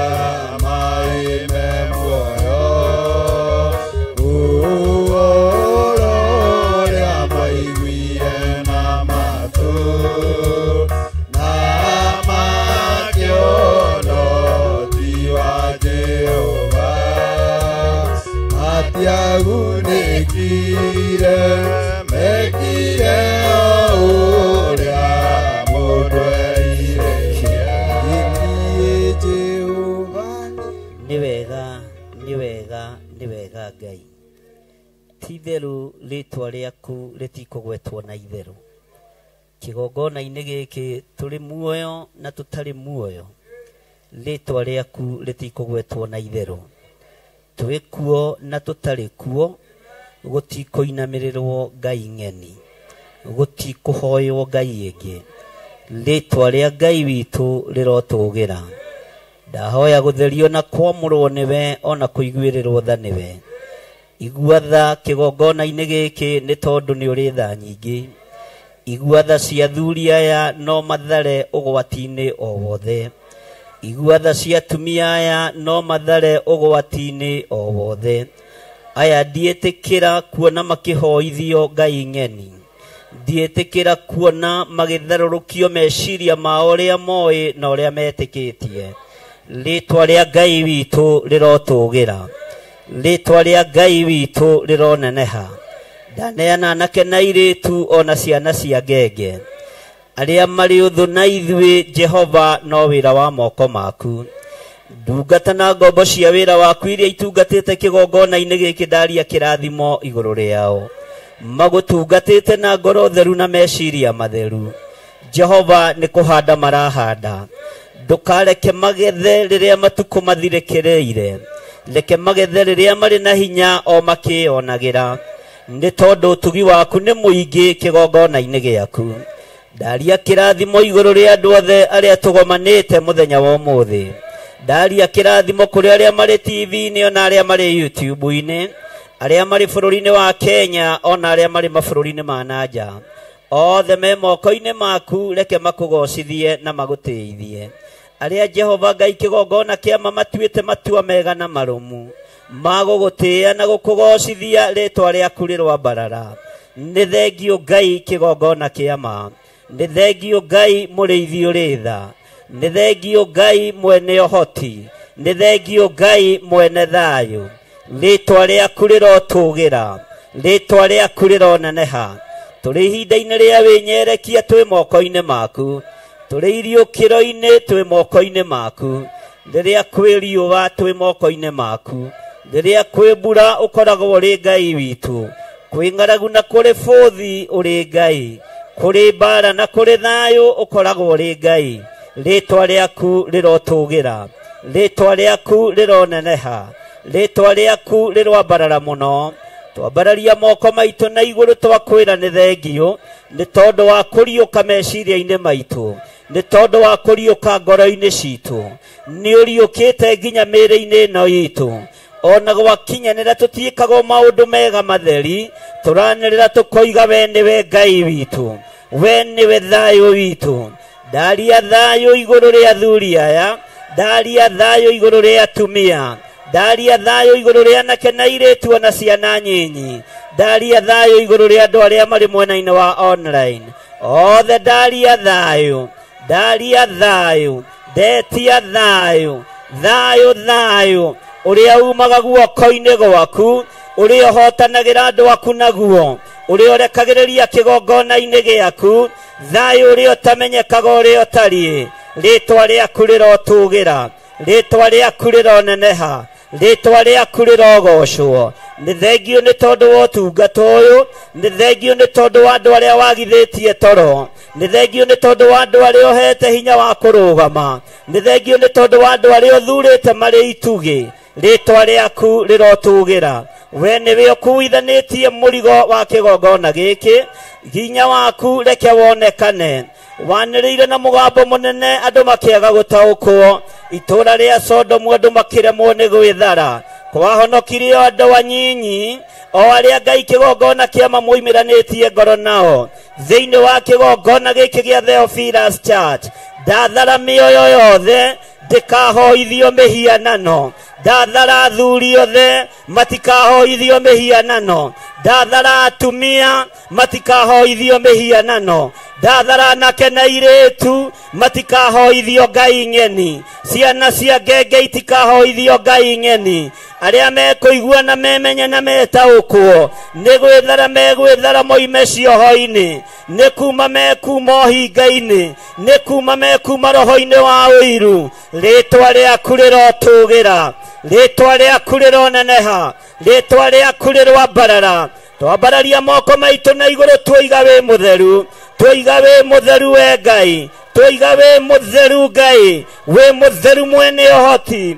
maĩ me muoyo ũhoro Ti itherũ rĩtwa rĩaku rĩtikũgwetwo na itherũ. Kĩgongona-inĩ gĩkĩ tũrĩ muoyo na tũtarĩ muoyo, rĩtwa rĩaku rĩtikũgwetwo na itherũ. Twĩ kuo na tũtarĩ kuo, gũtikũinamĩrĩrwo Ngai ng'eni, gũtikũhoywo Ngai ĩngĩ. Rĩtwa rĩa Ngai witũ rĩrotũgĩra. Ndahoya gũtherio na kwamũrwo nĩwe ona kũiguĩrĩrwo tha nĩwe. Igua tha kĩgongona-inĩ gĩkĩ nĩ tondũ nĩ ũrĩ tha nyingĩ. Igua tha cia athuri aya no mathare ũgwati-inĩ o wothe. Igua tha cia atumia aya no mathare ũgwati-inĩ o wothe. Aya ndiĩtĩkĩra kuona makĩhoithio Ngai ng'eni. Ndiĩtĩkĩra kuona magĩtharũrũkio meciria mao ũrĩa moĩ na ũrĩa metĩkĩtie. Rĩtwa rĩa Ngai witũ rĩrotũgĩra. Rĩtwa rĩa Ngai witũ rĩroneneha. Ndaneana anake na airĩtu ona ciana cia ngenge. Arĩa marĩ ũthũ na ithuĩ Jehova no wĩra wa moko maku. Ndungata na ngombo cia wĩra waku iria itungatĩte kĩgongona-inĩ gĩkĩ ndaria kĩrathimo igũrũ rĩao. Magũtungatĩte na ngoro theru na meciria matheru. Jehova nĩ kũhanda marahanda. Ndũkareke magethe rĩrĩa matukũ mathirĩkĩrĩire. Reke magethe rĩrĩa marĩ na hinya o makĩonagĩra. Nĩ tondũ ũtugi waku nĩ mũingĩ kĩgongona-inĩ gĩaku. Ndaria kĩrathimo igũrũ rĩa andũ othe arĩa tũgomanĩte mũthenya wa ũmũthĩ. Ndaria kĩrathimo kũrĩ arĩa marĩ TV-inĩ ona arĩa marĩ YouTube-inĩ, arĩa marĩ bũrũri-inĩ wa Kenya ona arĩa marĩ mabũrũri-inĩ ma na nja. Othe me moko-inĩ maku reke makũgocithie na magũtĩithie. Arĩa Jehova Ngai kĩgongona kĩa matuĩte matua mega na marũmu magũgũtĩĩa na gũkũgocithia rĩtwa rĩaku rĩrwambarara. Nĩ thengio Ngai kĩgongona kĩa ma. Nĩ thengio Ngai mũrĩithi ũrĩ tha. Nĩ thengio Ngai mwene ũhoti. Nĩ thengio Ngai mwene thayũ. Rĩtwa rĩaku rĩrotũgĩra. Rĩtwa rĩaku rĩroneneha. Tũrĩ ihinda-inĩ rĩa wĩnyerekia twĩ moko-inĩ maku. Tũrĩ iriũkĩro-inĩ twĩ moko-inĩ maku. Rĩrĩa kwĩ riũa twĩ moko-inĩ maku. Rĩrĩa kwĩ mbura ũkoragwo ũrĩ Ngai witũ. Kwĩ ng'aragu na kũrĩ bũthi ũrĩ Ngai. Kũrĩ mbara na kũrĩ thayũ ũkoragwo ũrĩ Ngai. Rĩtwa rĩaku rĩrotũgĩra. Rĩtwa rĩaku rĩroneneha. Rĩtwa rĩaku rĩroambarara mũno. Twambararia moko maitũ na igũrũ twakwĩra nĩ thengio nĩ tondũ wa kũriũka meciria-inĩ maitũ, nĩ tondũ wa kũriũka ngoro-inĩ citũ. Nĩ ũriũkĩte nginya mĩĩrĩ-inĩ ĩno itũ. Ona gwakinyanĩra tũtiĩkagwo maũndũ mega matheri, tũranĩrĩra tũkoiga we nĩwe Ngai witũ, we nĩwe thayũ witũ. Ndaria thayũ igũrũ rĩa athuri aya, ndaria thayũ igũrũ rĩa atumia, ndaria thayũ igũrũ rĩa anake na airĩtu ona ciana nyinyi, ndaria thayũ igũrũ rĩa andũ arĩa marĩ mwena-inĩ wa online. Othe ndaria thayũ, ndaria thayũ, ndetia thayũ, thayũ thayũ ũrĩa umaga guoko-inĩ gwaku, ũrĩa ũhotanagĩra andũ aku naguo, ũrĩa ũrekagĩrĩria kĩgongona-inĩ gĩaku, thayũ ũrĩa ũtamenyekaga ũrĩa ũtariĩ. Rĩtwa rĩaku rĩrotũgĩra, rĩtwa rĩaku rĩroneneha, rĩtwa rĩaku rĩrogocwo. Nĩ thengio nĩ tondũ wa ũtungata ũyũ, nĩ thengio nĩ tondũ wa andũ arĩa wagithĩtie toro, nĩ thengio nĩ tondũ wa andũ arĩa ũhete hinya wa kũrũgama, nĩ thengio nĩ tondũ wa andũ arĩa ũthurĩte marĩ itugĩ. Rĩtwa rĩaku rĩrotũgĩra. We nĩwe ũkuithanĩtie mũrigo wa kĩgongona gĩkĩ, hinya waku reke wonekane. Wanĩrĩire na mũgambo mũnene andũ makĩaga gũtaũkwo. Itũũra rĩa Sodomu andũ makĩremwo nĩ gwĩthara. Kwahonokirio andũ anyinyi o arĩa Ngai kĩgongona kĩa mamũimĩranĩtie ngoro nao. Thĩinĩ wa kĩgongona gĩkĩ gĩa Theophilus Church, ndathara mĩoyo yothe ndĩkahoithio mĩhianano. Ndathara athuri othe matikahoithio mĩhianano. Ndathara atumia matikahoithio mĩhianano. Ndathara anake na airĩtu matikahoithio Ngai ng'eni. Ciana cia ngenge itikahoithio Ngai ng'eni. Arĩa mekũigua na memenye na metaũkwo nĩ gwĩthara megwĩthara moime cioho-inĩ, nĩ kuma mekuma ũhinga-inĩ, nĩ kuma mekuma roho-inĩ wa ũiru. Rĩtwa rĩaku rĩrotũgĩra, rĩtwa rĩaku rĩroneneha, rĩtwa rĩaku rĩroambarara. Twambararia moko maitũ na igũrũ twoiga wĩ mũtheru, twoiga wĩ mũtheru we Ngai, twoiga wĩ mũtheru Ngai, wĩ mũtheru mwene ũhoti,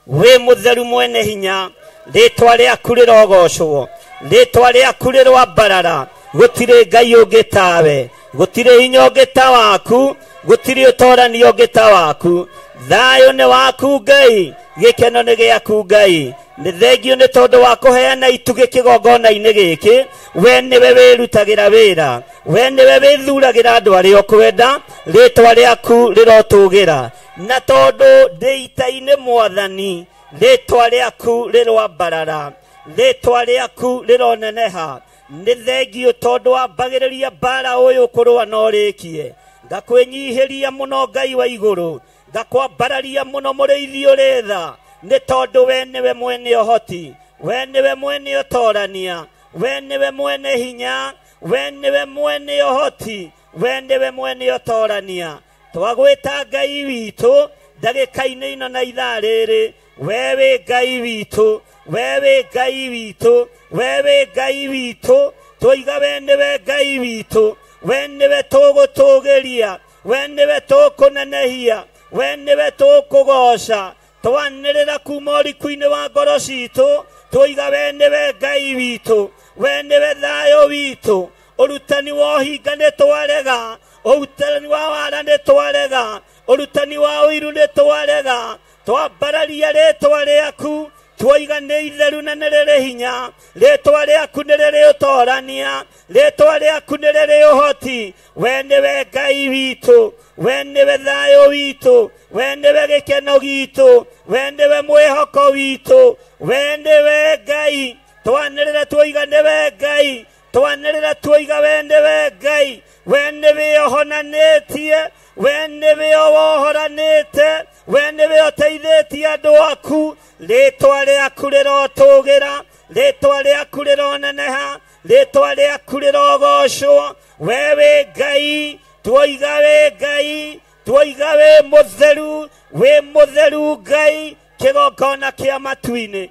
wĩ mũtheru mwene hinya. Rĩtwa rĩaku rĩrogocwo, rĩtwa rĩaku rĩroambarara. Gũtirĩ Ngai ũngĩ tawe, gũtirĩ hinya ũngĩ ta waku, gũtirĩ ũtorani ũngĩ ta waku. Thayũ nĩ waku Ngai, gĩkeno nĩ gĩaku Ngai. Nĩ thengio nĩ tondũ wa kũheana itugĩ kĩgongona-inĩ gĩkĩ. We nĩwe wĩrutagĩra wĩra, we nĩwe wĩthuragĩra andũ arĩa ũkwenda. Rĩtwa rĩaku rĩrotũgĩra, na tondũ ndĩ ita-inĩ Mwathani, rĩtwa rĩaku rĩroambarara, rĩtwa rĩaku rĩroneneha. Nĩ thengio tondũ wambagĩrĩria mbara ũyũ kũrũa na ũrĩkie. Ngakwĩnyihĩria mũno Ngai wa igũrũ, ngakwambararia mũno mũrĩithi ũrĩ tha, nĩ tondũ we nĩwe mwene ũhoti, we nĩwe mwene ũtorania, we nĩwe mwene hinya, we nĩwe mwene ũhoti, we nĩwe mwene ũtorania. Twagwĩta Ngai witũ ndagĩka-inĩ ĩno na ithaa rĩrĩ. We wĩ Ngai witũ, we wĩ Ngai witũ, we wĩ Ngai witũ. Twoiga we nĩwe Ngai witũ, we nĩwe tũgũtũgĩria, we nĩwe tũkũnenehia, we nĩwe tũkũgoca. Twanĩrĩra kuma ũriku-inĩ wa ngoro citũ, twoiga we nĩwe Ngai witũ, we nĩwe thayũ witũ. Ũrutani wa ũhinga nĩ twarega, ũrutani wa wara nĩ twarega, ũrutani wa ũiru nĩ twarega. Twambararia rĩtwa rĩaku, twoiga nĩ itheru na nĩ rĩrĩ hinya. Rĩtwa rĩaku nĩ rĩrĩ ũtorania, rĩtwa rĩaku nĩ rĩrĩ ũhoti. We nĩwe Ngai witũ, we nĩwe thayũ witũ, we nĩwe gĩkeno gitũ, we nĩwe mwĩhoko witũ, we nĩwe Ngai. Twanĩrĩra twoiga nĩwe Ngai, twanĩrĩra twoiga we nĩwe Ngai. We nĩwe ũhonanĩtie, we nĩwe wohoranĩte, we nĩwe ũteithĩtie andũ aku. Rĩtwa rĩaku rĩrotũgĩra, rĩtwa rĩaku rĩroneneha, rĩtwa rĩaku rĩrogocwo. We wĩ Ngai, twoiga wĩ Ngai, twoiga wĩ mũtheru, wĩ mũtheru Ngai, kĩgongona kĩa matu-inĩ.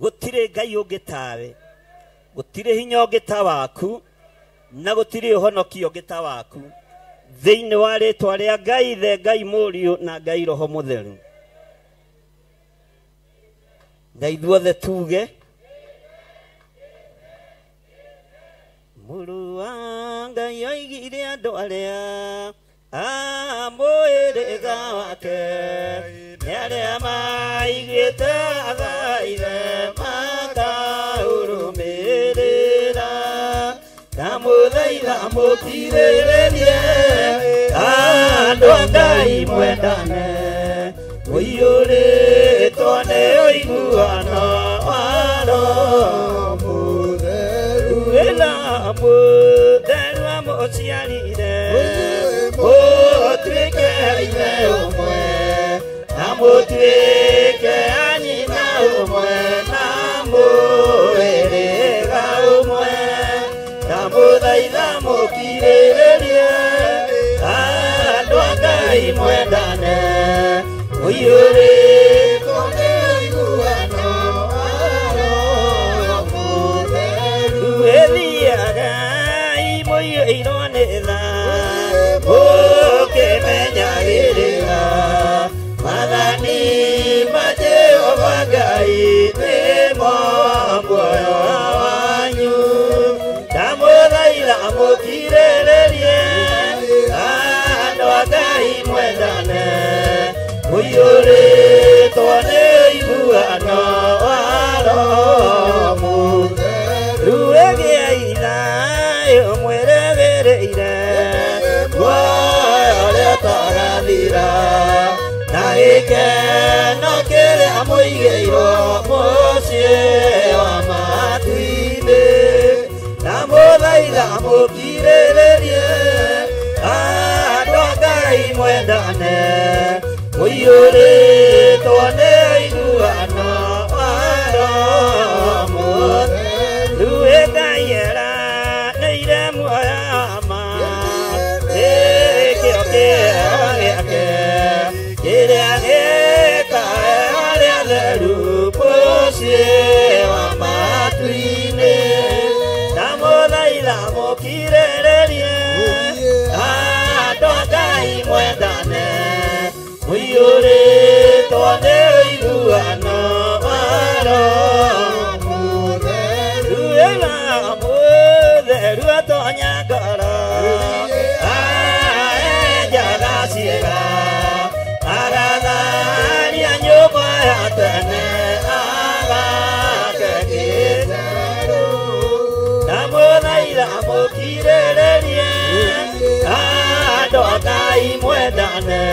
Gũtirĩ Ngai ũngĩ tawe, gũtirĩ hinya ũngĩ ta waku, na gũtirĩ ũhonokio ũngĩ ta waku. Thĩinĩ wa rĩtwa rĩa Ngai Ithe, Ngai Mũriũ na Ngai Roho Mũtheru. Na ithuothe tuge Mũrũ wa Ngai oigire andũ arĩa amũĩrĩga wake, nĩ arĩa maiguĩte athaithe makaũrũmĩrĩra. Ndamũthaitha mũkirĩrĩrie andũ a Ngai mwendane, mũiyũrĩtwo nĩ ũiguano wa Roho Mũtheru. Ĩla mũtheru amũciarire, mũtuĩke ithe ũmwe, na mũtuĩke a nyina ũmwe, na mũhĩrĩga ũmwe. Ndamũthaitha mũkirĩrĩrie andũ a Ngai mwendane, mũiyũrĩtwo nĩ ũiguano wa Roho Mũtheru. Ĩthiagai mũiyũirwo nĩ tha, mũkĩmenyagĩrĩra maathani ma Jehova Ngai nĩmo muoyo wanyu. Ndamũthaitha mũkirĩrĩrie andũ a Ngai mwendane, mũiyũrĩtwo nĩ ũiguano wa Roho Mũtheru. Ĩgĩai thayũ mwĩrĩgĩrĩire muoyo ũrĩa ũtagathira, na gĩkeno kĩrĩa mũigĩirwo mũciĩ wa matu-inĩ. Ndamũthaitha mũkirĩrĩrie andũ a Ngai mwendane, mũiyũrĩtwo nĩ ũiguano wa Roho Mũtheru. Ngai eranĩire muoyo wa ma, nĩkĩo kĩheo gĩake kĩrĩa gĩkahe arĩa atheru mũciĩ wa matu-inĩ. Ndamũthaitha mũkirĩrĩrie andũ a Ngai mwendane mũiyũrĩtwo nĩ ũiguano wa Roho Mũtheru. Wĩra mũtheru atonya ngoro aenjaga ciĩga agatharia nyũmba ya tene agake gĩtherũ. Ndamũthaitha mũkirĩrĩrie andũ a Ngai mwendane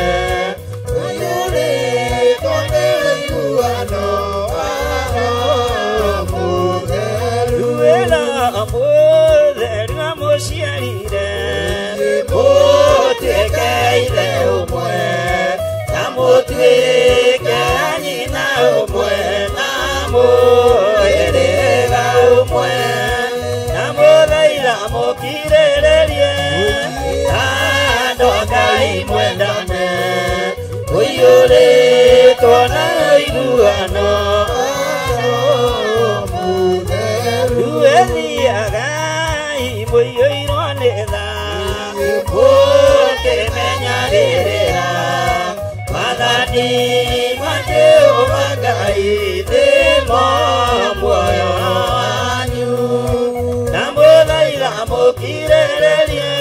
Mũiyũrĩtwo nĩ ũiguano wa Roho Mũtheru. Wĩra mũtheru amũciarire mũtuĩke ithe ũmwe na mũtuĩke nyina ũmwe na mũhĩrĩga ũmwe. Ndamũthaitha mũkirĩrĩrie andũ a Ngai mwendane mũiyũrĩtwo na ũiguano wa Roho Mũtheru. Thiagai mũiyũirwo nĩ tha mũkĩmenyagĩrĩra maathani ma Jehova Ngai nĩmo muoyo wanyu. Ndamũthaitha mũkirĩrĩrie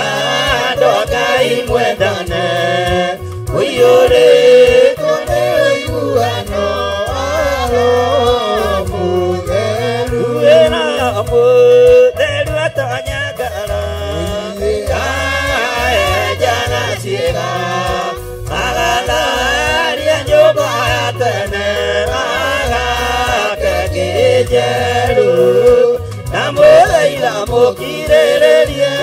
andũ a Ngai mwendane mũiyũrĩtwo nĩ ũiguano wa Roho Mũtheru. Wĩra mũtheru atonya ngoro aenjaga ciĩga agatharia nyũmba ya tene agake kĩnjerũ. Ndamũthaitha mũkirĩrĩrie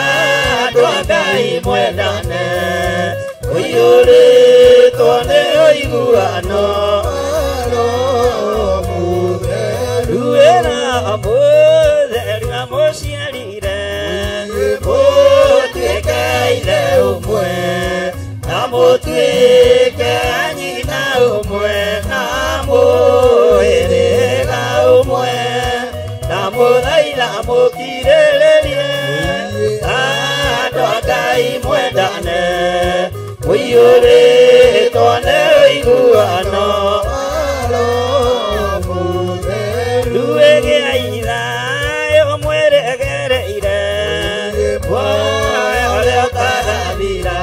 andũ a Ngai mwendane mũiyũrĩtwo nĩ ũiguano wa Roho Mũtheru. Wĩra mũtheru amũciarire mũtuĩke ithe ũmwe na mũtuĩke nyina ũmwe na mũhĩrĩga ũmwe. Ndamũthaitha mũkirĩrĩrie andũ a Ngai mwendane mũiyũrĩtwo nĩ ũiguano wa Roho Mũtheru. Gĩai thayũ mwĩregereire muoyo ũrĩa ũtagathira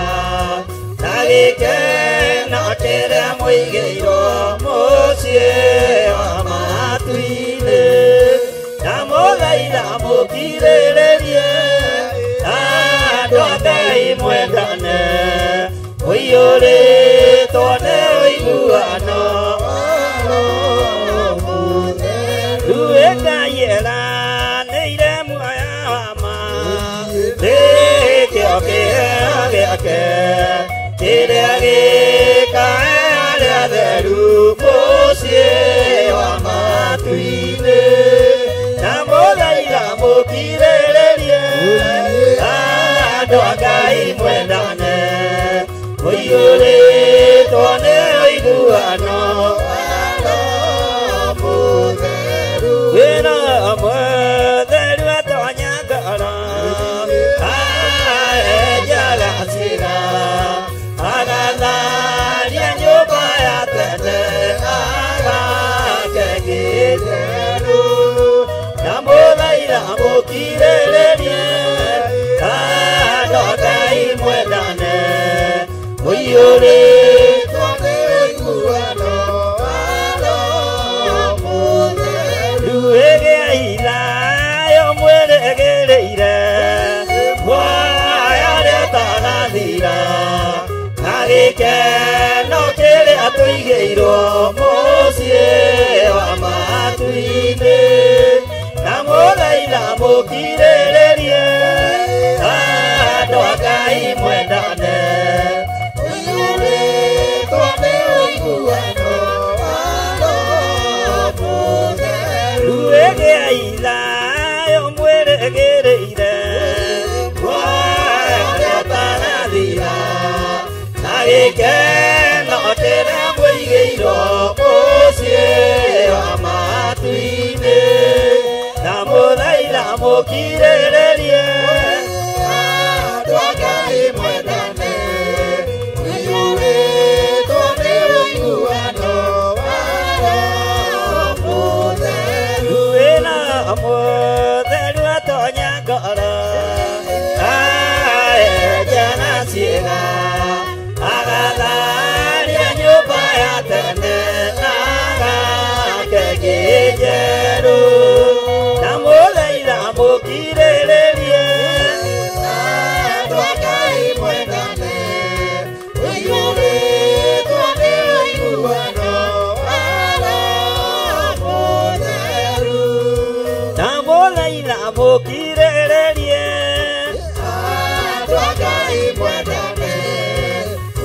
na gĩkeno kĩrĩa mũigĩirwo mũciĩ wa matu-inĩ. Ndamũthaitha mũkirĩrĩrie andũ a Ngai mwendane mũiyũrĩtwo nĩ ũiguano wa Roho Mũtheru. Ngai eranĩire muoyo wa ma nĩkĩo kĩheo gĩake kĩrĩa gĩkae arĩa atheru mũciĩ wa matu-inĩ. Ndamũthaitha mũkirĩrĩrie andũ a Ngai mwendane mũiyũrĩtwo nĩ ũiguano wa Roho Mũtheru. Wĩra mũtheru atonya ngoro aenjaga ciĩga agatharia nyũmba ya tene agake gĩtherũ. Ndamũthaitha mũkirĩrĩrie andũ a Ngai mwendane mũiyũrĩtwo nĩ ũiguano wa Roho Mũtheru. Gĩai thayũ mwĩrĩgĩrĩire muoyo ũrĩa ũtagathira na gĩkeno kĩrĩa tũigĩirwo mũciĩ wa matu-inĩ. Ndamũthaitha mũkirĩrĩrie andũ a Ngai mwendane Mũiyũrĩtwo nĩ ũiguano wa Roho Mũtheru. Gĩai thayũ mwĩrĩgĩrĩire muoyo ũrĩa ũtagathira na gĩkeno kĩrĩa mũigĩirwo mũciĩ wa matu-inĩ. Ndamũthaitha mũkirĩrĩrie. Andũ a Ngai mwendane, ũiyũrĩtwo nĩ ũiguano wa Roho Mũtheru. Wĩna Mũtheru atonya ngoro, aenja na ciĩga, agatharia nyũmba ya tene na agake ĩngĩ njerũ. Ndamũthaitha mũkirĩrĩrie. Andũ a Ngai mwendane, ũiyũrĩtwo nĩ ũiguano wa Roho Mũtheru. Ndamũthaitha mũkirĩrĩrie. Andũ a Ngai mwendane,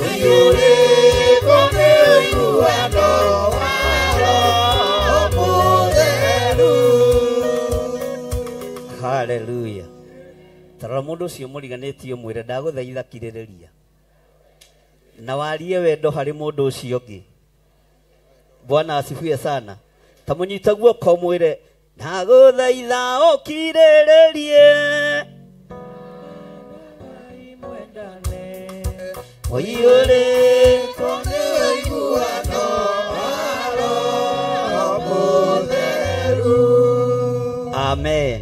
ũiyũrĩtwo nĩ ũiguano wa Roho Mũtheru. Haleluya. Tarora mũndũ ũcio mũriganĩtie ũmwĩre ndagũthaitha kirĩrĩria. Na warie wendo harĩ mũndũ ũcio ũngĩ. Bwana asifiwe sana. Ta mũnyita guoko ũmwĩre ndagũthaitha ũkirĩrĩrie. Ũiyũrĩtwo nĩ ũiguano wa Roho Mũtheru. Amen.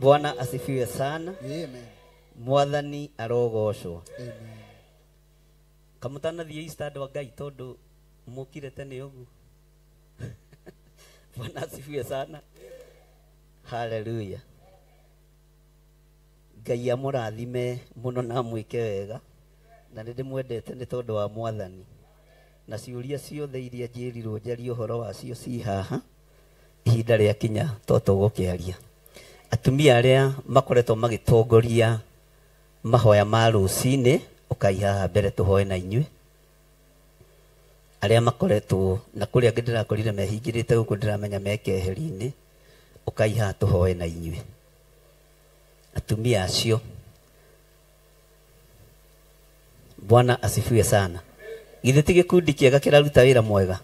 Bwana asifiwe sana. Amen. Mwathani arogocwo. Amen. Kamũtanathiĩ Easter andũ a Ngai tondũ mũkire tene ũguo. Bwana asifiwe sana. Haleluya. Ngai amũrathime mũno na amwĩke wega. Na nĩ ndĩmwendete nĩ tondũ wa Mwathani. Na ciũria ciothe iria njĩrirwo njarie ũhoro wacio ci haha, ihinda rĩakinya to tũgũkĩaria. Atumia arĩa makoretwo magĩtongoria mahoya ma rũcinĩ, ũkai haha mbere tũhoe na inyuĩ. Arĩa makoretwo na kũrĩa angĩ ndĩrakorire mehingĩrĩte gũkũ ndĩramenya me keheri-inĩ, ũkai haha tũhoe na inyuĩ. Atumia acio, Bwana asifiwe sana. Githĩ ti gĩkundi kĩega kĩraruta wĩra mwega?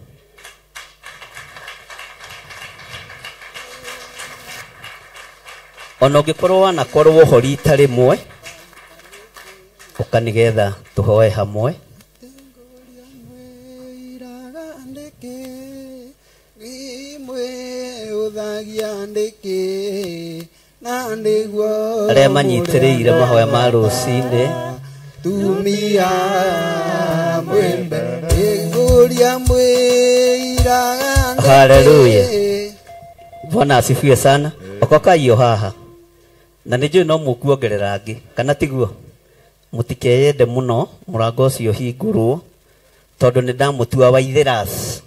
Ona ũngĩkorwo wanakorwo ho rita rĩmwe, ũka nĩgetha tũhoe hamwe. Arĩa manyitĩrĩire mahoya ma rũcinĩ, Tumia mwembe iguria mwiraga. Haleluya. Bwana asifiwe sana. Okoka iyo haha. Na nĩ njũĩ no mũkuongerera angĩ, kana tiguo? Mũtikeyende mũno, mũrango ũcio ũhingũrwo, tondũ nĩ ndamũtua waithĩras.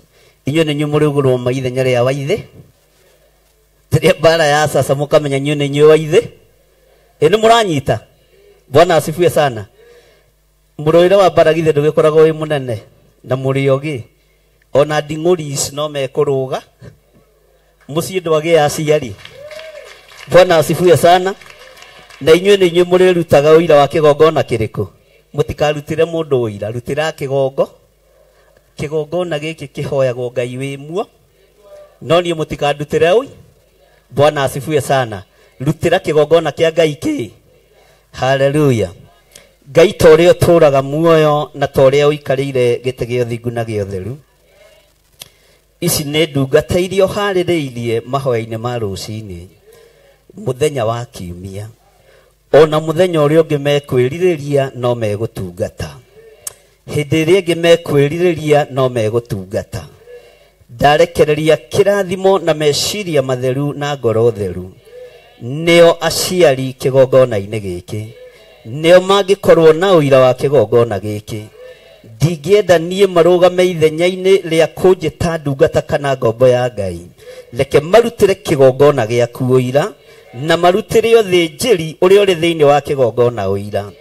Inyuĩ nĩ inyuĩ mũrĩgũrwo ma ithenya rĩa waithĩ. Rĩrĩa mbara ya sasa mũkamenya inyuĩ nĩ inyuĩ waithĩ. Ĩ nĩ mũranyita? Bwana asifiwe sana. Mũrũĩre wa mbara githĩ ndũgĩkoragwo wĩ mũnene na mũrĩ ogĩ. Ona nding'ũri ici no mekũrũga. Mũciĩ ndwagĩa aciari. Bwana asifiwe sana. Na inyuĩ nĩ inyuĩ mũrĩrutaga ũira wa kĩgongona kĩrĩkũ? Mũtikarutĩre mũndũ ũira, rutĩra kĩgongo. Kĩgongona gĩkĩ kĩhoyagwo Ngai wĩ muo. No niĩ mũtikandutĩre ũira. Bwana asifiwe sana. Rutĩra kĩgongona kĩa Ngai kĩ. Haleluya. Ngai ta ũrĩa ũtũũraga muoyo na ta ũrĩa ũikarĩire gĩtĩ gĩa ũthingu na gĩa ũtheru. Ici nĩ ndungata iria ũharĩrĩirie mahoya-inĩ ma rũcinĩ mũthenya wa kiumia. Ona mũthenya ũrĩa ũngĩ mekwĩrirĩria no megũtungata. Hĩndĩ ĩrĩa ĩngĩ mekwĩrirĩria no megũtungata. Ndarekereria kĩrathimo na meciria matheru na ngoro theru. Nĩo aciari kĩgongona-inĩ gĩkĩ. Nĩo mangĩkorwo na ũira wa kĩgongona gĩkĩ. Ndingĩenda niĩ marũgame ithenya-inĩ rĩa kũnjĩta ndungata kana ngombo ya Ngai. Reke marutĩre kĩgongona gĩaku ũira na marutĩre ũthĩnjĩri ũrĩa ũrĩ thĩinĩ wa kĩgongona ũira.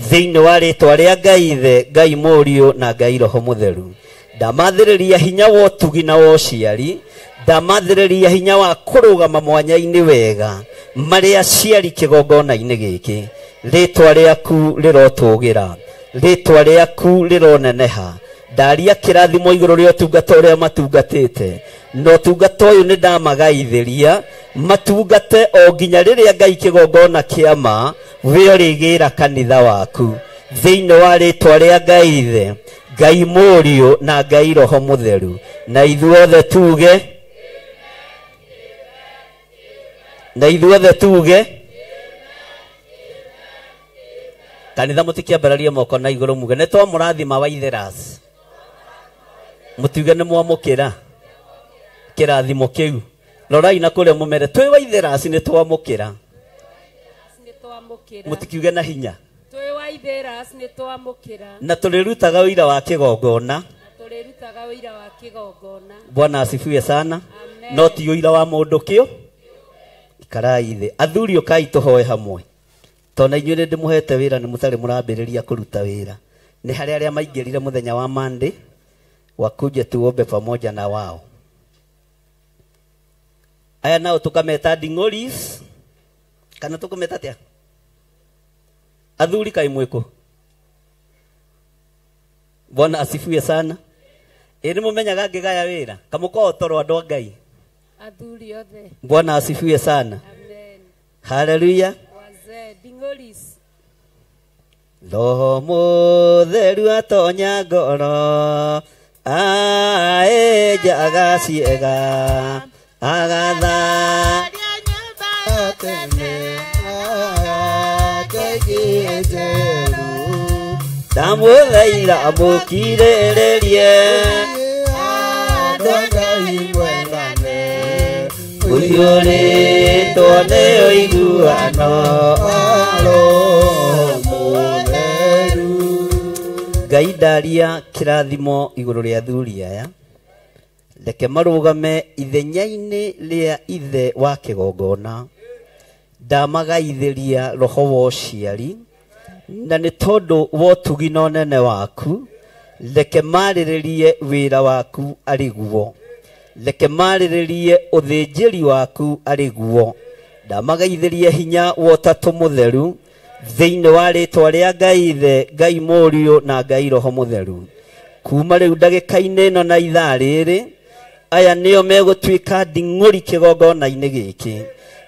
Thĩinĩ wa rĩtwa rĩa Ngai Ithe, Ngai Mũriũ na Ngai Roho Mũtheru. Ndamathĩrĩria hinya wa ũtugi na wa ũciari. Ndamathĩrĩria hinya wa kũrũgama mwanya-inĩ wega marĩ aciari kĩgongona-inĩ gĩkĩ. Rĩtwa rĩaku rĩrotũgĩra, rĩtwa rĩaku rĩroneneha. Ndaria kĩrathimo igũrũ rĩa ũtungata ũrĩa matungatĩte. Na ũtungata ũyũ nĩ ndamagaithĩria matungate o nginya rĩrĩa Ngai kĩgongona kĩa ma we ũrĩgĩra kanitha waku thĩinĩ wa rĩtwa rĩa Ngai Ithe, Ngai Mũriũ na Ngai Roho Mũtheru. Na ithuothe tuge, na ithuothe tuge kanitha mũtikĩambararie moko na igũrũ muge nĩ twamũrathima Waitherasi. Mũtiuge nĩ mwamũkĩra kĩrathimo kĩu. Rorai na kũrĩa mũmere twĩ Waitherasi nĩ twamũkĩra. Mũtikiuge na hinya twĩ Waitherasi nĩ twamũkĩra. Na tũrĩrutaga ũira wa kĩgongona. Tũrĩrutaga ũira wa kĩgongona. Bwana asifiwe sana. No ti ũira wa mũndũ kĩo. Ikarai thĩ. Athuri ũkai tũhoe hamwe. Tondũ inyuĩ nĩ ndĩmũhete wĩra nĩ mũtarĩ mũrambĩrĩria kũruta wĩra. Nĩ harĩ arĩa maingĩrire mũthenya wa Monday wakuje tuombe pamoja na wao. Aya nao tukameta nding'oris kana tukameta atia? Athuri kai mwiko. Bwana asifiwe sana. Ĩ nĩ mũmenyaga ngĩgaya wĩra kamũkorwo toro andũ a Ngai. Athuri othe. Bwana asifiwe sana. Amen. Haleluya. Wazee nding'oris. Roho Mũtheru atonya ngoro aenjaga ciĩga agatha ndamũthaitha mũkirĩrĩrie ũiyũrĩtwo nĩ ũiguano. Ngai ndaria kĩrathimo igũrũ rĩa athuri aya. Reke marũgame ithenya-inĩ rĩa ithe wa kĩgongona. Ndamagaithĩria roho wa ũciari na nĩ tondũ wa ũtugi na ũnene waku reke marĩrĩrie wĩra waku arĩ guo. Reke marĩrĩrie ũthĩnjĩri waku arĩ guo. Ndamagaithĩria hinya wa Ũtatũ Mũtheru thĩinĩ wa rĩtwa rĩa Ngai Ithe, Ngai Mũriũ na Ngai Roho Mũtheru. Kuma rĩu ndagĩka-inĩ ĩno na ithaa rĩrĩ aya nĩo megũtuĩka nding'ũri kĩgongona-inĩ gĩkĩ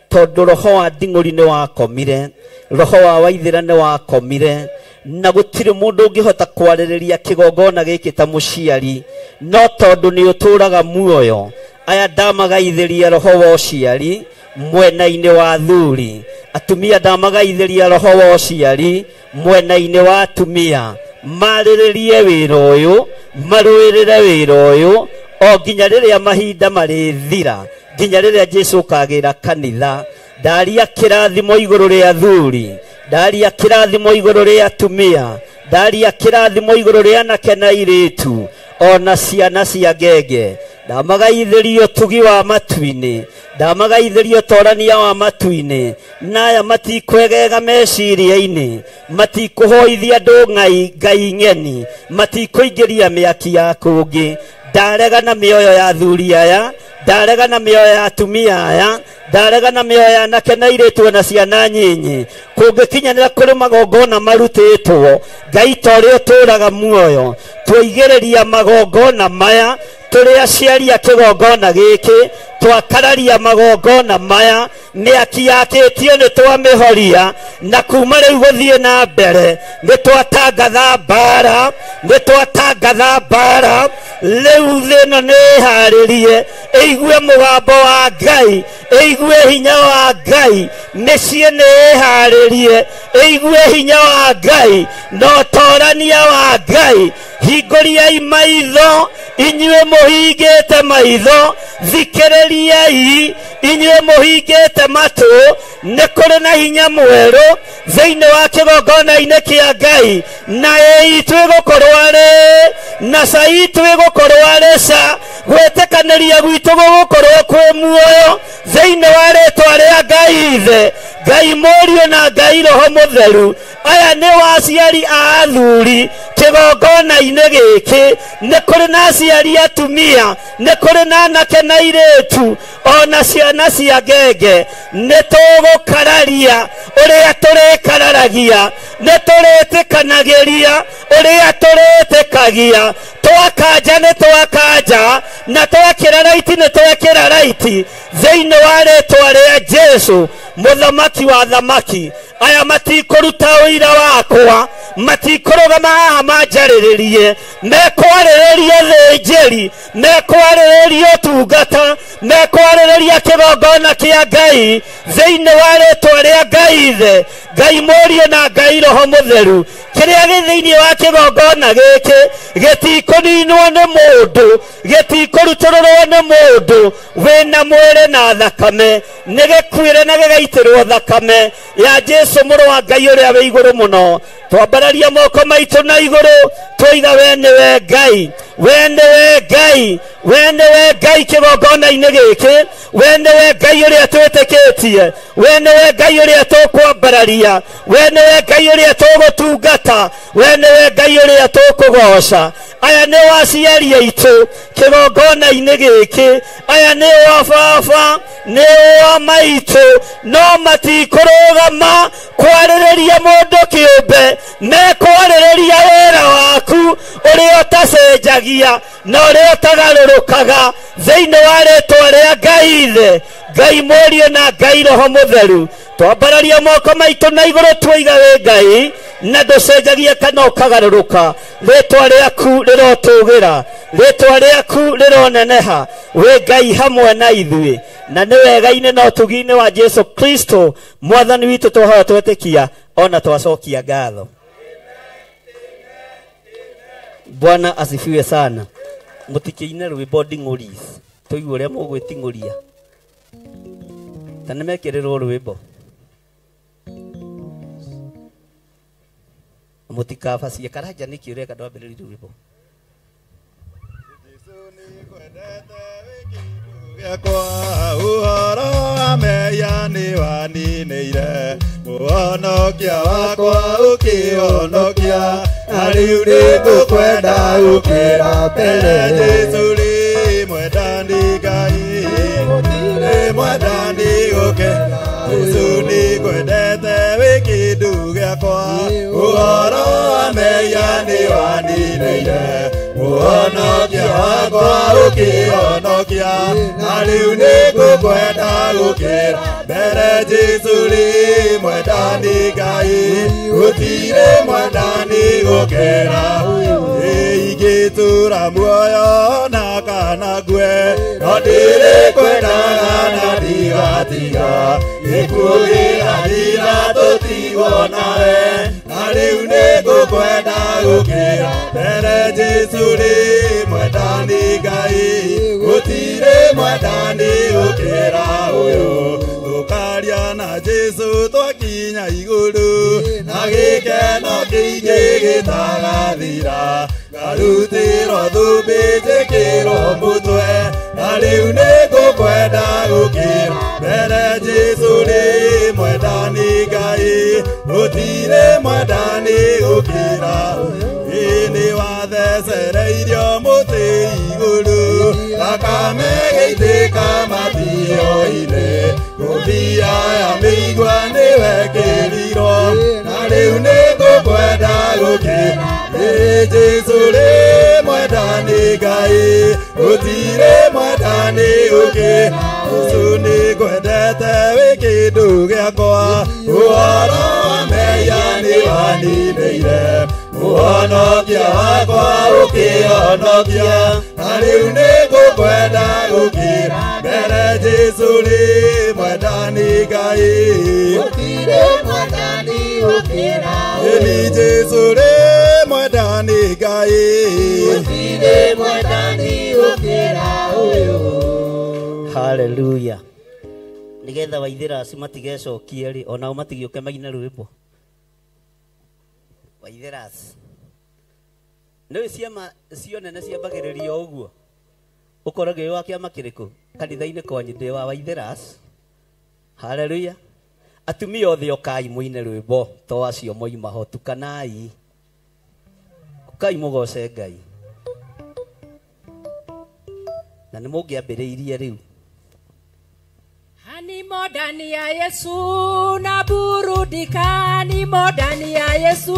tondũ roho wa nding'ũri nĩ wakomire, roho wa Waithĩra nĩ wakomire, na gũtirĩ mũndũ ũngĩhota kwarĩrĩria kĩgongona gĩkĩ ta mũciari no tondũ nĩ ũtũraga muoyo. Aya ndamagaithĩria roho wa ũciari mwena-inĩ wa athuri. Atumia ndamagaithĩria roho wa ũciari mwena-inĩ wa atumia. Marĩrĩrie wĩra ũyũ, marũĩrĩre wĩra ũyũ o nginya rĩrĩa mahinda marĩthira, nginya rĩrĩa Jesũ ũkagĩra kanitha. Ndaria kĩrathimo igũrũ rĩa athuri, ndaria kĩrathimo igũrũ rĩa atumia, ndaria kĩrathimo igũrũ rĩa anake na airĩtu ona ciana cia ngenge. Ndamagaithĩria ũtugi wa matu-inĩ, ndamagaithĩria ũtorania wa matu-inĩ. Na aya matikwegega meciria-inĩ, matikũhoithia andũ ngai ng'eni, matikũingĩria mĩaki ya kũngĩ. Ndarega na mĩoyo ya athuri aya, ndarega na mĩoyo ya atumia aya, ndarega na mĩoyo ya anake na airĩtu na ciana nyinyi. Kũngĩkinyanĩra kũrĩ magongona marutĩtwo, Ngai ta ũrĩa ũtũraga muoyo, twaigĩrĩria magongona maya tũrĩ aciari a kĩgongona gĩkĩ, twakararia magongona maya, mĩaki yakĩtio nĩ twamĩhoria, na kuma rĩu gũthiĩ na mbere nĩ twatangatha mbara, nĩ twatangatha mbara. Rĩu thĩ ĩno nĩ ĩharĩrie ĩigue mũgambo wa Ngai, ĩigue hinya wa Ngai. Mĩciĩ nĩ ĩharĩrie ĩigue hinya wa Ngai na ũtorania wa Ngai. Hingũriai maitho inyuĩ mũhingĩte maitho, thikĩrĩriai inyuĩ mũhingĩte matũ. Nĩ kũrĩ na hinya mwerũ thĩinĩ wa kĩgongona-inĩ kĩa Ngai, na ĩ itũ ĩgũkorwo arĩ na ca itũ ĩgũkorwo arĩ ca. Gwĩtĩkanĩria gwitũ gũgũkorwo kwĩ muoyo thĩinĩ wa rĩtwa rĩa Ngai Ithe, Ngai Mũriũ na Ngai Roho Mũtheru. Aya nĩ aciari a athuri kĩgongona-inĩ gĩkĩ. Nĩ kũrĩ na aciari atumia, nĩ kũrĩ na anake na airĩtu ona ciana cia ngenge. Nĩ tũgũkararia ũrĩa tũrĩkararagia, nĩ tũrĩtĩkanagĩria ũrĩa tũrĩtĩkagia. Twakanja nĩ twakanja, Na twekĩra raiti nĩ twekĩra raiti thĩinĩ wa rĩtwa rĩa Jesu mũthamaki wa thamaki. Aya matikũruta ũira wakwa, matikũrũgama haha manjarĩrĩrie, mekwarĩrĩria thĩnjĩri, mekwarĩrĩria ũtungata, mekwarĩrĩria kĩgongona kĩa Ngai thĩinĩ wa rĩtwa rĩa Ngai Ithe, Ngai Mũriũ na Ngai Roho Mũtheru. Kĩrĩa gĩ thĩinĩ wa kĩgongona gĩkĩ gĩtikũninwo nĩ mũndũ, gĩtikũrutũrũrwo nĩ mũndũ wĩna mwĩrĩ na thakame, nĩ gĩkuĩre na gĩgaitĩrwo thakame ya Jesu mũrũ wa Ngai ũrĩa wĩ igũrũ mũno. Twambararia moko maitũ na igũrũ twoiga we nĩwe Ngai, we nĩwe Ngai, we nĩwe Ngai kĩgongona-inĩ gĩkĩ, we nĩwe Ngai ũrĩa twĩtĩkĩtie, we nĩwe Ngai ũrĩa tũkwambararia, we nĩwe Ngai ũrĩa tũgũtungata, we nĩwe Ngai ũrĩa tũkũgoca. Aya nĩo aciari aitũ kĩgongona-inĩ gĩkĩ, aya nĩo a baba, nĩo a maitũ, no matikũrũgama kwarĩrĩria mũndũ kĩũmbe, mekwarĩrĩria wĩra waku ũrĩa ũtacenjagia na ũrĩa ũtagarũrũkaga thĩinĩ wa rĩtwa rĩa Ngai Ithe, Ngai Mũriũ na Ngai Roho Mũtheru. Twambararia moko maitũ na igũrũ twoiga wĩ Ngai na ndũcenjagia kana ũkagarũrũka. Rĩtwa rĩaku rĩrotũgĩra, rĩtwa rĩaku rĩroneneha, wĩ Ngai hamwe na ithuĩ. Na nĩ wega-inĩ na ũtugi-inĩ wa Jesu Kristo mwathani witũ twahoya twetĩkia ona twacokia ngatho. Bwana asifiwe sana. Mũtikĩine rwĩmbo nding'ũris, tũigue ũrĩa mũgwĩting'ũria. Ta nĩmekĩrĩrwo rwĩmbo. Mũtikabacie karanja nĩkĩ ũreka ndwambĩrĩrie rwĩmbo. Ũhoro wa mehia nĩwaninĩire, mũhonokia wakwa ũkĩhonokia, na rĩu nĩngũkwenda gũkĩra mbere. Jesũ rĩ mwendani Ngai, nĩ mwendani gũkĩra. Jesũ nĩngwendete wĩ kĩndũ gĩakwa, ũhoro wa mehia nĩwaninĩire, mũhonokia wakwa ũkĩhonokia, na rĩu nĩngũkwenda gũkĩra mbere. Jesũ rĩ mwendani Ngai, gũtirĩ mwendani gũkĩra. Ingĩtũra muoyo na kana ngue, no ndĩrĩkwendaga na ndigatiga, gĩkuũ gĩgathira tũtigwo nawe, na rĩu nĩngũkwenda gũkĩra mbere. Jesũ rĩ mwendani Ngai, gũtirĩ mwendani gũkĩra ũyũ. Tũkaria na Jesũ twakinya igũrũ, na gĩkeno kĩingĩ gĩtagathira, ngarutĩrwo thũmbĩ njĩkĩrwo mũtwe, na rĩu nĩngũkwenda gũkĩra mbere. Jesũ rĩ mwendani Ngai, gũtirĩ mwendani gũkĩra. Ĩ nĩwathecereirio mũtĩ igũrũ, thakame ĩgĩitĩka matio-inĩ, ngũbia ya mĩigua nĩwekĩrirwo, na rĩu nĩngũkwenda gũkĩra. Jesũ rĩ mwendani Ngai, gũtirĩ mwendani gũkĩra. Jesũ nĩngwendete wĩ kĩndũ gĩakwa, ũhoro wa mehia nĩwaninĩire, mũhonokia wakwa ũkĩhonokia, na rĩu nĩngũkwenda gũkĩra mbere. Jesũ rĩ mwendani Ngai, gũtirĩ mwendani gũkĩra. Ĩni Jesũ rĩ mwendani Ngai, gũtirĩ mwendani gũkĩra ũyũ. Haleluya. Nĩgetha waithĩraci matigecokie rĩ, onao matigĩũke maine rwĩmbo. Waithĩraci nĩũĩ ciama cio nene ciambagĩrĩria o ũguo, ũkoragwo wĩ wa kĩama kĩrĩkũ kanitha-inĩ kwanyu ndĩ wa waithĩraci. Haleluya. Atumia othe ũkai mũine rwĩmbo to acio moima ho, tukanai, ũkai mũgoce Ngai. Na nĩ mũngĩambĩrĩirie rĩu. Nimo ndani ya Yesu na burudika, nimo ndani ya Yesu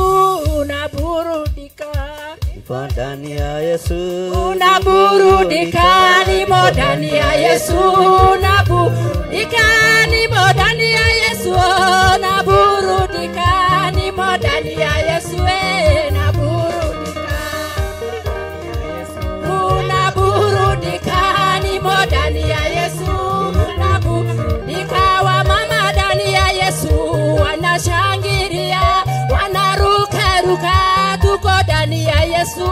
na burudika. Nipo ndani ya Yesu. Unaburudika, nimo ndani ya Yesu. Unaburudika, nimo ndani ya Yesu. Unaburudika, nimo ndani ya Yesu. Naburudika. Unaburudika, nimo ndani ya Yesu. Unaburudika, wa mama ndani ya Yesu. Wanashangilia, wanarukaruka, tuko ndani ya Yesu.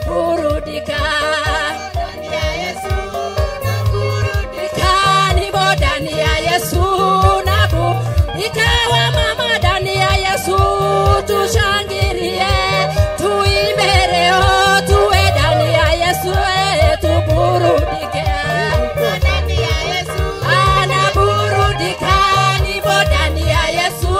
Burudika. Burudika, nimo ndani ya Yesu. Naburudika, wa mama ndani ya Yesu. Tushangilie, tuimbe leo, tuwe ndani ya Yesu, tuburudike. Anaburudika, nimo ndani ya Yesu.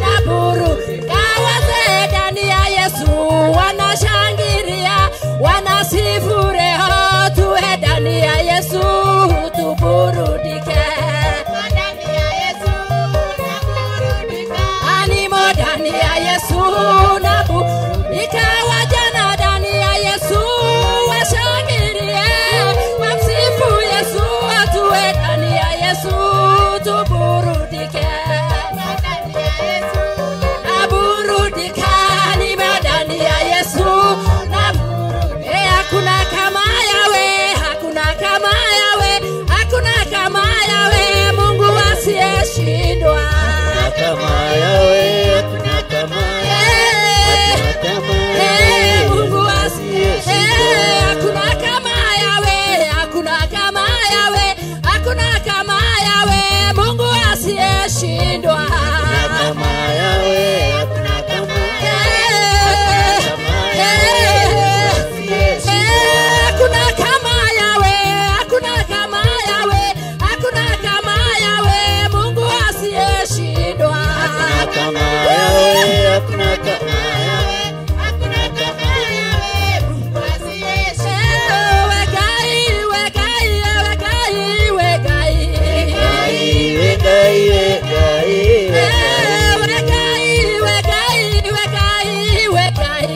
Naburudika, wazee ndani ya Yesu. Wanashangilia, wanasifu leo, tuwe ndani ya Yesu, tuburudike. Animo ndani ya Yesu. Naburudika, wajana ndani ya Yesu. Washangilie, wamsifu Yesu, tuwe ndani ya Yesu, tuburudike. Naburudika, nimo ndani ya Yesu. Hakuna kama yawe, hakuna kama yawe, hakuna kama yawe, Mungu asiyeshindwa. Hakuna kama yawe, hakuna kama yawe, hakuna kama yawe, Mungu asiyeshindwa. Hakuna kama yawe, hakuna kama yawe, hakuna kama yawe, Mungu asiyeshindwa. Hakuna kama yawe, hakuna kama Hakuna kama yawe, hakuna kama yawe, hakuna kama yawe, Mungu asiyeshindwa. Hakuna kama yawe, hakuna kama yawe, hakuna kama yawe, Mungu asiyeshindwa. Wekai, wekai, wekai, wekai. Wekai, wekai, Wekai, wekai, wekai, wekai.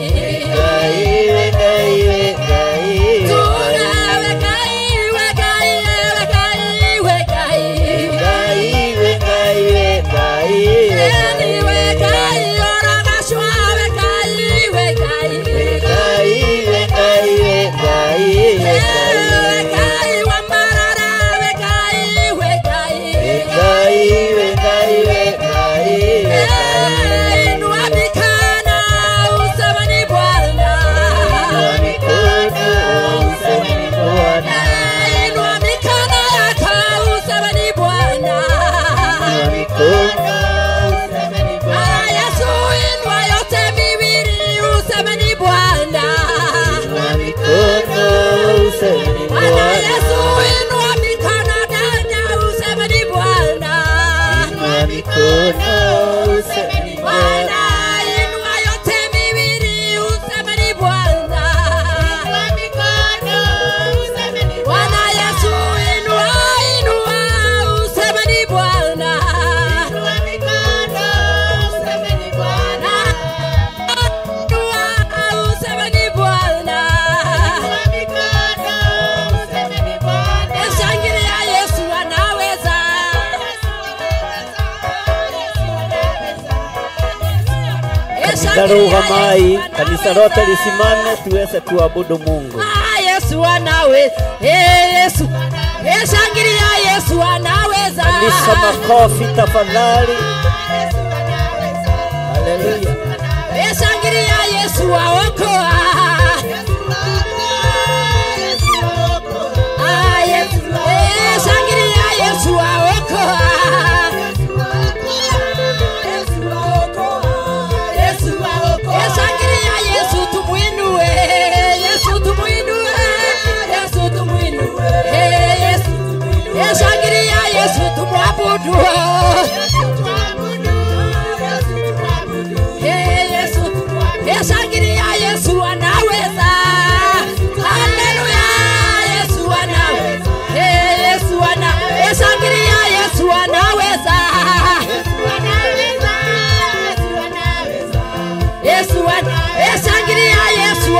Wekai, wekai, Tuga, wekai, wekai, wekai, wekai. Wekai, wekai, Eni wekai, oragashwa, wekai, wekai. Wekai, wekai, wekai, Wekai, wambarara, wekai, wekai. Wekai, wekai, wekai, Inua mikono, useme ni Bwana. Inua mikono, useme ni Bwana. Inua mikono yako, useme ni Bwana. Inua mikono, useme ni Bwana. Yesu, inua yote miwili, useme ni Bwana. Inua mikono, useme ni Bwana Bwana. Yesu, inua mikono dada, useme ni Bwana. Inua mikono, useme ni Bwana, Bwana. inua yote miwili, useme ni Bwana. Bwana Yesu, inua, inua, useme ni Bwana. Inua, useme ni Bwana. Shangilia, Yesu anaweza. Kanisa rugamai, kanisa lote lisimame tuweze kuabudu Mungu. Yesu anaweza. Yesu. Shangilia, Yesu anaweza. Kanisa, makofi tafadhali. Haleluya. Shangilia, Yesu aokoa. Yesu. Shangilia, Yesu aokoa. Shangilia, Yesu tumuinue. Yesu tumuinue. Yesu tumuinue. Yesu. Shangilia, Yesu tumwabudu. Yesu. Shangilia, Yesu anaweza. Haleluya, Yesu anaweza. Yesu anaweza. Shangilia, Yesu anaweza. Yesu anaweza. Shangilia, Yesu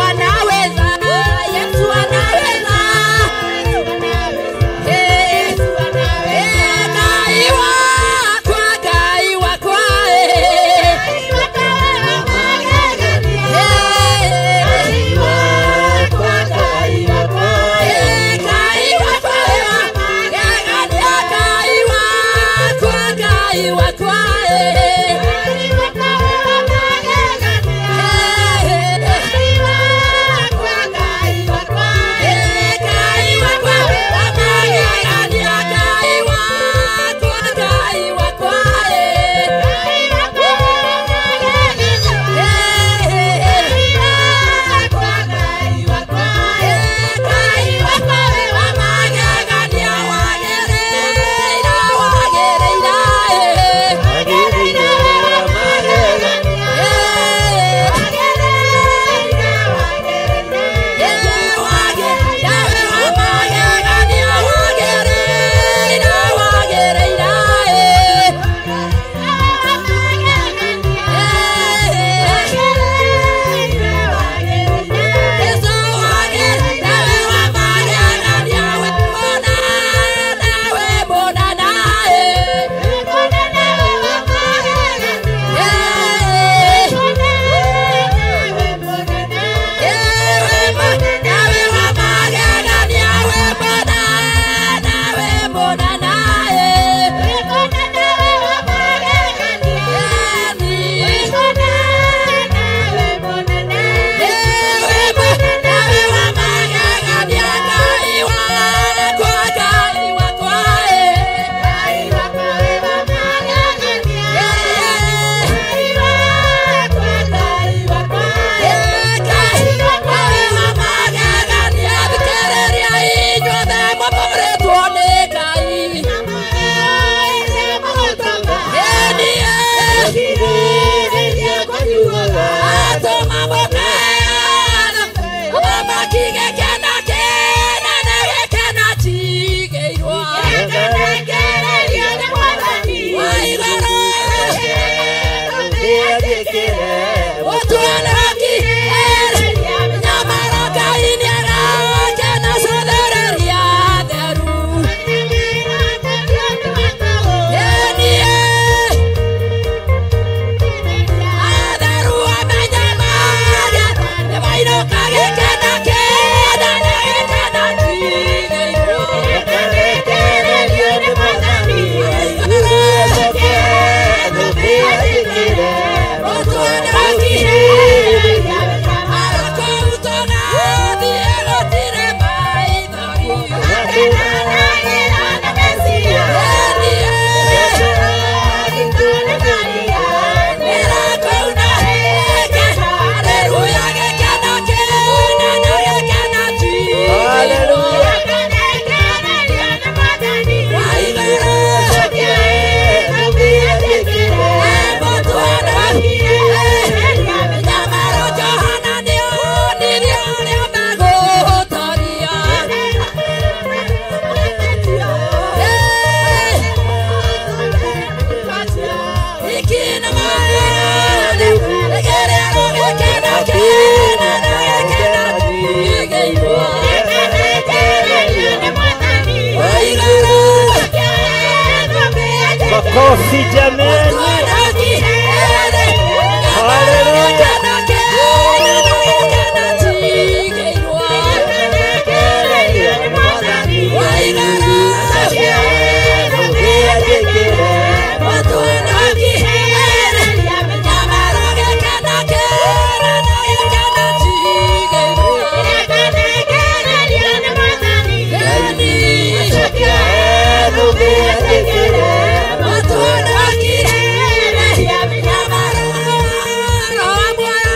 Makofi jameni. Haleluya. Hallelujah.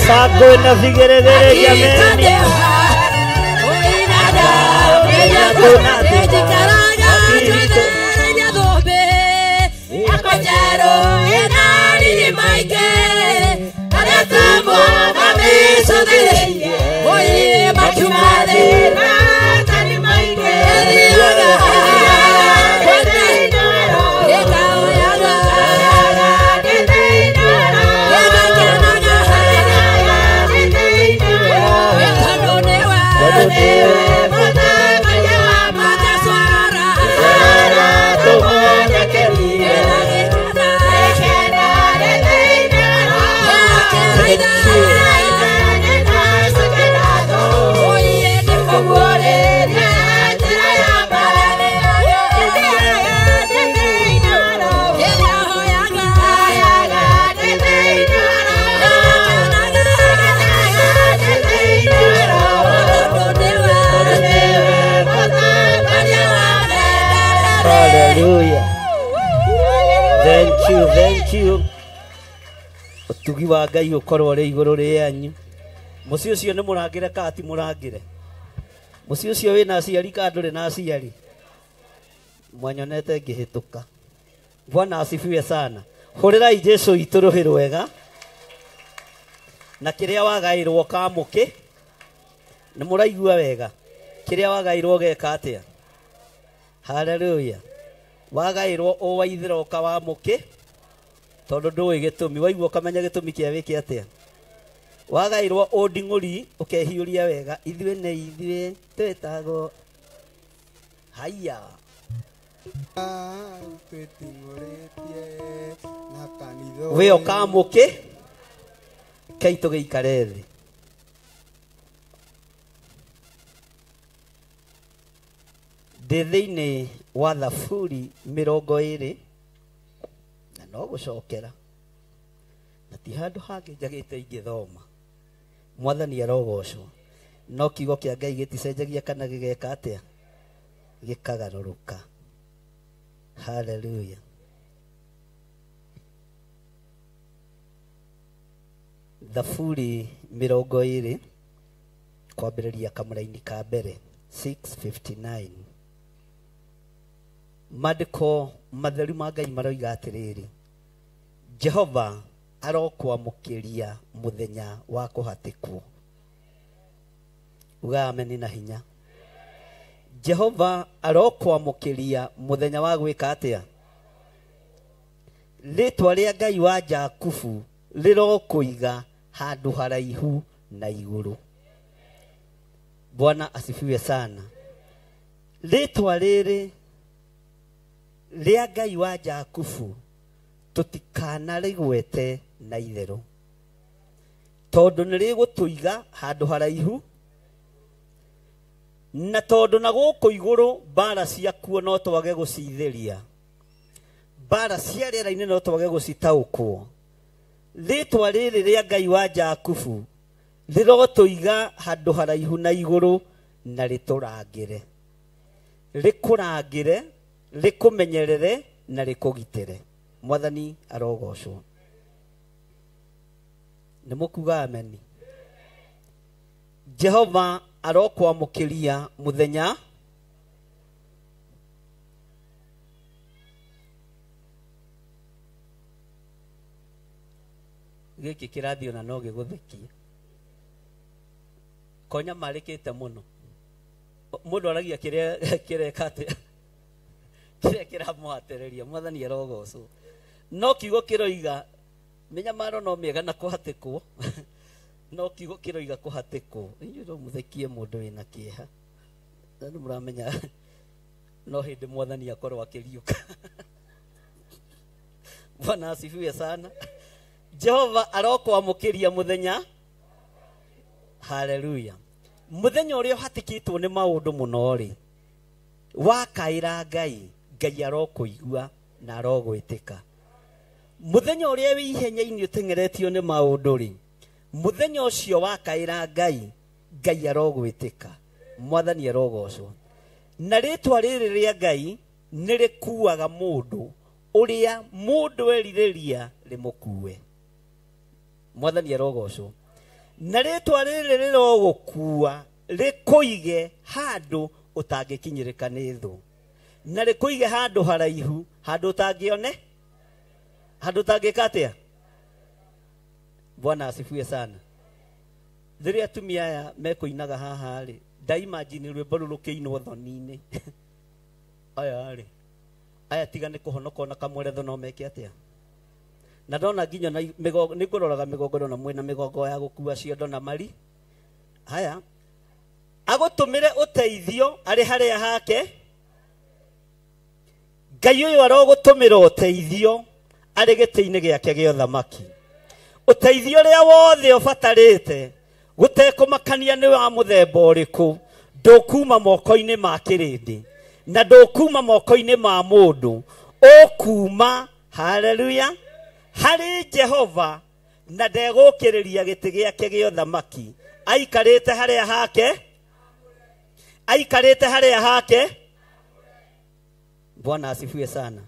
Shangwe na vigeregere jameni. Hallelujah. Thank you, thank you. Utugi wa Ngai ukorwo uri iguru rianyu. Muciĩ ũcio nĩ mũrangĩre kana ti mũrangĩre? Muciĩ ũcio wĩna aciari kana ndũrĩ na aciari? Mwanyonete ngĩhĩtũka. Bwana asifiwe sana. Hũrĩrai Jesu itũ rũhĩ rwega. Na kĩrĩa wagaĩrwo kamũkĩ nĩ mũraigua wega. Kĩrĩa wagaĩrwo geka atĩa? Hallelujah. Wagaĩrwo ũwaithĩra ũka wa mũkĩ tondũ ndũĩ gĩtũmi, waigua ũkamenya gĩtũmi kĩa wĩke atĩa. Wagaĩrwo ũnding'ũri ũkehiũria wega, ithuĩ nĩ ithuĩ twĩtagwo haiya. Wĩ ũkamũkĩ kei tũgĩikare thĩ. Ndĩ thĩinĩ wa Thaburi 20 na no gũcokera na ti handũ hangĩ njagĩte ingĩthoma. Mwathani arogocwo. No kiugo kĩa Ngai gĩticenjagia kana gĩgeka atĩa? Gĩkagarũrũka. Hallelujah. Thaburi 20 kwambĩrĩria kamũraini ka mbere 659. Maandĩko matheru ma Ngai maroiga atĩrĩrĩ, Jehova arokwamũkĩria mũthenya wa kũhatĩkwo. Uga ameni na hinya. Jehova arokwamũkĩria mũthenya wa gwĩka atĩa? Rĩtwa rĩa Ngai wa Jakubu rĩrokũiga handũ haraihu na igũrũ. Bwana asifiwe sana. Rĩtwa rĩrĩ rĩa Ngai wa Jakubu tũtikanarĩgwete na itherũ, tondũ nĩ rĩgũtũiga handũ haraihu, na tondũ na gũkũ igũrũ mbara ciakuo no twage gũcithĩria, mbara cia rĩera-inĩ no twage gũcitaũkwo. Rĩtwa rĩrĩ rĩa Ngai wa Jakubu rĩrotũiga handũ haraihu na igũrũ na rĩtũrangĩre, rĩkũrangĩre, rĩkũmenyerere na rĩkũgitĩre. Mwathani arogocwo. Nĩ mũkuga ameni. Jehova arokwamũkĩria mũthenya gĩkĩ kĩrathiĩ ona no gĩgũthekie. Konya marĩkĩte mũno. Mũndũ aragia kĩrĩa kĩreka atĩa? Kĩrĩa kĩramũhatĩrĩria. Mwathani arogocwo. No kiugo kĩroiga mĩnyamaro no mĩega na kũhatĩkwo. No kiugo kĩroiga kũhatĩkwo. Inyuĩ no mũthekie mũndũ wĩna kĩeha. Na nĩ mũramenya no hĩndĩ Mwathani akorwo akĩriũka. Bwana asifiwe sana. Jehova arokwamũkĩria mũthenya. Hallelujah. Mũthenya ũrĩa ũhatĩkĩtwo nĩ maũndũ mũno rĩ, wakaĩra Ngai, Ngai arokũigua na arogwĩtĩka. Mũthenya ũrĩa wĩ ihenya-inĩ ũteng'eretio nĩ maũndũ rĩ, mũthenya ũcio wakaĩra Ngai, Ngai arogwĩtĩka. Mwathani arogocwo. Na rĩtwa rĩrĩ rĩa Ngai nĩ rĩkuaga mũndũ ũrĩa mũndũ erirĩria rĩmũkue. Mwathani arogocwo. Na rĩtwa rĩrĩ rĩrogũkua rĩkũige handũ ũtangĩkinyĩrĩka nĩ thũ, na rĩkũige handũ haraihu, handũ ũtangĩone, handũ ũtangĩka atĩa. Bwana asifiwe sana. Rĩrĩa atumia aya mekũinaga haha rĩ, ndaimagine rwĩmbo rũrũ rũkĩinwo thoni-inĩ. Aya rĩ, aya tiga nĩ kũhonoka ona kamweretho no meke atĩa. Na ndona nginya na mĩgongo, nĩ ngũroraga mĩgongo ndona mwĩna mĩgongo ya gũkua ciondo na mari. Haya, agũtũmĩre ũteithio arĩ harĩa hake. Ngai ũyũ arogũtũmĩra ũteithio arĩ gĩtĩ-inĩ gĩake gĩa ũthamaki. Ũteithio ũrĩa wothe ũbatarĩte gũtekũmakania nĩ wa mũthemba ũrĩkũ, ndũkuma moko-inĩ ma kĩrĩndĩ na ndũkuma moko-inĩ ma mũndũ, ũkuma, haleluya, harĩ Jehova, na ndegũkĩrĩria gĩtĩ gĩake gĩa ũthamaki. Aikarĩte harĩa hake, aikarĩte harĩa hake. Bwana asifiwe sana.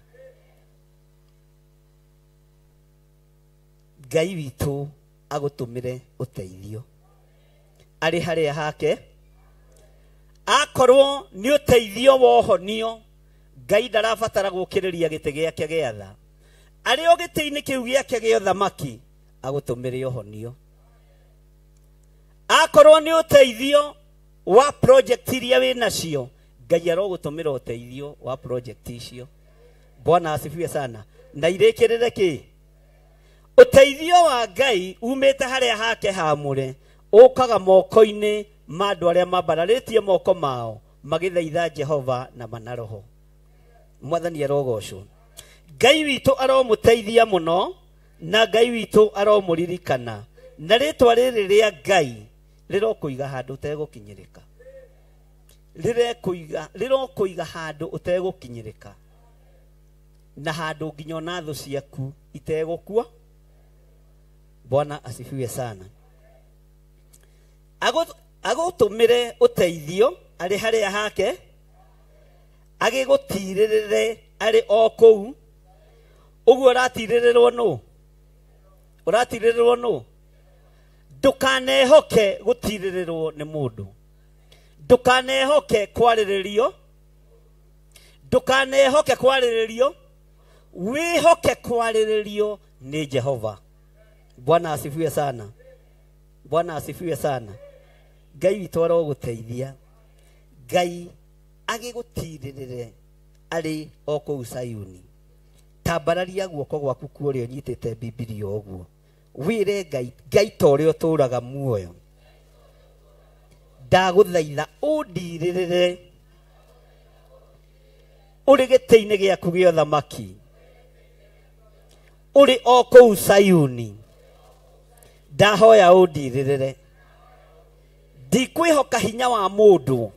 Ngai witũ agũtũmĩre ũteithio arĩ harĩa hake. Akorwo nĩ ũteithio wa ũhonio, Ngai ndarabatara gũkĩrĩria gĩtĩ gĩake gĩa tha. Arĩ o gĩtĩ-inĩ kĩu gĩake gĩa ũthamaki agũtũmĩre ũhonio. Akorwo nĩ ũteithio wa project iria wĩ nacio, Ngai arogũtũmĩra ũteithio wa project icio. Bwana asifiwe sana. Na irĩkĩrĩre kĩ? Ũteithio wa Ngai umĩte harĩa hake hamũre, ũkaga moko-inĩ ma andũ arĩa mambararĩtie moko mao magĩthaitha Jehova na manaroho. Mwathani arogocwo. Ngai witũ aromũteithia mũno, na Ngai witũ aromũririkana, na rĩtwa rĩrĩ rĩa Ngai rĩrokũiga handũ ũtegũkinyĩrĩka. Rĩrokũiga handũ ũtegũkinyĩrĩka, na handũ nginya ona thũ ciaku itegũkua. Bwana asifiwe sana. Agũtũmĩre ũteithio arĩ harĩa hake, agĩgũtirĩrĩre arĩ o kũu. Ũguo ũratirĩrĩrwo nũ? Ũratirĩrĩrwo nũ? Ndũkanehoke gũtirĩrĩrwo nĩ mũndũ, ndũkanehoke kwarĩrĩrio, ndũkanehoke kwarĩrĩrio, wĩhoke kwarĩrĩrio nĩ Jehova. Bwana asifiwe sana. Bwana asifiwe sana. Ngai witũ arogũteithia. Ngai agĩgũtirĩrĩre arĩ o kũu Sayuni. Tambararia guoko gwaku kũrĩa ũnyitĩte Bibilia ũguo, wĩre Ngai, Ngai ta ũrĩa ũtũũraga muoyo, ndagũthaitha ũndirĩrĩre ũrĩ gĩtĩ-inĩ gĩaku gĩa ũthamaki, ũrĩ o kũu Sayuni. Ndahoya ũndirĩrĩre. Ndikwĩhoka hinya wa mũndũ,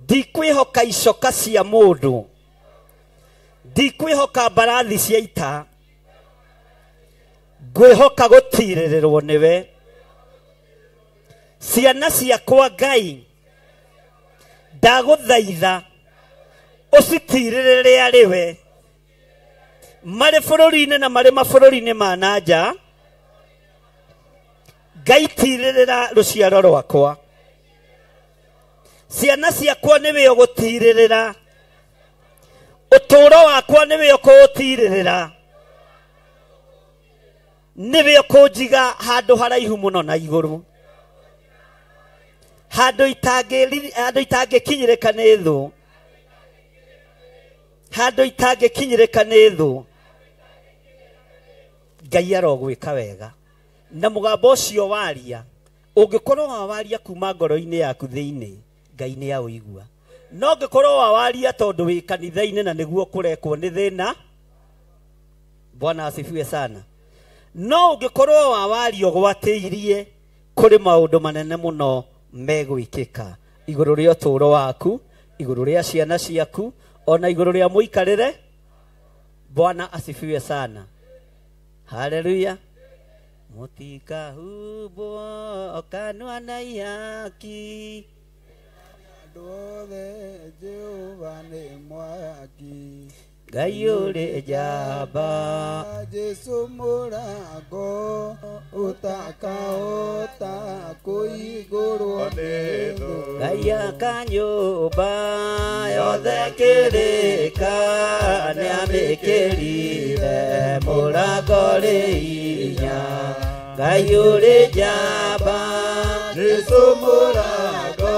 ndikwĩhoka icoka cia mũndũ, ndikwĩhoka mbarathi cia ita, ngwĩhoka gũtirĩrĩrwo nĩwe. Ciana ciakwa Ngai, ndagũthaitha ũcitirĩrĩre arĩ we, marĩ bũrũri-inĩ na marĩ mabũrũri-inĩ ma na nja. Ngai tirĩrĩra rũciaro rwakwa. Ciana ciakwa nĩwe ũgũtirĩrĩra, ũtũũro wakwa nĩwe ũkũũtirĩrĩra, nĩwe ũkũnjiga handũ haraihu mũno na igũrũ, handũ itangĩkinyĩrĩka nĩ thũ, handũ itangĩkinyĩrĩka nĩ thũ. Ngai arogwĩka wega. Na mũgambo ũcio waria, ũngĩkorwo wawaria kuma ngoro-inĩ yaku thĩinĩ, Ngai nĩ aũigua. No ũngĩkorwo wawaria tondũ wĩ kanitha-inĩ na nĩguo kũrekwo nĩ thĩna, Bwana asifiwe sana. No ũngĩkorwo wawaria ũgwatĩirie, kũrĩ maũndũ manene mũno megwĩkĩka igũrũ rĩa ũtũũro waku, igũrũ rĩa ciana ciaku, ona igũrũ rĩa mũikarĩre. Bwana asifiwe sana. Haleluya. Mũtikahubwo kanua na ihaki, andũ othe Jehova nĩ mwaki. Ngai ũrĩ njamba. Jesu mũrango ũtakahota kũhingũrwo nĩ thũ. Ngai aka nyũmba yothe kĩrĩka nĩamĩkĩrire mũrango rĩ hinya. Ngai ũrĩ njamba. Jesu mũrango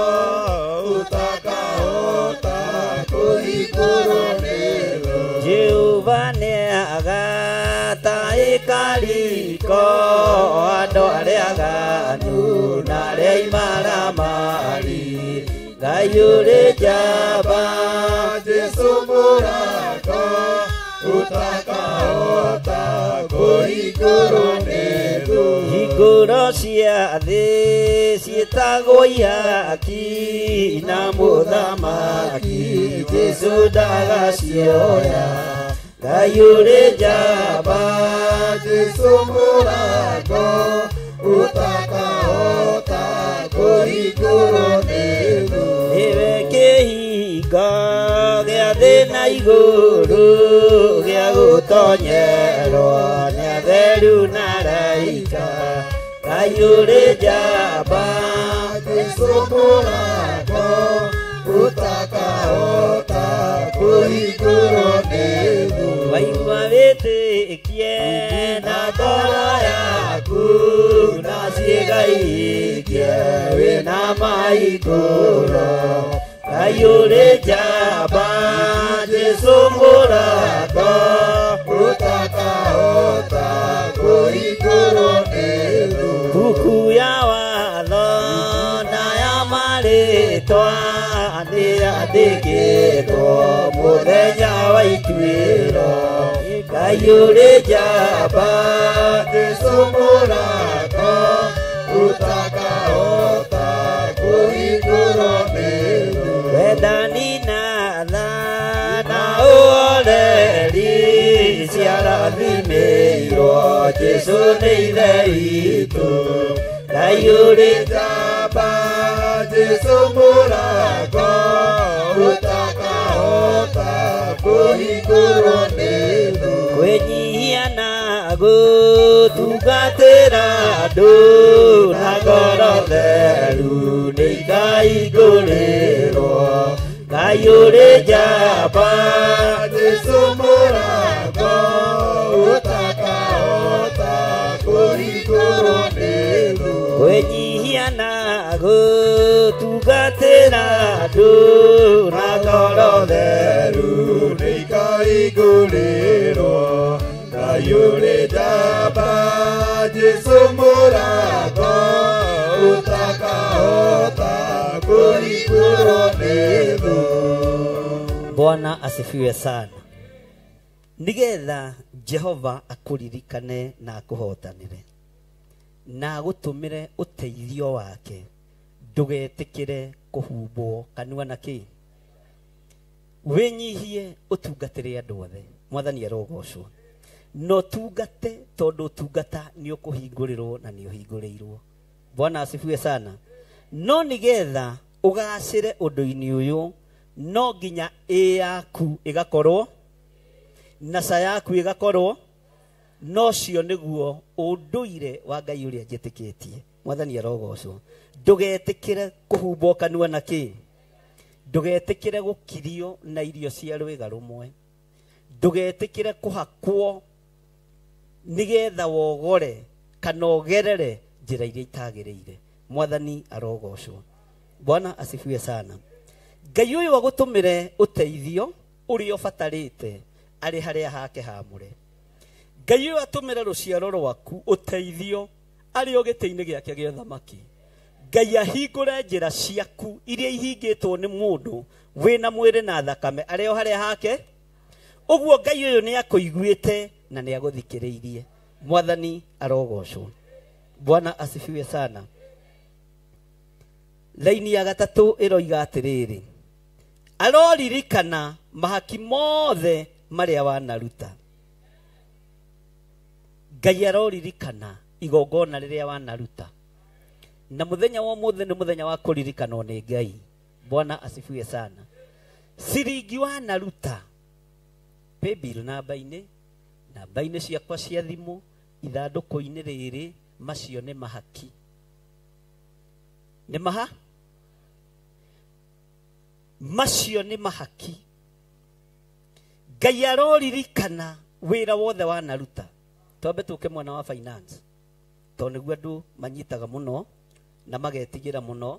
ũtakahota kũhingũrwo nĩ thũ. Jehova nĩagata ĩkariko andũ arĩa aganu na arĩa imaramari. Ngai ũrĩ njamba. Jesu mũrango ũtakahota kũhingũrwo nĩ thũ. Hingũro cia thĩ ciĩtagwo ihaki na mũthamaki Jesu ndagacioya. Ngai ũrĩ njamba. Jesu mũrango ũtakahota kũhingũrwo nĩ thũ. Nĩwe kĩhingo gĩa thĩ na igũrũ gĩa gũtonyerwo nĩ atheru na araika. Ngai ũrĩ njamba. Jesu mũrango ũtakahota kũhingũrwo nĩ thũ. Waigua wĩtĩkie na ngoro yaku na ciĩga ihingie wĩna maikũro. Ngai ũrĩ njamba. Jesu mũrango ũtakahota kũhingũrwo nĩ thũ. Buku ya watho na ya marĩtwa nĩyandĩkĩtwo mũthenya wa ituĩro. Ngai ũrĩ njamba. Jesu mũrango ũtakahota kũhingũrwo nĩ thũ. Wendani na tha na ũhoreri ciarathimĩirwo Jesu nĩ Ithe witũ. Ngai ũrĩ njamba. Jesu mũrango ũtakahota kũhingũrwo nĩ thũ. Kwĩnyihia na gũtungatĩra andũ na ngoro theru nĩ ikaihingũrĩrwo. Ngai ũrĩ njamba. Jesu mũrango ũtakahota kũhingũrwo nĩ thũ. Kwĩnyihia na gũtungatĩra andũ na ngoro theru nĩ ikaihingũrĩrwo. Ngai ũrĩ njamba. Jesu mũrango ũtakahota kũhingũrwo nĩ thũ. Bwana asifiwe sana. Nigetha Jehova akũririkane na akũhotanĩre na agũtũmĩre ũteithio wake, ndũgetĩkĩre kũhumbwo kanua na kĩ. Wĩnyihie ũtungatĩre andũ othe. Mwathani arogocwo. Na ũtungate tondũ ũtungata nĩ ũkũhingũrĩrwo na nĩ ũhingũrĩirwo. Bwana asifiwe sana. No nigetha ũgacĩre ũndũ-inĩ ũyũ no nginya ĩ yaku ĩgakorwo na ca yaku ĩgakorwo nocio nĩguo ũndũire wa Ngai ũrĩa njĩtĩkĩtie. Mwathani arogocwo. Ndũgetĩkĩre kũhumbwo kanua na kĩ. Ndũgetĩkĩre gũkirio na irio cia rwĩga rũmwe. Ndũgetĩkĩre kũhakwo nĩgetha wogore kana ũgerere njĩra iria itagĩrĩire. Mwathani arogocwo. Bwana asifiwe sana. Ngai ũyũ agũtũmĩre ũteithio ũrĩa ũbatarĩte arĩ harĩa hake hamũre. Ngai ũyũ atũmĩre rũciaro rwaku ũteithio arĩ o gĩtĩ-inĩ gĩake gĩa ũthamaki. Ngai ahingũre njĩra ciaku iria ihingĩtwo nĩ mũndũ wĩna mwĩrĩ na thakame arĩ o harĩa hake. Ũguo Ngai ũyũ nĩ akũiguĩte na nĩ agũthikĩrĩirie. Mwathani arogocwo. Bwana asifiwe sana. Laini ya gatatũ ĩroiga atĩrĩrĩ, aroririkana mahaki mothe marĩa wanaruta. Ngai aroririkana igongona rĩrĩa wanaruta. Na mũthenya wa ũmũthĩ nĩ mũthenya wa kũririkanwo nĩ Ngai. Bwana asifiwe sana. Ciringi wanaruta Paybill namba-inĩ, namba-inĩ ciakwa cia thimũ, ithandũkũ-inĩ rĩrĩ, macio nĩ mahaki. Nĩ maha? Macio nĩ mahaki. Ngai aroririkana wĩra wothe wanaruta. Twambe tũke mwena wa finance, tondũ nĩguo andũ manyitaga mũno na magetigĩra mũno,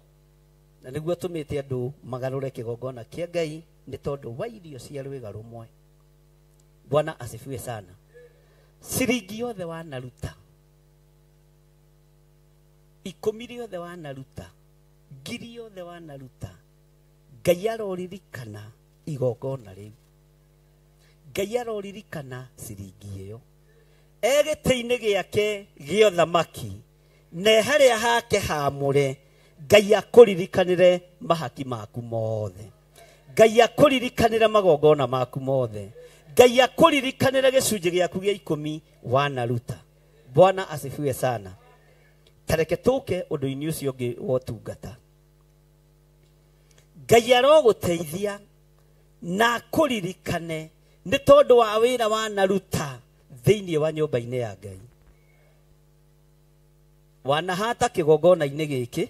na nĩguo tũmĩte andũ magarũre kĩgongona kĩa Ngai nĩ tondũ wa irio cia rwĩga rũmwe. Bwana asifiwe sana. Ciringi yothe wanaruta, 10 yothe wanaruta, 1000 yothe wanaruta, Ngai aroririkana igongona rĩu. Ngai aroririkana ciringi ĩyo. Egĩtĩ-inĩ gĩake gĩa ũthamaki, na harĩa hake haamũre, Ngai akũririkanĩre mahaki maku mothe. Ngai akũririkanĩre magongona maku mothe. Ngai akũririkanĩre gĩcunjĩ gĩaku gĩa 10 wanaruta. Bwana asifiwe sana. Tareke tũke ũndũ-inĩ ũcio ũngĩ wa ũtungata. Ngai arogũteithia na akũririkane nĩ tondũ wa wĩra wanaruta thĩinĩ wa nyũmba-inĩ ya Ngai. Wanahata kĩgongona-inĩ gĩkĩ,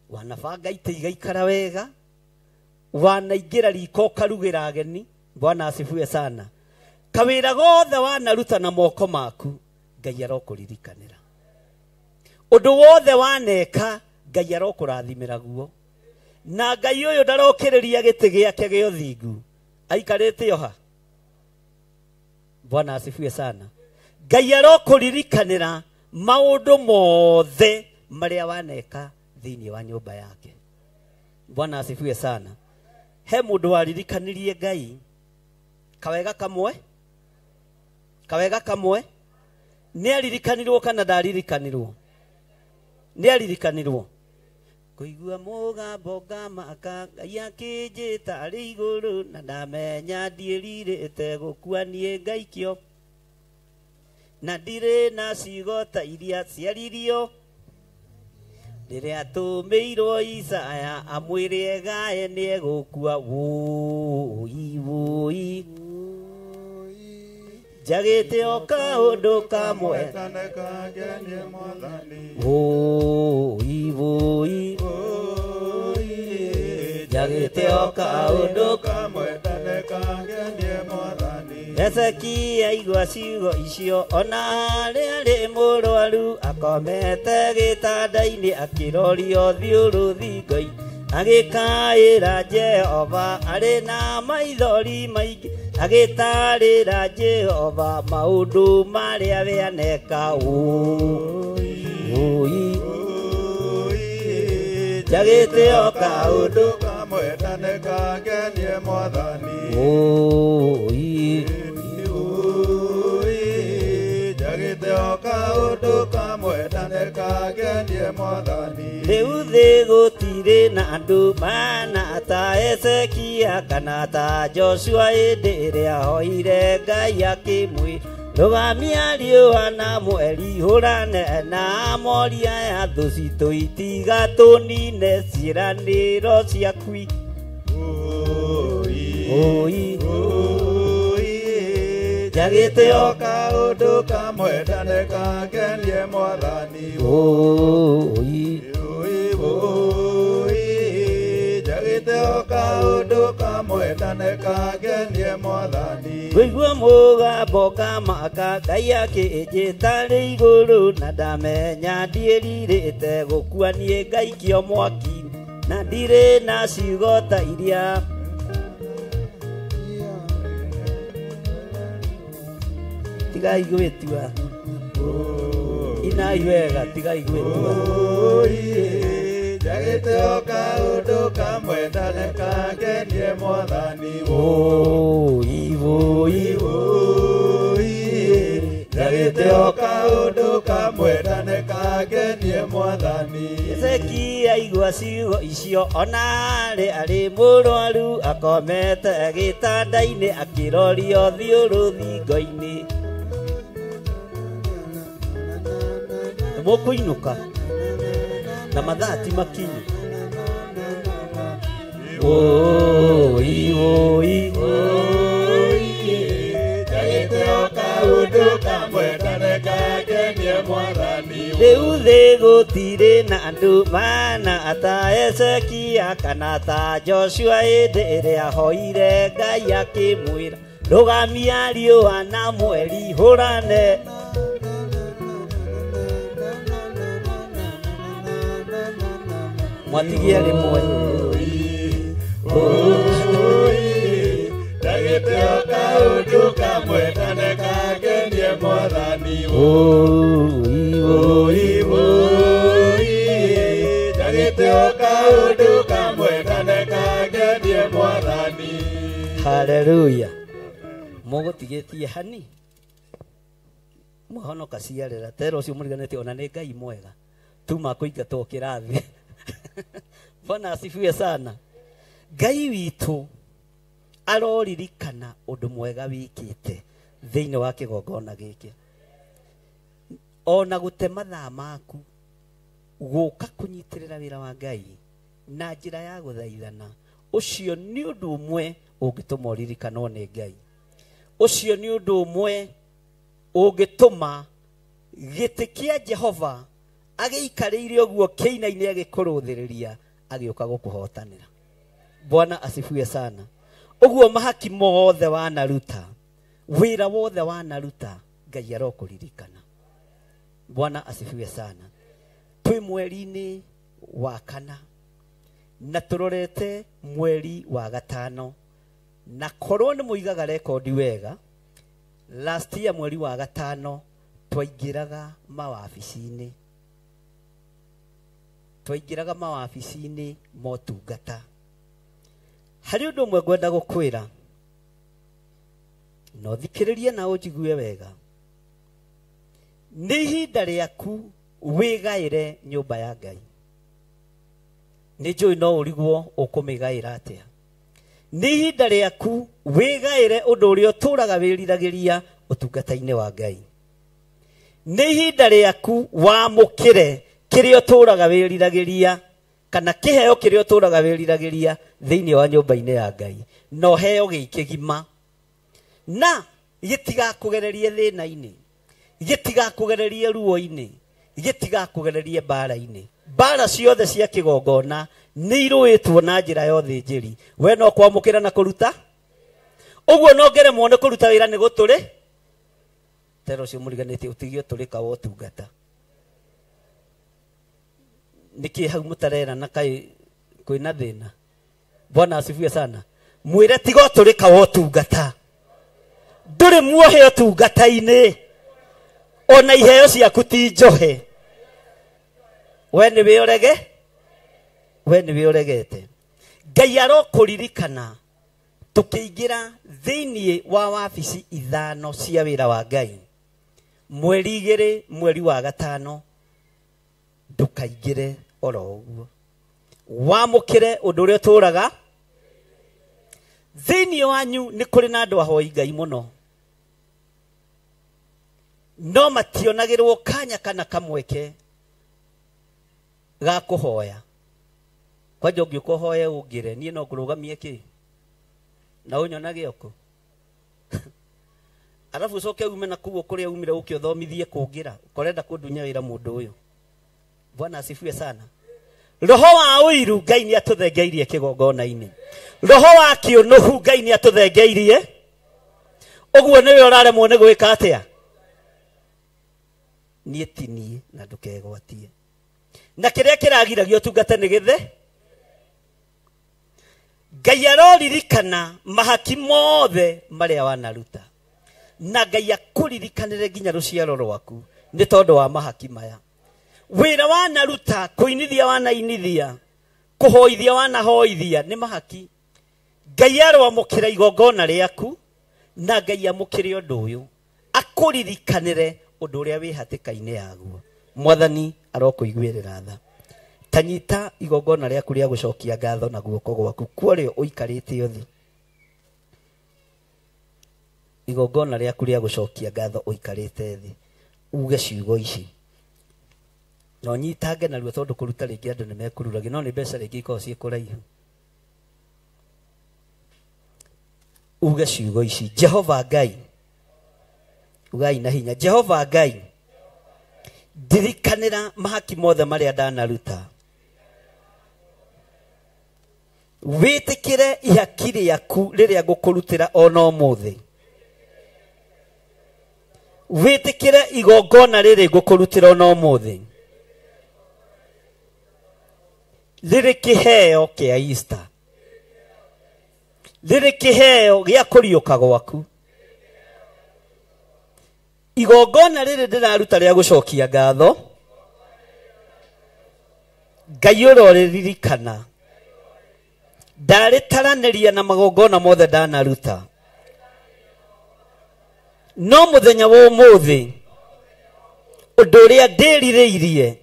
wanabanga itĩ igaikara wega, wanaingĩra riko ũkarugĩra ageni. Bwana asifiwe sana. Kawĩra gothe wanaruta na moko maku, Ngai arokũririkanĩra. Ũndũ wothe waneka, Ngai arokũrathimĩra guo. Na Ngai ũyũ ndarokĩrĩria gĩtĩ gĩake gĩa ũthingu, aikarĩte oha. Bwana asifiwe sana. Ngai arokũririkanĩra maũndũ mothe marĩa waneka thĩinĩ wa nyũmba yake. Bwana asifiwe sana. He mũndũ waririkanirie Ngai kawega kamwe, kawega kamwe, nĩ aririkanirwo kana ndaririkanirwo? Nĩ aririkanirwo. Kũigua mũgambo ngamaka, Ngai akĩnjĩta arĩ igũrũ, na ndamenya ndiĩrirĩte gũkua niĩ ngaikio, na ndirĩ na ciugo ta iria ciaririo rĩrĩa atũmĩirwo Isaya amwĩre egae nĩegũkua. Wũi wũi, njagĩte o kaũndũ kamwe. Wũi wũi, njagĩte o kaũndũ kamwe. Hezekia aigua ciugo icio, ona harĩa arĩ mũrwaru, akomete gĩtanda-inĩ akĩrorio ũthiũ rũthingo-inĩ, agĩkaĩra Jehova arĩ na maithori maingĩ, agĩtarĩra Jehova maũndũ marĩa we aneka. Wũi wũi, njagĩte o kaũndũ kamwe ndanekangenie Mwathani. Wũi wũi, njagĩte o kaũndũ kamwe ndanekangenie Mwathani. Rĩu thĩ gũtirĩ na andũ mana ta Hezekia kana ta Joshua hĩndĩ ĩrĩa ahoire Ngai akĩmwĩra, rũgamia riũa na mweri, hũrane na moria ya thũ citũ itigatũnine ciĩranĩro ciaku. Wũi wũi, njagĩte o kaũndũ kamwe ndanekangenie Mwathani. Wũi wũi, njagĩte o kaũndũ kamwe ndanekangenie Mwathani. Ngũigua mũgambo ngamaka, Ngai akĩnjĩta arĩ igũrũ, na ndamenya ndiĩrirĩte gũkua niĩ ngaikio mwaki, na ndirĩ na ciugo ta iria tigai gwĩtua. Inai wega, tigai gwĩtua. Njagĩte o kaũndũ kamwe ndanekangenie Mwathani. Wũi wũi wũi, njagĩte o kaũndũ kamwe ndanekangenie Mwathani. Hezekia aigua ciugo icio, ona arĩ arĩ mũrwaru, akomete gĩtanda-inĩ akĩrorio ũthiũ rũthingo-inĩ. Mũkũinũka na mathaa ti makinyu. Wũi wũi, kaũndũ kamwe ndanekangenie Mwathani. Rĩu thĩ gũtirĩ na andũ mana ta Ezekia kana ta Joshua hĩndĩ ĩrĩa ahoire Ngai akĩmwĩra rũgamia riũa na mweri hũrane. Mwatigie rĩmwe. Ndagĩte o kaũndũ kamwe ndanekangenie Mwathani. Ndagĩte o kaũndũ kamwe ndanekangenie Mwathani. Haleluya. Mũgũtigĩtie hani mwahonoka ciarĩra tera ũcio mũriganĩtie ona nĩ Ngai mwega tuma kũingatwo kĩrathi. Bwana asifiwe sana. Ngai witũ aroririkana ũndũ mwega wĩkĩte thĩinĩ wa kĩgongona gĩkĩ, ona gũte mathaa maku gũka kũnyitĩrĩra wĩra wa Ngai na njĩra ya gũthaithana, ũcio nĩ ũndũ ũmwe ũngĩtũma ũririkanwo nĩ Ngai. Ũcio nĩ ũndũ ũmwe ũngĩtũma gĩtĩ kĩa Jehova agĩikarĩire ũguo kĩina-inĩ agĩkũrũthĩrĩria agĩũka gũkũhotanĩra. Bwana asifiwe sana. Ũguo mahaki mothe wanaruta, wĩra wothe wanaruta, Ngai arokũririkana. Bwana asifiwe sana. Twĩ mweri-inĩ wa kana na tũrorete mweri wa gatano, na korwo nĩ mũigaga rekondi wega, last year mweri wa gatano twaingĩraga mawabici-inĩ, twaingĩraga mawabici-inĩ motungata. Harĩ ũndũ ũmwe ngwenda gũkwĩra, no thikĩrĩrie na ũnjigue wega. Nĩ ihinda rĩaku wĩgaĩre nyũmba ya Ngai. Nĩ njũĩ no ũrigwo ũkũmĩgaĩra atĩa. Nĩ ihinda rĩaku wĩgaĩre ũndũ ũrĩa ũtũraga wĩriragĩria ũtungata-inĩ wa Ngai. Nĩ ihinda rĩaku wamũkĩre kĩrĩa ũtũraga wĩriragĩria kana kĩheo kĩrĩa ũtũraga wĩriragĩria thĩinĩ wa nyũmba-inĩ ya Ngai, na ũheo gĩkĩgima na gĩtigakũgererie thĩna-inĩ, gĩtigakũgererie ruo-inĩ, gĩtigakũgererie mbara-inĩ. Mbara ciothe cia kĩgongona nĩ irũĩtwo na njĩra ya ũthĩnjĩri. We no kwamũkĩra na kũruta ũguo, no ngeremwo nĩ kũruta wĩra nĩ gũtũrĩ tera ũcio mũriganĩtie ũtigie ũtũrĩka wa ũtungata. Nĩkĩ hau mũtarerana kaĩ kwĩna thĩna? Bwana asifiwe sana. Mwĩre tiga ũtũrĩka wa ũtungata, ndũrĩ muohe ũtungata-inĩ, ona iheo ciaku ti njohe. We nĩwe ũrege, we nĩwe ũregete. Ngai arokũririkana tũkĩingĩra thĩinĩ wa wabici ithano cia wĩra wa Ngai mweri 2 mweri wa gatano, ndũkaingĩre oro ũguo, wamũkĩre ũndũ ũrĩa ũtũraga thĩinĩ wanyu. Nĩ kũrĩ na andũ ahoi Ngai mũno, no mationagĩrwo kanya kana kamweke ga kũhoya. Kwanja ũngĩũka ũhoye ũngĩre, niĩ no ngũrũgamie kĩ na ũnyonage ũkũ, arabu ũcoke ume na kũu kũrĩa umire ũke ũthomithie kũngĩra, ũkorenda kũndunya wĩra mũndũ ũyũ. Bwana asifiwe sana. Roho wa ũiru Ngai nĩ atũthengeirie kĩgongona-inĩ. Roho wa kĩũnũhu Ngai nĩ atũthengeirie. Ũguo nĩwe ũraremwo nĩ gwĩka atĩa? Niĩ ti niĩ na ndũkegwatie. Na kĩrĩa kĩragiragia ũtungata nĩ gĩthe. Ngai aroririkana mahaki mothe marĩa wanaruta, na Ngai akũririkanĩre nginya rũciaro rwaku nĩ tondũ wa mahaki maya. Wĩra wanaruta, kũinithia wanainithia, kũhoithia wanahoithia, nĩ mahaki. Ngai aroamũkĩra igongona rĩaku, na Ngai amũkĩre ũndũ ũyũ, akũririkanĩre ũndũ ũrĩa wĩ hatĩka-inĩ yaguo. Mwathani arokũiguĩrĩra tha. Tanyita igongona rĩaku rĩa gũcokia ngatho na guoko gwaku kũrĩa ũikarĩte ũthĩ. Igongona rĩaku rĩa gũcokia ngatho ũikarĩte thĩ, uge ciugo ici na ũnyitange naruo, tondũ kũruta rĩngĩ andũ nĩ mekũruragia, no nĩ mbeca rĩngĩ ikoragwo ciĩ kũraihu. Uge ciugo ici: Jehova Ngai, Ugai na hinya. Jehova Ngai, ndirikanĩra mahaki mothe marĩa ndanaruta. Wĩtĩkĩre ihaki rĩaku rĩrĩa ngũkũrutĩra ona ũmũthĩ. Wĩtĩkĩre igongona rĩrĩ ngũkũrutĩra ona ũmũthĩ. Rĩrĩ kĩheo kĩa Easter. Rĩrĩ kĩheo gĩa kũriũka gwaku. Igongona rĩrĩ ndĩraruta rĩa gũcokia ngatho, Ngai ũroririkana. Ndarĩtaranĩria na magongona mothe ndanaruta. No mũthenya wa ũmũthĩ, ũndũ ũrĩa ndĩrirĩirie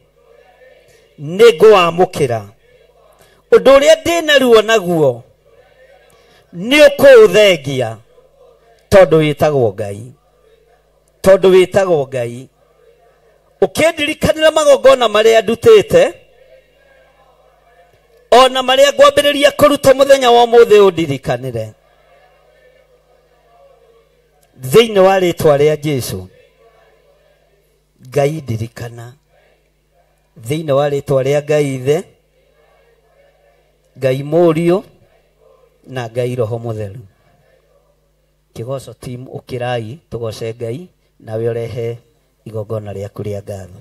nĩ ngũwamũkĩra. Ũndũ ũrĩa ndĩna ruo naguo nĩ ũkũũthengia, tondũ wĩtagwo Ngai. Tondũ wĩtagwo Ngai. Ũkĩndirikanĩra magongona marĩa ndutĩte, ona marĩa ngwambĩrĩria kũruta mũthenya wa ũmũthĩ ũndirikanĩre. Thĩinĩ wa rĩtwa rĩa Jesũ, Ngai ndirikana. Thĩinĩ wa rĩtwa rĩa Ngai Ithe, Ngai Mũriũ, na Ngai Roho Mũtheru. Kĩgoco team ũkĩrai tũgoce Ngai, nawe ũrehe igongona rĩaku rĩa ngatho.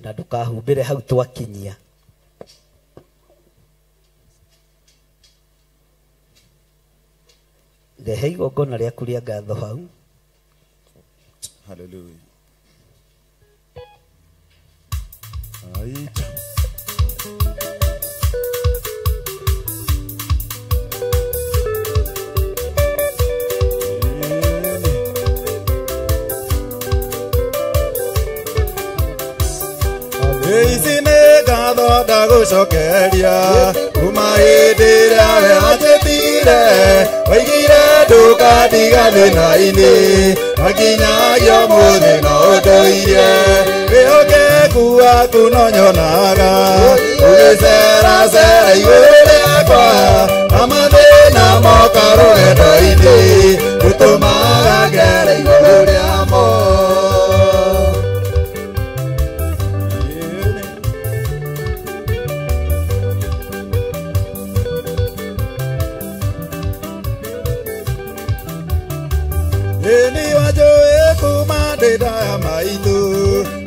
Na ndũkahumbĩre hau twakinyia. Rehe igongona rĩaku rĩa ngatho hau. Hallelujah. Aita. Ici nĩ ngatho ndagũcokeria kuma hĩndĩ ĩrĩa we wanjĩtire, waigire ndũkandiga thĩna-inĩ, na nginyagia ũmũthĩ no ũndũire. Wĩhokeku waku no nyonaga ũgĩceracera igũrũ rĩakwa, na mathĩna moka rũgendo-inĩ, ndũtũmaga ngere igũrũ rĩamo. Ni wanjũĩ kuma ndĩ nda ya maitũ,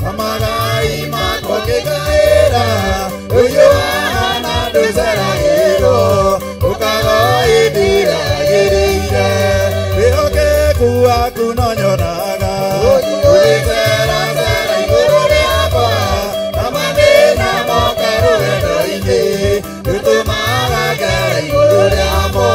na magai makwa ngĩkaĩra, ũyũ wahana ndũceragĩrwo, ũkaga hĩndĩ ĩrĩa yagĩrĩire. Wĩhokeku waku no nyonaga ũgĩceracera igũrũ rĩakwa, na mathĩna moka rũgendo-inĩ, ndũtũmaga ngere igũrũ rĩamo.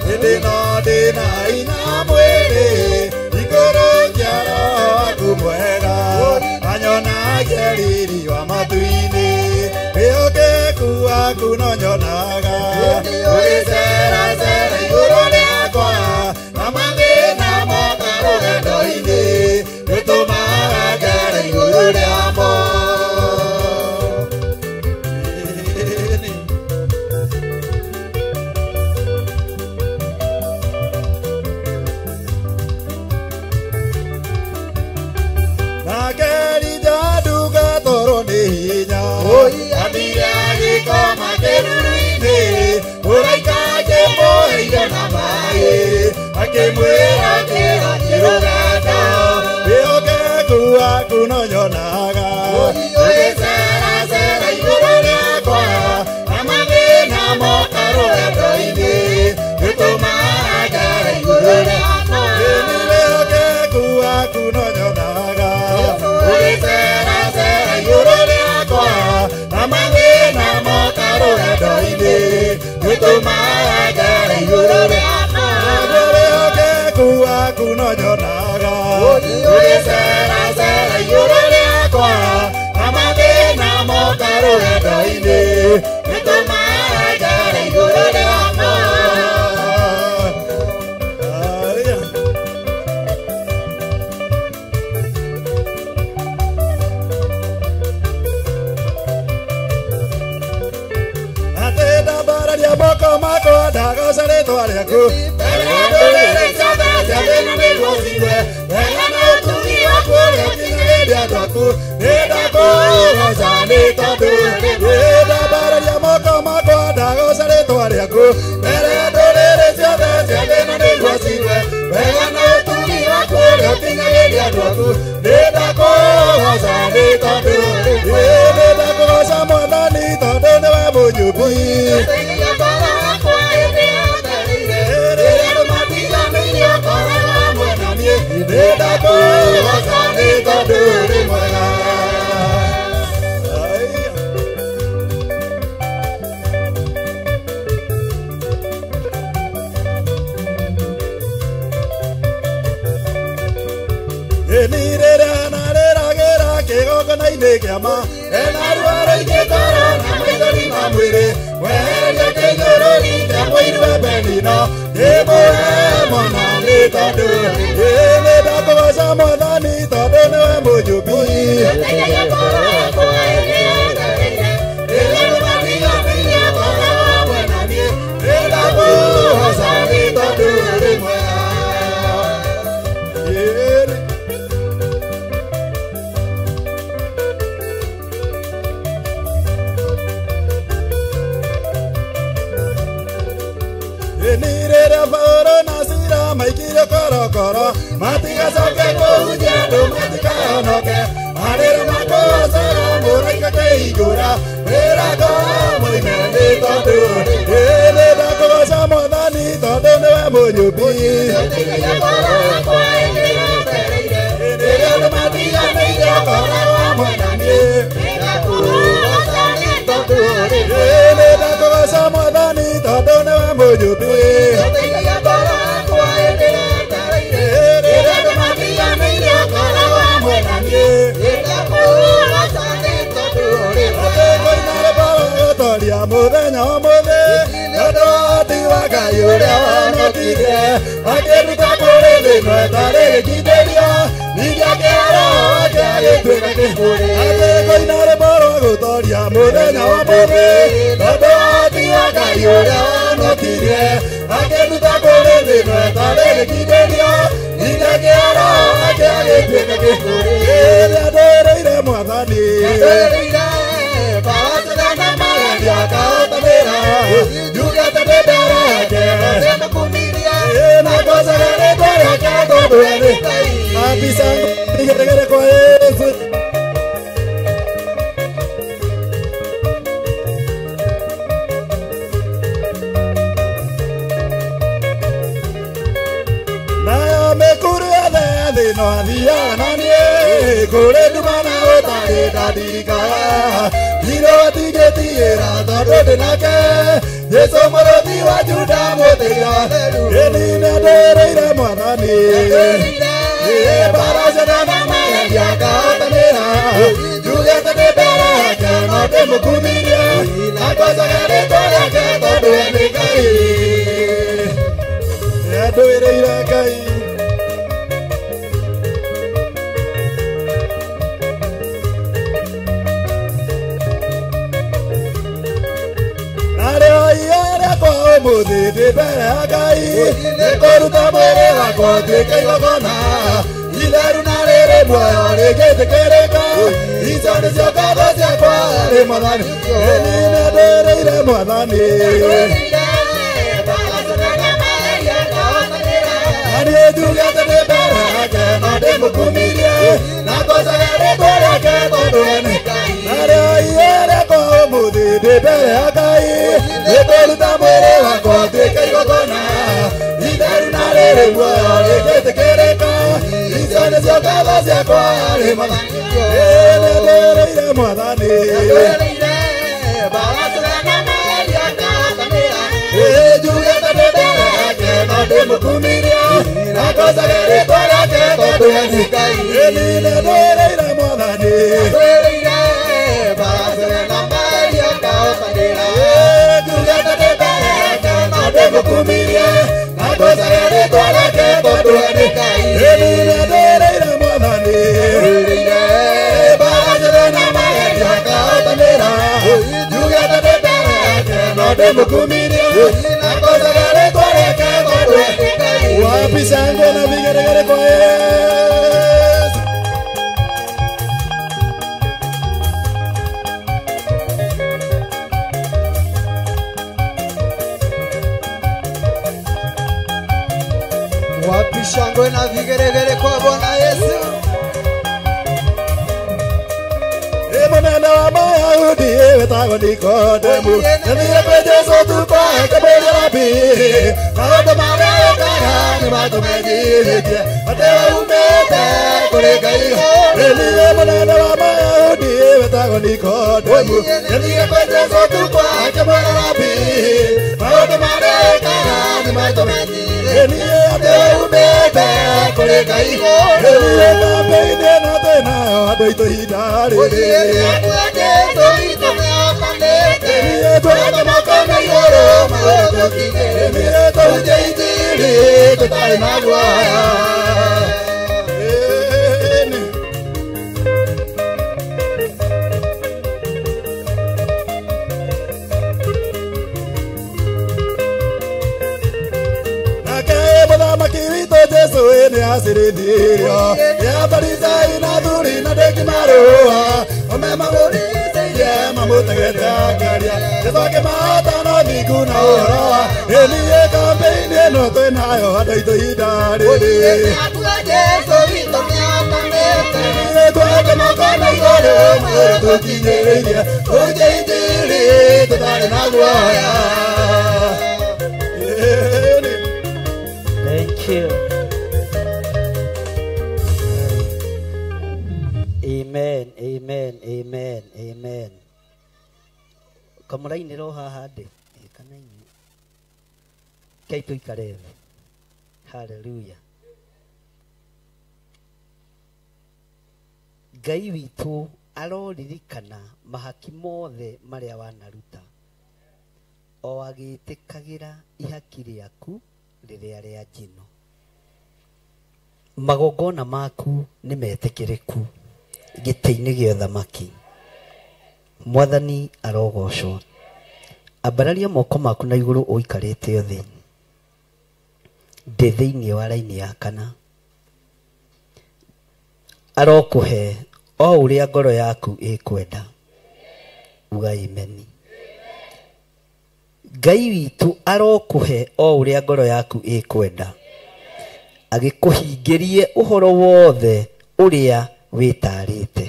Hĩndĩ no ndĩna hinya mwĩrĩ, igũrũ kĩa roho waku mwega, anyonagie riri wa matu-inĩ. Wĩhokeku waku no nyonaga ũgĩceracera igũrũ rĩakwa, na mathĩna moka rũgendo-inĩ, ndũtũmaga ngere igũrũ rĩamo. Akĩmwĩra kĩra rũgendo, wĩhokeku waku no nyonaga ũgĩceracera igũrũ rĩakwa, na mathĩna moka rũgendo-inĩ, ndũtũmaga ngere igũrũ rĩakwa. Wĩhokeku waku no nyonaga ũgĩceracera igũrũ rĩakwa, na mathĩna moka rũgendo-inĩ, ndũtũmaga ngere igũrũ rĩakwa. Wĩhokeku waku no nyonaga ũgĩceracera igũrũ rĩakwa, na mathĩna moka rũgendo-inĩ, ndũtũmaga ngere igũrũ rĩakwa. ndagoca rĩtwa rĩaku mbere ya ndũrĩrĩ ciothe cia thĩ ĩno nĩguo ciigue wega na ũtugi waku ũrĩa ũkinyĩrĩire andũ aku. Nĩ ndakũgoca nĩ tondũ nĩndambararia moko makwa ndagoca rĩtwa rĩaku mbere ya ndũrĩrĩ ciothe cia thĩ ĩno nĩguo ciigue wega na ũtugi waku ũrĩa ũkinyĩrĩire andũ aku. Nĩ ndakũgoca nĩ tondũ nĩndakũgoca Mwathani tondũ nĩwe mũnyũmbi. Nĩndakũgoca nĩ tondũ ũrĩ mwega. Ĩni rĩrĩa narĩragĩra kĩgongona-inĩ kĩa ma ena ruo rũingĩ ngoro na maithori ma mwĩrĩ weheria kĩnyũrũri kĩa mũiru wa Penina ndĩmũhe mwana nĩ tondũ nĩndakũgoca Mwathani tondũ nĩwe mũnyũmbi. Nĩndakũgoca nĩ tondũ ũrĩ mwega. Ĩni rĩrĩa Paũlũ na Sila maikire korokoro matigacoke kũhunjia andũ matikahonoke marĩra makũgocaga mũraika kĩhingũra mĩrango moime nĩ tondũ nĩndakũgoca Mwathani tondũ nĩwe mũnyũmbi. Rĩrĩa andũ matiganĩirie ũkoragwo hamwe na niĩ. Nĩndakũgoca Mwathani tondũ nĩwe mũnyũmbi. Rĩrĩa andũ matiganĩirie ũkoragwo hamwe na niĩ. Atĩ ngũina rwĩmbo rwa gũtooria mũthenya ũmũthĩ tondũ ũhoti wa Ngai ũrĩa wahonokirie akĩruta kũrĩ thĩ ĩno ĩtarĩ gĩkindĩrio ningĩ akĩhe Roho wake agĩtuĩka kĩhũrĩ. Atĩ ngũina rwĩmbo rwa gũtooria mũthenya ũmũthĩ tondũ ũhoti wa Ngai ũrĩa wahonokirie akĩruta kũrĩ thĩ ĩno ĩtarĩ gĩkindĩrio ningĩ akĩhe Roho wake agĩtuĩka kĩhũrĩ. Rĩrĩa ndũĩrĩire Mwathani Apisang kwa Yesu. Nayo mĩkuru yothe ya thĩ no athiaga na niĩ kũrĩ nduma na ũtarĩ ndandirikaga ndirũ atingĩtigĩra tondũ ndĩ nake Jesũ mũrũthi wa Juda mũthĩga. Ĩni nĩandĩrĩire Mwathani mbara na mageria ngahotanĩra njugĩte ndĩ mbere yake no ndĩmũkumirie na ngocaga rĩtwa rĩake tondũ we nĩ Ngai. Nĩandũĩrĩire Ngai. Narĩo ihoya rĩakwa ũmũthĩ ndĩ mbere ya Ngai nĩ kũruta mwĩrĩ wakwa ũtuĩke igongona itheru na rĩrĩ muoyo rĩngĩtĩkĩrĩka. Icio nĩcio ngatho ciakwa harĩ Mwathani. Ĩni nĩandũĩrĩire Mwathani. Na niĩ njugĩte ndĩ mbere yake no ndĩmũkumirie na ngocaga rĩtwa rĩake tondũ we nĩ Ngai. Narĩo ihoya rĩakwa ũmũthĩ ndĩ mbere ya Ngai nĩ kũruta mwĩrĩ wakwa ũtuĩke igongona itheru na rĩrĩ muoyo rĩngĩtĩkĩrĩka. Icio nĩcio ngatho ciakwa harĩ Mwathani. Nĩndũĩrĩire Mwathani. Njugĩte ndĩ mbere yake no ndĩmũkumirie na ngocaga rĩtwa rĩake tondũ we nĩ Ngai. Ĩni nĩndũĩrĩire Mwathani. Njugĩte ndĩ mbere yake no ndĩmũkumirie na ngocaga rĩtwa rĩake tondũ we nĩ Ngai. Ĩni nĩndũĩrĩire Mwathani. Mbara na mageria ngahotanĩra njugĩte ndĩ mbere yake no ndĩmũkumirie na ngocaga rĩtwa Wapi shangwe na vigeregere kwa Yesu. Wapi shangwe na vigeregere kwa Bwana Yesu. Munene wa Mayahudi wetagwo Nikodemu nĩathire kwĩ Jesũ ũtukũ akĩmũũria Rabi, maũndũ marĩa wĩkaga nĩmatũmenyithĩtie atĩ we uumĩte kũrĩ Ngai. Ĩniĩ mũnene wa Mayahudi wetagwo Nikodemu nĩathire kwĩ Jesũ ũtukũ akĩmwĩra Rabi, maũndũ marĩa wĩkaga nĩmatũmenyithĩtie atĩ we uumĩte kũrĩ Ngai. Ĩniĩ kambĩini ĩno twĩ nayo andũ aitũ ihinda rĩrĩ. Nĩacirithirio nĩ Afarisai na athuri na ndĩki marũa mamũricĩirie mamũtegete akĩaria. Jesũ akĩmahota na thingu na ũhoro wa ĩniĩ kambĩini ĩno twĩ nayo andũ aitũ ihinda rĩrĩ. Tweke moko na igũrũ magũrũ tũkinyĩrĩirie tũhunjie injiri tũtarĩ na guoya. Thank you. Amen, amen, amen, amen. Kamũrainĩra o haha ndĩ kana inyuĩ kei tũikare thĩ. Hallelujah. Ngai witũ aroririkana mahaki mothe marĩa wanaruta o agĩtĩkagĩra ihaki rĩaku rĩrĩa rĩa njino. Magongona maku nĩ metĩkĩrĩku gĩtĩ-inĩ gĩa ũthamaki. Mwathani arogocwo. Ambararia moko maku na igũrũ ũikarĩte thĩ. Ndĩ thĩinĩ wa raini ya kana. Arokũhe o ũrĩa ngoro yaku ĩkwenda. Uga imeni. Ngai witũ arokũhe o ũrĩa ngoro yaku ĩkwenda. Agĩkũhingĩrie ũhoro wothe ũrĩa wĩtarĩte.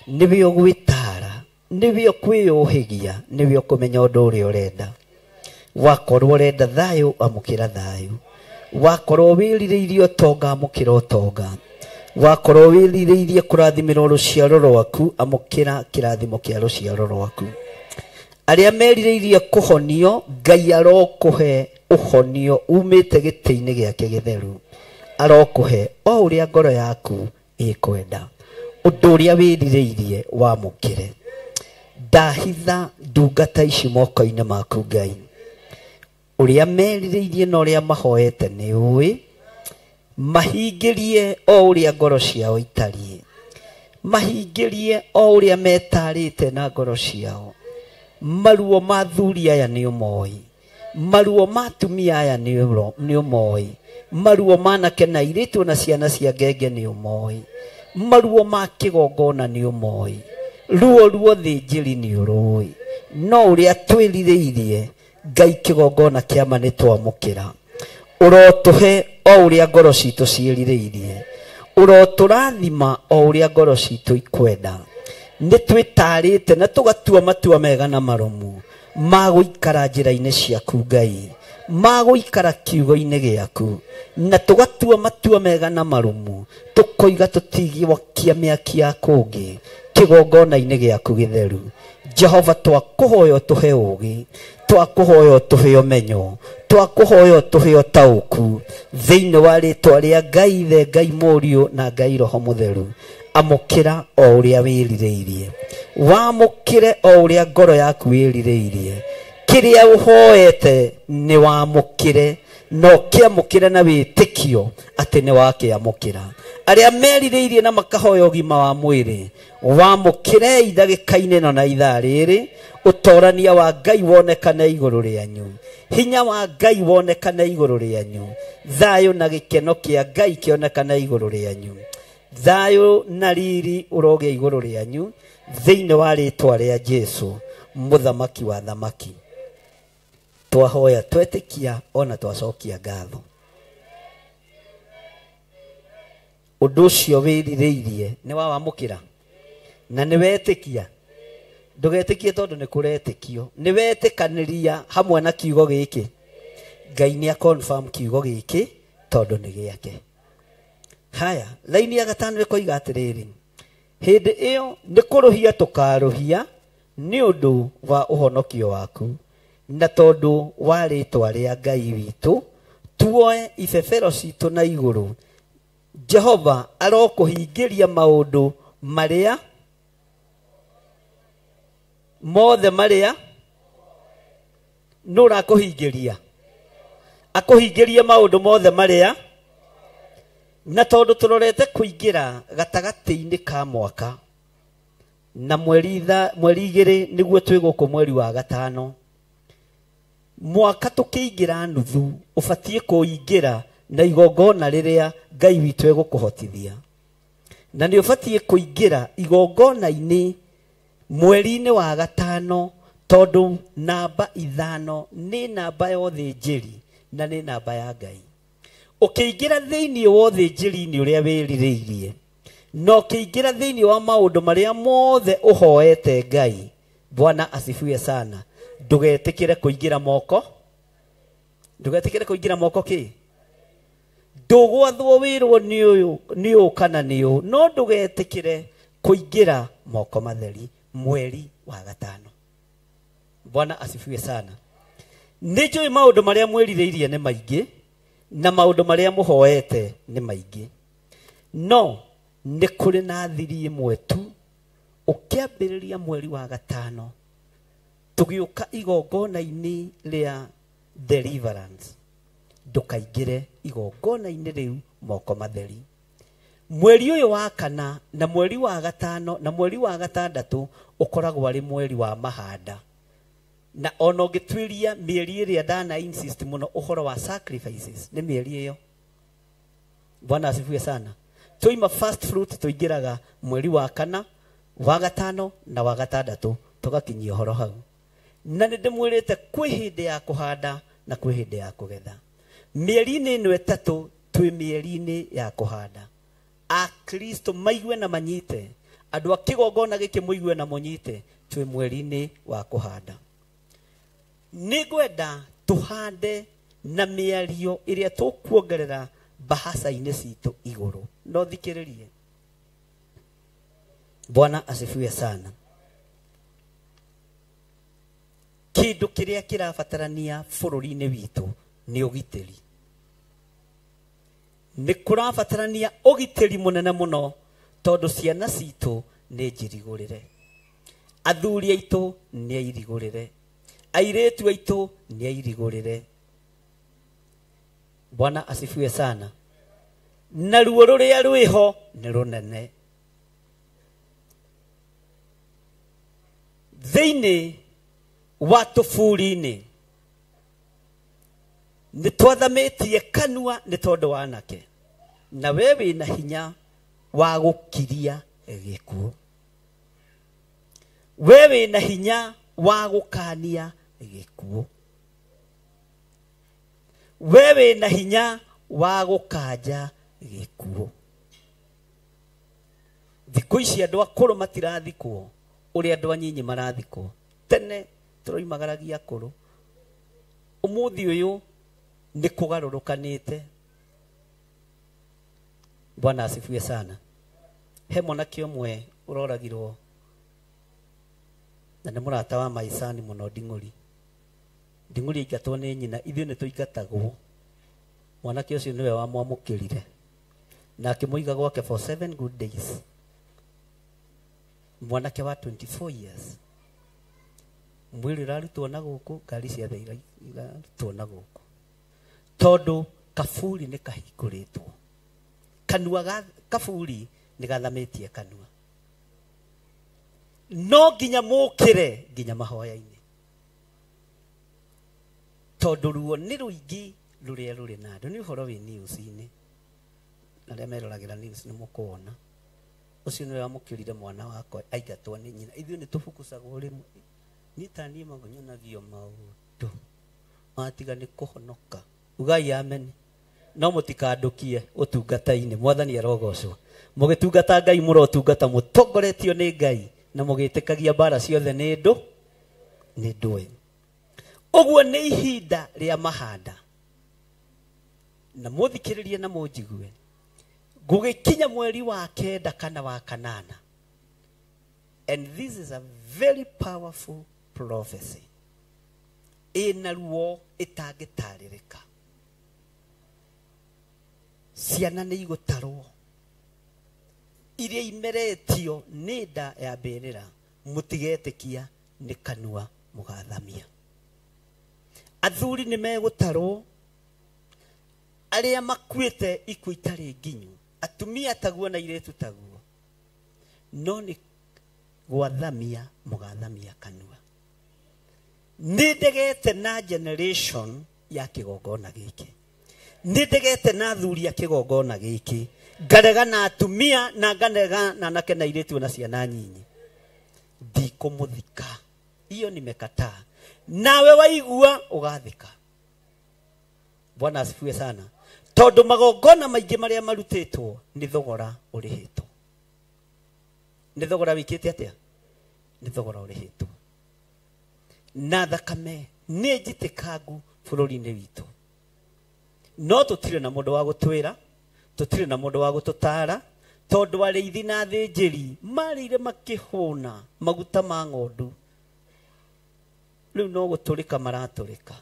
Nĩwe ũgwĩtara, nĩwe ũkwĩyũhĩgia, nĩwe ũkũmenya ũndũ ũrĩa ũrenda. Wakorwo ũrenda thayũ, amũkĩra thayũ. Wakorwo wĩrirĩirie ũtonga, amũkĩra ũtonga. Wakorwo wĩrirĩirie kũrathimĩrwo rũciaro rwaku, amũkĩra kĩrathimo kĩa rũciaro rwaku. Arĩa merirĩirie kũhonio, Ngai arokũhe ũhonio umĩte gĩtĩ-inĩ gĩake gĩtheru. Arokũhe o ũrĩa ngoro yaku ĩkwenda. Ũndũ ũrĩa wĩrirĩirie wamũkĩre. Ndahitha ndungata ici moko-inĩ maku Ngai. Ũrĩa merirĩirie na ũrĩa mahoete nĩ ũĩ. Mahingĩrie o ũrĩa ngoro ciao itariĩ. Mahingĩrie o ũrĩa metarĩte na ngoro ciao. Maruo ma athuri aya nĩ ũmoĩ. Maruo ma atumia aya nĩ ũmoĩ. Maruo ma anake na airĩtu na ciana cia ngenge nĩ ũmoĩ. Maruo ma kĩgongona nĩ ũmoĩ. Ruo ruothĩnjĩri nĩ ũrũĩ. No ũrĩa twĩrirĩirie Ngai kĩgongona kĩama nĩ twamũkĩra. Ũrotũhe o ũrĩa ngoro citũ ciĩrirĩirie. Ũrotũrathima o ũrĩa ngoro citũ ikwenda. Nĩ twĩtarĩte na tũgatua matua mega na marũmu ma gũikara njĩra-inĩ ciaku Ngai, ma gũikara kiugo-inĩ gĩaku, na tũgatua matua mega na marũmu tũkoiga tũtigwakia mĩaki ya kũngĩ kĩgongona-inĩ gĩaku gĩtheru. Jehova twakũhoya ũtũhe ũũgĩ, twakũhoya ũtũhe ũmenyo, twakũhoya ũtũhe ũtaũku thĩinĩ wa rĩtwa rĩa Ngai Ithe, Ngai Mũriũ na Ngai Roho Mũtheru. Amũkĩra o ũrĩa wĩrirĩirie. Wamũkĩre o ũrĩa ngoro yaku wĩrirĩirie. Kĩrĩa ũhoete nĩ wamũkĩre, na ũkĩamũkĩre na wĩtĩkio atĩ nĩ wakĩamũkĩra. Arĩa merirĩirie na makahoya ũgima wa mwĩrĩ, wamũkĩrei ndagĩka-inĩ ĩno na ithaa rĩrĩ, ũtorania wa Ngai wonekane igũrũ rĩanyu, hinya wa Ngai wonekane igũrũ rĩanyu, thayũ na gĩkeno kĩa Ngai kĩonekane igũrũ rĩanyu, thayũ na riri ũrogĩa igũrũ rĩanyu, thĩinĩ wa rĩtwa rĩa Jesu mũthamaki wa thamaki. Twahoya twetĩkia ona twacokia ngatho. Ũndũ ũcio wĩrirĩirie nĩ wawamũkĩra na nĩ wetĩkia. Ndũgetĩkie tondũ nĩ kũretĩkio, nĩ wetĩkanĩria hamwe na kiugo gĩkĩ. Ngai nĩ a-confirm kiugo gĩkĩ tondũ nĩ gĩake. Haya, laini ya gatano ĩkoiga atĩrĩrĩ, hĩndĩ ĩyo nĩ kũrũhia tũkarũhia nĩ ũndũ wa ũhonokio waku, na tondũ wa rĩtwa rĩa Ngai witũ, tuoe ibebero citũ na igũrũ. Jehova arokũhingĩria maũndũ marĩa mothe marĩa nũ ũrakũhingĩria, akũhingĩrie maũndũ mothe marĩa. Na tondũ tũrorete kũingĩra gatagatĩ-inĩ ka mwaka na mweri 2 nĩguo twĩ gũkũ mweri wa gatano, mwaka tũkĩingĩra nuthu ũbatiĩ kũingĩra na igongona rĩrĩa Ngai witũ egũkũhotithia, na nĩ ũbatiĩ kũingĩra igongona-inĩ mweri-inĩ wa gatano, tondũ namba 5 nĩ namba ya ũthĩnjĩri na nĩ namba ya Ngai. Ũkĩingĩra thĩinĩ wa ũthĩnjĩri-inĩ ũrĩa wĩrirĩirie, na ũkĩingĩra thĩinĩ wa maũndũ marĩa mothe ũhoete Ngai, Bwana asifiwe sana, ndũgetĩkĩre kũingĩra moko, ndũgetĩkĩre kũingĩra moko kĩ ndũgwathwo wĩrwo nĩ ũyũ nĩ ũũ kana nĩ ũũ, no ndũgetĩkĩre kũingĩra moko matheri mweri wa gatano. Bwana asifiwe sana. Nĩ njũĩ maũndũ marĩa mwĩrirĩirie nĩ maingĩ na maũndũ marĩa mũhoete nĩ maingĩ, no nĩ kũrĩ na thiri ĩmwe tu. Ũkĩambĩrĩria mweri wa gatano tũgĩũka igongona-inĩ rĩa deliverance, ndũkaingĩre igongona-inĩ rĩu moko matheri. Mweri ũyũ wa kana na mweri wa gatano na mweri wa gatandatũ ũkoragwo arĩ mweri wa mahanda, na ona ũngĩtuĩria mĩeri ĩrĩa ndana insist mũno ũhoro wa sacrifices nĩ mĩeri ĩyo. Bwana asifiwe sana. Tũima first fruit tũingĩraga mweri wa kana, wa gatano na wa gatandatũ, tũgakinyia ũhoro hau. Na nĩ ndĩmwĩrĩte kwĩ hĩndĩ ya kũhanda na kwĩ hĩndĩ ya kũgetha. Mĩeri-inĩ ĩno ĩtatũ twĩ mĩeri-inĩ ya kũhanda. Akristo maigue na manyite, andũ a kĩgongona gĩkĩ mũigue na mũnyite, twĩ mweri-inĩ wa kũhanda. Nĩ ngwenda tũhande na mĩario ĩrĩa tũkuongerera bahaca-inĩ citũ igũrũ. No thikĩrĩrie. Bwana asifiwe sana. Kĩndũ kĩrĩa kĩrabatarania bũrũri-inĩ witũ nĩ ũgitĩri. Nĩ kũrabatarania ũgitĩri mũnene mũno, tondũ ciana citũ nĩ njirigũrĩre, athuri aitũ nĩ airigũrĩre, airĩtu aitũ nĩ airigũrĩre. Bwana asifiwe sana. Na ruo rũrĩa rwĩho nĩ rũnene. Thĩinĩ wa tũburi-inĩ nĩ twathamĩtie kanua nĩ tondũ wa anake, na we wĩna hinya wa gũkiria gĩkuũ, we wĩna hinya wa gũkania gĩkuũ, we wĩna hinya wa gũkanja gĩkuũ. Thikũ ici andũ akũrũ matirathikwo ũrĩa andũ anyinyi marathikwo. Tene tũroimagaragia akũrũ, ũmũthĩ ũyũ nĩ kũgarũrũkanĩte. Bwana asifiwe sana. He mwanake ũmwe ũroragirwo na nĩ mũrata wa maicani mũno, Nding'ũri. Nding'ũri aingatwo nĩ nyina, ithuĩ nĩ tũingatagwo. Mwanake ũcio nĩwe wamwamũkĩrire na akĩmũiga gwake for 7 good days. Mwanake wa 24 years, mwĩrĩ ũrarutwo na gũkũ, ngari ciothe irarutwo na gũkũ, tondũ kaburi nĩ kahingũrĩtwo. Kanua Kaburi nĩ gathamĩtie kanua. No nginya mũkĩre nginya mahoya-inĩ. Tondũ ruo nĩ rũingĩ rũrĩa rũrĩ na andũ. Nĩ ũhoro wĩ news-inĩ. Arĩa meroragĩra news nĩ mũkuona. Ũcio nĩwe wamũkĩrire mwana wakwa aingatwo nĩ nyina. Ithuĩ nĩ tũbukucagwo rĩmwe. Niĩ ta niĩ nyonagio maũndũ matiga nĩ kũhonoka. Ugai amen. No mũtikandũkie ũtungata-inĩ. Mwathani arogocwo. Mũgĩtungata Ngai mũrotungata mũtongoretio nĩ Ngai na mũgĩtĩkagia mbara ciothe nĩ ndũ nĩ ndũĩ. Ũguo nĩ ihinda rĩa mahanda. Na mũthikĩrĩrie na mũnjigue. Gũgĩkinya mweri wa 9 kana wa 8. And this is a very powerful prophecy. Ĩna ruo ĩtangĩtarĩrĩka. Ciana nĩ igũtarwo. Iria imeretio nĩ nda ya mbĩrĩra, mũtigetĩkia nĩ kanua mũgathamia. Athuri nĩ megũtarwo, arĩa makuĩte ikuũ itarĩ nginyu, atumia taguo na airĩtu taguo. No nĩ gwathamia mũgathamia kanua. Nĩ ndegete na generation ya kĩgongona gĩkĩ. Nĩ ndegete na athuri a kĩgongona gĩkĩ. Ngarega na atumia na ngarega na anake na airĩtu na ciana nyinyi. Ndikũmũthika. Iyo nimekataa. Nawe waigua ũgathika. Bwana asifiwe sana. Tondũ magongona maingĩ marĩa marutĩtwo nĩ thogora ũrĩhĩtwo. Nĩ thogora wĩkĩte atĩa? Nĩ thogora ũrĩhĩtwo. Na thakame nĩ njitĩkangu bũrũri-inĩ witũ. No tũtirĩ na mũndũ wa gũtwĩra, tũtirĩ na mũndũ wa gũtũtara, tondũ arĩithi na athĩnjĩri marĩire makĩhũna maguta ma ng'ondu. Rĩu no gũtũrĩka maratũrĩka.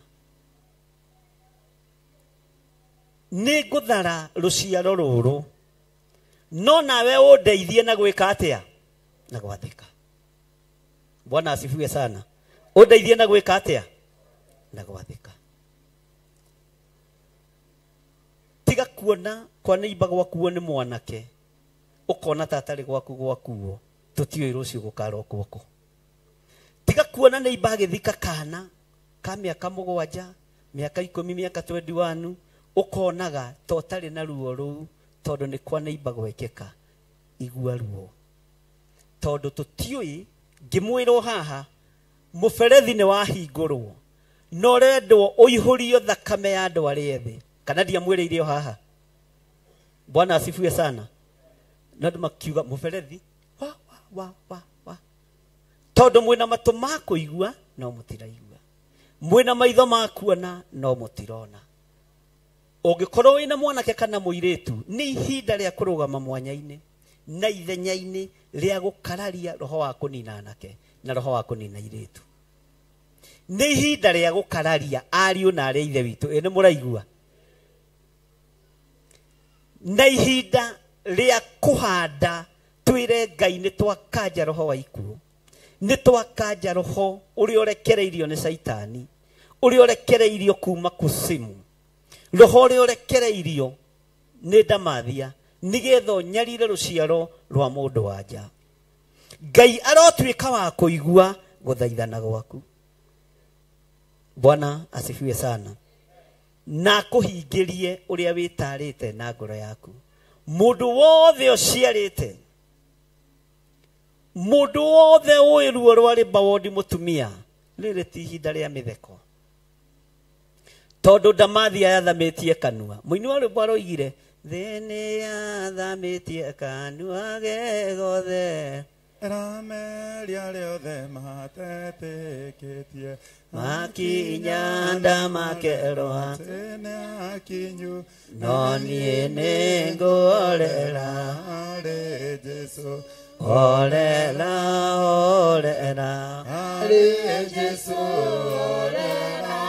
Nĩ ngũthara rũciaro rũrũ, no nawe ũndeithie na gwĩka atĩa? Na gwathĩka. Bwana asifiwe sana. Ũndeithie na gwĩka atĩa? Na gwathĩka. Tiga kuona kwa neighbor gwakuo nĩ mwanake, ũkona ta atarĩ gwaku gwakuo, tũtiũĩ rũciũ gũkarokwo kũ. Tiga kuona neighbor agĩthika kana ka mĩaka 7, mĩaka 10, mĩaka 21, ũkonaga ta ũtarĩ na ruo rũu tondũ nĩ kwa neighbor gwekĩka. Igua ruo. Tondũ tũtiũĩ, ngĩmwĩrwo haha, mũberethi nĩ wahingũrwo, na ũrendwo ũihũrio thakame ya andũ arĩa ethĩ. Kana ndiamwĩrĩire o haha. Bwana asifiwe sana. Na andũ makiuga mũberethi wa wa wa wa wa. Tondũ mwĩna matũ ma kũigua no mũtiraigua. Mwĩna maitho ma kuona no mũtirona. Ũngĩkorwo wĩna mwanake kana mũirĩtu, nĩ ihinda rĩa kũrũgama mwanya-inĩ na ithenya-inĩ rĩa gũkararia roho wa kũnina anake na roho wa kũnina airĩtu. Nĩ ihinda rĩa gũkararia ariũ na arĩa ithe witũ. Ĩ nĩ mũraigua? Na ihinda rĩa kũhanda twĩre Ngai nĩ twakanja roho wa ikuũ, nĩ twakanja roho ũrĩa ũrekereirio nĩ Caitani, ũrĩa ũrekereirio kuma kusimu, roho ũrĩa ũrekereirio nĩ ndamathia, nĩgetha ũnyarire rũciaro rwa mũndũ wa nja. Ngai arotuĩka wa kũigua gũthaithana gwaku. Bwana asifiwe sana. Na kũhingĩrie ũrĩa wĩtarĩte na ngoro yaku. Mũndũ wothe ũciarĩte, mũndũ wothe ũĩ ruo rwa rĩmbawondi mũtumia, rĩrĩ ti ihinda rĩa mĩtheko. Tondũ ndamathia yathamĩtie kanua. Mũini wa rwĩmbo aroigire, thĩ nĩ yathamĩtie kanua ge gothe, Rameria rĩothe matetĩkĩtie, makinya ndamakerwo, tene akinyu, no niĩ nĩngũrera harĩ Jesũ, orera orera harĩ Jesũ, orera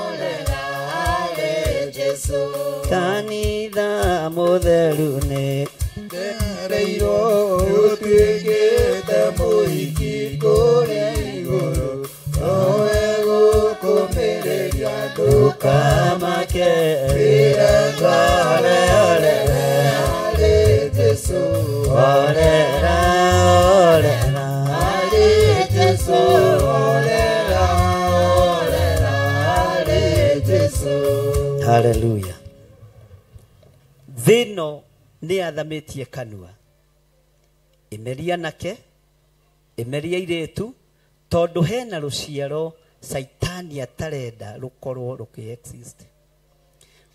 orera harĩ Jesũ. Kanitha mũtheru nĩ ndereirwo, ũtuĩkĩte mũhiki kũrĩa igũrũ, nowe gũkũmĩrĩria ndũkamake, wĩre ngorere harĩ Orera orera harĩ Jesũ, orera orera harĩ Jesũ. Haleluya. Thĩno nĩ athamĩtie kanua, ĩmeria anake, ĩmeria airĩtu, tondũ hena rũciaro Saitani atarenda rũkorwo rũkĩ exist.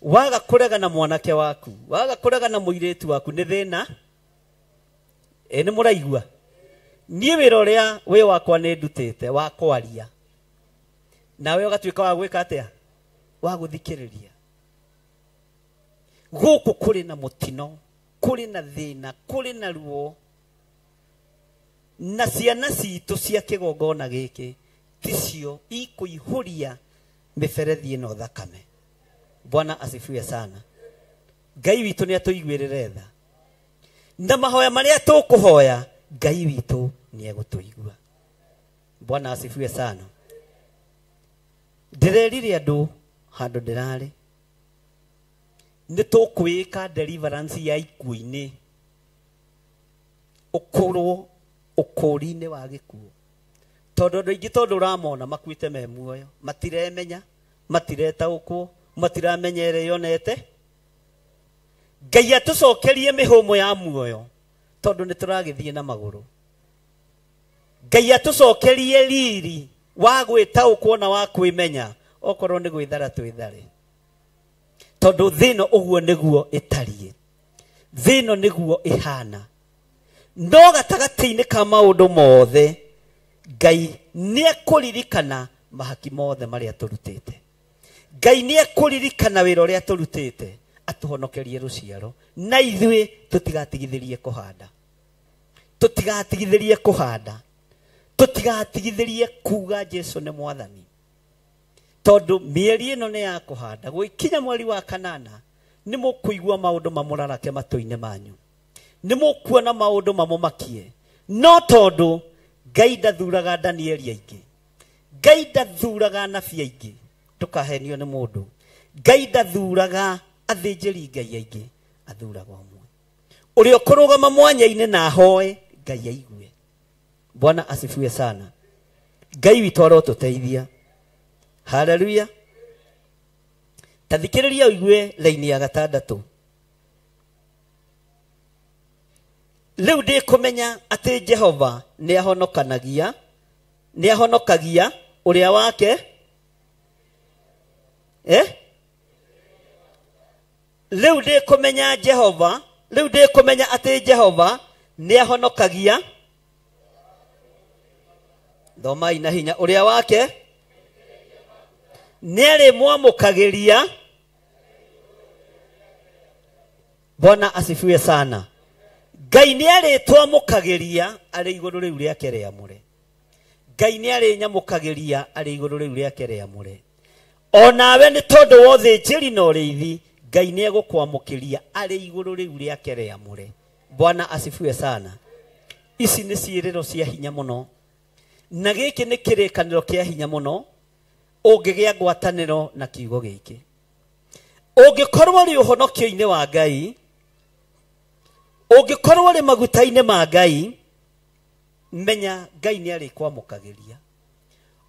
Waga kũregana mwanake waku, waga kũregana mũirĩtu waku nĩ thĩna. Ĩ nĩ mũraigua? Niĩ wĩra ũrĩa wĩ wakwa nĩ ndutĩte wa kwaria, nawe ũgatuĩka wa gwĩka atĩa? Wa gũthikĩrĩria. Gũkũ kũrĩ na mũtino, kũrĩ na thĩna, kũrĩ na ruo, na ciana citũ cia kĩgongona gĩkĩ ticio ikũihũria mĩberethi ĩno thakame. Bwana asifiwe sana. Ngai witũ nĩ atũiguĩrĩre tha, na mahoya marĩa tũkũhoya Ngai witũ nĩ egũtũigua. Bwana asifiwe sana. Ndĩrerire andũ handũ ndĩrarĩ nĩ tũkwĩka deliverance ya ikuũ-inĩ, ũkũrwo ũkũri-inĩ wa gĩkuũ, tondũ andũ aingĩ tondũ ũramona makuĩte me muoyo, matiremenya, matiretaũkwo, matiramenya ĩrĩa yonete. Ngai atũcokerie mĩhũmũ ya muoyo tondũ nĩ tũragĩthiĩ na magũrũ. Ngai atũcokerie riri wa gwĩtaũkwo na wa kwĩmenya, okorwo nĩ gwĩthara twĩthare, tondũ thĩno ũguo nĩguo ĩtariĩ, thĩno nĩguo ĩhana. No gatagatĩ-inĩ ka maũndũ mothe Ngai nĩ ekũririkana mahaki mothe marĩa tũrutĩte. Ngai nĩ ekũririkana wĩra ũrĩa tũrutĩte, atũhonokerie rũciaro, na ithuĩ tũtigatigithĩrie kũhanda, tũtigatigithĩrie kũhanda, tũtigatigithĩrie kuga Jesu nĩ mwathani, tondũ mĩeri ĩno nĩ ya kũhanda. Gũgĩkinya mweri wa kanana nĩ mũkũigua maũndũ mamũrarake matũ-inĩ manyu, nĩ mũkuona maũndũ mamũmakie. No tondũ Ngai ndathuraga Danieli aingĩ, Ngai ndathuraga anabii aingĩ, ndũkahenio nĩ mũndũ. Ngai ndathuraga athĩnjĩri Ngai aingĩ, athuraga ũmwe ũrĩa ũkũrũgama mwanya-inĩ na ahoe Ngai aigue. Bwana asifiwe sana. Ngai witũ arotũteithia. Haleluya. Ta thikĩrĩria ũigue laini ya gatandatũ. Rĩu ndĩkũmenya atĩ Jehova nĩ ahonokanagia, nĩ ahonokagia ũrĩa wake. Rĩu ndĩkũmenya Jehova, rĩu ndĩkũmenya atĩ Jehova nĩ ahonokagia. Thomai na hinya. Ũrĩa wake nĩ arĩmwamũkagĩria. Bwana asifiwe sana. Ngai nĩ arĩtwamũkagĩria arĩ igũrũ rĩu rĩake rĩamũre. Ngai nĩ arĩnyamũkagĩria arĩ igũrũ rĩu rĩake rĩamũre. Onawe nĩ tondũ wa ũthĩnjĩri na ũrĩithi, Ngai nĩ egũkwamũkĩria arĩ igũrũ rĩu rĩake rĩamũre. Bwana asifiwe sana. Ici nĩ ciĩrĩro cia hinya mũno, na gĩkĩ nĩ kĩrĩkanĩro kĩa hinya mũno ũngĩgĩa ngwatanĩro na kiugo gĩkĩ. Ũngĩkorwo ũrĩ ũhonokio-inĩ wa Ngai, ũngĩkorwo ũrĩ maguta-inĩ ma Ngai, menya Ngai nĩ arĩkwamũkagĩria.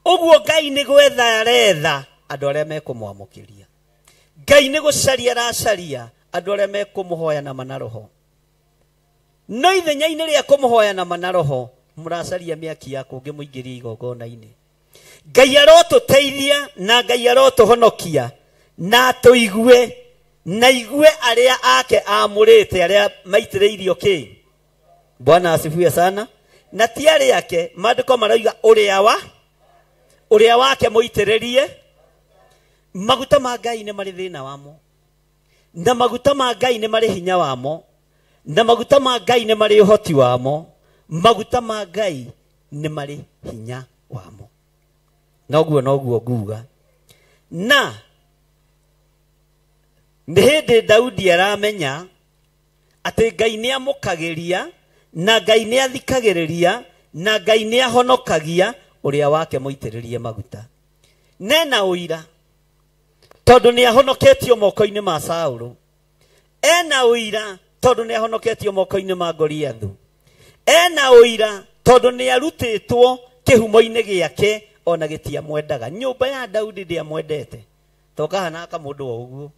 Ũguo Ngai nĩ gwetha aretha andũ arĩa mekũmwamũkĩria. Ngai nĩ gũcaria aracaria andũ arĩa mekũmũhoya na manaroho. No ithenya-inĩ rĩa kũmũhoya na manaroho, mũracaria mĩaki ya kũngĩ mũingĩrie igongona-inĩ. Ngai arotũteithia na Ngai arotũhonokia na atũigue, na igue arĩa ake amũrĩte, arĩa maitĩrĩirio kĩ. Bwana asifiwe sana. Na ti arĩa ake, maandĩko marauga ũrĩa wake mũitĩrĩrie maguta ma Ngai nĩ marĩ thĩna wamo, na maguta ma Ngai nĩ marĩ hinya wamo, na maguta ma Ngai nĩ marĩ ũhoti wamo, maguta ma Ngai nĩ marĩ hinya wamo. Noguo noguo nguga. Na nĩ hĩndĩ Daudi aramenya atĩ Ngai nĩ amũkagĩria, na Ngai nĩ athikagĩrĩria, na Ngai nĩ ahonokagia ũrĩa wake mũitĩrĩrie maguta. Nena ũira tondũ nĩ ahonoketio moko-inĩ ma Saũlũ. Ena ũira tondu ni ahonoketio moko-inĩ ma Goliathu. Ena ũira tondu ni arutĩtwo kĩhumo-inĩ gĩake ona gĩtiamwendaga. Nyũmba ya Daudi ndĩamwendete. To kahana ka mũndũ o ũguo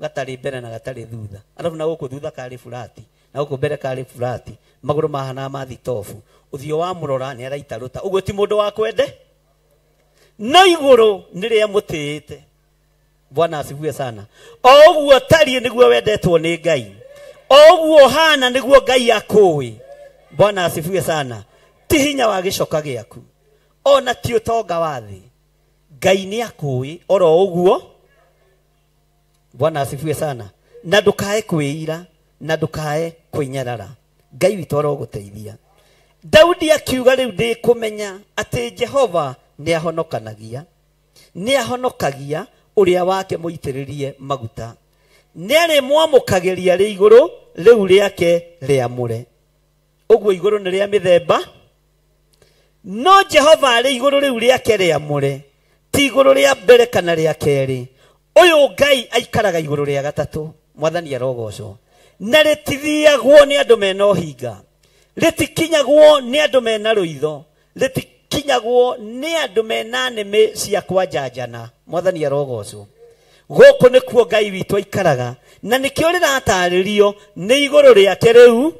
gatarĩ mbere na gatarĩ thutha. Arabu na gũkũ thutha karĩ burati, na gũkũ mbere karĩ burati, magũrũ mahana ma thitobu. Ũthiũ wa mũrora nĩ araita rũta. Ũguo ti mũndũ wa kwende. No igũrũ nĩ rĩamũtĩĩte. Bwana asifiwe sana. O ũguo tariĩ nĩguo wendetwo nĩ Ngai. O ũguo hana nĩguo Ngai akũĩ. Bwana asifiwe sana. Ti hinya wa gĩcoka gĩaku, ona ti ũtonga wa thĩ. Ngai nĩ akũĩ oro ũguo. Bwana asifiwe sana. Na ndũkae kwĩira, na ndũkae kwĩnyarara. Ngai witũ arogũteithia. Daudi akiuga rĩu ndĩkũmenya atĩ Jehova nĩ ahonokanagia, nĩ ahonokagia ũrĩa wake mũitĩrĩrie maguta. Nĩ arĩmwamũkagĩria rĩ igũrũ rĩu rĩake rĩamũre. Ũguo igũrũ nĩ rĩa mĩthemba, no Jehova arĩ igũrũ rĩu rĩake rĩamũre, ti igũrũ rĩa mbere kana rĩa kerĩ. Ũyũ Ngai aikaraga igũrũ rĩa gatatũ. Mwathani arogocwo. Na rĩtithiagwo nĩ andũ mena ũhinga, rĩtikinyagwo nĩ andũ mena rũitho, rĩtikinyagwo nĩ andũ mena nĩmĩ cia kwanjanjana. Mwathani arogocwo. Gũkũ nĩkuo Ngai witũ aikaraga, na nĩkĩo rĩratarĩrio nĩ igũrũ rĩake rĩu.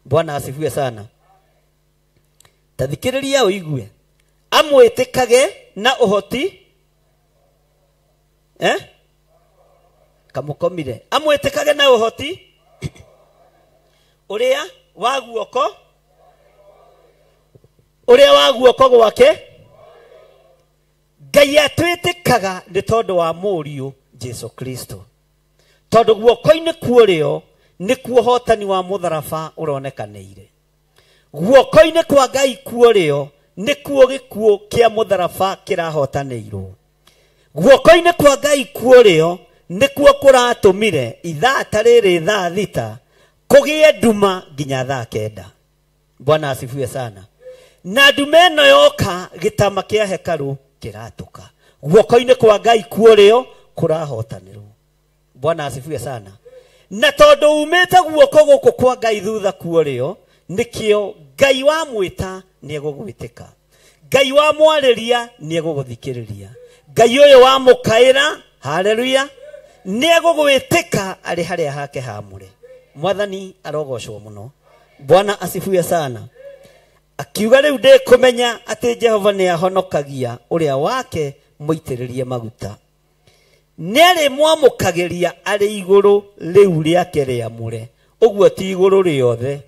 Bwana asifiwe sana. Tathikĩrĩria ũigue. Amwĩtĩkage na ũhoti kamũkomire. Amwĩtĩkage na ũhoti ũrĩa wa guoko, ũrĩa wa guoko gwake. Ngai atwĩtĩkaga nĩ tondũ wa mũriũ Jesu Kristo. Tondũ guoko-inĩ kuorĩo nĩkuo hotani wa mũtharaba ũronekanĩire. Guoko-inĩ kwa Ngai kuorĩo nĩkuo gĩkuũ kĩa mũtharaba kĩrahotanĩirwo. Guoko-inĩ kwa Ngai kuorĩo nĩkuo kũratũmire ithaa ta rĩrĩ thaa 6 kũgĩe nduma nginya thaa 9. Bwana asifiwe sana. Na nduma ĩno yoka gĩtama kĩa hekarũ kĩratũka. Guoko-inĩ kwa Ngai kuorĩo kũrahotanĩrwo. Bwana asifiwe sana. Na tondũ umĩte guoko gũkũ kwa Ngai thutha kuorĩo, nĩkĩo Ngai wamwĩta nĩegũgwĩtĩka. Ngai wamwarĩria nĩegũgũthikĩrĩria. Ngai ũyũ wamũkaĩra, haleluya, nĩegũgwĩtĩka arĩ harĩa hake hamũre. Mwathani arogocwo mũno. Bwana asifiwe sana. Akiuga rĩu ndĩkũmenya atĩ Jehova nĩ ahonokagia ũrĩa wake mũitĩrĩrie maguta. Nĩ arĩmwamũkagĩria arĩ igũrũ rĩu rĩake rĩamũre. Ũguo ti igũrũ rĩothe,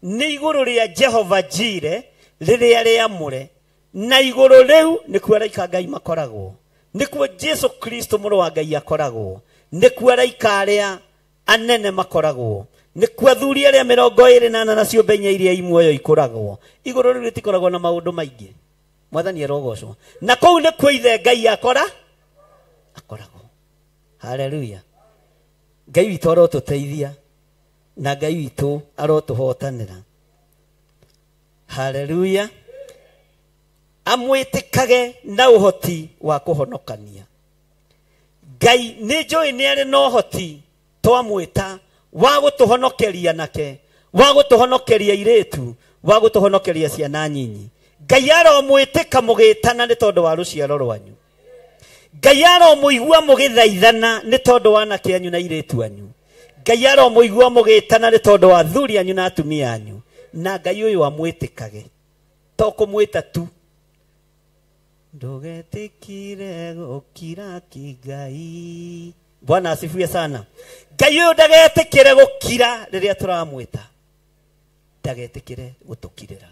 nĩ igũrũ rĩa Jehova Jire rĩrĩa rĩamũre. Na igũrũ rĩu nĩkuo araika Ngai makoragwo, nĩkuo Jesu Kristo mũrũ wa Ngai akoragwo, nĩkuo araika arĩa anene makoragwo, nĩkuo athuri arĩa 24 na ciũmbe inya iria i muoyo ikoragwo. Igũrũ rĩu rĩtikoragwo na maũndũ maingĩ. Mwathani arogocwo. Na kũu nĩkuo ithe Ngai akoragwo. Haleluya. Ngai witũ arotũteithia, na Ngai witũ arotũhotanĩra. Haleluya. Amwĩtĩkage na ũhoti wa kũhonokania. Ngai nĩ njũĩ nĩ arĩ na ũhoti twamwĩta wa gũtũhonokeria nake, wa gũtũhonokeria irĩtu, wa gũtũhonokeria ciana nyinyi. Ngai aromwĩtĩka mũgĩtana nĩ tondũ wa rũciaro rwanyu. Ngai aromũigua mũgĩthaithana nĩ tondũ wa anake anyu na irĩtu anyu. Ngai aromũigua mũgĩtana nĩ tondũ wa athuri anyu na atumia anyu. Na Ngai ũyũ amwĩtĩkage, to kũmwĩta tu. Ndũgetĩkire gũkira kĩngai. Bwana asifiwe sana. Ngai ũyũ ndagetĩkĩre gũkira rĩrĩa tũramwĩta, ndagetĩkĩre gũtũkirĩra.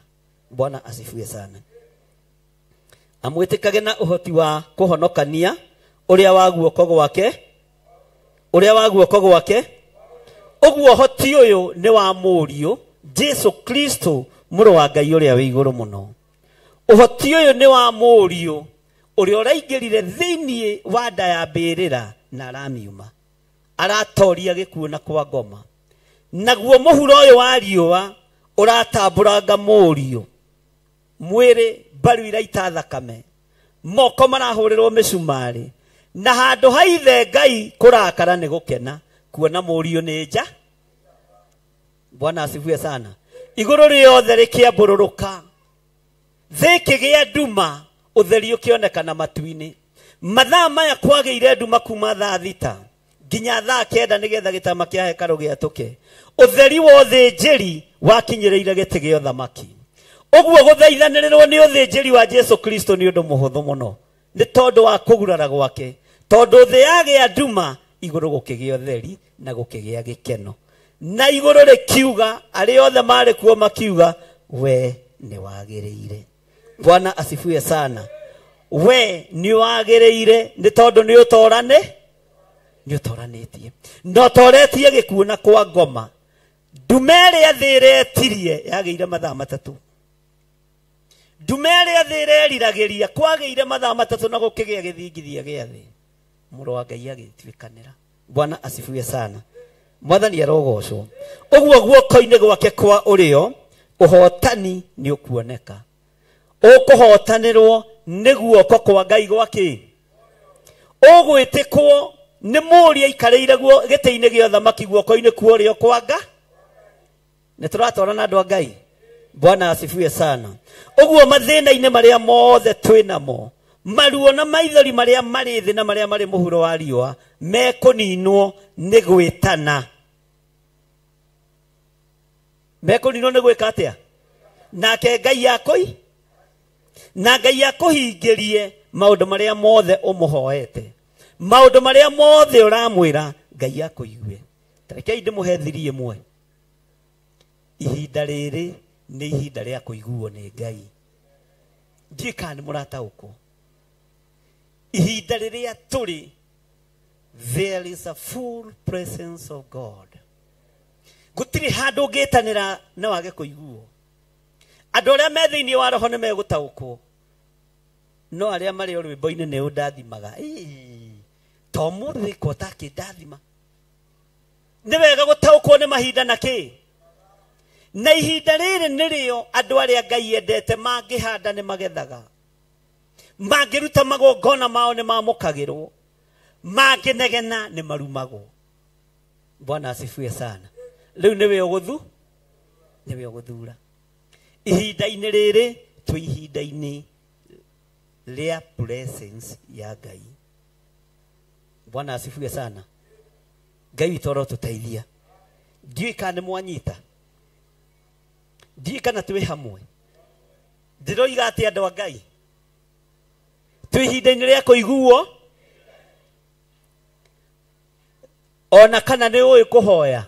Bwana asifiwe sana. Amwĩtĩkage na ũhoti wa kũhonokania ũrĩa wa guoko gwake, ũrĩa wa guoko gwake. Ũguo ũhoti ũyũ nĩ wa mũriũ Jesu Kristo mũrũ wa Ngai ũrĩa wĩ igũrũ mũno. Ũhoti ũyũ nĩ wa mũriũ ũrĩa ũraingĩrire thĩinĩ wa nda ya mbĩrĩra na aramiuma, aratoria gĩkuũ na kwa ngoma. Naguo mũhuro ũyũ wa riũa ũratamburanga mũriũ, mwĩrĩ mbaru iraita thakame, moko marahũrĩrwo mĩcumarĩ, na handũ ha ithe Ngai kũrakara nĩ gũkena, Kuona mũriũ nĩ nja. Bwana asifiwe sana. Igũrũ rĩothe rĩkĩambũrũrũka, thĩ ĩkĩgĩa nduma, ũtheri ũkĩonekana matu-inĩ. Mathaa maya kwagĩire nduma kuma thaa 6 nginya thaa 9 nĩgetha gĩtama kĩa hekarũ gĩatũke. Ũtheri wa ũthĩnjĩri wakinyĩrĩire gĩtĩ gĩa ũthamaki. Ũguo gũthaithanĩrĩrwo nĩ ũthĩnjĩri wa Jesu Kristo nĩ ũndũ mũhũthũ mũno, nĩ tondũ wa kũgurara gwake. Tondũ thĩ yagĩa nduma, igũrũ gũkĩgĩa ũtheri na gũkĩgĩa gĩkeno. Na igũrũ rĩkiuga, arĩa othe marĩ kuo makiuga, we nĩ wagĩrĩire. Bwana asifiwe sana. We nĩ wagĩrĩire nĩ tondũ nĩ ũtorane, nĩ ũtoranĩtie. Na ũtoretie gĩkuũ na kwa ngoma. Ndume ĩrĩa thĩ ĩretirie yagĩire mathaa 3. Ndume ĩrĩa thĩ ĩreriragĩria kwagĩire mathaa 3 na gũkĩgĩa gĩthingithia gĩa thĩ. Mũrũ wa Ngai agĩtuĩkanĩra. Bwana asifiwe sana. Mwathani arogocwo. Ũguo guoko-inĩ gwake kwa ũrĩo ũhotani nĩ ũkuoneka. Ũkũhotanĩrwo nĩ guoko kwa Ngai gwake. Ũgwĩtĩkwo nĩ mũũria aikarĩire gĩtĩ-inĩ gĩa ũthamaki guoko-inĩ kwa ũrĩo kwa Ngai. Nĩ tũratwarana andũ a Ngai. Bwana asifiwe sana. Ũguo mathĩna-inĩ marĩa mothe twĩnamo, maruo na maithori marĩa marĩ thĩ na marĩa marĩ mũhuro wa riũa mekũninwo nĩ gwĩtana. Mekũninwo nĩ gwĩka atĩa? Nake Ngai akũi na Ngai akũhingĩrie maũndũ marĩa mothe ũmũhoete, maũndũ marĩa mothe ũramwĩra Ngai akũigue. Rekei ndĩmũhe thiri ĩmwe. Ihinda rĩrĩ nĩ ihinda rĩa kũiguo nĩ Ngai. Ndiũĩ kana nĩ mũrataũkwo. Ihinda rĩrĩa tũrĩ, there is a full presence of God. Gũtirĩ handũ ũngĩtanĩra na wage kũiguo. Andũ arĩa me thĩinĩ wa roho nĩ megũtaũkwo, no arĩa marĩ o rwĩmbo-inĩ nĩ ũndathimaga. To mũthĩ ko ũtakĩndathima. Nĩ wega gũtaũkwo nĩ mahinda na kĩ. Na ihinda rĩrĩ nĩrĩo andũ arĩa Ngai endete mangĩhanda nĩ magethaga, mangĩruta magongona mao nĩ mamũkagĩrwo, mangĩnegena nĩ marumagwo. Bwana asifiwe sana. Rĩu nĩwe ũgũthu, nĩwe ũgũthura. Ihinda-inĩ rĩrĩ twĩ ihinda-inĩ rĩa presence ya Ngai. Bwana asifiwe sana. Ngai witũ arotũteithia. Ndiũĩ kana nĩ mwanyita, ndiũĩ kana twĩ hamwe. Ndĩroiga atĩ andũ a Ngai twĩ ihinda-inĩ rĩa kũiguo, ona kana nĩ ũĩ kũhoya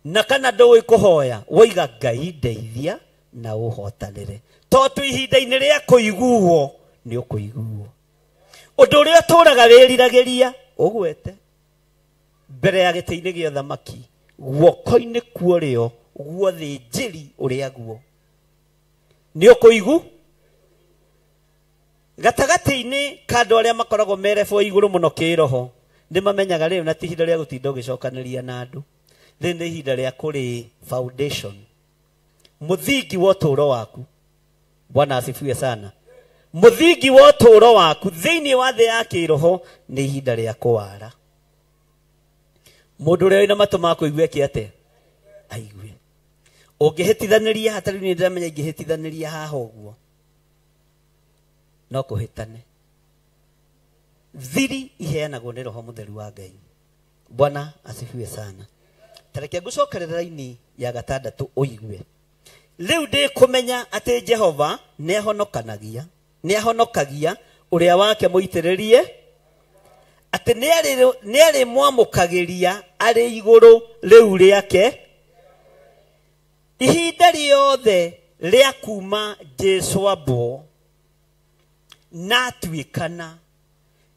na kana ndũĩ kũhoya, woiga Ngai ndeithia na ũhotanĩre. To twĩ ihinda-inĩ rĩa kũiguo, nĩ ũkũiguo. Ũndũ ũrĩa ũtũraga wĩriragĩria ũgwete mbere ya gĩtĩ-inĩ gĩa ũthamaki, guoko-inĩ kwa ũrĩo guothĩnjĩri ũrĩa guo nĩ ũkũigu. Gatagatĩ-inĩ ka andũ arĩa makoragwo merebwo igũrũ mũno kĩroho, nĩ mamenyaga rĩu na ti ihinda rĩa gũtinda ũgĩcokanĩria na andũ. Rĩrĩ nĩ ihinda rĩa kũrĩ foundation, mũthingi wa ũtũũro waku. Bwana asifiwe sana. Mũthingi wa ũtũũro waku thĩinĩ wa thĩ ya kĩroho nĩ ihinda rĩa kũwara. Mũndũ ũrĩa wĩna matũ ma kũigua eke atĩa? Aigue. Ũngĩhĩtithanĩria hatarĩ, nĩ ndĩramenya ingĩhĩtithanĩria haha ũguo no kũhĩtane. Thiri iheanagwo nĩ Roho Mũtheru wa Ngai. Bwana asifiwe sana. Tareke ngũcokerera raini ya 6 ũigue. Rĩu ndĩkũmenya atĩ Jehova nĩahonokanagia, nĩahonokagia ũrĩa wake mũitĩrĩrie, atĩ nĩarĩmwamũkagĩria arĩ igũrũ rĩu rĩake. Ihinda rĩothe rĩa kuma Jesu ambwo na atuĩkana,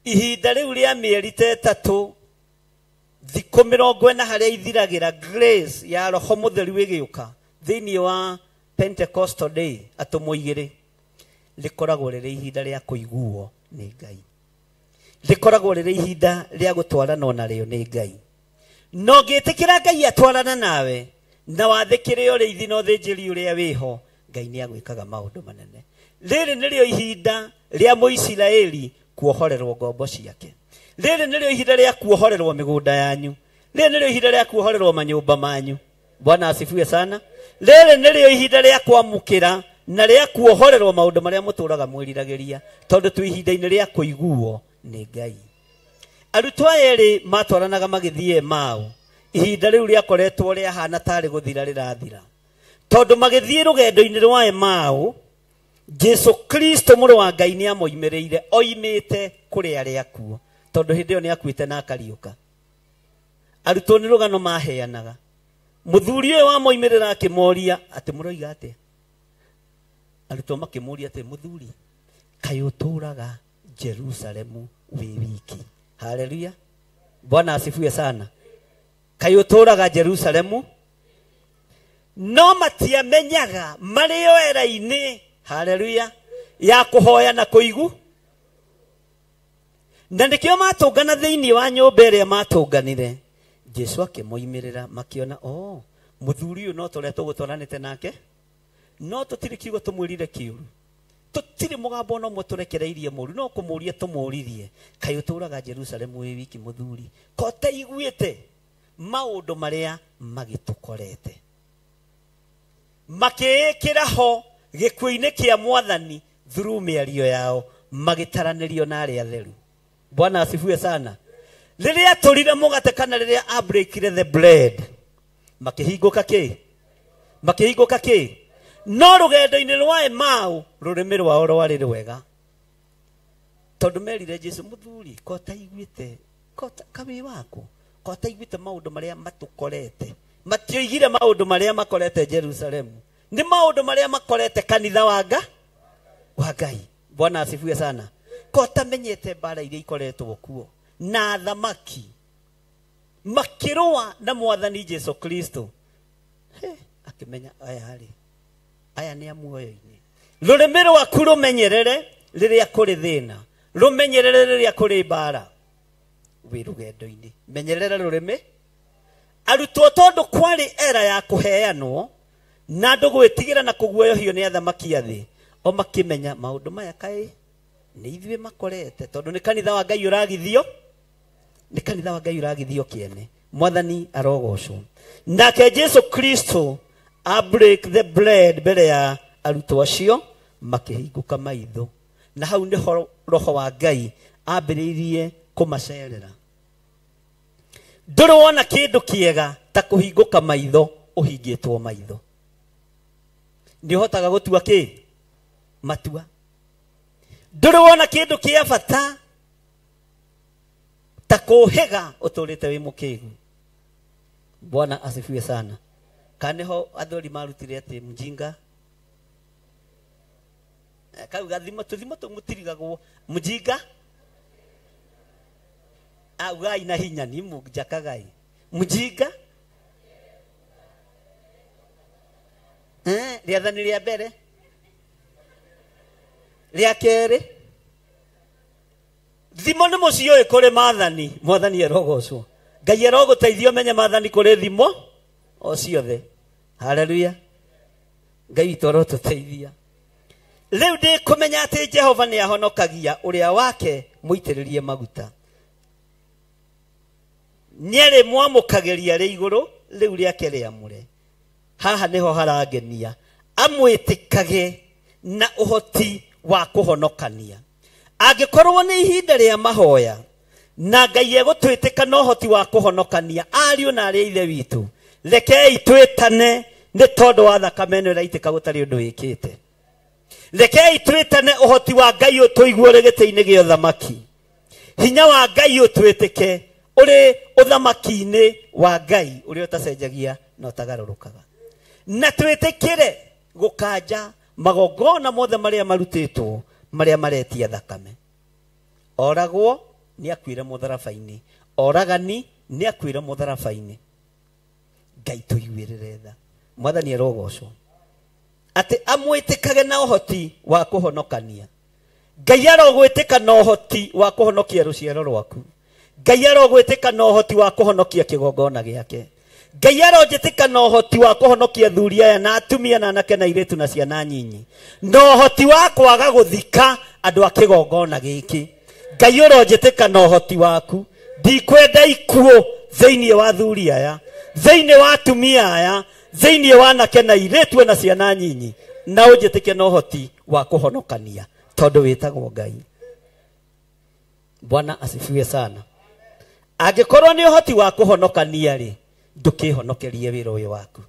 ihinda rĩu rĩa mĩeri ta 3, thikũ 40 harĩa ithiragĩra grace ya Roho Mũtheru ĩgĩũka thĩinĩ wa Pentecostal day atũmwo 2, rĩkoragwo rĩrĩ ihinda rĩa kũiguo nĩ Ngai. Rĩkoragwo rĩrĩ ihinda rĩa gũtwaranwo narĩo nĩ Ngai. No ngĩtĩkĩra Ngai atwarana nawe na wathĩkĩre ũrĩithi na ũthĩnjĩri ũrĩa wĩho, Ngai nĩ agwĩkaga maũndũ manene. Rĩrĩ nĩrĩo ihinda rĩa Mũisiraeli kuohorerwo ngombo ciake. Rĩrĩ nĩrĩo ihinda rĩa kuohorerwo mĩgũnda yanyu. Rĩrĩ nĩrĩo ihinda rĩa kuohorerwo manyũmba manyu. Bwana asifiwe sana. Rĩrĩ nĩrĩo ihinda rĩa kwamũkĩra na rĩa kuohorerwo maũndũ marĩa mũtũraga mwĩriragĩria, tondũ twĩ ihinda-inĩ rĩa kũiguo nĩ Ngai. Arutwo aya erĩ matwaranaga magĩthiĩ Emau. Ihinda rĩu rĩakoretwo rĩahana tarĩ gũthira rĩrathira, tondũ magĩthiĩ rũgendo-inĩ rwa Emau, Jesu Kristo mũrũ wa Ngai nĩ amoimĩrĩire oimĩte kũrĩ arĩa akuũ, tondũ hĩndĩ ĩyo nĩ akuĩte na akariũka. Arutwo nĩ rũgano maheanaga. Mũthuri ũyũ wamoimĩrĩra akĩmoria atĩ mũroiga atĩa? Arutwo makĩmũria atĩ mũthuri, kaĩ ũtũraga Jerusalemu wĩ wiki? Haleluya, Bwana asifiwe sana. Kaĩ ũtũraga Jerusalemu? No matiamenyaga marĩ o era-inĩ, haleluya, ya kũhoya na kũigu. Na nĩkĩo matũngana thĩinĩ wa nyũmba ĩrĩa matũnganire. Jesu akĩmoimĩrĩra, makĩona oh, mũthuri ũyũ no tũrĩa tũgũtwaranĩte nake, no tũtirĩ kiugo tũmwĩrire kĩũru, tũtirĩ mũgambo no ũmwe tũrekereirie mũru, no kũmũria tũmũririe, kaĩ ũtũraga Jerusalemu wĩ wiki mũthuri, ko ũtaiguĩte maũndũ marĩa magĩtũkorete? Makĩĩkĩra ho gĩkuũ-inĩ kĩa Mwathani through mĩario yao, magĩtaranĩrio na arĩa atheru. Bwana asifiwe sana. Rĩrĩa atũrire mũgate kana rĩrĩa abreakire the bread, makĩhingũka kĩ? Makĩhingũka kĩ? No rũgendo-inĩ rwa Emau rũrĩmĩ rwao rwarĩ rwega, tondũ merire Jesu, mũthuri, ko ũtaiguĩte, kawĩ waku, ko ũtaiguĩte maũndũ marĩa matũkorete? Matioigire maũndũ marĩa makorete Jerusalemu, nĩ maũndũ marĩa makorete kanitha wa Ngai. Bwana asifiwe sana. Ko ũtamenyete mbara iria ikoretwo kuo na athamaki makĩrũa na Mwathani Jesu Kristo? Akĩmenya aya rĩ, aya nĩ a muoyo-inĩ. Rũrĩmĩ rwaku rũmenyerere rĩrĩa kũrĩ thĩna, rũmenyerere rĩrĩa kũrĩ mbara wĩ rũgendo-inĩ, menyerera rũrĩmĩ. Arutwo tondũ kwarĩ era ya kũheanwo na andũ gwĩtigĩra na kũguoyohio nĩ athamaki a thĩ, o makĩmenya maũndũ maya kaĩ nĩ ithuĩ makorete, tondũ nĩ kanitha wa Ngai ũragithio, nĩ kanitha wa Ngai ũragithio kĩene. Mwathani arogocwo. Nake Jesu Kristo a break the bread mbere ya arutwo acio, makĩhingũka maitho, na hau nĩho roho wa Ngai ambĩrĩirie kũmacerera. Ndũrĩ wona kĩndũ kĩega ta kũhingũka maitho ũhingĩtwo maitho. Nĩ ũhotaga gũtua kĩ? Matua. Ndũrĩ wona kĩndũ kĩa bata ta kũhĩga ũtũrĩte wĩ mũkĩgu. Bwana asifiwe sana. Kana nĩho athuri marutire atĩ mjinga kau gathimo tũthimo tũmũtirigagwo mjinga augai na hinya ni mũjakagai mjinga rĩathani rĩa mbere rĩa kerĩ thimo nĩ mũciũĩ kũrĩ maathani. Mwathani erogocwo. Ngai erogũteithia ũmenye maathani kũrĩ thimo o ciothe. Haleluya. Ngai witũ arotũteithia. Rĩu ndĩkũmenya atĩ Jehova nĩ ahonokagia ũrĩa wake mũitĩrĩrie maguta. Nĩarĩ mwamũkagĩria rĩ igũrũ rĩu rĩake rĩamũre. Haha nĩho harangenia, amwĩtĩkage na ũhoti wa kũhonokania. Angĩkorwo nĩ ihinda rĩa mahoya na Ngai egũtwĩtĩka na ũhoti wa kũhonokania, ariũ na arĩa ithe witũ, rekei twĩtane nĩ tondũ wa thakame ĩno ĩraitĩka gũtarĩ ũndũ wĩkĩte. Rekei twĩtane ũhoti wa Ngai ũtũigue ũrĩ gĩtĩ-inĩ gĩa ũthamaki. Hinya wa Ngai ũtwĩtĩke ũrĩ ũthamaki-inĩ wa Ngai ũrĩa ũtacenjagia na ũtagarũrũkaga. Na twĩtĩkĩre gũkanja magongona mothe marĩa marutĩtwo marĩa maretia thakame. Oragwo nĩ akuire mũtharaba-inĩ, oragani nĩ akuire mũtharaba-inĩ. Ngai tũiguĩrĩre tha. Mwathani arogocwo atĩ amwĩtĩkage na ũhoti wa kũhonokania. Ngai arogwĩtĩka na ũhoti wa kũhonokia rũciaro rwaku. Ngai arogwĩtĩka na ũhoti wa kũhonokia kĩgongona gĩake. Ngai aronjĩtĩka na ũhoti wa kũhonokia athuri aya na atumia na anake na airĩtu na ciana nyinyi, na ũhoti wa kwaga gũthika andũ a kĩgongona gĩkĩ. Ngai ũronjĩtĩka na ũhoti waku. Ndikwenda ikuũ Thĩinĩ wa athuri aya, thĩinĩ wa atumia aya, thĩinĩ wa anake na airĩtu na ciana nyinyi, na ũnjĩtĩkie na ũhoti wa kũhonokania tondũ wĩtagwo Ngai. Bwana asifiwe sana. Angĩkorwo nĩ ũhoti wa kũhonokania rĩ, ndũkĩhonokerie wĩra ũyũ waku.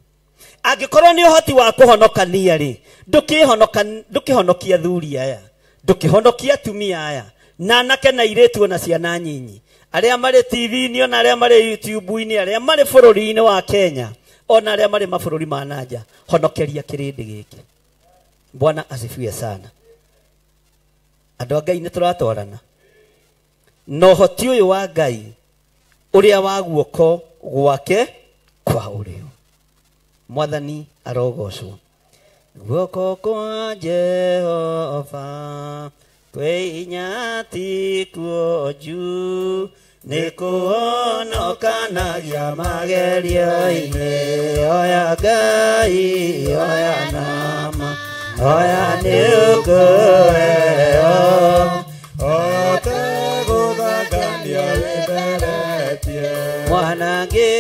Angĩkorwo nĩ ũhoti wa kũhonokania rĩ, ndũkĩhonokia athuri aya, ndũkĩhonokia atumia aya, na anake na airĩtu na ciana nyinyi, arĩa marĩ TV-inĩ ona arĩa marĩ YouTube-inĩ, arĩa marĩ bũrũri-inĩ wa Kenya ona arĩa marĩ mabũrũri ma nanja, honokeria kĩrĩndĩ gĩkĩ. Bwana asifiwe sana. Andũ a Ngai nĩ tũratwarana na ũhoti ũyũ wa Ngai ũrĩa wa guoko gwake kwa ũrĩo. Mwathani arogocwo. Guoko kwa Jehova kwĩ hinya ti kuo juu, nĩ kũhonokanagia magerio-inĩ. Oya Ngai, oya nama, oya nĩ ũkũheo, otegũthangania wĩtheretie. Mwanangĩ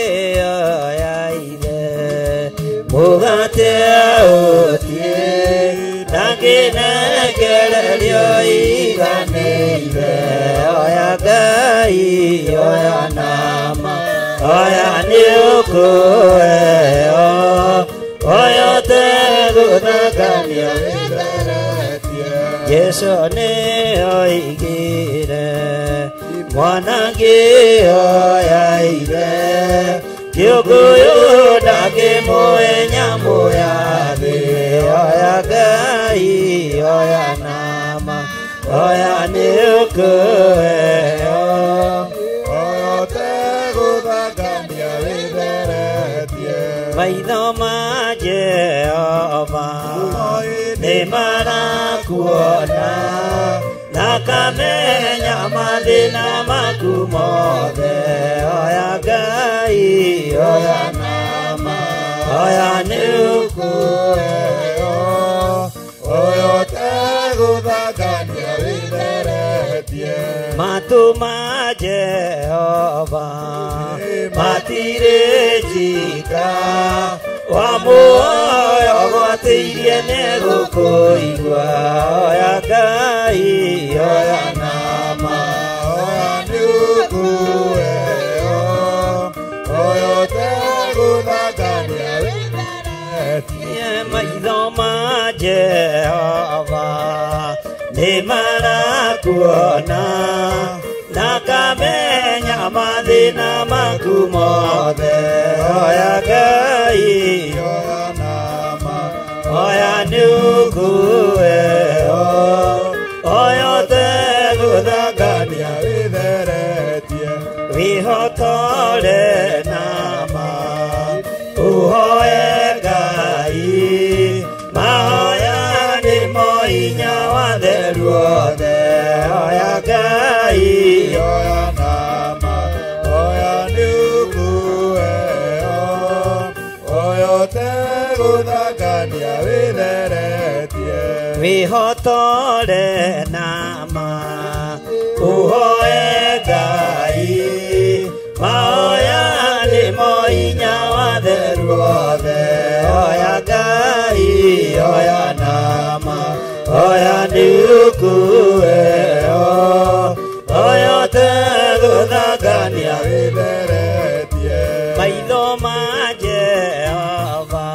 oya ithe, mũgate aũtie, ndangĩnengererio iganĩire. Oya Ngai, oya nama, oya nĩ ũkũheo, oya ũtegũthangania wĩtheretie. Jesũ nĩ oigire, mwanangĩ oya ithe, kĩũngũyũ ndangĩmũhe nyamũ ya thĩ. Oya Ngai, oya nama, oya nĩ ũkũheo, oya ũtegũthangania wĩtheretie. Maitho ma Jehova nĩ marakuona, na akamenya mathĩna maku mothe. Oya Ngai, oya nama, oya nĩ ũkũheo, oya ũtegũthangania wĩtheretie. Matũ ma Jehova matirĩ njika, wa muoyo gwatĩirie nĩ gũkũigua. Oya Ngai, oya nama, oya nĩ ũkũheo, oya ũtegũthangania wĩtheretie. Maitho ma Jehova nĩ marakuona, na akamenya mathĩna maku mothe. Oya Ngai, oya nama, oya nĩ ũkũheo, oya ũtegũthangania wĩtheretie. Wĩhotore nama, ũhoe Ngai, mahoya nĩmo hinya wa theru othe. Oya Ngai, oya nama, oya nĩ ũkũheo, oya ũtegũthangania wĩtheretie. Wĩhotore nama, ũhoe Ngai, mahoya nĩmo hinya wa theru othe. Oya Ngai, oya nama, oya nĩ ũkũheo, oya ũtegũthangania wĩtheretie. Maitho ma Jehova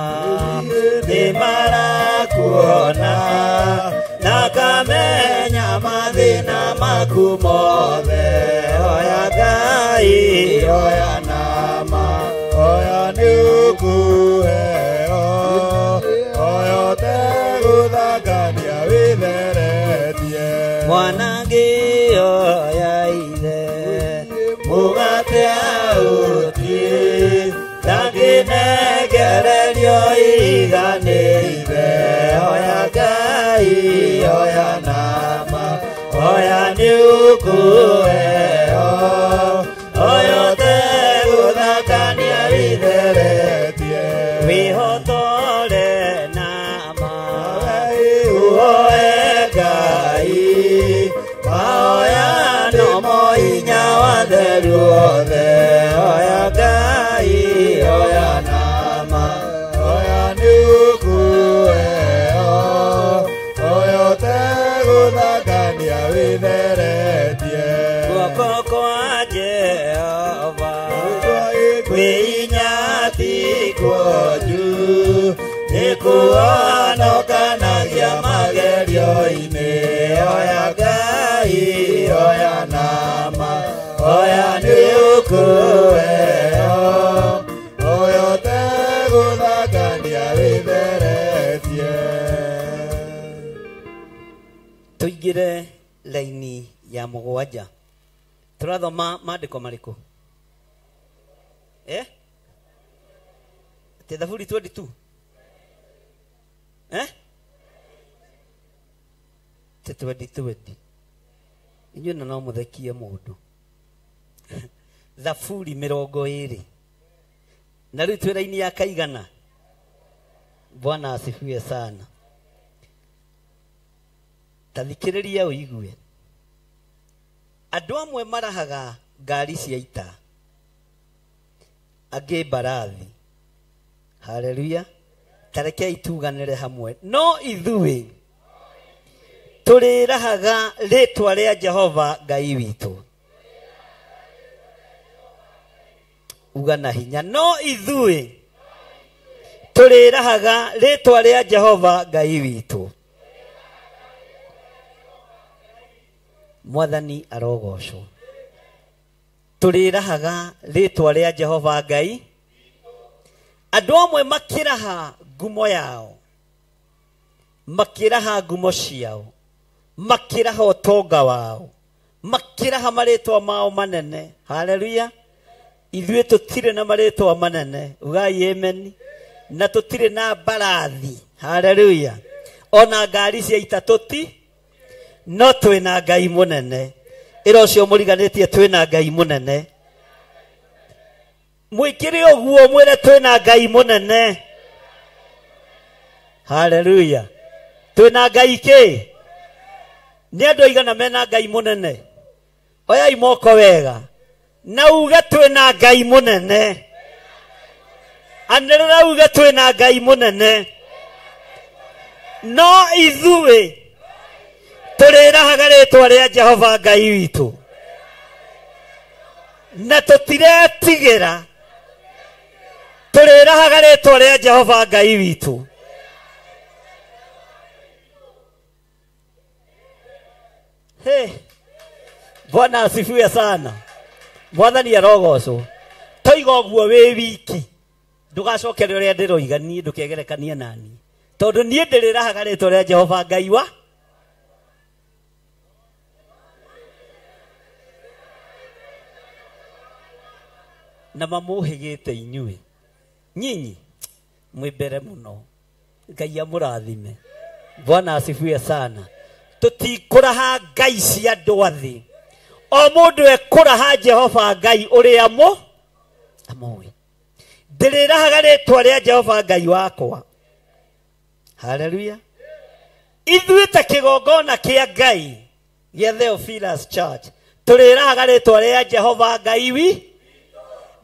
nĩ marakuona, na akamenya mathĩna maku mothe. Oya Ngai, oya nama, oya nĩ ũkũheo, oya ũtegũthangania wĩtheretie. Mwanangĩ oya ithe, mũgate aũtie, ndangĩnengererio iganĩire. Oya Ngai, oya nama, oya nĩ ũkũheo, oya ũtegũthangania wĩtheretie. Wĩhotore nama, ũhoe Ngai, mahoya nomo hinya wa theru othe. Oya Wĩtheretie guoko kwa Jehova kwĩ hinya ti kuonju nĩkuonokanagia magerio-inĩ oya Ngai oya nama oya nĩũkũheo oya ũtegũthangania wĩtheretie. Tũingĩre laini ya mũgwanja. Tũrathoma maandĩko marĩkũ? Atĩ Thaburi 22? Atĩ 20 inyuĩ na no mũthekie mũndũ. Thaburi 20 na rĩu twĩ raini ya kaigana. Bwana asifiwe sana. Ta thikĩrĩria ũigue. Andũ amwe marahaga ngari cia ita, angĩ mbarathi. Haleluya. Ta rekei tuganĩre hamwe. No ithuĩ tũrĩrahaga rĩtwa rĩa Jehova Ngai witũ. Uga na hinya. No ithuĩ tũrĩrahaga rĩtwa rĩa Jehova Ngai witũ. Mwathani arogocwo. Tũrĩrahaga rĩtwa rĩa Jehova Ngai. Andũ amwe makĩraha ngumo yao, makĩraha ngumo ciao, makĩraha ũtonga wao, makĩraha marĩtwa mao manene. Haleluya. Ithuĩ tũtirĩ na marĩtwa manene, ugai amen. Na tũtirĩ na mbarathi. Haleluya. Ona ngari cia ita tũti, no twĩna Ngai mũnene. Ĩra ũcio mũriganĩtie twĩna Ngai mũnene. Mwĩkĩre ũguo mwĩre twĩna Ngai mũnene. Haleluya. Twĩna Ngai kĩ? Nĩ andũ aigana mena Ngai mũnene? Oyai moko wega na uge twĩna Ngai mũnene. Anĩrĩra uge twĩna Ngai mũnene. No ithuĩ tũrĩrahaga rĩtwa rĩa Jehova Ngai witũ na tũtiretigĩra. Tũrĩrahaga rĩtwa rĩa Jehova Ngai witũ. Hey, Bwana asifiwe sana. Mwathani arogocwo. Toiga ũguo wĩ wiki, ndũgacokere ũrĩa ndĩroiga niĩ, ndũkegerekanie naniĩ, tondũ niĩ ndĩrĩrahaga rĩtwa rĩa Jehova Ngai wa na mamũhĩgĩte inyuĩ nyinyi mwĩ mbere mũno. Ngai amũrathime. Bwana asifiwe sana. Tũtikũraha ngai cia andũ a thĩ. O mũndũ ekũraha Jehova Ngai ũrĩa amũĩ. Ndĩrĩrahaga rĩtwa rĩa Jehova Ngai wakwa. Haleluya. Ithuĩ ta kĩgongona kĩa Ngai gĩa Theophilus Church tũrĩrahaga rĩtwa rĩa Jehova Ngai wi.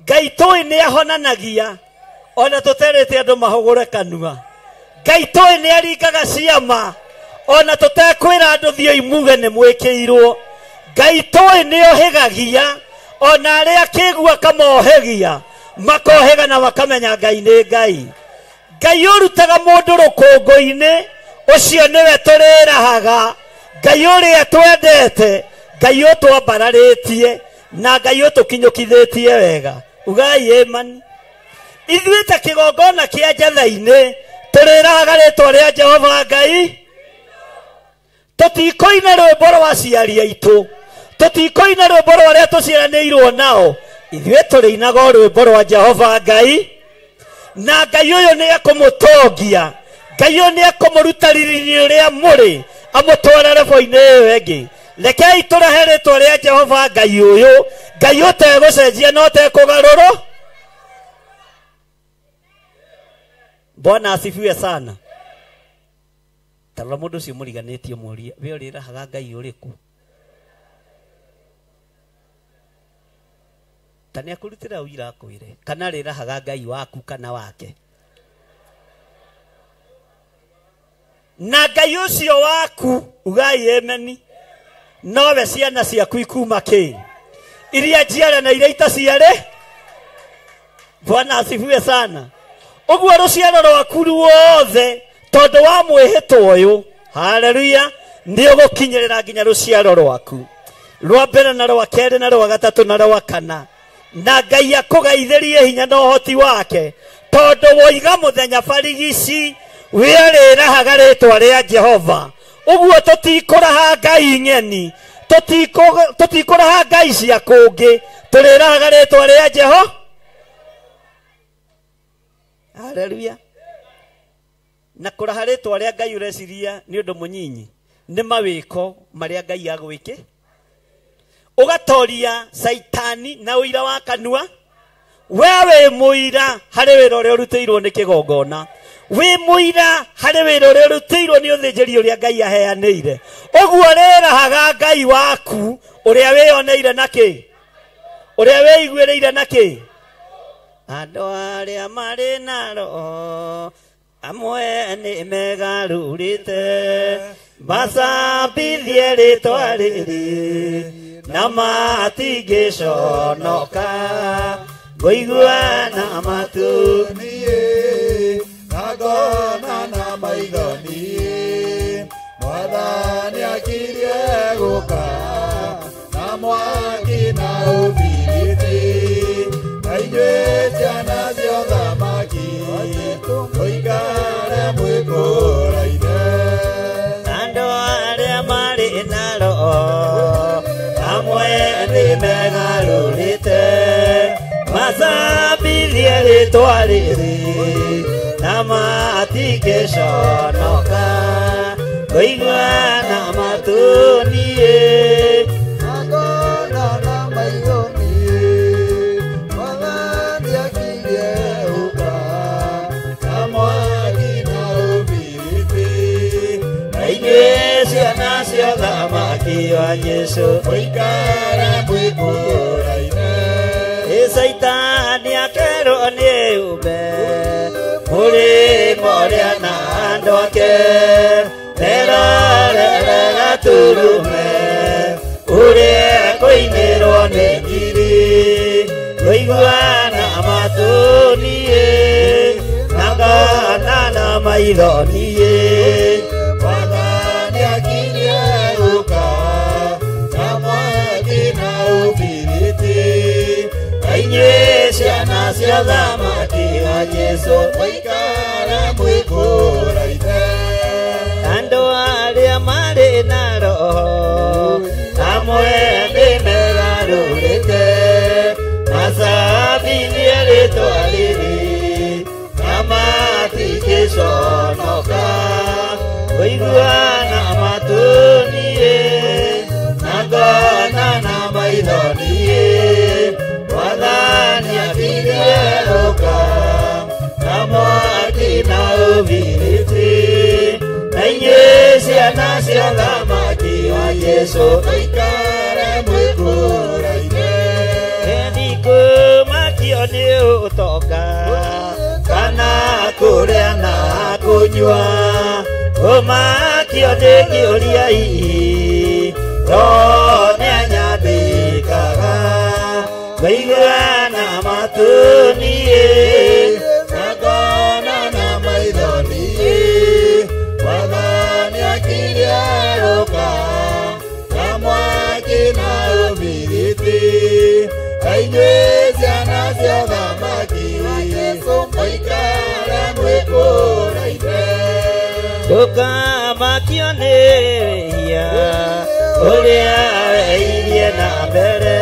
Ngai tũĩ nĩ ahonanagia ona tũterĩte andũ mahũgũre kanua. Ngai tũĩ nĩ aringaga ciama ona tũtekwĩra andũ thiĩi muge nĩ mwĩkĩirwo. Ngai tũĩ nĩ ohĩgagia ona arĩa kĩgua kamohegia, makohega na makamenya Ngai nĩ Ngai. Ngai ũrutaga mũndũ rũkũngũ-inĩ, ũcio nĩwe tũrĩrahaga. Ngai ũrĩa twendete, Ngai ũtwambararĩtie na Ngai ũtũkinyũkithĩtie wega. Ugai amen. Ithuĩ ta kĩgongona kĩa njatha-inĩ tũrĩrahaga rĩtwa rĩa Jehova Ngai. Tũtikoina rwĩmbo rwa aciari aitũ, tũtikoina rwĩmbo rwa arĩa tũciaranĩirwo nao. Ithuĩ tũrĩinaga rwĩmbo rwa Jehova Ngai, na Ngai ũyũ nĩ ekũmũtongia. Ngai ũyũ nĩ ekũmũruta riri-inĩ rĩrĩa mũrĩ, amũtware rebo-inĩ ĩyo ĩngĩ. Rekei tũrehe rĩtwa rĩa Jehova Ngai ũyũ, Ngai ũtegũcenjia na ũtekũgarũrwo. Bwana asifiwe sana. Tarora mũndũ ũcio mũriganĩtie mũrie, we ũrĩrahaga Ngai ũrĩkũ? Ta nĩ akũrutĩra ũira akwĩre kana arĩrahaga Ngai waku kana wake. Na Ngai ũcio waku, ugai amen, Nowe ciana ciaku ikuma kĩ? Iria njiare na iria itaciare. Bwana asifiwe sana. Ũguo rũciaro rwaku ruothe tondũ wa mwĩhĩtwa ũyũ, haleluya, nĩ ũgũkinyĩrĩra nginya rũciaro rwaku rwa mbere na rwa kerĩ na rwa gatatũ na rwa kana, na Ngai akũgaithĩrie hinya na ũhoti wake, tondũ woiga mũthenya barigici wĩrĩrahaga rĩtwa rĩa Jehova. Ũguo tũtikũraha Ngai ng'eni, tũtikũraha Ngai cia kũngĩ, tũrĩrahaga rĩtwa rĩa Jehova. Haleluya. Na kũraha rĩtwa rĩa Ngai ũreciria nĩ ũndũ mũnyinyi, nĩ mawĩko marĩa Ngai agwĩke. Ũgatoria Saitani na ũira wa kanua. We wĩ mũira harĩ wĩra ũrĩa ũrutĩirwo nĩ kĩgongona, wĩ mũira harĩ wĩra ũrĩa ũrutĩirwo nĩ ũthĩnjĩri ũrĩa Ngai aheanĩire. Ũguo rĩrahaga Ngai waku ũrĩa wĩyoneire na kĩ, ũrĩa wĩiguĩrĩire na kĩ. Andũ arĩa marĩ na roho amwe nĩ megarũrĩte, macambithie rĩtwa rĩrĩ na matingĩconoka, ngũigua na matũ niĩ na ngona na maitho niĩ, Mwathani akirie gũka na mwaki na ũbiriti, na inyuĩ ciana cia ũthamaki mũikare mwĩkũraine. Andũ arĩa marĩ na roho amwe nĩ megarũrĩte, macambithie rĩtwa rĩrĩ na matingĩconoka, ngũigua na matũ niĩ na ngona na maitho niĩ, Mwathani akirie gũka na mwaki na ũbiriti, na inyuĩ ciana cia ũthamaki wa Jesũ mũikare mwĩkũraine. Saitani akerwo nĩ umbe mũrĩmo ũrĩa na andũ ake, merorere gaturume ũrĩa kũinĩrwo nĩ ngiri, ngũigua na matũ niĩ na ngona na maitho niĩ. Mwathani akirie gũka na mwaki na ũbiriti, na inyuĩ ciana cia ũthamaki wa Jesũ mũikare mwĩkũraine. Andũ arĩa marĩ na roho amwe nĩ megarũrĩte, macambithie rĩtwa rĩrĩ na matingĩconoka, ngũigua na matũ niĩ na ngona na maitho niĩ, Mwathani akirie gũka na mwaki na ũbiriti, na inyuĩ ciana cia ũthamaki wa Jesũ mũikare mwĩkũraine. Ndikũmakio nĩ ũtonga kana kũrĩa na kũnyua, kũmakio nĩ kĩũria hihi Roho nĩanyandĩkaga, ngũigua na matũ niĩ na ngona na maitho niĩ, Mwathani akirie gũka na mwaki na ũbiriti, na inyuĩ ciana cia ũthamaki mũikare mwĩkũraine. Ndũkamakio nĩ wĩhia ũrĩa weirie na mbere,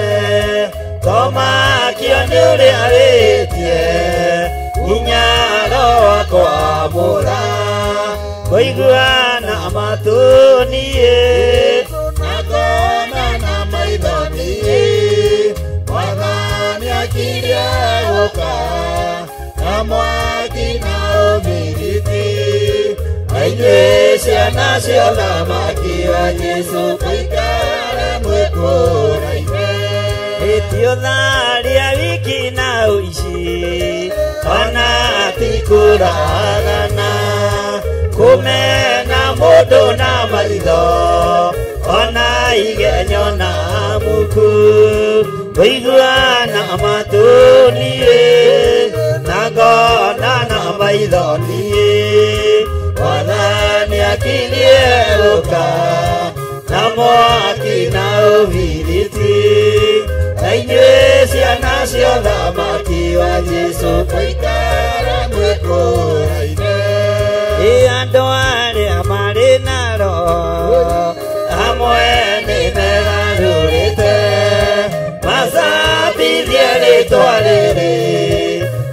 tomakio nĩ ũrĩa wĩtie nginya Roho akwamũra, kũigua na matũ niĩ na ngona na maitho niĩ, Mwathani akirie gũka na mwaki na ũbiriti, na inyuĩ ciana cia ũthamaki wa Jesũ mũikare mwĩkũraine. Ĩtĩ ũtharia wiki na ũici ona ti kũragana, kũmena mũndũ na maitho ona igenyo na muku kũigua na matũ niĩ na ngona na maitho niĩ Mwathani akirie gũka na mwaki na ũbiriti na inyuĩ ciana cia ũthamaki wa Jesũ mũikare mwĩkũraine. Ĩ andũ arĩa marĩ na roho amwe nĩ megarũrĩte macabithie rĩtwa rĩrĩ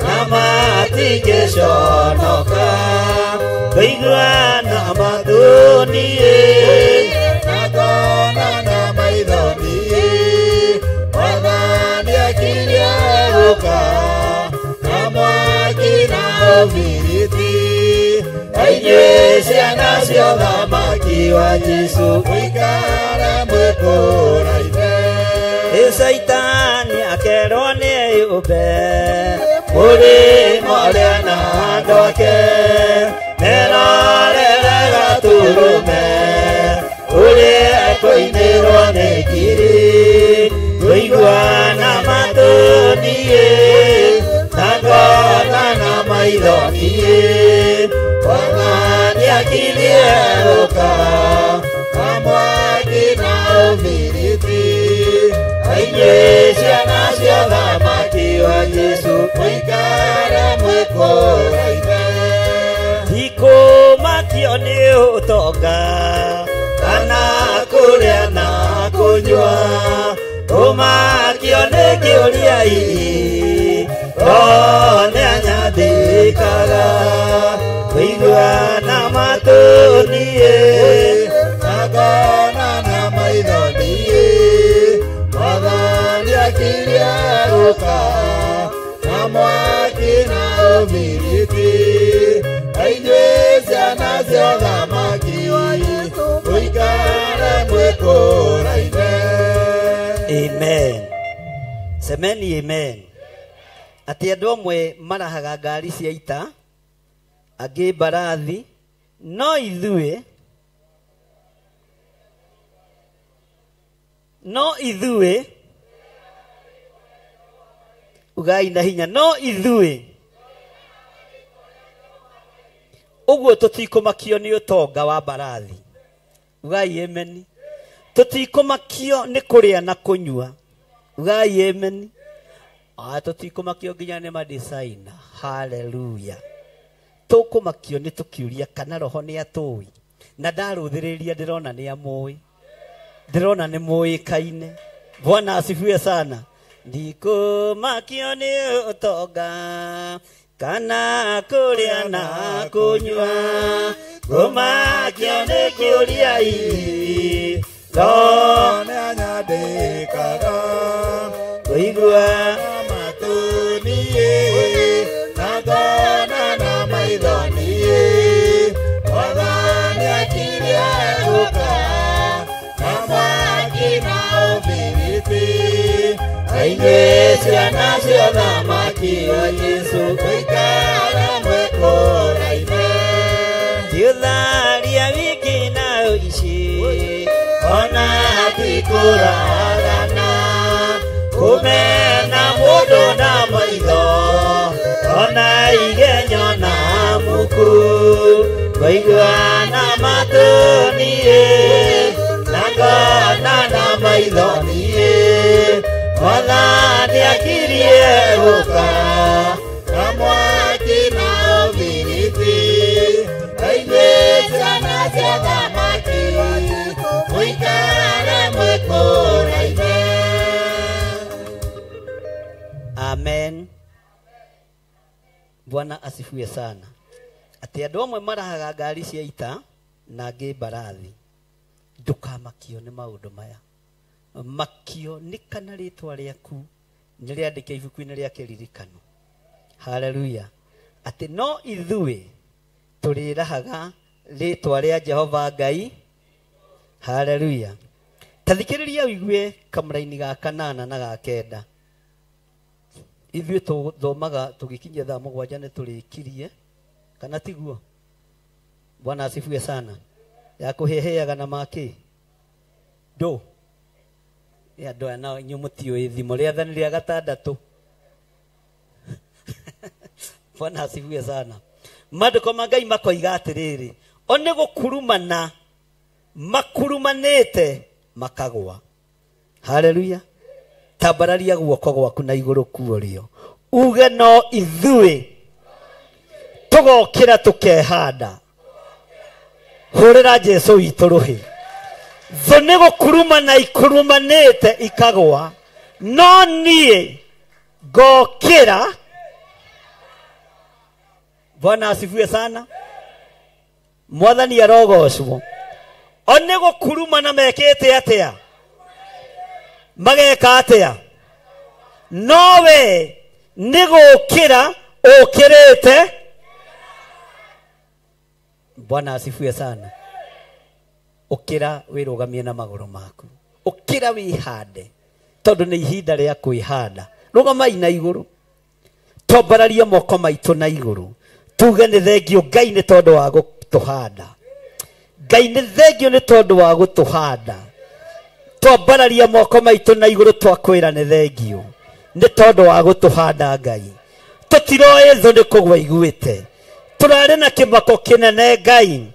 na matingĩconoka kũigua na matũ niĩ na ngona na maitho niĩ Mwathani akirie gũka na mwaki na ũbiriti na inyuĩ ciana cia ũthamaki wa Jesũ mũikare mwĩkũraine. Ĩ Caitani akerwo nĩ eyũmbe mũrĩmo ũrĩa na andũ ake merorere gatũrũme ũrĩa ekũinĩrwo nĩ ngiri kũigua na matũ niĩ na ngona na maitho niĩ Mwathani akirie gũka na mwaki na ũbiriti na inyuĩ ciana cia ũthamaki wa Jesũ mũikare mwĩkũraine. Ndikũmakio nĩ ũtonga kana kũrĩa na kũnyua kũmakio nĩ kĩũria hihi roho nĩanyathĩkaga kũigua na matũ niĩ na ngona na maitho niĩ Mwathani akirie gũka na mwaki na ũbiriti na inyuĩ ciana cia ũthamaki mũikare mwĩkũraine. Amen. Semeni amen. Atĩ andũ amwe marahaga ngari cia ita angĩ mbarathi no ithuĩ ugai na hinya no ithuĩ ũguo tũtikũmakio nĩ ũtonga wa mbarathi ugai amen. Tũtikũmakio nĩ kũrĩa na kũnyua ugai amen. Tũtikũmakio nginya nĩ madesigner. Hallelujah. Tũkũmakio nĩ tũkiuria kana roho nĩ atũĩ na ndarũthĩrĩria ndĩrona nĩ amũĩ ndĩrona nĩ mũĩkaine. Bwana asifiwe sana. Ndikũmakio nĩ ũtonga kana kũrĩa na kũnyua kũmakio nĩ kĩũria hihi roho nĩanyandĩkaga kũigua na matũ niĩ na ngona na maitho niĩ Mwathani akirie gũka na mwaki na ũbiriti na inyuĩ ciana cia ũthamaki wa Jesũ mũikare mwĩkũraine. Tiũtharia wiki na ũici ona tikũragana kũmena mũndũ na maitho ona igenyo na muku kũigua na matũ niĩ na ngona na maitho niĩ Mwathani akirie gũka na mwaki na ũbiriti na inyuĩ ciana cia ũthamaki mũikare mwĩkũraine. Amen. Bwana asifiwe sana. Atĩ andũ amwe marahaga ngari cia ita na angĩ mbarathi ndũkamakio nĩ maũndũ maya makio nĩ kana rĩtwa rĩaku nĩ rĩandĩke ibuku-inĩ rĩa kĩririkano. Hallelujah. Atĩ no ithuĩ tũrĩrahaga rĩtwa rĩa Jehova Ngai. Hallelujah. Ta thikĩrĩria ũigue kamũraini ga kanana na ga kenda. Ithuĩ tũthomaga tũgĩkinyia thaa 7 nĩ tũrĩkirie kana tiguo? Bwana asifiwe sana. Ya kũhĩhĩaga na makĩ. Ndũ andũ aya nao inyuĩ mũtiũĩ thimo. Rĩathani rĩa gatandatũ. Bwana asifiwe sana. Maandĩko ma Ngai makoiga atĩrĩrĩ, o nĩ gũkurumana makurumanĩte makagwa. Haleluya. Tambararia guoko gwaku na igũrũ kuorio uge no ithuĩ tũgokĩra tũkehanda. Hũrĩra Jesũ witũ rũhĩ. Thũ nĩ gũkurumana ikurumanĩte ikagwa, no niĩ ngokĩra. Bwana asifiwe sana. Mwathani arogocwo. O nĩ gũkurumana mekĩte atĩa? Mageka atĩa? No we nĩ gũkĩra ũkĩrĩte. Bwana asifiwe sana. Ũkĩra wĩrũgamie na magũrũ maku. Ũkĩra wĩhande, tondũ nĩ ihinda rĩa kwĩhanda. Rũgamai na igũrũ, twambararie moko maitũ na igũrũ, tuge nĩ thengio Ngai nĩ tondũ wa gũtũhanda. Ngai nĩ thengio nĩ tondũ wa gũtũhanda. Twambararia moko maitũ na igũrũ twakwĩra nĩ thengio nĩ tondũ wa gũtũhanda Ngai. Tũtiroĩ thũ nĩ kũgwa iguĩte. Tũrarĩ na kĩmako kĩnene Ngai,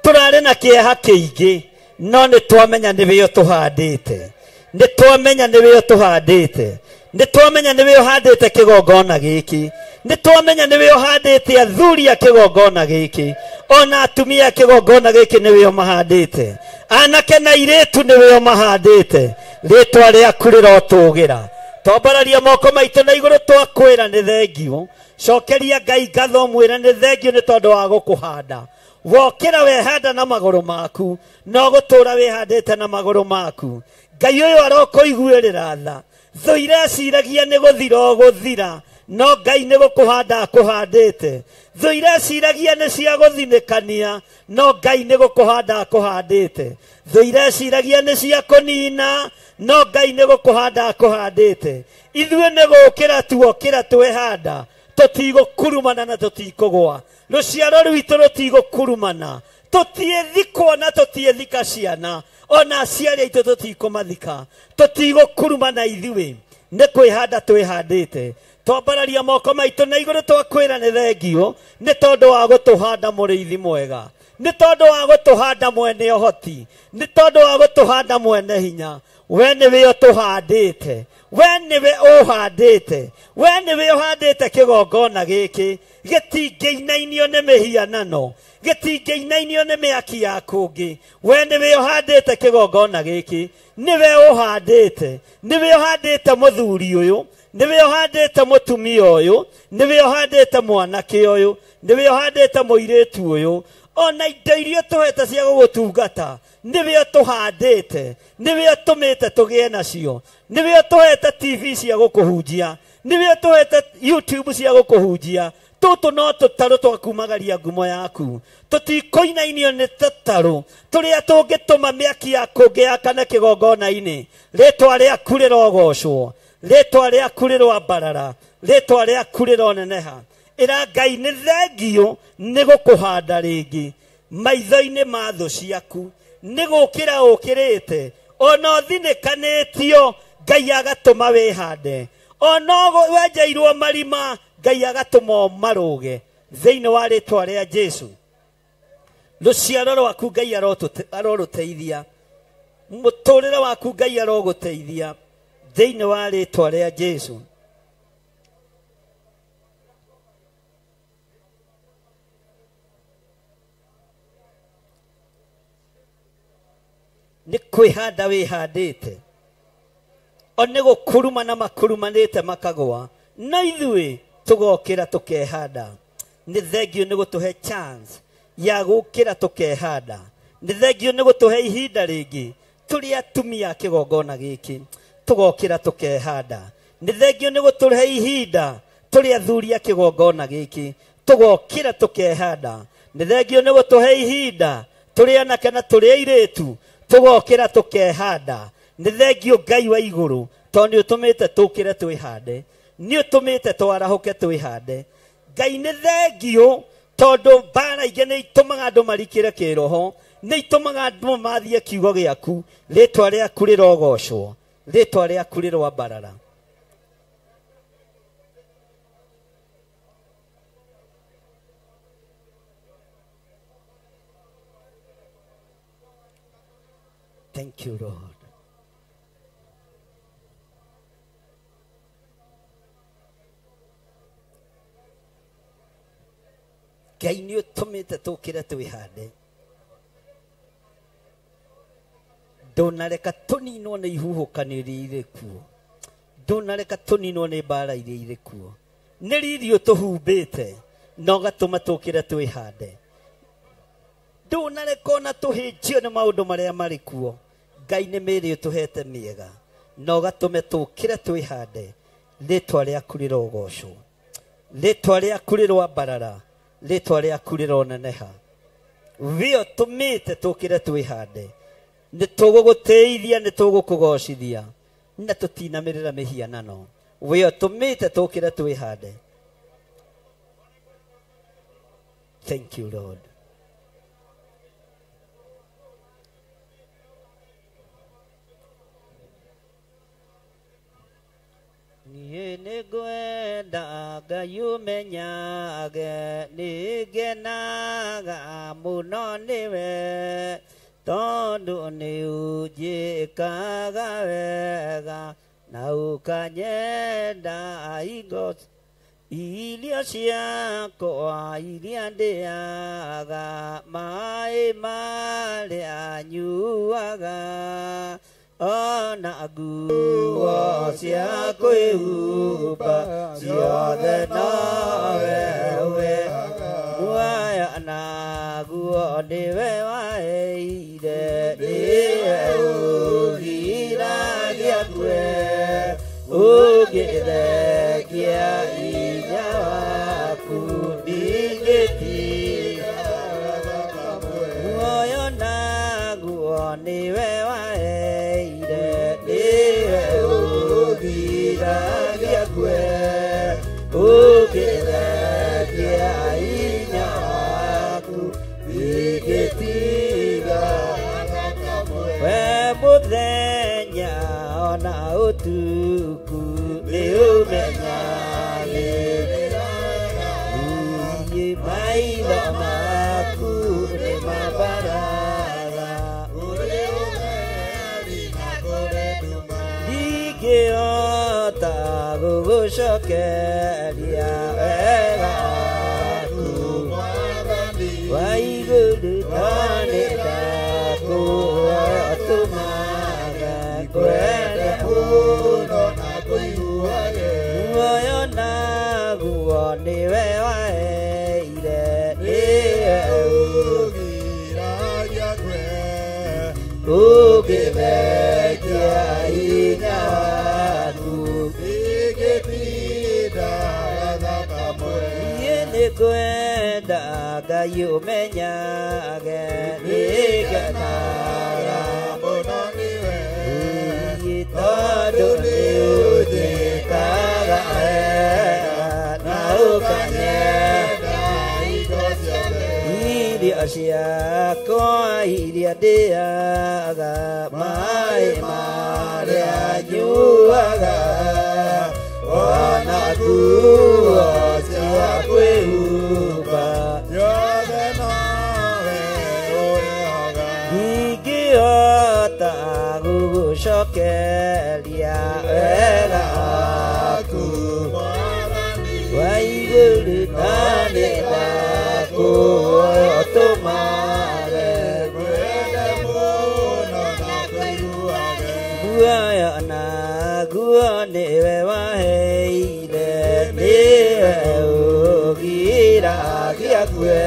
tũrarĩ na kĩeha kĩingĩ, no nĩ twamenya nĩwe ũtũhandĩte. Nĩ twamenya nĩwe ũtũhandĩte. Nĩ twamenya nĩwe ũhandĩte kĩgongona gĩkĩ. Nĩ twamenya nĩwe ũhandĩte athuri a kĩgongona gĩkĩ, ona atumia a kĩgongona gĩkĩ nĩwe ũmahandĩte. Anake na airĩtu nĩwe ũmahandĩte. Rĩtwa rĩaku rĩrotũgĩra. Twambararia moko maitũ na igũrũ twakwĩra nĩ thengio. Cokeria Ngai ngatho mwĩre nĩ thengio nĩ tondũ wa gũkũhanda. Wokĩra wehanda na magũrũ maku, no gũtũra wĩhandĩte na magũrũ maku. Ngai ũyũ arokũiguĩrĩra tha. Thũ ireciragia nĩ gũthira ũgũthira, no Ngai nĩ gũkũhanda akũhandĩte. Thũ ireciragia nĩ cia gũthinĩkania, no Ngai nĩ gũkũhanda akũhandĩte. Thũ ireciragia nĩ cia kũnina, no Ngai nĩ gũkũhanda akũhandĩte. Ithuĩ nĩ gũkĩra tuokĩra twehanda, tũtigũkurumana na tũtikũgwa. Rũciaro rwitũ rũtigũkurumana, tũtiĩthikwo na tũtiĩthika ciana, ona aciari aitũ tũtikũmathika. Tũtigũkurumana ithuĩ, nĩ kwĩhanda twĩhandĩte. Twambararia moko maitũ na igũrũ twakwĩra nĩ thengio nĩ tondũ wa gũtũhanda mũrĩithi mwega, nĩ tondũ wa gũtũhanda mwene ũhoti, nĩ tondũ wa gũtũhanda mwene hinya. We nĩwe ũtũhandĩte, we nĩwe ũhandĩte, we nĩwe ũhandĩte kĩgongona gĩkĩ. Gĩtingĩinainio nĩ mĩhianano, gĩtingĩinainio nĩ mĩaki ya kũngĩ. We nĩwe ũhandĩte kĩgongona gĩkĩ, nĩwe ũhandĩte, nĩwe ũhandĩte mũthuri ũyũ, nĩwe ũhandĩte mũtumia ũyũ, nĩwe ũhandĩte mwanake ũyũ, nĩwe ũhandĩte mũirĩtu ũyũ. Ona indo iria ũtũhete cia gũgũtungata nĩwe ũtũhandĩte, nĩwe ũtũmĩte tũgĩe nacio, nĩwe ũtũhete TV cia gũkũhunjia, nĩwe ũtũhete YouTube cia gũkũhunjia. Tũtũ no tũtarũ twakumagaria ngumo yaku. Tũtikũinainio nĩ tũtarũ tũrĩa tũngĩtũma mĩaki ya kũngĩ yakane kĩgongona-inĩ. Rĩtwa rĩaku rĩrogocwo, rĩtwa rĩaku rĩroambarara, rĩtwa rĩaku rĩroneneha. Ĩra Ngai nĩ thengio nĩ gũkũhanda rĩngĩ maitho-inĩ ma thũ ciaku. Nĩ gũkĩra ũkĩrĩte, ona ũthinĩkanĩtio Ngai agatũma wĩhande, ona wenjeirwo marima Ngai agatũma marũge. Thĩinĩ wa rĩtwa rĩa Jesũ, rũciaro rwaku Ngai arorũteithia, mũtũrĩre waku Ngai arogũteithia thĩinĩ wa rĩtwa rĩa Jesũ. Nĩ kwĩhanda wĩhandĩte, o nĩ gũkurumana makurumanĩte makagwa, no ithuĩ tũgokĩra tũkehanda. Nĩ thengio nĩ gũtũhe chance ya gũkĩra tũkehanda. Nĩ thengio nĩ gũtũhe ihinda rĩngĩ tũrĩ atumia a kĩgongona gĩkĩ tũgokĩra tũkehanda. Nĩ thengio nĩ gũtũhe ihinda tũrĩ athuri a kĩgongona gĩkĩ tũgokĩra tũkehanda. Nĩ thengio nĩ gũtũhe ihinda tũrĩ anake na tũrĩ airĩtu tũgokĩra tũkehanda. Nĩ thengio Ngai wa igũrũ tondũ nĩ ũtũmĩte tũkĩre twĩhande, nĩ ũtũmĩte twarahũke twĩhande. Ngai nĩ thengio tondũ mbara ingĩ nĩ itũmaga andũ marikĩre kĩroho. Nĩ itũmaga andũ mathiĩ kiugo gĩaku. Rĩtwa rĩaku rĩrogocwo. Rĩtwa rĩaku rĩroambarara. Thank you, Lord. Ngai nĩ ũtũmĩte tũkĩre twĩhande. Ndũnareka tũninwo nĩ ihuhũkanio iria irĩ kuo. Ndũnareka tũninwo nĩ mbara iria irĩ kuo. Nĩ riri ũtũhumbĩte na ũgatũma tũkĩre twĩhande. Ndũnareka ona tũhĩnjio nĩ maũndũ marĩa marĩ kuo. Ngai nĩ mĩĩrĩ ũtũhete mĩega na ũgatũme tũkĩre twĩhande. Rĩtwa rĩaku rĩrogocwo. Rĩtwa rĩaku rĩroambarara. Rĩtwa rĩaku rĩroneneha. We ũtũmĩte tũkĩre twĩhande. Nĩ tũgũgũtĩithia, nĩ tũgũkũgocithia na tũtinamĩrĩra mĩhianano. We ũtũmĩte tũkĩre twĩhande. Thank you, Lord. Niĩ nĩngwenda Ngai ũmenyage nĩngenaga mũno nĩwe tondũ nĩ ũnjĩkaga wega na ũkanyenda ingo iria ciakwa iria ndĩaga maĩ marĩa nyuaga ona nguo cia kwĩhumba ciothe nowe ũheaga. Muoyo naguo nĩwe waheire, nĩwe ũgiragia ngue ũngĩthengia hinya waku ndingĩtiga. Muoyo naguo nĩwe waheire, nĩwe ũgiragia ngue ũngĩthengia hinya waku ndingĩtiga. We mũthenya ona ũtukũ nĩ ũmenyagĩrĩra. Niĩ maitho maku nĩ mambaraga ndingĩhota gũgũcokeria wega waku wa igũrũ no nĩ ndakũtũmaga ngwende mũno na kũiguage. Muoyo naguo nĩwe waheire, nĩwe ũgiragia ngue ũngĩthengia hinya waku ndingĩtinda gathakamwe. Niĩ nĩngwenda Ngai ũmenyage nĩngenaga mũno nĩwe tondũ nĩ ũnjĩkaga wega na ũkanyenda hingo ciothe. Irio ciakwa iria ndĩaga maĩ marĩa nyuaga ona nguo cia kwĩhumba ciothe nowe ũheaga. Ndingĩhota gũgũcokeria wega waku wa igũrũ no nĩ ndakũtũmage ngwende mũno na kũiguage. Muoyo naguo nĩwe waheire, nĩwe ũgiragia ngue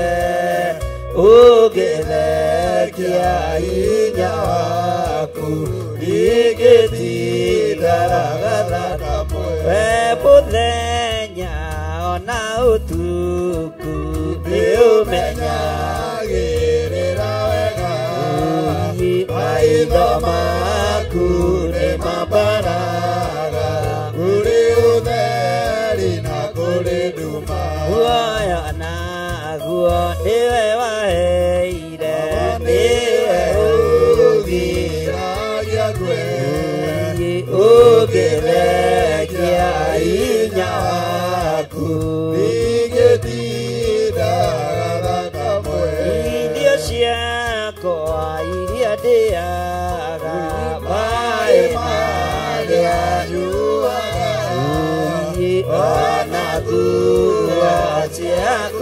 ũngĩthengia hinya waku ndingĩtinda gathakamwe. We mũthenya ona ũtukũ nĩ ũmenyagĩrĩra wega. Maitho maku nĩ mambaraga kũrĩ ũtheri na kũrĩ nduma. Muoyo naguo nĩwe waheire, nĩwe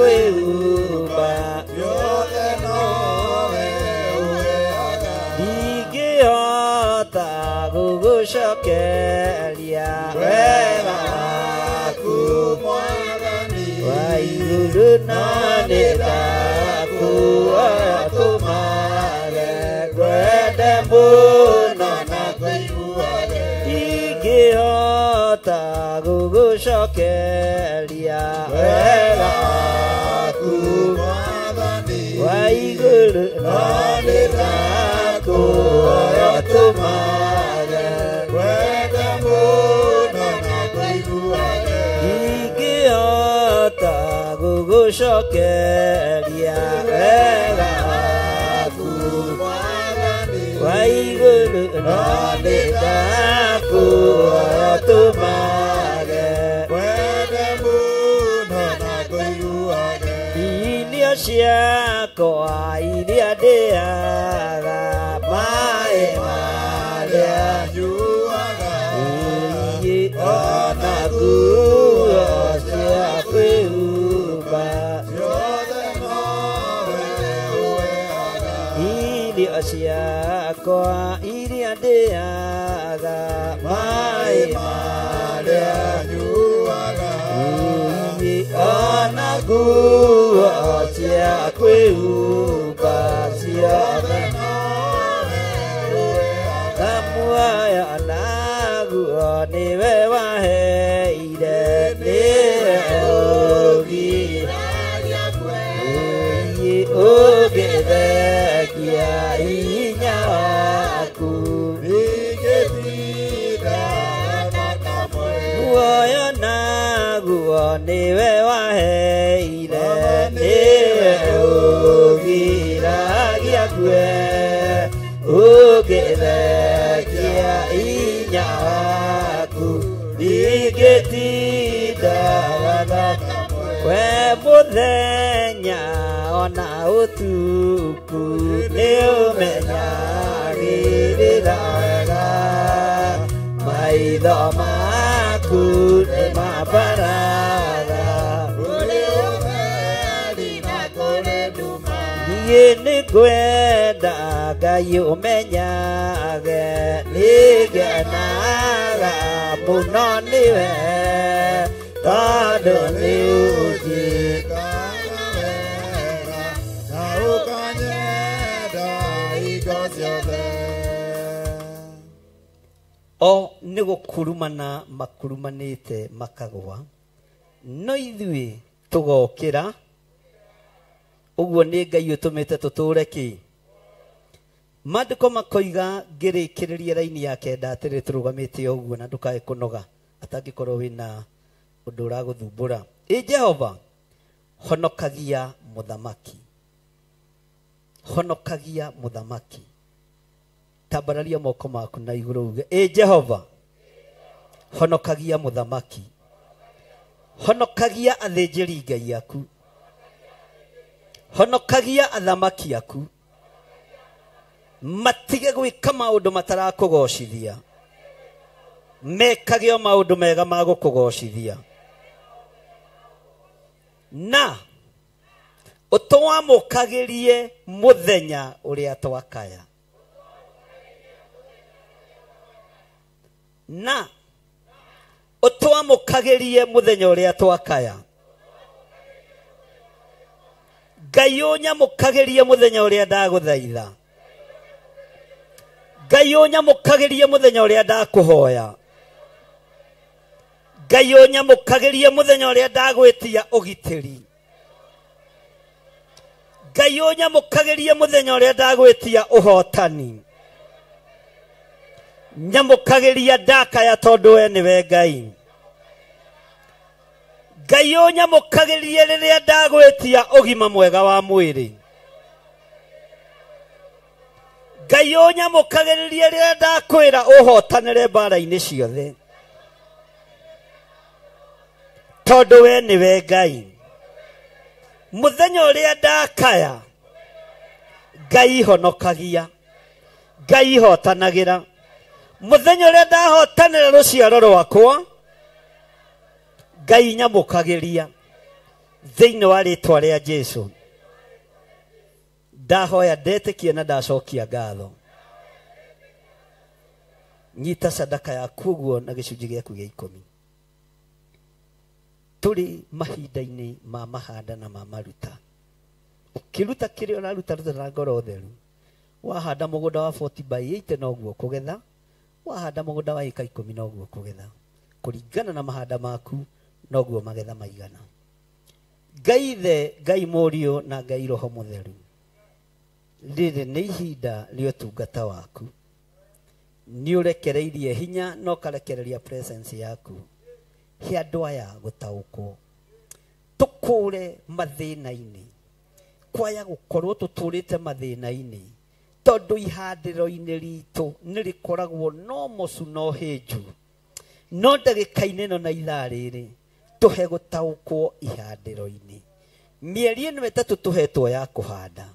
kwĩhumba ciothe nowe ũheaga ndingĩhota gũgũcokeria wega waku Mwathani wa igũrũ no nĩndakuoya tũmage ngwende mũno na ngũiguage ndingĩhota gũgũcokeria wega waku Mwathani wa igũrũ no nĩndakuoya tũmage ngwende mũno na ngũiguage ndingĩhota gũgũcokeria wega waku Mwathani wa igũrũ no nĩndakuoya tũmage ngwende mũno na ngũiguage irio ciakwa iria ndĩaga maĩ marĩa nyuaga niĩ ona nguo cia kwĩhumba ciothe nowe ũheaga irio ciakwa iria ndĩaga maĩ marĩa nyuaga niĩ ona nguo cia kwĩhumba ciothe nowe ũheaga muoyo naguo nĩwe waheire nĩwe ũgiragia ũngĩthengia hinya waku ndingĩtinda na kamwe muoyo naguo nĩwe waheire nĩwe ũgiragia ngue ũngĩthengia hinya waku ndingĩtindaga na we mũthenya ona ũtukũ nĩũmenyagĩrĩra wega maitho maku nĩmambaraga kũrĩ ũtheri na kũrĩ nduma niĩ nĩngwenda Ngai ũmenyage nĩngenaga mũno nĩwe tondũ nĩũnjĩkaga wega na ũkanyenda hingo ciothe. O nĩ gũkurumana makurumanĩte makagwa no ithuĩ tũgokĩra ũguo nĩ Ngai ũtũmĩte tũtũre kĩ Maandĩko makoiga ngĩrĩkĩrĩria raini ya kenda atĩrĩ tũrũgamĩte ũguo na ndũkae kũnoga atangĩkorwo wĩna ũndũ ũragũthumbũra. Ĩ Jehova honokagia mũthamaki, honokagia mũthamaki. Tambararia moko maku na igũrũ uge ĩ Jehova honokagia mũthamaki, honokagia athĩnjĩri Ngai aku, honokagia athamaki aku, matige gwĩka maũndũ matarakũgocithia, mekage o maũndũ mega ma gũkũgocithia, na ũtwamũkagĩrie mũthenya ũrĩa twakaya, na ũtwamũkagĩrie mũthenya ũrĩa twakaya. Ngai ũnyamũkagĩrie mũthenya ũrĩa ndagũthaitha, Ngai ũnyamũkagĩrie mũthenya ũrĩa ndakũhoya, Ngai ũnyamũkagĩrie mũthenya ũrĩa ndagwĩtia ũgitĩri, Ngai ũnyamũkagĩrie mũthenya ũrĩa ndagwĩtia ũhotani, nyamũkagĩria ndakaya tondũ we nĩwe Ngai. Ngai ũnyamũkagĩrie rĩrĩa ndagwĩtia ũgima mwega wa mwĩrĩ, Ngai ũnyamũkagĩrĩrie rĩrĩa ndakwĩra ũhotanĩre mbara-inĩ ciothe, tondũ we nĩwe Ngai. Mũthenya ũrĩa ndakaya Ngai honokagia, Ngai hotanagĩra. Mũthenya ũrĩa ndahotanĩra rũciaro rwakwa Ngai nyamũkagĩria, Thĩinĩ wa rĩtwa rĩa Jesu ndahoya ndetĩkia na ndacokia ngatho. Nyita sadaka yaku ũguo na gĩcunjĩ gĩaku gĩa 10. Tũrĩ mahinda-inĩ ma mahanda na ma maruta. Ũkĩruta kĩrĩa ũraruta ruta na ngoro theru. Wahanda mũgũnda wa 40 by 80 noguo kũgetha, wahanda mũgũnda wa ĩka 10 noguo kũgetha. Kũringana na mahanda maku noguo magetha maigana. Ngai Ithe, Ngai Mũriũ na Ngai Roho Mũtheru, rĩrĩ nĩ ihinda rĩa ũtungata waku. Nĩ ũrekereirie hinya na ũkarekereria presence yaku. He andũ aya gũtaũkwo, tũkũre mathĩna-inĩ. Kwaya gũkorwo tũtũrĩte mathĩna-inĩ, tondũ ihandĩro-inĩ ritũ nĩ rĩkoragwo no mocu no hĩnju. No ndagĩka-inĩ ĩno na ithaa rĩrĩ tũhe gũtaũkwo ihandĩro-inĩ. Mĩeri ĩno 3 tũhetwo ya kũhanda,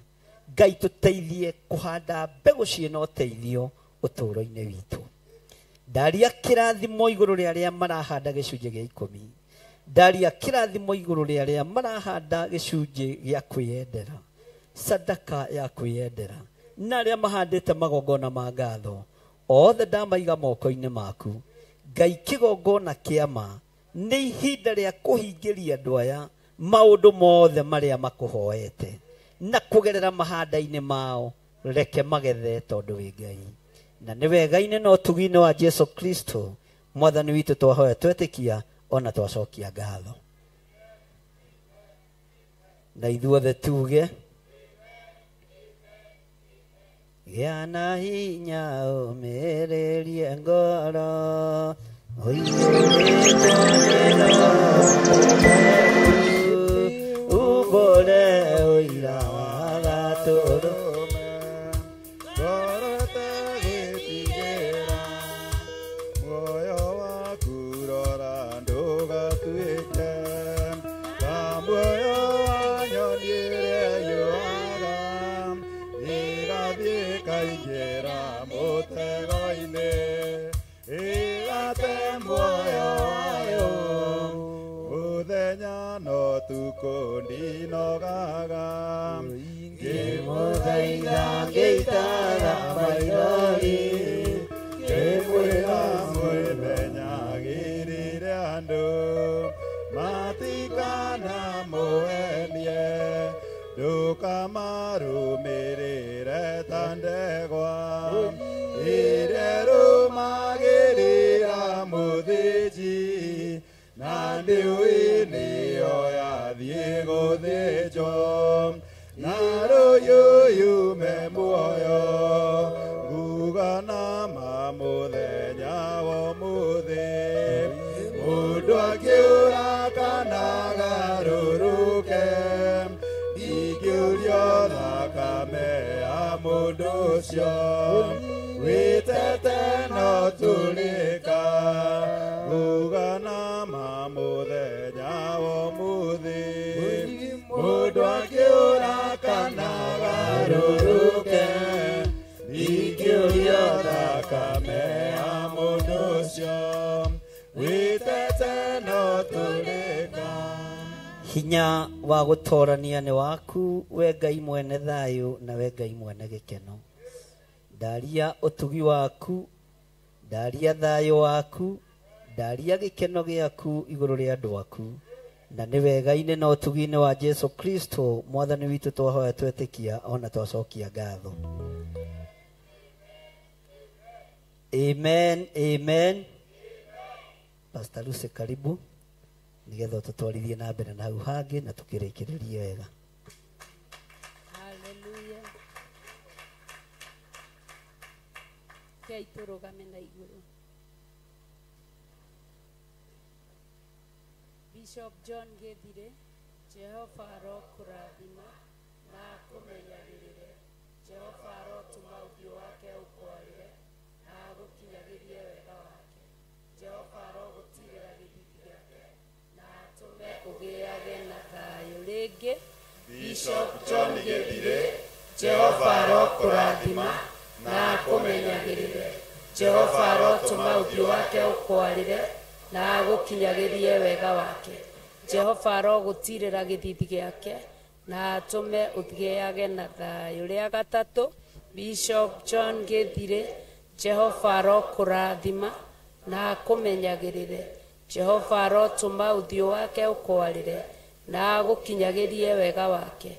Ngai tũteithie kũhanda mbegũ ciĩna ũteithio ũtũũro-inĩ witũ. Ndaria kĩrathimo igũrũ rĩa arĩa marahanda gĩcunjĩ gĩa 10. Ndaria kĩrathimo igũrũ rĩa arĩa marahanda gĩcunjĩ gĩa kwĩyendera, sadaka ya kwĩyendera, na arĩa mahandĩte magongona ma ngatho othe ndamaiga moko-inĩ maku. Ngai, kĩgongona kĩa ma nĩ ihinda rĩa kũhingĩria andũ aya maũndũ mothe marĩa makũhoete, na kũgerera mahanda-inĩ mao reke magethe tondũ wĩ Ngai. Na nĩ wega-inĩ na ũtugi-inĩ wa Jesu Kristo Mwathani witũ twahoya twetĩkia ona twacokia ngatho. Na ithuothe tuge gĩa na hinya ũmĩrĩrie ngoro ũiyũrĩtwo nĩ Roho umbũre ũira wa gatũrũme. Ngoro ĩtegwĩtigĩra, muoyo waku rora ndũgatuĩke ta muoyo wa nyoni ĩrĩa yũaga, ĩgathiĩ ĩkaingĩra mũtego-inĩ, ĩgate muoyo wayo. Mũthenya na ũtukũ ndinogaga, ngĩmũthaitha ngĩitaga maithori, ngĩmwĩra mwĩmenyagĩrĩre andũ matikanamũhenie, ndũkamarũmĩrĩre ta ndegwa ĩrĩa ĩrũmagĩrĩra mũthĩnji, na ndĩũĩ nĩyo yathiĩ gũthĩnjwo, na rũyũ yume muoyo. Nguga na ma mũthenya wa ũmũthĩ, mũndũ akĩũra kana agarũrũke, ndingĩũrio thakame ya mũndũ ũcio wĩtete no tũrĩka. Nguga na ma mũthenya wa ũmũthĩ, mũndũ akĩũra kana agarũrũke, ndingĩũrio thakame ya mũndũ ũcio wĩtete no tũrĩka. Hinya wa gũtorania nĩ waku we Ngai mwene thayũ na we Ngai mwene gĩkeno. Ndaria ũtugi waku, ndaria thayũ waku, ndaria gĩkeno gĩaku igũrũ rĩa andũ aku. Na nĩ wega-inĩ na ũtugi-inĩ wa Jesu Kristo Mwathani witũ twahoya twetĩkia ona twacokia ngatho. Amen, amen. Pastor Lucy, karibu nigetha tũtwarithie na mbere na hau hangĩ na tũkĩrĩkĩrĩrie wega. Hallelujah. Ngai tũrũgame na igũrũ. Bishop John Githire, Jehova arokũrathima na akũmenyagĩrĩre. Jehova arotũma ũthiũ wake ũkwarĩre na agũkinyagĩrie wega wake. Jehova arogũtirĩra gĩthithi gĩake na atũme ũgĩage na thayũ rĩngĩ. Bishop John Githire, Jehova arokũrathima na akũmenyagĩrĩre. Jehova arotũma ũthiũ wake ũkwarĩre na agũkinyagĩrie wega wake. Jehova arogũtirĩra gĩthithi gĩake na atũme ũthiage na thayũ. Rĩa gatatũ, Bishop John Gĩthirĩ, Jehova arokũrathima na akũmenyagĩrĩre. Jehova arotũma ũthiũ wake ũkwarĩre na agũkinyagĩrie wega wake.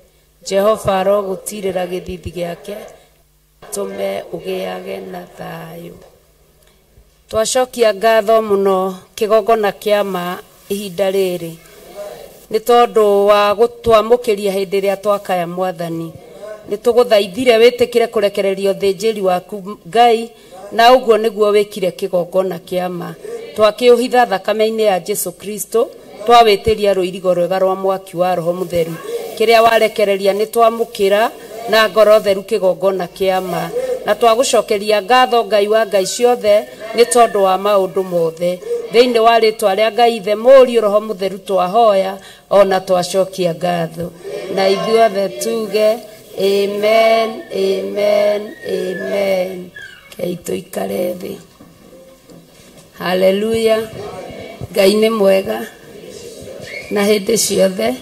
Jehova arogũtirĩra gĩthithi gĩake atũme ũgĩage na thayũ. Twacokia ngatho mũno kĩgongona kĩa ma ihinda rĩrĩ nĩ tondũ wa gũtwamũkĩria hĩndĩ ĩrĩa twakaya mwathani. Nĩ tũgũthaithire wĩtĩkĩre kũrekereria ũthĩnjĩri waku Ngai, na ũguo nĩguo wĩkire kĩgongona kĩa ma. Twakĩũhitha thakame-inĩ ya Jesu Kristo, twawĩtĩria rũirigo rwega rwa mwaki wa Roho Mũtheru. Kĩrĩa warekereria nĩ twamũkĩra na ngoro theru kĩgongona kĩa ma. Na twagũcokeria ngatho Ngai wa Ngai ciothe nĩ tondũ wa maũndũ mothe. Thĩinĩ wa rĩtwa rĩa Ngai Ithe, Mũriũ, Roho Mũtheru twahoya ona twacokia ngatho. Na ithuothe tuge amen, amen, amen. Ngai tũikare thĩ. Haleluya. Ngai nĩ mwega na hĩndĩ ciothe.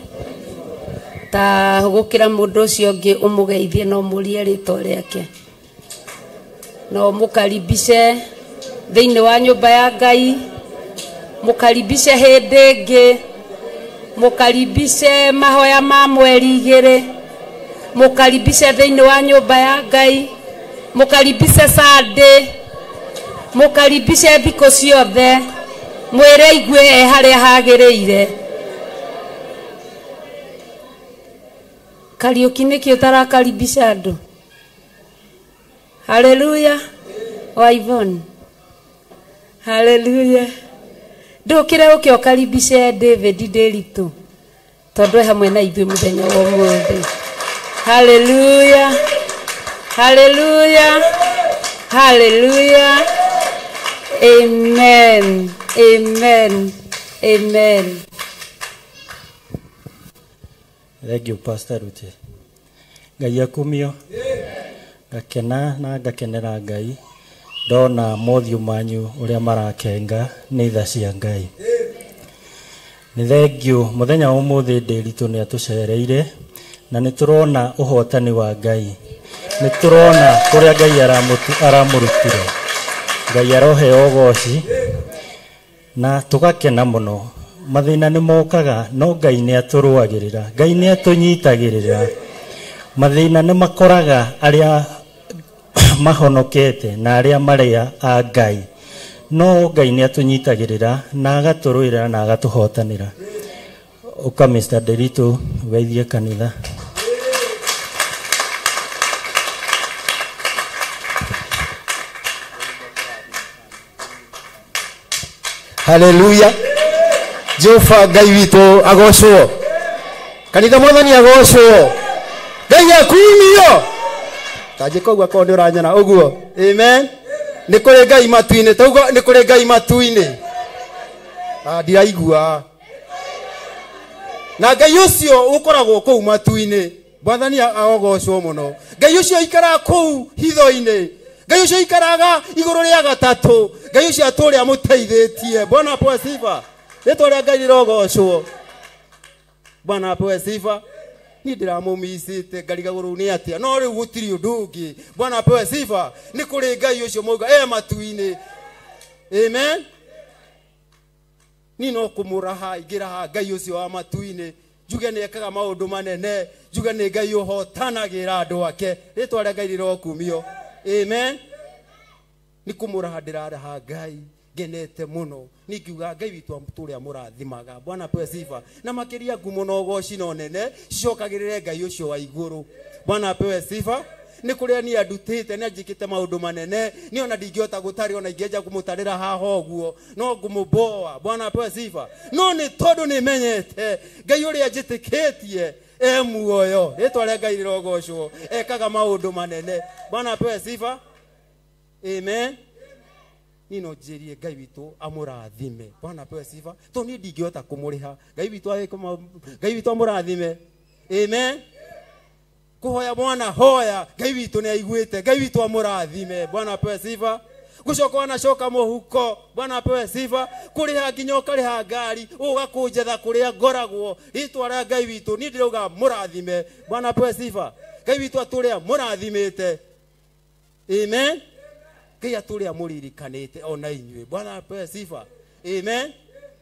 Ta hũgũkĩra mũndũ ũcio ũngĩ ũmũgeithie na ũmũrie rĩtwa rĩake, na ũmũkaribishe thĩinĩ wa nyũmba ya Ngai, mũkaribishe hĩndĩ ĩngĩ, mũkaribishe mahoya ma mweri igĩrĩ, mũkaribishe thĩinĩ wa nyũmba ya Ngai, mũkaribishe Sunday, mũkaribishe thikũ ciothe, mwĩre igue e harĩa hagĩrĩire. Kariũki nĩkĩ ũtarakaribisha andũ? Haleluya. Wa Yvonne. Haleluya. Ndũkĩre ũke ũkaribishe David Nderitu tondũ e hamwe na ithuĩ mũthenya wa ũmũthĩ. Haleluya. Haleluya. Haleluya. Amen. Amen. Amen. Thank you, Pastor Ruth. Ngai akumio. Ngakena na ngakenera Ngai ndona mothiũ manyu ũrĩa marakenga nĩ tha cia Ngai. Nĩ thengiũ mũthenya wa ũmũthĩ Nderitu nĩ atũcereire na nĩ tũrona ũhotani wa Ngai. Nĩ tũrona kũrĩa Ngai aramũrutire. Ngai aroheo ũgoci na tũgakena mũno. Mathĩna nĩ mokaga no Ngai nĩ atũrũagĩrĩra, Ngai nĩ atũnyitagĩrĩra. Mathĩna nĩ makoraga arĩa mahonokete na arĩa marĩa a Ngai, no Ngai nĩ atũnyitagĩrĩra na agatũrũĩrĩra na agatũhotanĩra. Ũka Mr. Nderitu ũgeithie kanitha. Haleluya. Jehova Ngai witũ agocwo. Kanitha mwathani agocwo. Ngai akumio. Tanjĩka ũguo akorwo nĩ ũranyona ũguo. Amen. Nĩ kũrĩ Ngai matu-inĩ. Tauga nĩ kũrĩ Ngai matu-inĩ. Ndiraigua. Na Ngai ũcio ũkoragwo kũu matu-inĩ. Mwathani agocwo mũno. Ngai ũcio aikaraga kũu hitho-inĩ. Ngai ũcio aikaraga igũrũ rĩa gatatũ. Ngai ũcio atũũre amũteithĩtie. Bwana apewe sifa. Rĩtwa rĩa Ngai rĩrogocwo. Bwana apewe sifa. Niĩ ndĩramũmicĩte ngarigagwo rĩu nĩ atĩa, no rĩu gũtirĩ ũndũ ũngĩ. Bwana apewe sifa. Nĩ kũrĩ Ngai ũcio mauga e matu-inĩ. Amen. Niĩ no kũmũraha ingĩraha Ngai ũcio wa matu-inĩ, njuge nĩ ekaga maũndũ manene, njuge nĩ Ngai ũhotanagĩra andũ ake. Rĩtwa rĩa Ngai rĩrokumio. Amen. Nĩ kũmũraha ndĩraraha Ngai ngenete mũno ningiuga Ngai witũ atũũre amũrathimaga. Bwana apewe sifa. Na makĩria ngumo na ũgoci na ũnene cicokagĩrĩre Ngai ũcio wa igũrũ. Bwana apewe sifa. Nĩ kũrĩa niĩ andutĩte, nĩ anjĩkĩte maũndũ manene, niĩ ona ndingĩhota gũtarĩra, ona ingĩanjia kũmũtarĩra haha ũguo no ngũmũboa. Bwana apewe sifa. No nĩ tondũ nĩ menyete Ngai ũrĩa njĩtĩkĩtie e muoyo. Rĩtwa rĩa Ngai rĩrogocwo, ekaga maũndũ manene. Bwana apewe sifa. Amen. Niĩ no njĩrie Ngai witũ amũrathime. Bwana apewe sifa. Tondũ niĩ ndingĩhota kũmũrĩha. Ngai witũ amũrathime. Amen. Kũhoya mwana hoya, Ngai witũ nĩ aiguĩte. Ngai witũ amũrathime. Bwana apewe sifa. Gucoka wanacoka muhuko. Bwana apewe sifa. Kuriha nginya ukariha ngari ugakunjetha kuria ngoragwo. Ritwa ria Ngai witũ ni ndirauga murathime. Bwana apewe sifa. Ngai witũ aturia murathimite. Amen. Ngai aturia muririkanite ona inyuĩ. Bwana apewe sifa. Amen.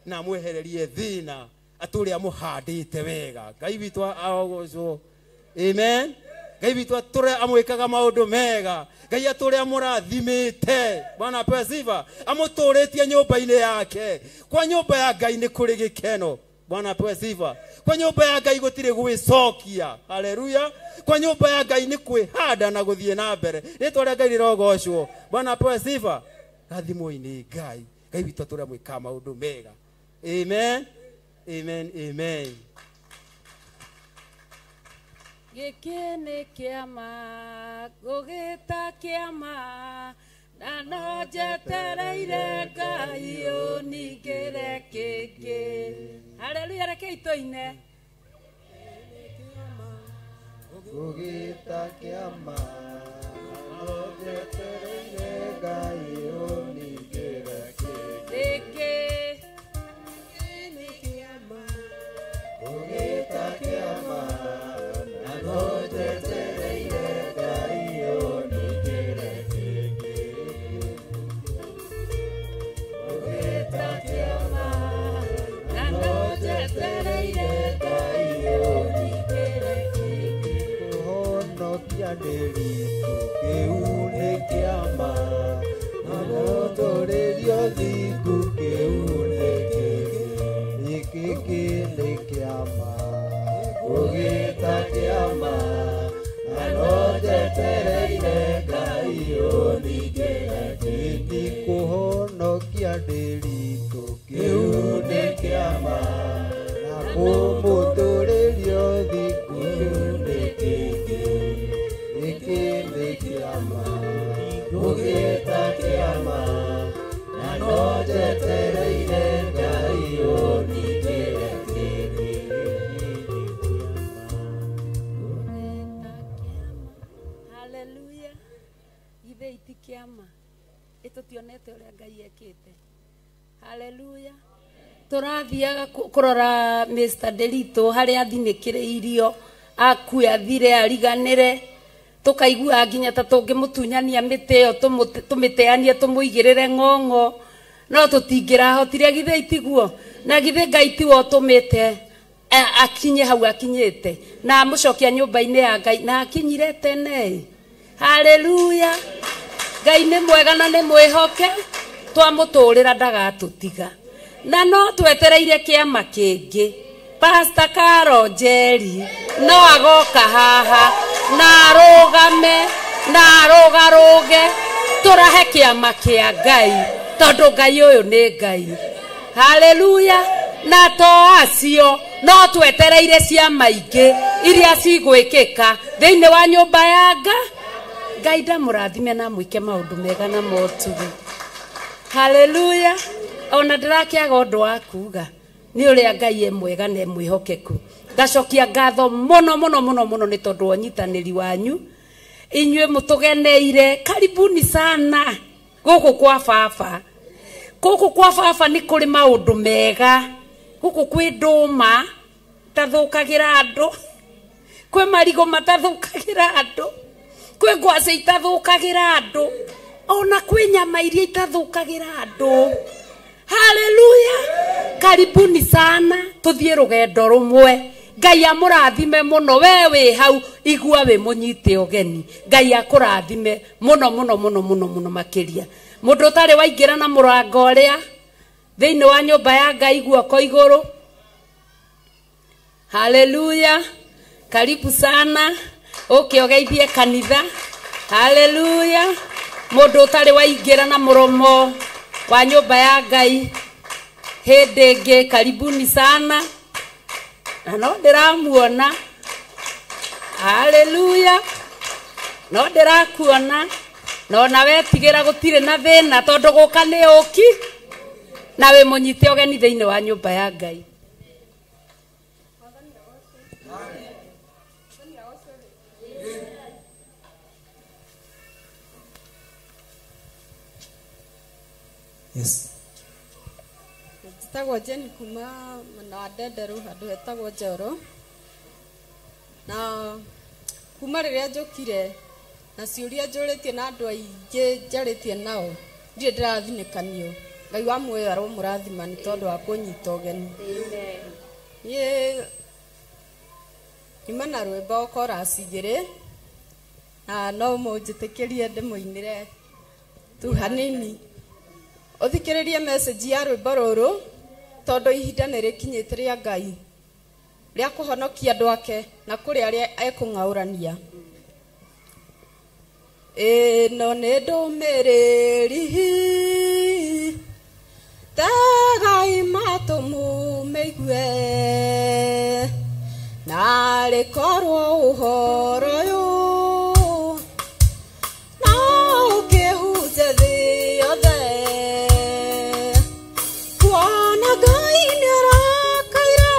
Na mwehererie thina aturia muhandite wega. Ngai witũ agocwo. Amen. Ngai witũ ature amwikaga maundu mega. Ngai ature amurathimite. Bwana apewe sifa. Amuturitie nyumba-ini yake. Kwa nyumba ya Ngai ni kuri gikeno. Bwana apewe sifa. Kwa nyumba ya Ngai gutiri gwicokia. Haleluya. Kwa nyumba ya Ngai ni kwihanda na guthie na mbere. Ritwa ria Ngai rirogocwo. Bwana apewe sifa. Rathimwo-ini Ngai. Ngai witũ ature amwikaga maundu mega. Amen. Amen. Amen. Gĩkĩ nĩ kĩama ngũgĩta kĩama na no njetereire Ngai ũningĩre kĩngĩ. Haleluya, rekei tũine. Ngũgĩta kĩama na no njetereire Ngai ũningĩre kĩngĩ. Nĩ kĩama ngũgĩta kĩama na no njetereire Ngai ũningĩre kĩngĩ. Ngũgĩta kĩama na no njetereire Ngai ũningĩre kĩngĩ. Kũhonokia ndĩritũ kĩu nĩ kĩama na mũtũrĩrio thingu kĩu nĩ kĩngĩ. Gĩkĩ nĩ kĩama ngũgĩta kĩama na no njetereire Ngai ũningĩre kĩngĩ. Kũhonokia ndĩritũ kĩu nĩ kĩama na kũmũtũrĩrio thingu kĩu nĩ kĩngĩ. Gĩkĩ nĩ kĩama ngũgĩta kĩama na no njetereire Ngai ũningĩre kĩngĩ. Haleluya. Ithe iti kĩama ĩtũtionete ũrĩa Ngai ekĩte. Haleluya. Tũrathiaga kũrora Mr. Delito harĩa athinĩkĩrĩirio akue athire ariganĩre tũkaigua nginya ta tũngĩmũtunyania mĩtĩ ĩyo tũmĩteanie tũmũigĩrĩre ng'ong'o no tũtingĩrahotire. Githĩ itiguo? Na githĩ Ngai tiwe ũtũmĩte akinye hau akinyĩte na amũcokia nyũmba-inĩ ya Ngai na akinyire tene. Haleluya. Ngai nĩ mwega na nĩ mwĩhoke, twamũtũrĩra ndagatũtiga. Na no twetereire kĩama kĩngĩ. Pastor Caro Njeri no agoka haha na arũgame na arũgarũge tũrahe kĩama kĩa Ngai tondũ Ngai ũyũ nĩ Ngai. Haleluya. Na to acio no twetereire ciama ingĩ iria cigwĩkĩka thĩinĩ wa nyũmba ya Ngai. Ngai ndamũrathime na mwĩke maũndũ mega na motugi. Haleluya. Ona ndĩrakĩaga ũndũ wa kuga nĩ ũrĩa Ngai e mwega na e mwĩhokeku. Ngacokia ngatho mũno mũno mũno mũno nĩ tondũ wa ũnyitanĩri wanyu. Inyuĩ mũtũgeneire, karibuni sana gũkũ kwa baba. Gũkũ kwa baba nĩ kũrĩ maũndũ mega. Gũkũ kwĩ ndũma itathũkagĩra andũ, kwĩ marigũ matathũkagĩra andũ, kwĩ ngwacĩ itathũkagĩra andũ, ona kwĩ nyama iria itathũkagĩra andũ. Haleluya. Karibuni sana tuthiĩ rũgendo rũmwe. Ngai amũrathime mũno. We wĩ hau igua wĩ mũnyite ũgeni. Ngai akũrathime mũno mũno mũno mũno mũno makĩria. Mũndũ ũtarĩ waingĩra na mũrango ũrĩa thĩinĩ wa nyũmba ya Ngai guoko igũrũ. Haleluya. Karibu sana ũke ũgeithie kanitha. Haleluya. Mũndũ ũtarĩ waingĩra na mũromo wa nyũmba ya Ngai hĩndĩ ĩngĩ, karibuni sana. Na no ndĩramuona. Haleluya. No ndĩrakuona. No na wetigĩra gũtirĩ na thĩna tondũ gũka nĩ ũki na wĩ mũnyite ũgeni thĩinĩ wa nyũmba ya Ngai. Yes. Njĩtagwo Jane kuma mwena wa Ndenderu handũ hetagwo Njoro. Na kuma rĩrĩa njũkire na ciũria njũrĩtie na andũ aingĩ njarĩtie nao ndirĩ ndĩrathinĩkanio. Ngai wa muoyo aromũrathima nĩ tondũ wa kũnyita ũgeni. Niĩ nyuma na rwĩmbo chorus igĩrĩ na no mũnjĩtĩkĩrie ndĩmũinĩre tu hanini. Ũthikĩrĩrie message ya rwĩmbo rũrũ tondũ ihinda nĩ rĩkinyĩte rĩa Ngai rĩa kũhonokia andũ ake na kũrĩ arĩa ekũng'aũrania. Ĩno nĩ ndũmĩrĩri tegai matũ mũmĩigue narĩ korwo ũhoro ũyũ no ũkĩhunje thĩ yothe kuona Ngai nĩarakaire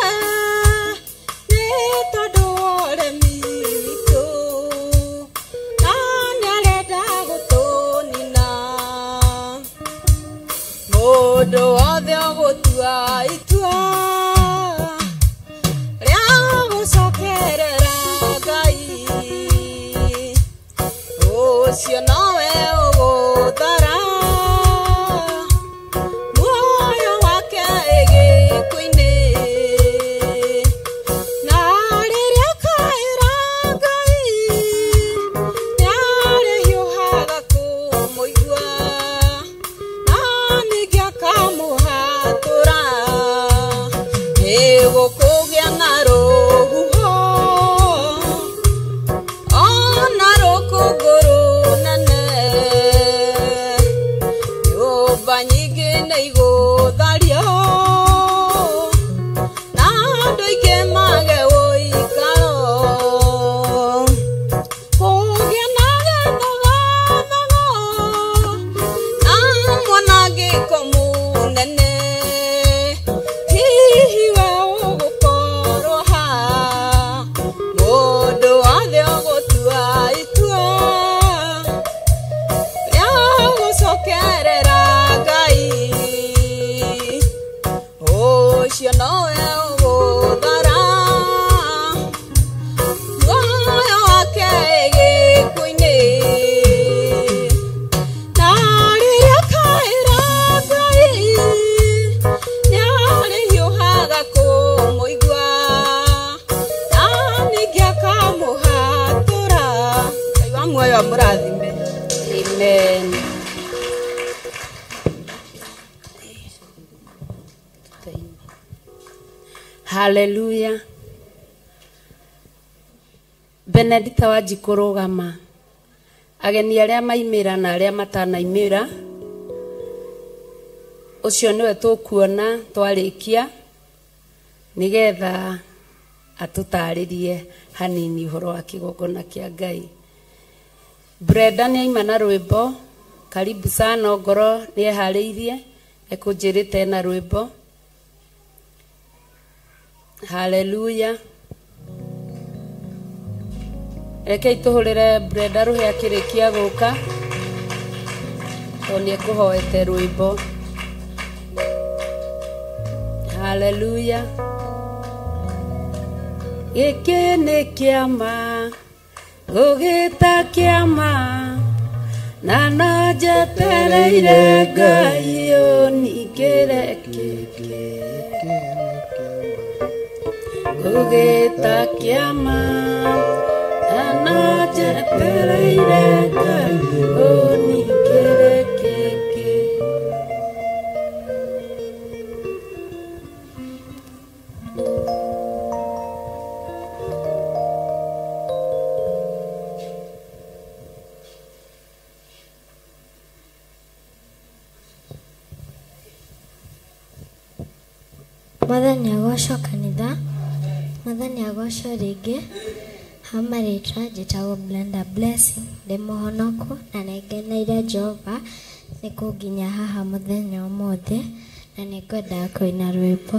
nĩ tondũ wa ũremi witũ na nĩarenda gũtũnina. Mũndũ wothe ũgũtua itua rĩa gũcokerera Ngai ũcio nowe ũgũthara muoyo wake gĩkuũ-inĩ. Na rĩrĩa akaĩra Ngai nĩarĩhiũhaga kũmũigua na ningĩ akamũhatũra. Nĩgũkũgĩa na rũhuho ona rũkũngũ rũnene, nyũmba nyingĩ nĩigũthario na andũ aingĩ mage ũikaro. Kũgĩa na gĩthogothogo na mwanangĩko mũnene, hihi we ũgũkorwo ha? Mũndũ wothe ũgũtua itua rĩa gũcokerera Ngai ũcio nowe ũgũthara muoyo wake gĩkuũ-inĩ. Na rĩrĩa akaĩra Ngai nĩarĩhiũhaga kũmũigua na ningĩ akamũhatũra. Ngai wa muoyo amũrathime. Amen. Hallelujah. Benedicta Wanjikũ rũgama. Ageni arĩa maimĩra na arĩa matanaimĩra ũcio nĩwe tũkuona twarĩkia nĩgetha atũtarĩrie hanini ũhoro wa kĩgongona kĩa Ngai. Brenda nĩaima na rwĩmbo, karibu sana ngoro nĩeharĩirie ekũnjĩrĩte na rwĩmbo. Hallelujah. Rekei tũhũrĩre Brenda rũhĩ akĩrĩkia gũka tondũ nĩekũhoete rwĩmbo. Hallelujah. Gĩkĩ nĩ kĩama gũgĩta kĩama na no njetereire Ngai ũningĩre kĩngĩ. Gũgĩta kĩama na no njetereire Ngai ũningĩre kĩngĩ. Mwathani agocwo kanitha, Mwathani agocwo rĩngĩ. Ha marĩtwa njĩtagwo Brenda Blessing, ndĩ mũhonoku na nĩngeneire Jehova nĩ kũnginya haha mũthenya ũmũthĩ na nĩngwendaga kũina rwĩmbo.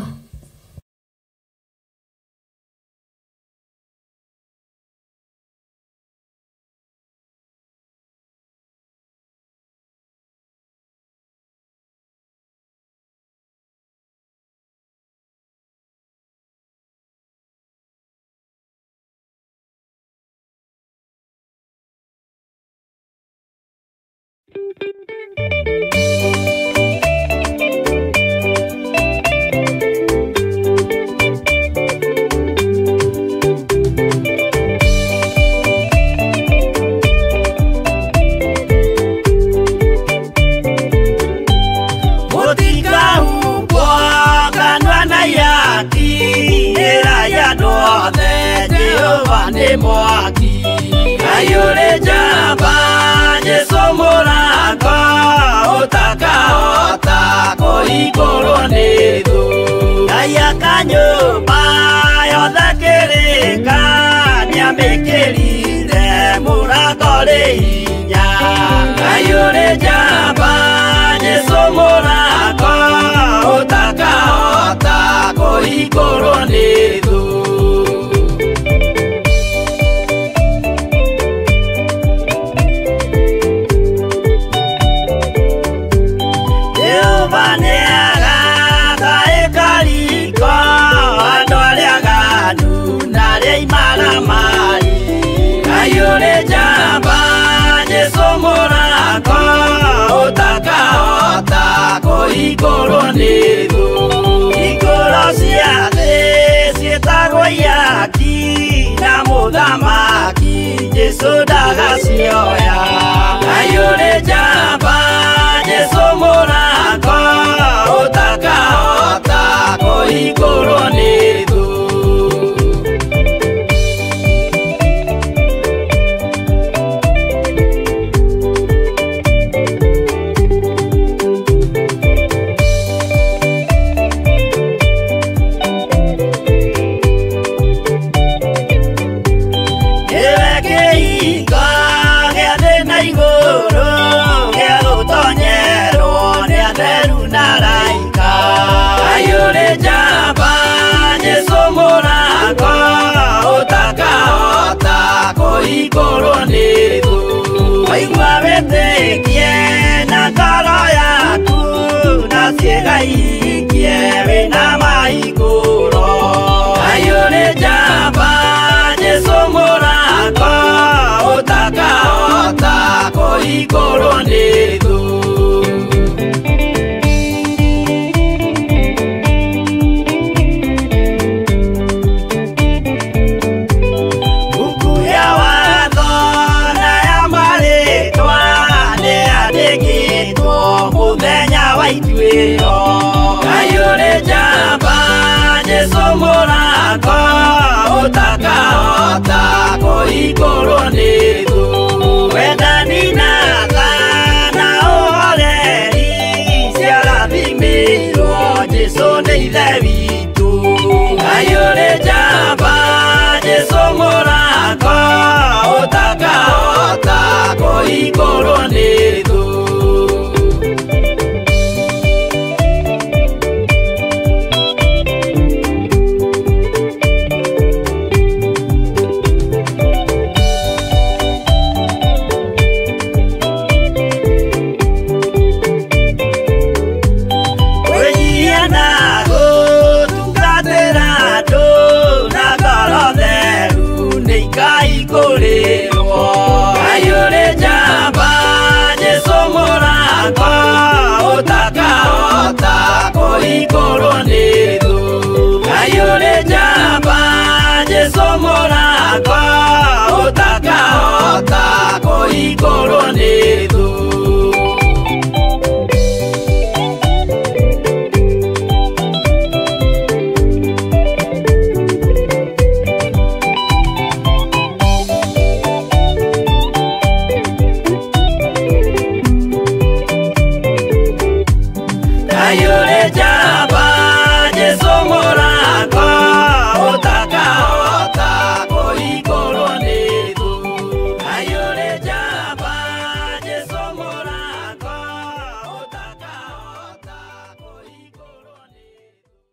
Mwaki ayure jamba Jesu mũrango ũtakahota kũhingũrwo nĩ thũ. Ngai aka nyũmba yothe kĩrĩka nĩamĩkĩrire mũrango rĩ hinya. Ngai ũrĩ njamba Jesu mũrango ũtakahota kũhingũrwo nĩ thũ. Ayure jamba Jesu mũrango ũtakahota kũhingũrwo nĩ thũ. Hingũro cia thĩ ciĩtagwo ihaki na mũthamaki Jesu ndagacioya. Ayure jamba Jesu mũrango ũtakahota kũhingũrwo nĩ thũ. Kũhingũrwo nĩ thũ. Waigua wĩtĩkie na ngoro yaku na ciĩga ihingie wĩna mahingũro. Ayũrĩ njamba Jesu mũrango ũtakahota kũhingũrwo nĩ thũ. Ayũrĩ njamba Jesu mũrango ũtakahota kũhingũrwo nĩ thũ. Wendani na tha na ũhoreri ciarathimĩirwo Jesu nĩ Ithe witũ. Ayũrĩ njamba Jesu mũrango ũtakahota kũhingũrwo nĩ thũ. Ayũrĩ njamba Jesu mũrango ũtakahota kũhingũrwo nĩ thũ. Ayũrĩ njamba Jesu mũrango ũtakahota kũhingũrwo nĩ thũ. Ayũrĩ njamba Jesu mũrango ũtakahota kũhingũrwo nĩ thũ. Ayũrĩ njamba Jesu mũrango ũtakahota kũhingũrwo nĩ thũ.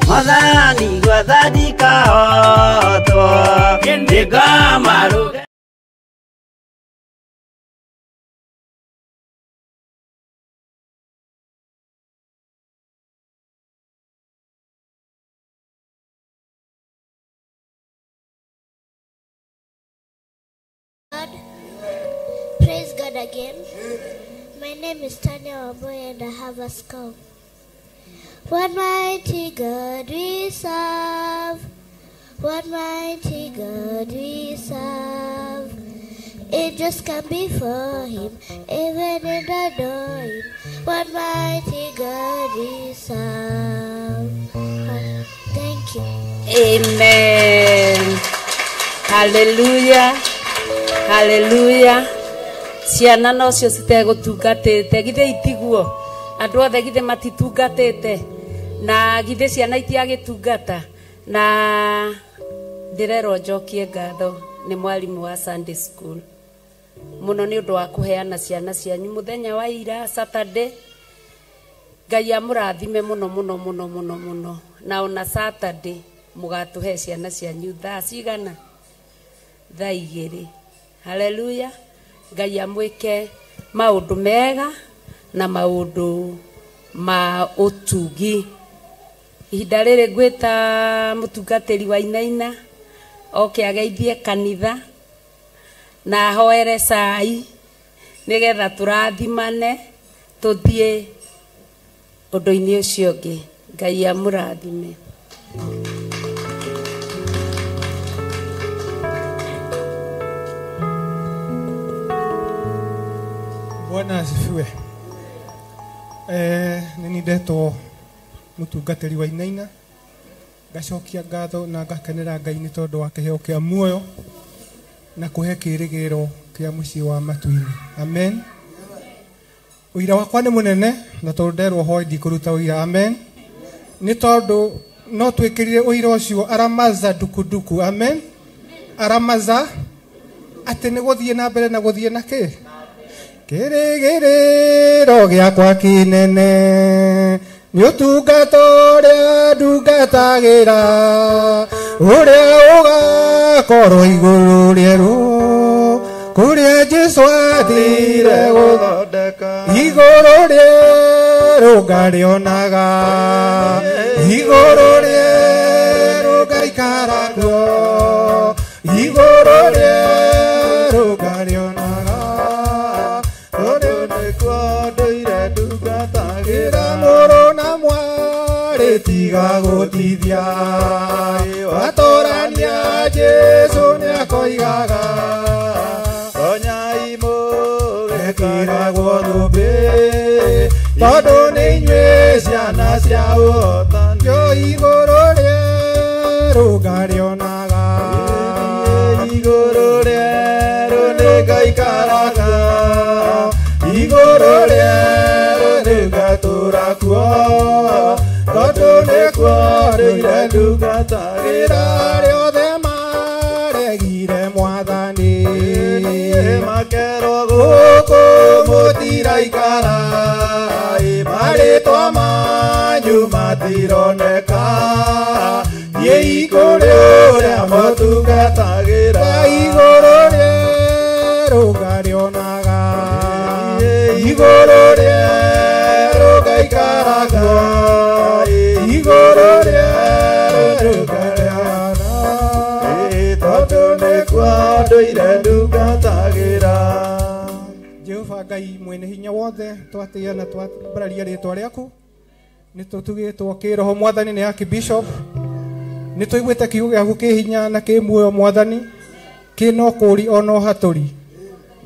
Mwathani gwetha ndikahotwo, ndikamaruga. again. My name is Tanya Waboy and I have a song. What mighty God we serve. What mighty God we serve. Angels come before him, even in the knowing. What mighty God we serve. Thank you. Amen. Hallelujah. Hallelujah. Ciana nocio citegũtungatĩte githĩ itiguo andũ othe githĩ matitungatĩte na githĩ ciana itiagĩtungata na ndĩrerwo njokie ngatho nĩ mwarimũ wa Sunday school mũno nĩ ũndũ wa kũheana ciana cianyu mũthenya wa ira Saturday. Ngai amũrathime mũno mũno mũno mũno mũno na ona Saturday mũgatũhe ciana cianyu thaa cigana thaa 2. Hallelujah. Ngai amwĩke maũndũ mega na maũndũ ma ũtugi. Ihinda rĩrĩ ngwĩta mũtungatĩri wa Inaina oke ageithie kanitha na ahoere cai nĩgetha tũrathimane tũthiĩ ũndũ-inĩ ũcio ũngĩ. Ngai amũrathime. Bwana asifiwe. Nĩ ndetwo mũtungatĩri wa Inaina ngacokia ngatho na ngakenera Ngai nĩ tondũ wa kĩheo kĩa muoyo na kũhe kĩĩrĩgĩrĩro kĩa mũciĩ wa matu-inĩ. Amen. Ũira wakwa nĩ mũnene na tondũ nderwo hoe ndikũruta ũira. Amen. Nĩ tondũ no twĩkĩrire ũira ũcio aramaza dukuduku. Amen. Aramaza atĩ nĩ gũthiĩ na mbere na gũthiĩ na kĩ kĩrĩgĩrĩro gĩakwa kĩnene nĩ ũtungata ũrĩa ndungatagĩra ũrĩa ũgakorwo igũrũ rĩerũ kũrĩa Jesũ athire gũthondeka igũrũ rĩerũ ngarĩonaga igũrũ rĩerũ ngaikara kuo igũrũ rĩerũ ngarĩonaga tondũ nĩkuo ndũire ndungatagĩra mũrũ na mwarĩ tiga gũtithia watorania Jesũ nĩakoigaga tonyai mũgekĩragwo thũmbĩ tondũ nĩ inyuĩ ciana cia ũhotani igũrũ rĩerũ ngarĩonaga igũrũ rĩerũ nĩngaikaraga igũrũ rĩerũ nĩngatũra kuo tondũ nĩkuo ndũire ndungatagĩra rĩothe maregire mwathani makerwo gũkũ mũtiraikara marĩtwa manyu matironeka thiĩi kũrĩ ũrĩa mũtungatagĩra igũrũ rĩerũ ngarĩonaga igũrũ rĩerũ ngaikaraga igũrũ rĩerũ ngarĩonaga tondũ nĩkuo ndũire ndungatagĩra. Jehova Ngai mwene hinya wothe twatĩĩa na twambararia rĩtwa rĩaku nĩ tũtugĩtwo kĩroho mwathani nĩ Archbishop nĩ tũiguĩte kiugo gĩaku kĩ hinya na kĩ muoyo mwathani kĩ no kũri ona ũhatũri.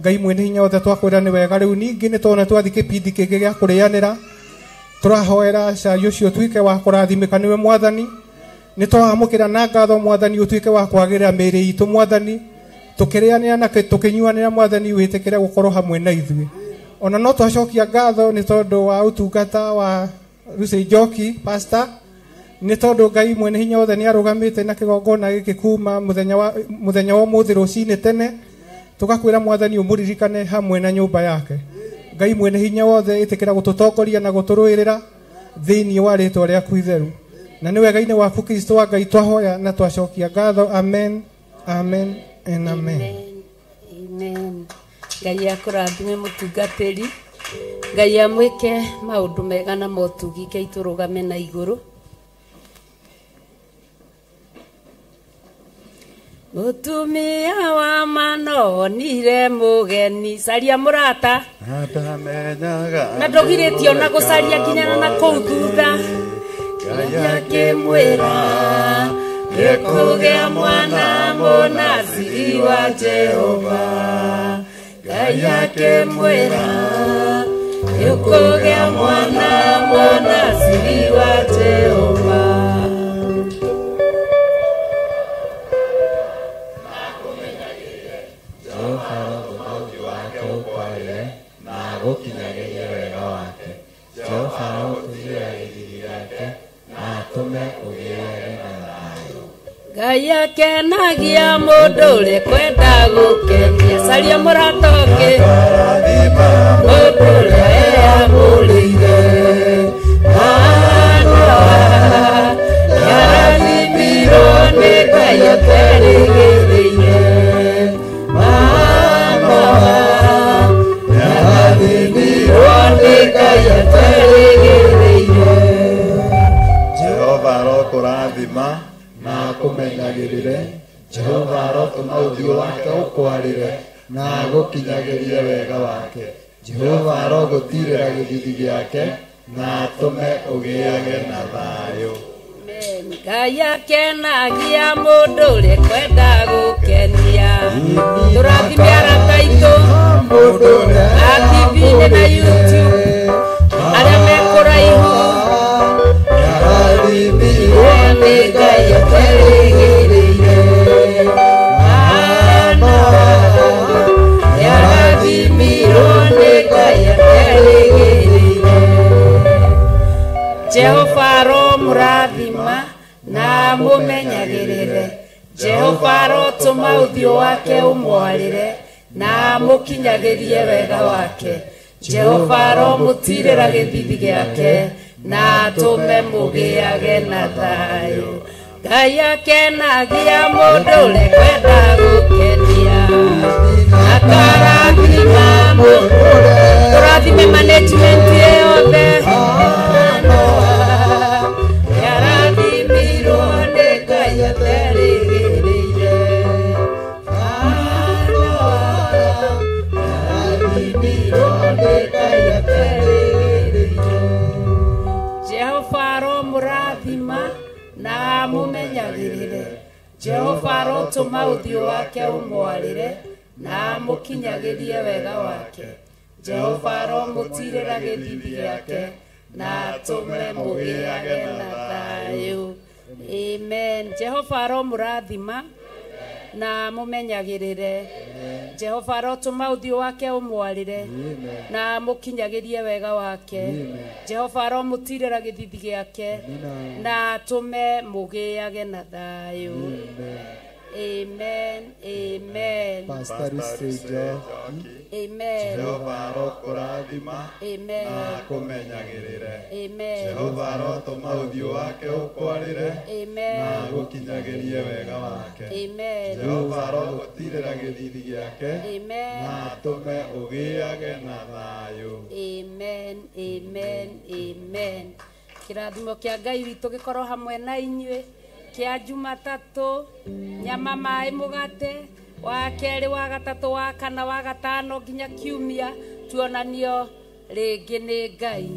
Ngai mwene hinya wothe twakwĩra nĩ wega rĩu ningĩ nĩ tũrona twathiĩ kĩbindi kĩngĩ gĩa kũrĩanĩra tũrahoera cai ũcio ũtuĩke wa kũrathimĩka nĩwe mwathani nĩ twamũkĩra na ngatho mwathani ũtuĩke wa kwagĩrĩra mĩĩrĩ itũ mwathani tũkĩrĩanĩra na tũkĩnyuanĩra mwathani wĩtĩkĩre gũkorwo hamwe na ithuĩ. Ona no twacokia ngatho nĩ tondũ wa ũtungata wa Lucy Njoki pastor nĩ tondũ Ngai mwene hinya wothe nĩ arũgamĩte na kĩgongona gĩkĩ kuma mũthenya wa ũmũthĩ rũcinĩ tene tũgakwĩra mwathani ũmũririkane hamwe na nyũmba yake. Ngai mwene hinya wothe ĩtĩkĩra gũtũtongoria na gũtũrũĩrĩra thĩinĩ wa rĩtwa rĩaku itheru na nĩ wega-inĩ waku Kristo wa Ngai twahoya na twacokia ngatho. Amen, amen and amen. Amen. Ngai akũrathime mũtungatĩri Ngai amwĩke maũndũ mega na motugi ke itũrũgame na igũrũ. Mutumia wa manonire mugeni caria murata na ndũgirĩtio na gũcaria nginya na kũu thutha. Ngai akĩmwĩra nĩekũgĩa mwana mũnaziri wa Jehova. Ngai akĩmwĩra nĩũkũgĩa mwana mũnaziri wa Jehova. Ngai akenagia mũndũ ũrĩa kwenda gũkenia caria mũrata ũngĩ mũndũ ũrĩa eamũrĩire. Nĩarathimirwo nĩ Ngai aterĩgĩrĩire. Nĩarathimirwo nĩ Ngai aterĩgĩrĩire. Jehova arokũrathima na akũmenyagĩrĩre. Jehova arotũma ũthiũ wake ũkwarĩre na agũkinyagĩrie wega wake. Jehova arogũtiirĩra gĩthithi gĩake na atũme ũgĩage na thayũ. Ngai akenagia mũndũ ũrĩa kwenda gũkenia. Tũrathime arata aitũ a TV-inĩ na YouTube arĩa me kũraihu. Nĩarathimirwo nĩ Ngai aterĩgĩrĩire. Nĩarathimirwo nĩ Ngai aterĩgĩrĩire. Jehova aromũrathima na amũmenyagĩrĩre. Jehova arotũma ũthiũ wake ũmwarĩre na amũkinyagĩrie wega wake. Jehova aromũtiirĩra gĩthithi gĩake na atũme mũgĩage na thayũ. Ngai akenagia mũndũ ũrĩa kwenda gũkenia akarathima mũndũ. Tũrathime management yothe. Nĩarathimirwo nĩ Ngai aterĩgĩrĩire. Nĩarathimirwo nĩ Ngai aterĩgĩrĩire. Jehova aromũrathima na amũmenyagĩrĩre. Jehova arotũma ũthiũ wake ũmwarĩre na amũkinyagĩrie wega wake. Jehova aromũtiirĩra gĩthithi gĩake na atũme mũgĩage na thayũ. Amen. Jehova aromũrathima na amũmenyagĩrĩre. Jehova arotũma ũthiũ wake ũmwarĩre na amũkinyagĩrie wega wake. Jehova aromũtiirĩra gĩthithi gĩake na atũme mũgĩage na thayũ. Amen. Amen. Pastor Rusejo. Amen. Jehova arokũrathima Amen. na akũmenyagĩrĩre. Amen. Jehova arotũma ũthiũ wake ũkwarĩre Amen. na agũkinyagĩrie wega wake. Amen. Jehova arogũtiirĩra gĩthithi gĩake Amen. na atũme ũgĩage na thayũ. Amen. Amen. Amen. Kĩrathimo kĩa Ngai witũ gĩkorwo hamwe na inyuĩ kĩa Jumatatũ, nyama maĩ mũgate, wa kerĩ, wa gatatũ, wa kana, wa gatano nginya kiumia, tuonanio rĩngĩ nĩ Ngai.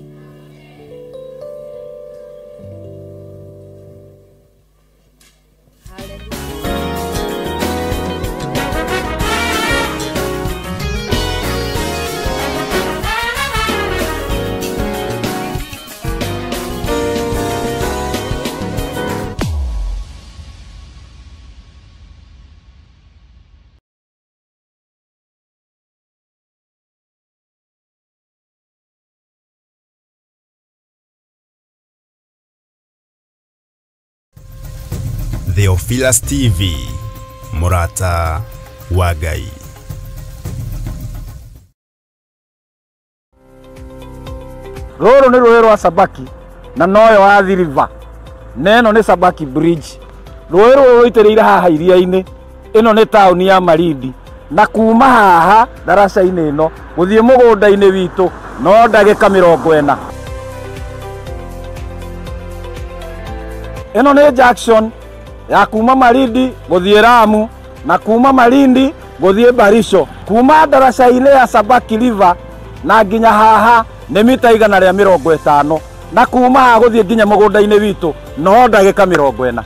Theophilus TV, Murata wa Ngai. Rũrũ nĩ rũĩ rwa Sabaki na noyo Athi River na ĩno nĩ Sabaki Bridge. Rũĩ rũrũ rũitĩrĩire haha iria-inĩ. Ĩno nĩ taũni ya Malindi na kuma haha ndaraca-inĩ ĩno gũthiĩ mũgũnda-inĩ witũ no ndagĩka 40. Ĩno nĩ junction ya kuma Malindi gũthiĩ Lamu Na kuma Malindi guthie Baricho, kuma ndaraca ile ya Sabaki River na nginya haha nĩ mita 150, na kuma haha guthie nginya mũgũnda-inĩ witũ no ndagĩka 40.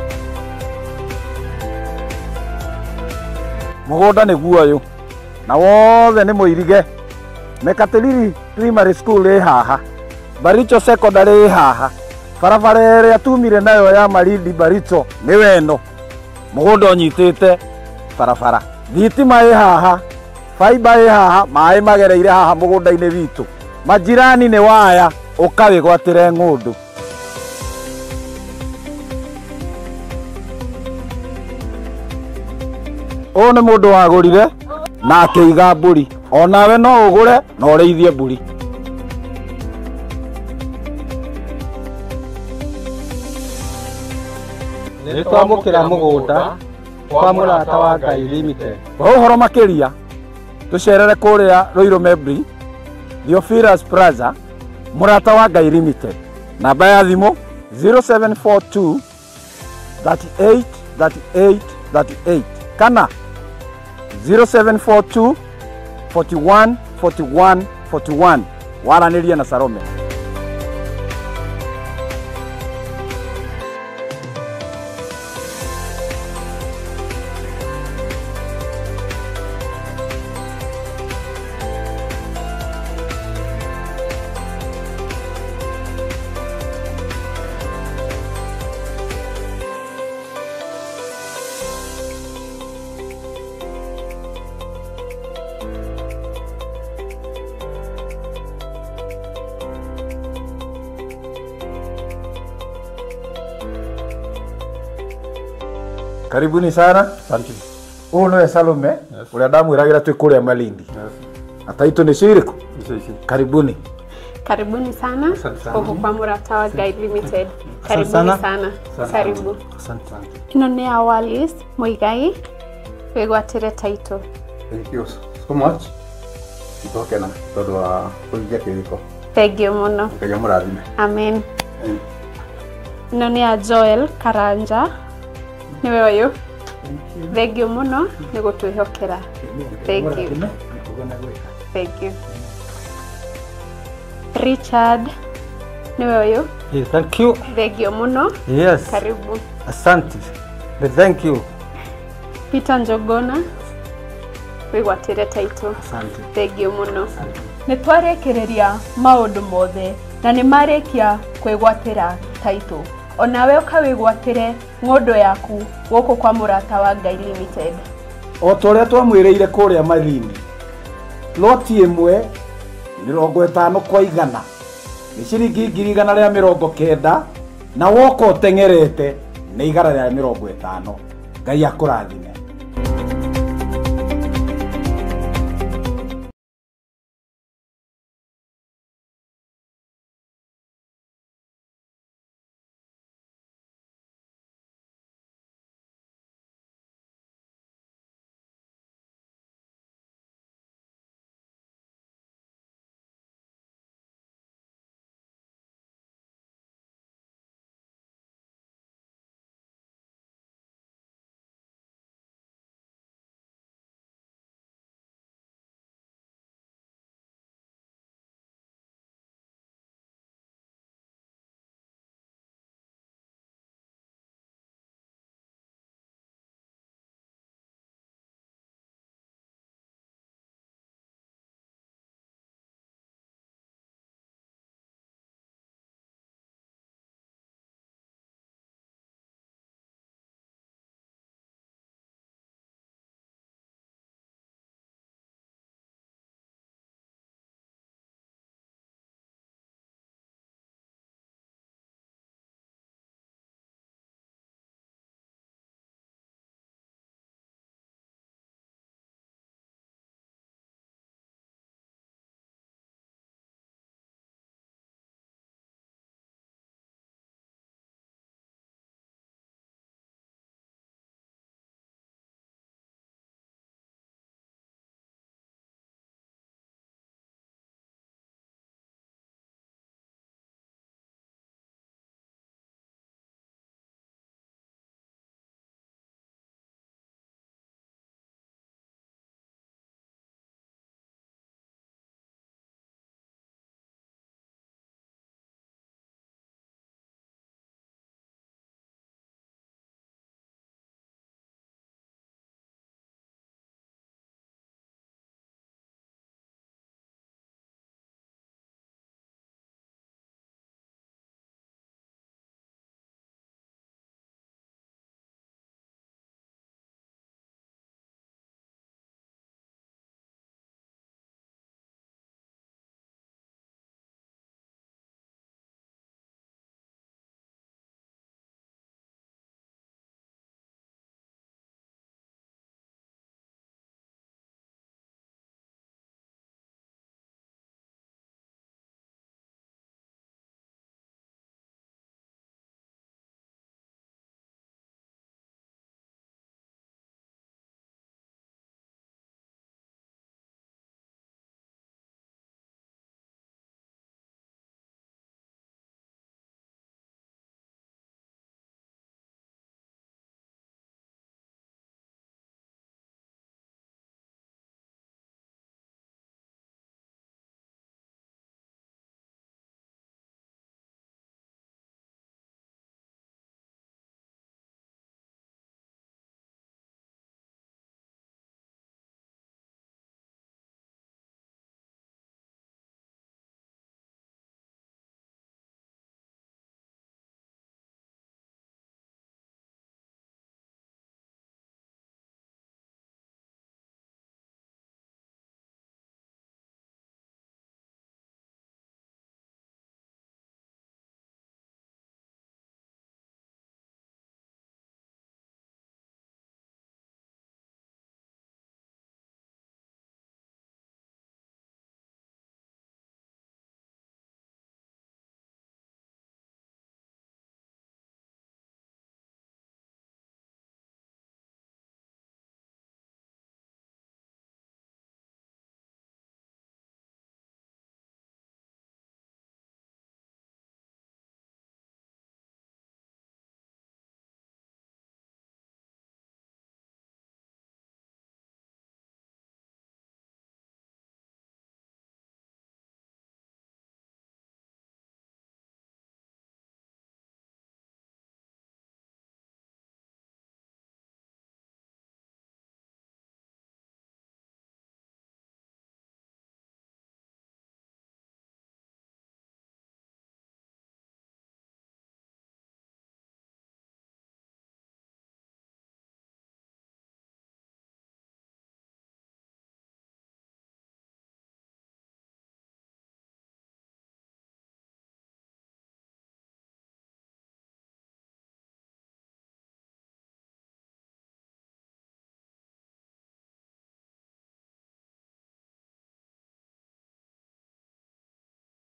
Mũgũnda nĩguo ũyũ na wothe nĩ mũirige. Mekatilili Primary School ĩ haha, Baricho Secondary ĩ haha, barabara ĩrĩa tumire nayo ya Malindi Baricho nĩ weno, mũgũnda ũnyitĩte barabara, thitima ĩ haha, faiba ĩ haha, maĩ magereire haha mũgũnda-inĩ witũ, majirani nĩ waya, ũkawĩgwatĩre ng'ũndũ. Ũyũ nĩ mũndũ wagũrire na akĩiga mbũri, onawe no ũgũre na ũrĩithie mbũri. Nĩ twamũkĩra mũgũnda kwa Mũrata wa Ngai Limited. Kwa ũhoro makĩria tũcerere kũrĩa Ruiru Membri, Theophilus Plaza, Mũrata wa Ngai Limited. Namba ya thimũ 0742 38 38 38 kana 0742 41 41 41. Waranĩria na Salome. Karibuni sana. Asante. Ũyũ nĩwe Salome, ũrĩa ndamwĩragĩra twĩ kũrĩa Malindi. Na taitũ nĩ cirĩkũ? Karibuni. Karibuni sana gũkũ kwa Mũrata wa Ngai Limited. Karibuni sana. Karibu. Ĩno nĩ ya Wallis Muigai, wĩgwatĩre taitũ. Thank you so much. Nĩtwakena tondũ wa kũhingia kĩrĩko. Thank you mũno. Ngai amũrathime. Amen. Ĩno nĩ ya Joel Karanja, nĩwe ũyũ. Thank you mũno nĩ gũtwĩhokera. Thank you. Thank you. Richard, nĩwe ũyũ. Hey, thank you. Thank you mũno. Yes. Karibu. Asante. Thank you. Peter Njogona, wĩgwatĩre taitũ. Asante. Thank you mũno. Nĩ twarĩkĩrĩria maũndũ mothe na nĩ marĩkia kwĩgwatĩra taitũ. Onawe ũkawĩgwatĩre ng'ũndũ yaku gũkũ kwa Mũrata wa Ngai Limited. O ta ũrĩa twamwĩrĩire kũrĩa Malindi, loti ĩmwe 50 kwa 100 nĩ ciringi 190,000, na woka ũteng'erete nĩ 150. Ngai akũrathime.